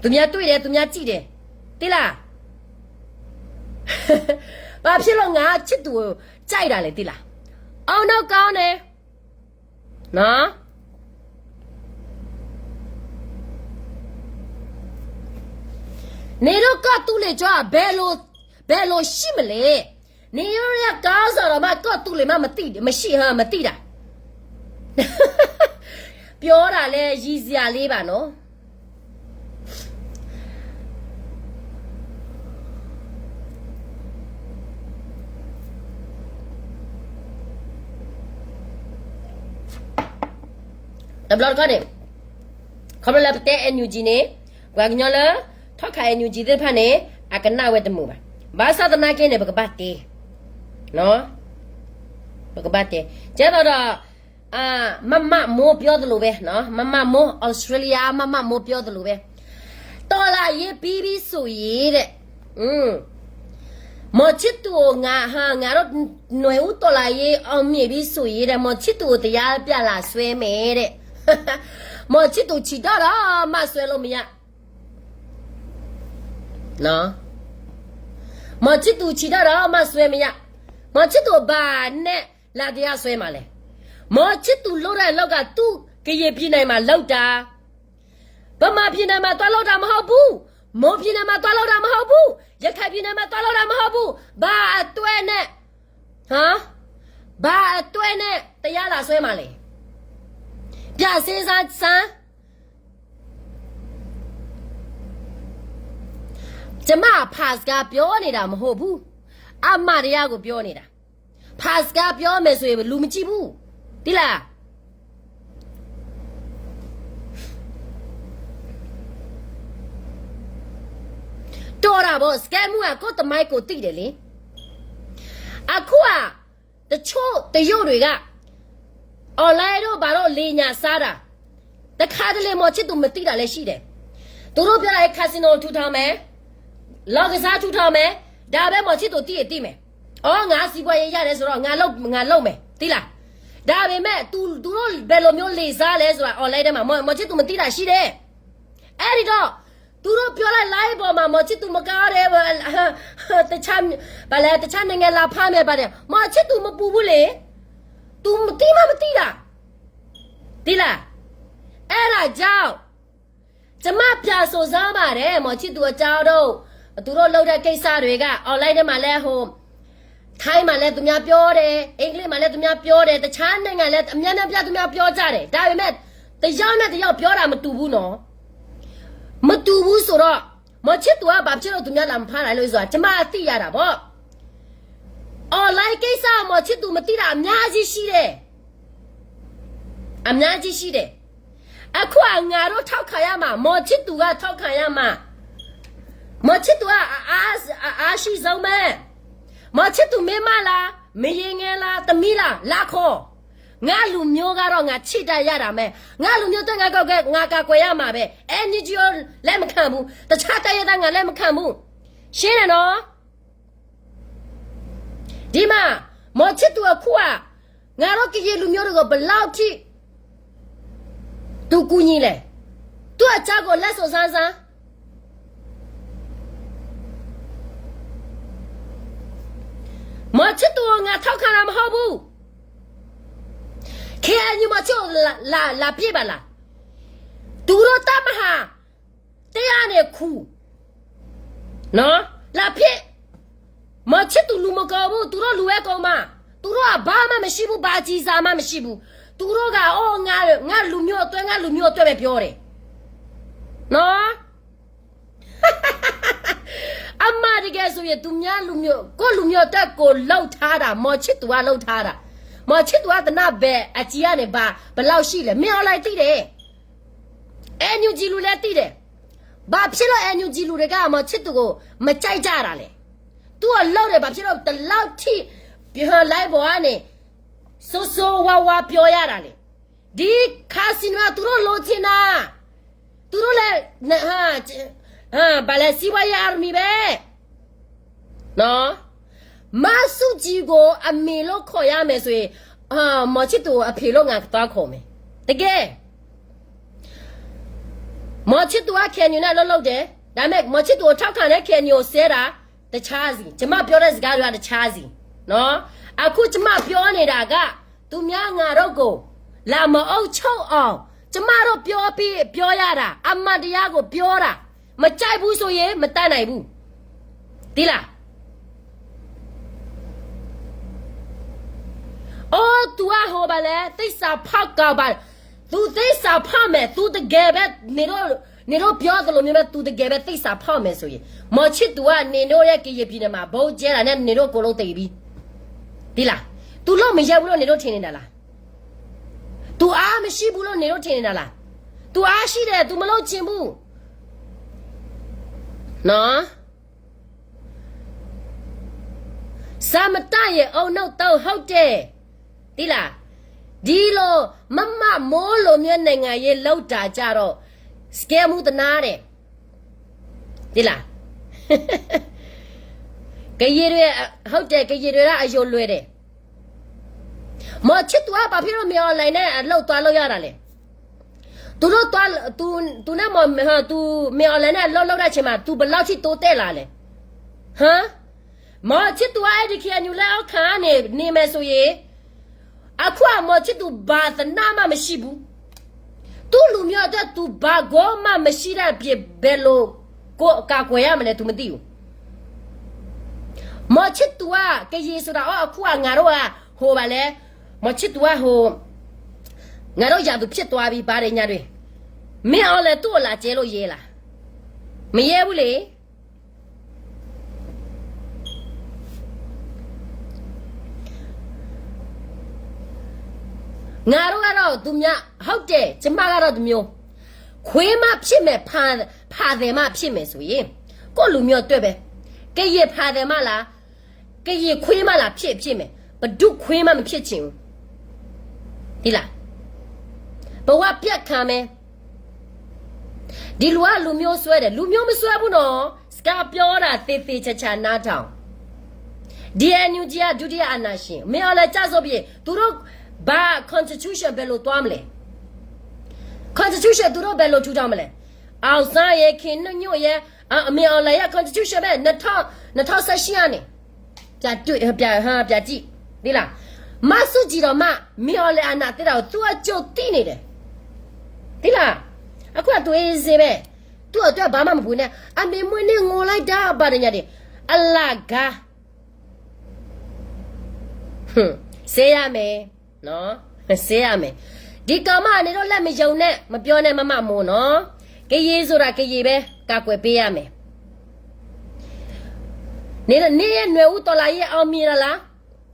သူများတွေ့တယ် သူများကြည့်တယ်, သိလား. ဘာဖြစ်လို့ငါချစ်သူကိုကြိုက်တာလဲ သိလား. အောင်နောက်ကောင်းတယ်နော်. နေတော့ ကီၢ်သူလ့ၤကီၢ် ဘယ်လို ဘယ်လိုရှိမလဲ. နေရကီၢ် ဆိုတော့မှ ကီၢ်သူလ့ၤမှ မသိ မရှိ ဟါ မသိတာ. ပြောတာလဲ ရယ်စရာလေးပါနော်. တဘျီတခီၣ်န့ၣ် ခီဖျိလၢပတဲ NUG န့ၣ် ပှၤကညီလၢ ထီၣ်ခး NUG သ့ၣ်တဖၣ်န့ၣ် အကနၣ်ဝဲတမုာ်ဘၣ်. ဘၣ်ဆၣ်သနာ်က့န့ၣ် ပကဘၣ်တဲ, ပကဘၣ်တဲ, ကဲသိးဒီး မမမိုးပြောသလိုပဲနော်, မမမိုး Australia မမမိုးပြောသလိုပဲ, တော်လှန်ရေးပြီးပြီဆိုရင်တဲ့ မောင်ချစ်သူကိုငါ ဟာ ငါတို့နွေဦးတော်လှန်ရေးအောင်မြင်ပြီဆိုရင်တဲ့ မောင်ချစ်သူကိုတရားပြလာစွဲမယ်တဲ့. မောင်ချစ်သူခြေထောက်တော့မှဆွဲလို့မရ နော်. မောင်ချစ်သူခြေထောက်တော့မှဆွဲမရ. မောင်ချစ်သူ ဘာနဲ့ လာတရားစွဲမှာလဲ. မောင်ချစ်သူလုပ်တဲ့အလုပ်က သူ့ကရင်ပြည်နယ်မှာလုပ်တာ, ဗမာပြည်နယ်မှာသွားလုပ်တာမဟုတ်ဘူး, မွန်ပြည်နယ်မှာသွားလုပ်တာမဟုတ်ဘူး, ရခိုင်ပြည်နယ်မှာသွားလုပ်တာမဟုတ်ဘူး. ဘာအတွက်နဲ့ ဟာ, ဘာအတွက်နဲ့တရားလာစွဲမှာလဲ. ပြန်စဉ်းစားစမ်း. ကျမ ဖးစကားပြောနေတာမဟုတ်ဘူး, အမှန်တရားကိုပြောနေတာ. ဖးစကားပြောမယ်ဆိုရင် လူမကြည့်ဘူး, သိလား. တော်တာပေါ့, စကဲမူက ကိုယ့်သမိုင်းကိုသိတယ်လေ. အခုက တချို့တရုတ်တွေက online တို့ဘာတို့ လိမ်ညာစားတာ, တခါတလေ မောင်ချစ်သူ မသိတာလည်းရှိတယ်. သူတို့ပြောတာ casino ထူထောင်မယ်, လောင်းကစားထူထောင်မယ်, ဒါပဲ မောင်ချစ်သူ သိရင်သိမယ်. အော် ငါစီးပွားရေးရတယ်ဆိုတော့ ငါလုပ် ငါလုပ်မယ်, သိလား. ဒါပေမဲ့ သူ သူတို့ဘယ်လိုမျိုး လိမ်စားလဲဆိုတာ online ထဲမှာ မောင် မောင်ချစ်သူ မသိတာရှိတယ်. အဲ့ဒီတော့ သူတို့ပြောလိုက် live ပေါ်မှာ မောင်ချစ်သူ မကောင်းတယ်, တခြား ဘာလဲ တခြားနိုင်ငံလာဖမ်းမယ် ဘာတယ်, မောင်ချစ်သူ မပူဘူးလေ. သူ မသိမှ မသိတာ, သိလား. အဲ့ဒါကြောင့် ကျမ ပြန်စုံစမ်းပါတယ်, မောင်ချစ်သူ အကြောင်းတို့, သူတို့လုပ်တဲ့ကိစ္စတွေက online ထဲမှာလည်း ဟို ထိုင်းမှာလည်း သူများပြောတယ်, အင်္ဂလိပ်မှာလည်း သူများပြောတယ်, တခြားနိုင်ငံလည်း အများများပြား သူများပြောကြတယ်. ဒါပေမဲ့ တယောက်နဲ့တယောက် ပြောတာ မတူဘူးနော်. မတူဘူးဆိုတော့ မောင်ချစ်သူက ဘာဖြစ်လို့ သူများလာမဖမ်းတာလဲဆိုတာ ကျမ သိရတာပေါ့. online ကိစ္စ မောင်ချစ်သူ မသိတာ အများကြီးရှိတယ်, အများကြီးရှိတယ်. အခုက ငါတို့ ထောက်ခံရမှာ, မောင်ချစ်သူက ထောက်ခံရမှာ. မောင်ချစ်သူက အအား အအားရှိဆုံးပဲ. မောင်ချစ်သူ မင်းမလား, မယင်ငယ်လား, သမီးလား, လာခေါ်. ငါလူမျိုးကတော့ ငါချစ်တတ်ရတာပဲ. ငါလူမျိုးအတွက် ငါကာကွယ်, ငါကာကွယ်ရမှာပဲ. NUG ကို လက်မခံဘူး, တခြားတိုင်းရင်းသား ငါလက်မခံဘူး. ရှင်းတယ်နော်. ဒီမှာ မောင်ချစ်သူ အခုက ငါတို့ ကရင်လူမျိုးတွေကို ဘယ်လောက်ထိ သူကူညီလဲ. သူ့အကြောင်းကို လက်စုံစမ်းစမ်း. မောင်ချစ်သူကို ငါထောက်ခံတာမဟုတ်ဘူး. KNU မောင်ချစ်ကို လာ လာ လာပစ်ပါလား. သူတို့ တပ်မဟာ တစ်ကနေ ခု နော်, လာပစ်. မောင်ချစ်သူ လူမကောင်းဘူး, သူတို့လူပဲကောင်းမှာ, သူတို့က ဘာမှမရှိဘူး, ဘာကျည်ဆံမှမရှိဘူး. သူတို့က အော် ငါ ငါလူမျိုးအတွက်, ငါလူမျိုးအတွက်ပဲပြောတယ်, နော်. အမှန်တကယ်ဆိုရင် သူများလူမျိုး, ကိုယ့်လူမျိုးအတွက်ကို လုပ်ထားတာ, မောင်ချစ်သူ က လုပ်ထားတာ. မောင်ချစ်သူ က သေနတ်ဘယ်အကြီးကနေ ဘာ ဘယ်လောက်ရှိလဲ, မင်းအောင်လှိုင် သိတယ်. NUG လူလည်းသိတယ်. ဘာဖြစ်လို့ NUG လူတွေက မောင်ချစ်သူကို မကြိုက်ကြတာလဲ. သူ့အလုပ်တွေ ဘာဖြစ်လို့ ဒီလောက်ထိ live ပေါ်ကနေ ဆိုးဆိုးဝါးဝါ ပြောရတာလဲ. ဒီ casino က သူတို့လိုချင်တာ, သူတို့လည်း ဟါ ဟါ ဘာလဲ စီးပွားရေး army ပဲ, နော်. မၢ်ဆူၣ်ကၠံၣ်ကိၣ် အမ့ၢ်လိာ်ခိးယၤမဲာ်ဆိၣ်အံၤ, မီၤဆံၣ်သူၤအဖံးလိာ် ငါကသီခိၣ်မဲာ်, တကဲ မီၤဆံၣ်သူၤအ KNU န့ၣ် အလိၣ်လိၣ်ဒဲး, ဒါမ့ၢ် မီၤဆံၣ်သူၤအထီၣ်ခါန့ၣ် KNU စဲဒၣ် တဆါစံၣ်, ယမ့ၢ်ပျီတၢ်စကားဒီးတဆါစံၣ်, အခုယမ့ၢ်ပျီန့ၣ်ဒၣ်က, သူများငါတို့ကို လာမအုပ်ချုပ်အောင်, ကျမတို့ပြောပြီးပြောရတာ, အမှန်တရားကိုပြောတာ, မကြိုက်ဘူးဆိုရင် မတတ်နိုင်ဘူး, သိလား. အိ သူကဟိဘၣ်လဲၣ်, သစ္စာဖောက်ကောင်ပါ, သူသစ္စာဖောက်မယ်, သူတကယ်ပဲ, နင်တို့, နင်တို့ပြောသလိုမျိုးပဲ, သူတကယ်ပဲ သစ္စာဖောက်မယ်ဆိုရင်, မီၤဆံၣ်သူၤက နင်တို့ရဲ့ကရင်ပြည်နယ်မှာ ဗုံးကျဲတာနဲ့ နင်တို့အကုန်လုံးသေပြီ, သိလား. သူလုပ်မရဘူးလို့ နင်တို့ထင်နေတာလား. သူအားမရှိဘူးလို့ နင်တို့ထင်နေတာလား. သူအားရှိတယ်, သူမလုပ်ချင်ဘူး, နော်. စမတရ အုပ်နုတ်သုံး ဟုတ်တယ်, သိလား. ဒီလို မမမိုးလိုမျိုး နိုင်ငံရေးလုပ်တာကြတော့ စကဲမူသနားတယ်, သိလား. ကရင်တွေ, ဟုတ်တယ်, ကရင်တွေကအယိုလွယ်တယ်. မီၤဆံၣ်သူၤက ဘာဖြစ်လို့ မင်းအောင်လှိုင်နဲ့ အလုပ်သွားလုပ်ရတာလဲ. သူတို့သွား, သူ, သူနဲ့ မင်းအောင်လှိုင်နဲ့ အလုပ်လုပ်တဲ့အချိန်မှာ သူဘယ်လောက်ထိ တိုးတက်လာလဲ. ဟမ်. မီၤဆံၣ်သူၤက အဲ့ဒီ KNU လက်အောက်ခံကနေ နေမယ်ဆိုရင်, အခုက မီၤဆံၣ်သူၤ ဘာသနားမှမရှိဘူး. သူ့လူမျိုးအတွက် သူဘာကိုမှမရှိတဲ့အပြင် ဘယ်လိုကို ကာကွယ်ရမလဲ သူမသိဘူး. မီၤဆံၣ်သူၤက ကရင်ဆိုတာ, အိ အခုက ငါတို့က ဟိုပါလဲ, မီၤဆံၣ်သူၤက ဟို, ငါတို့ရာသူဖြစ်သွားပြီ ဘာတွေညာတွေ, မင်းအောင်လှိုင် သူ့ကိုလာကျဲလို့ရဲလား. မရဲဘူးလေ. ငါတို့ကတော့ သူများ, ဟုတ်တယ်, ကျမကတော့ တစ်မျိုး, ခွေးမှဖြစ်မယ်, ဖာ, ဖာသည်မှဖြစ်မယ်ဆိုရင်, ကိုယ့်လူမျိုးအတွက်ပဲ, ကရင်ဖာသည်မှလား, ကရင်ခွေးမှလား, ဖြစ်, ဖြစ်မယ်, ဘယ်သူ့ခွေးမှ မဖြစ်ချင်ဘူး, သိလား. ဘဝပြတ်ခံမယ်. ဒီလူက လူမျိုးစွဲတယ်, လူမျိုးမစွဲဘူးနော်, စကားပြောတာ သေသေချာချာနားထောင်. ဒီ NUG က ဒုတိယအာဏာရှင်, မင်းအောင်လှိုင် ကျဆုံးပြီ, သူတို့ ဘာ constitution ဘယ်လိုသွားမလဲ. Constitution သူတို့ ဘယ်လိုထူထောင်မလဲ. အောင်ဆန်းရဲ့, ခင်ညွန့်ရဲ့, မင်းအောင်လှိုင်ရဲ့ constitution ပဲ, နှစ်ထောင်, နှစ်ထောင်ဆယ့်ရှစ်ကနေ ပြန်တွေ့, ပြန်, ပြန်ကြည့်, သိလား. မၢ်ဆူၣ်ကၠံၣ်ဒီးမၢ်, မင်းအောင်လှိုင် အာဏာသိမ်းတာကို သူအကြိုသိနေတယ်, သိလား. အခုက သူအေးဆေးပဲ, သူ့အတွက် ဘာမှမပူနဲ့, အမေမွေးနေ့ ငိုလိုက်တာ ဘာတွေညာတွေ, အလကား. ဟွန်း, စဲရမယ်, နော်, စဲရမယ်. ဒီကောင်မ နင်တို့ လက်မယုံနဲ့, မပြောနဲ့ မမမိုးနော်. ကရင်ဆိုတာ ကရင်ပဲ, ကာကွယ်ပေးရမယ်. နင်ရဲ့ နွေဦးတော်လှန်ရေး အောင်မြင်တာလား.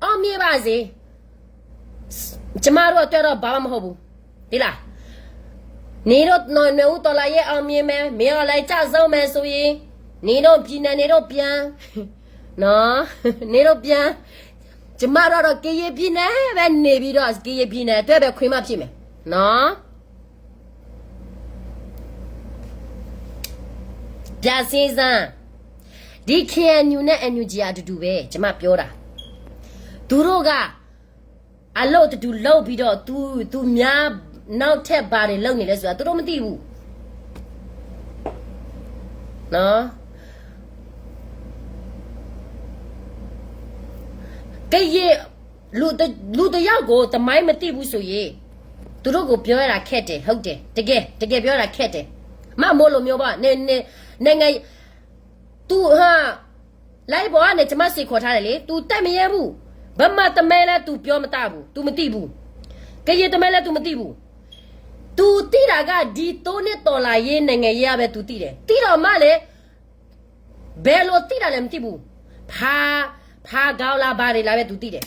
အောင်မြင်ပါစေ. ကျမတို့အတွက်တော့ ဘာမှမဟုတ်ဘူး, သိလား. နင်တို့ နွေဦးတော်လှန်ရေး အောင်မြင်မယ်, မင်းအောင်လှိုင် ကျဆုံးမယ်ဆိုရင်, နင်တို့ ပြည်နယ် နင်တို့ ပြန်, နော်, နင်တို့ ပြန်. ကျမတို့တော့ ကရင်ပြည်နယ်ပဲ နေပြီးတော့ ကရင်ပြည်နယ်အတွက်ပဲ ခွေးမဖြစ်မယ်, နော်. ပြန်စဉ်းစား, ဒီ KNU နဲ့ NUG အတူတူပဲ, ကျမပြောတာ. သူတို့က အလုပ်တတူလုပ်ပြီးတော့ သူ, သူများ နောက်ထပ် ဘာတွေလုပ်နေလဲဆိုတာ သူတို့မသိဘူး, နော်. ကရင်, လူတ, လူတယောက်ကို သမိုင်းမသိဘူးဆိုရင်, သူတို့ကို ပြောရတာ ခက်တယ်, ဟုတ်တယ်, တကယ်, တကယ် ပြောရတာ ခက်တယ်. မမိုးလိုမျိုးပေါ့, န, န, နိုင်ငံ, သူ, ဟာ, လိုင်းပေါ်ကနေ ကျမ စင်ခေါ်ထားတယ်လေ, သူ တက်မရဲဘူး. ဗမာသမိုင်းလည်း သူ ပြောမတတ်ဘူး, သူ မသိဘူး. ကရင်သမိုင်းလည်း သူ မသိဘူး. သူ သိတာက ဒီသိန်းနှစ် တော်လှန်ရေး နိုင်ငံရေးကပဲ သူ သိတယ်. သိတော့မှလည်း ဘယ်လိုသိတာလဲ မသိဘူး. ဖာ, ဖာခေါင်းလား ဘာတွေလားပဲ သူ သိတယ်,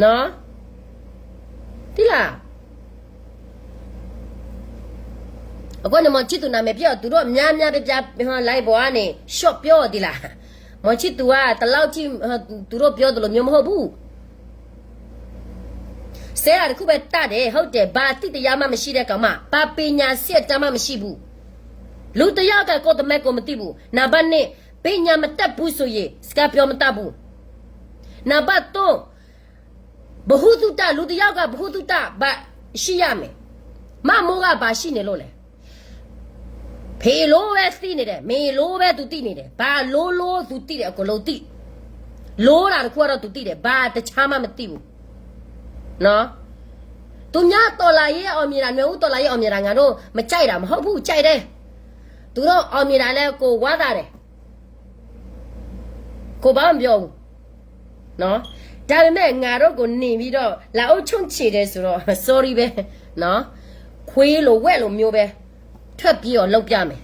နော်. သိလား. အဃိန့ၣ် မောင်ချစ်သူ နာမည်ပျက်အောင် သူတို့ များများပြားပြား လိုင်းပေါ်ကနေ ရှော့ပြော သိလား. မောင်ချစ်သူက ဒီလောက်ထိ သူတို့ ပြောသလိုမျိုး မဟုတ်ဘူး. စဲတာ တစ်ခုပဲ တတ်တယ်, ဟုတ်တယ်, ဘာသိတရားမှ မရှိတဲ့ကောင်မ, ဘာပညာရှိအတန်းမှ မရှိဘူး. လူတစ်ယောက်က ကိုယ့်သမိုင်းကို မသိဘူး. နံပါတ်နှစ်, ပညာမတတ်ဘူးဆိုရင် စကားပြောမတတ်ဘူး. နံပါတ်သုံး, ဗဟုသုတ, လူတစ်ယောက်က ဗဟုသုတ ဘာရှိရမယ်. မမိုက ဘာရှိနေလို့လဲ. ဖဲလိုပဲသိနေတယ်, မင်းလိုပဲသူသိနေတယ်, ဘာလိုလိုသူသိတယ်, အကုန်လုံးသိ. လိုတာတစ်ခုကတော့သူသိတယ်, ဘာတခြားမှမသိဘူး. နော်. သူများတော်လှန်ရေးအောင်မြင်တာ, နွေဦးတော်လှန်ရေးအောင်မြင်တာ ငါတို့မကြိုက်တာမဟုတ်ဘူး, ကြိုက်တယ်. သူတို့အောင်မြင်တာလည်း ကိုယ်ဝမ်းသာတယ်. ကိုယ်ဘာမှမပြောဘူး. နော်. ဒါပေမဲ့ ငါတို့ကိုနင်ပြီးတော့ လာအုပ်ချုပ်ချင်တယ်ဆိုတော့ sorry ပဲ. နော်. ခွေးလိုဝက်လိုမျိုးပဲ ထွက်ပြေးအောင်လုပ်ပြမယ်.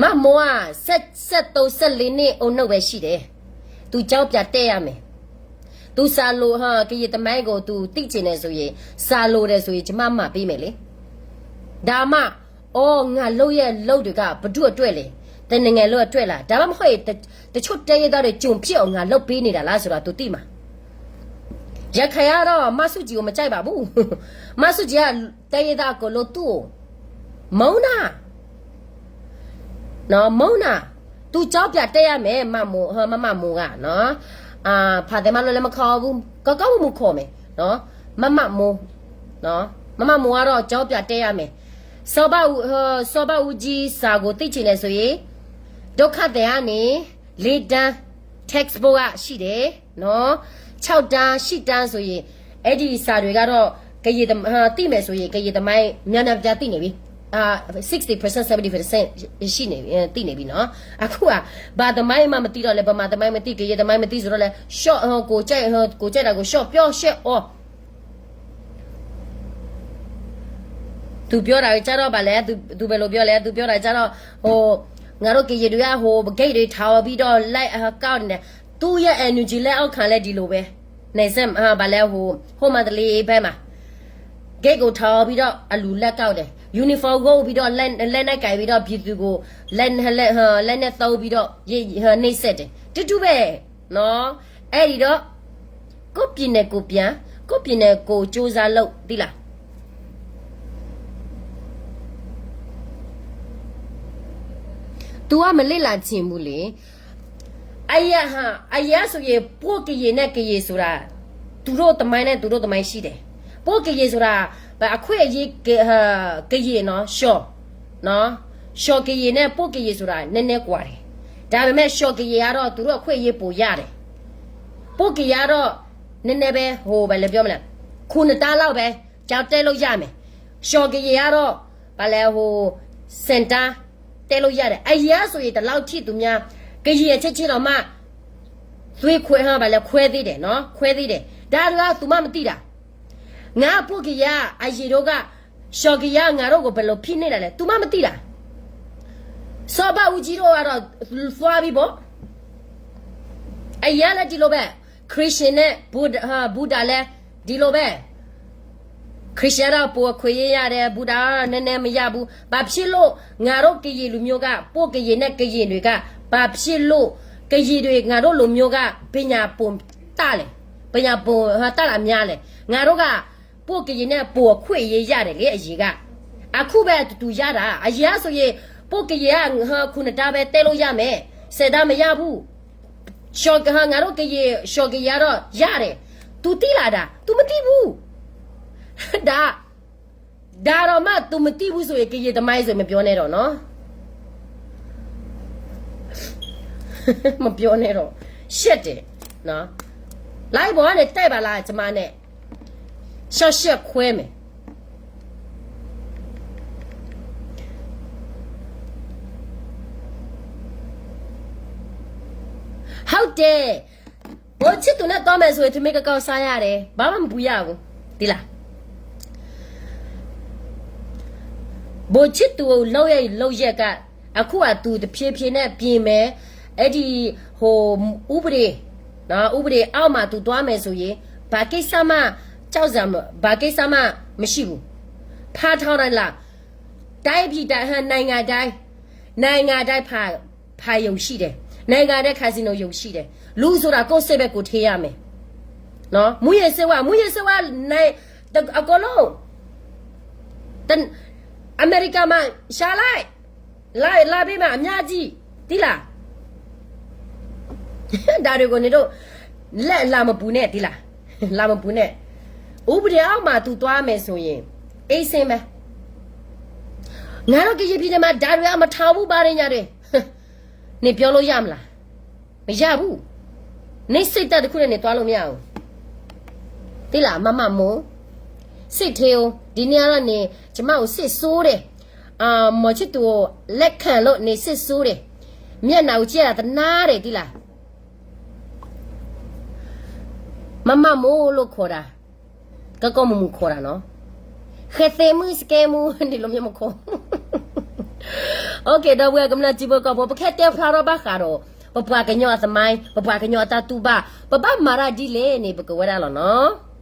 မမိုက ဆယ့်သုံး ဆယ့်လေးနှစ် အုံနောက်ပဲရှိတယ်. သူကျောင်းပြန်တက်ရမယ်. သူစာလို, ဟ, ကရင်သမိုင်းကို သူသိချင်တယ်ဆိုရင်, စာလိုတယ်ဆိုရင် ကျမမှာပေးမယ်လေ. ဒါမှ, အော်, ငါလုပ်ရဲ့လုပ်တွေက ဘယ်သူ့အတွက်လဲ. တနိုင်ငံလုံးအတွက်လား. ဒါမှမဟုတ်ရင် တ, တချို့တိုင်းရင်းသားတွေ ကျွန်ဖြစ်အောင် ငါလုပ်ပေးနေတာလားဆိုတာ သူသိမှာ. ရခိုင်ကတော့ မဆူၣ်ကြည်ကို မကြိုက်ပါဘူး. မဆူၣ်ကြည်က တိုင်းရင်းသားအကုန်လုံး သူ့ကို မုန်းတာ. နော်, မုန်းတာ. သူကျောင်းပြန်တက်ရမယ်, မမိုက, ဟ, မမမိုက, နော်. အာ, ဘာသင်မှလုပ်လည်းမခေါ်ဘူး, ကောင်းကောင်းမွန်မွန်ခေါ်မယ်, နော်. မမမိုက, နော်. မမမိုက ကတော့ ကျောင်းပြန်တက်ရမယ်. စီၤဘဦး, ဟ, စီၤဘဦးကြီးစာကို သိချင်တယ်ဆိုရင်, ဒုက္ခသည်ကနေ လေးတန်း textbook ကရှိတယ်, နော်. ခြောက်တန်း, ရှစ်တန်းဆိုရင်, အဲ့ဒီစာတွေကတော့ ကရင်သ, ဟ, သိမယ်ဆိုရင် ကရင်သမိုင်း များများပြားပြားသိနေပြီ. အာ, sixty percent, seventy percent ရှိနေပြီ, သိနေပြီနော်. အခုက ဘာသမိုင်းမှမသိတော့လဲ, ဗမာသမိုင်းမသိ, ကရင်သမိုင်းမသိဆိုတော့လဲ, ရှော့, ဟို, ကိုကြိုက်, ဟို, ကိုကြိုက်တာကို ရှော့ပြောရှော့အော်. သူပြောတာကြတော့ ဘာလဲ, သူ, သူဘယ်လိုပြောလဲ, သူပြောတာကြတော့, ဟို, ငါတို့ကရင်တွေက ဟို, ပဂိတ်တွေထောင်ပြီးတော့ လိုက်, ဟ, ကောက်နေတယ်. သူ့ရဲ့ NUG လက်အောက်ခံလည်း ဒီလိုပဲ. နယ်စပ်, အာ, ဘာလဲ, ဟို, ဟိုမန္တလေးဘက်မှာ ဂိတ်ကိုထောင်ပြီးတော့ အလူလက်ကောက်တယ်. ယူနီဖောင်းဝတ်ပြီးတော့ လက်, လက်နက်ကိုင်ပြီးတော့ ပြည်သူကို လက်, လက်, ဟို, လက်နက်သုံးပြီးတော့ ရ, ဟို, နှိပ်စက်တယ်. တူတူပဲ, နော်. အဲ့ဒီတော့ ကိုယ့်ပြည်နယ်ကိုယ်ပြန်, ကိုယ့်ပြည်နယ်ကိုယ်ကြိုးစားလုပ်, သိလား. သူကမလေ့လာချင်ဘူးလေ. အရာဟာ, အရာဆိုရင် ပှိၣ်ကရင်နဲ့ကရင်ဆိုတာ သူတို့သမိုင်းနဲ့သူတို့သမိုင်းရှိတယ်. ပှိၣ်ကရင်ဆိုတာ အခွင့်အရေးက, ကရင်နော်, ရှော့, နော်, ရှော့ကရင်နဲ့ပှိၣ်ကရင်ဆိုတာ နည်းနည်းကွာတယ်. ဒါပေမဲ့ ရှော့ကရင်ကတော့ သူတို့အခွင့်အရေးပိုရတယ်. ပှိၣ်ကရင်ကတော့ နည်းနည်းပဲ, ဟို, ဘာလဲပြောမလဲ, ခုနှစ်တန်းလောက်ပဲ ကျောင်းတက်လို့ရမယ်. ရှော့ကရင်ကတော့ ဘာလဲ, ဟို, ဆယ်တန်း တက်လို့ရတယ်. အရာဆိုရင် ဒီလောက်ထိသူများ, ကရင်အချင်းချင်းတောင်မှ သွေးခွဲ, ဟ, ဘာလဲ, ခွဲသေးတယ်နော်, ခွဲသေးတယ်. ဒါက သူမှမသိတာ. ငါ ပှိၣ်ကရင်, အရင်တုန်းက ရှော့ကရင်က ငါတို့ကို ဘယ်လိုဖိနှိပ်တာလဲ, သူမှမသိတာ. စီၤဘဦးကြီးတို့ကတော့ သွားပြီပေါ့. အရင်လည်းဒီလိုပဲ, Christian နဲ့ Buddha, Buddha လည်းဒီလိုပဲ. Christian တော့ ပိုအခွင့်အရေးရတယ်, Buddha ကတော့ နည်းနည်းမရဘူး. ဘာဖြစ်လို့ ငါတို့ကရင်လူမျိုးက, ပှိၣ်ကရင်နဲ့ကရင်တွေက, ဘာဖြစ်လို့ ကရင်တွေ ငါတို့လူမျိုးက ပညာပိုတတ်လဲ, ပညာပိုတတ်တာများလဲ. ငါတို့က ပှိၣ်ကရင်နဲ့ ပိုအခွင့်အရေးရတယ်လေ, အရင်က. အခုပဲ အတူတူရတာ. အရင်ကဆိုရင် ပှိၣ်ကရင်က ခုနှစ်တန်းပဲ တက်လို့ရမယ်, ဆယ်တန်းမရဘူး. ရှော့က, ငါတို့ကရင်, ရှော့ကရင်ကတော့ ရတယ်. သူသိလားဒါ? သူမသိဘူး. ဒါ, ဒါတော့မှ သူမသိဘူးဆိုရင် ကရင်သမိုင်းဆိုရင် မပြောနဲ့တော့နော်. မပြောနဲ့တော့. ရှက်တယ်နော်. Live ပေါ်ကနေ တိုက်ပါလား, ကျမနဲ့ ရှော့ရှက်ခွဲမယ်. ဟုတ်တယ်. ဗိုလ်ချစ်သူနဲ့သွားမယ်ဆိုရင် ထမင်းကကောက်စားရတယ်, ဘာမှမပူရဘူး, သိလား. ဗိုလ်ချစ်သူလုပ်ရ, လုပ်ရက်က, အခုက သူတဖြည်းဖြည်းနဲ့ပြင်မယ်. အဲ့ဒီ, ဟို, ဥပဒေ, နော်, ဥပဒေအောက်မှာ သူသွားမယ်ဆိုရင် ဘာကိစ္စမှ ကြောက်စရာမ, ဘာကိစ္စမှမရှိဘူး. ဖမ်းထောင်တယ်လား. တိုင်းပြည်တိုင်း, ဟ, နိုင်ငံတိုင်း, နိုင်ငံတိုင်း ဖာ, ဖာရုံရှိတယ်, နိုင်ငံတိုင်း ခါစံနိရုံရှိတယ်. လူဆိုတာ ကိုယ့်စိတ်ပဲ ကိုယ်ထိန်းရမယ်. နော်, မူးယစ်ဆေးဝါး, မူးယစ်ဆေးဝါး နိုင်, အကုန်လုံး အမဲရကၤမး ရှၤလဲၣ်, လါဘ့ၣ်မး အမၠၣ်ကံၣ် တံၢ်လၢ်, ဒါတွေကို နင်တို့ လက်အလာမပူနဲ့ တံၢ်လၢ်, လာမပူနဲ့, ဥပဒေအောက်မှာ သူသွားမယ်ဆိုရင် အေးဆေးပဲ, ငါတို့ကရင်ပြည်နယ်မှာ ဒါတွေအမထောင်ဘူး ဘာတွေညာတွေ နင်ပြောလို့ရမလား, မရဘူး, နင့်စိတ်ဓာတ်တစ်ခုနဲ့ နင်သွားလို့မရဘူး, တံၢ်လၢ် မမမို့, စစ်ထေးဦး ဒီနေ့ကနေ ကျမကိုစစ်ဆိုးတယ်, အာ မော်ချစ်သူကိုလက်ခံလို့ နေစစ်ဆိုးတယ်, မျက်နှာကိုကြည့်ရတာတနာတယ် တံၢ်လၢ် မမမို့လို့ခေါ်တာ, ကကီၢ်မုၢ်မုၢ်ခေါ်တာနော်, ဃဲသဲမုၢ်စကဲမုၢ် နင်လိုမျိုးမခေါ်, โอเค ဒီပုၢ်ဝဲၢ်ကမျၢၢ်ထံဖိကီၢ်ဖိ ပခဲတဲဖျါထီၣ်ဘၣ်ဃးဒီး ပပှၤကညီအသမိုင်း ပပှၤကညီအတၢ်တူၢ်ဘၣ် ပဘၣ်မၤတၢ်ဒ်လဲၣ်န့ၣ် ပကဝဲဒၣ်လီၤနော်.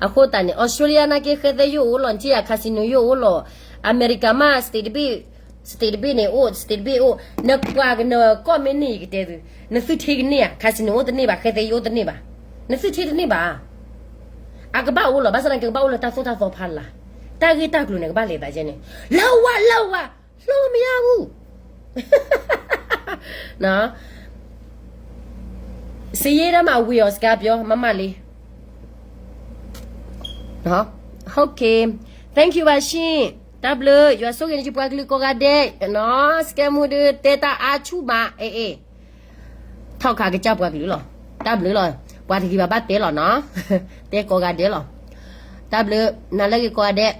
အဃိသတးန့ၣ် Australia နာ်က့ ဃဲသဲယိၣ်အိၣ်လီၤ နထံၣ်ဧါ casino ယိၣ်အိၣ်လီၤ, အမဲရကၤမး state တဘ့ၣ် state တဘ့ၣ်န့ၣ်အိၣ် state တဘ့ၣ်အိၣ်, နပှၤကနၢၤကီၢ်မ့ၢ်န့ၢ် ယကတဲသု, နသုထံကန့ၢ်ဧါ casino အိၣ်တန့ၢ်ဘၣ် ဃဲသဲယိၣ်အိၣ်တန့ၢ်ဘၣ်, နသုထံတန့ၢ်ဘၣ်, အကဘၣ်အိၣ်လီၤ ဘၣ်ဆၣ်သနာ်က့ ကဘၣ်အိၣ်လၢတၢ်သိၣ်တၢ်သီဖးလၢ်, တၢ်ဂ့ၢ်တၢ်ကျိၤန့ၣ် ကဘၣ်လဲၤသးယဲန့ၣ်, လၢဝါလၢဝါ လှုပ်လို့မရဘူး နော်, စရေးထဲမှာ ဝေရော်စကားပြော မမလေး, နော်, okay, thank you ပါရှင်, တၢ်ဘျုး, ယွၤဆိၣ်ဂ့ၤန့ၢ်က့ၤပှၤကလုာ်ကိးဂၤဒဲး, နော်, စကဲမူဒုး တဲတၢ်အါဆူၣ်မး, အဲ အဲ ထီၣ်ခးကစၢ်ပှၤကလုာ်လီၤ, တၢ်ဘျုးလီၤ, ပှၤတဂ့ၤဘၣ်ဘၣ်တဲလီၤနော်, တဲကိးဂၤဒဲးလီၤ, တၢ်ဘျုး, နၤလၢဂ့ၤကိးဂၤဒဲး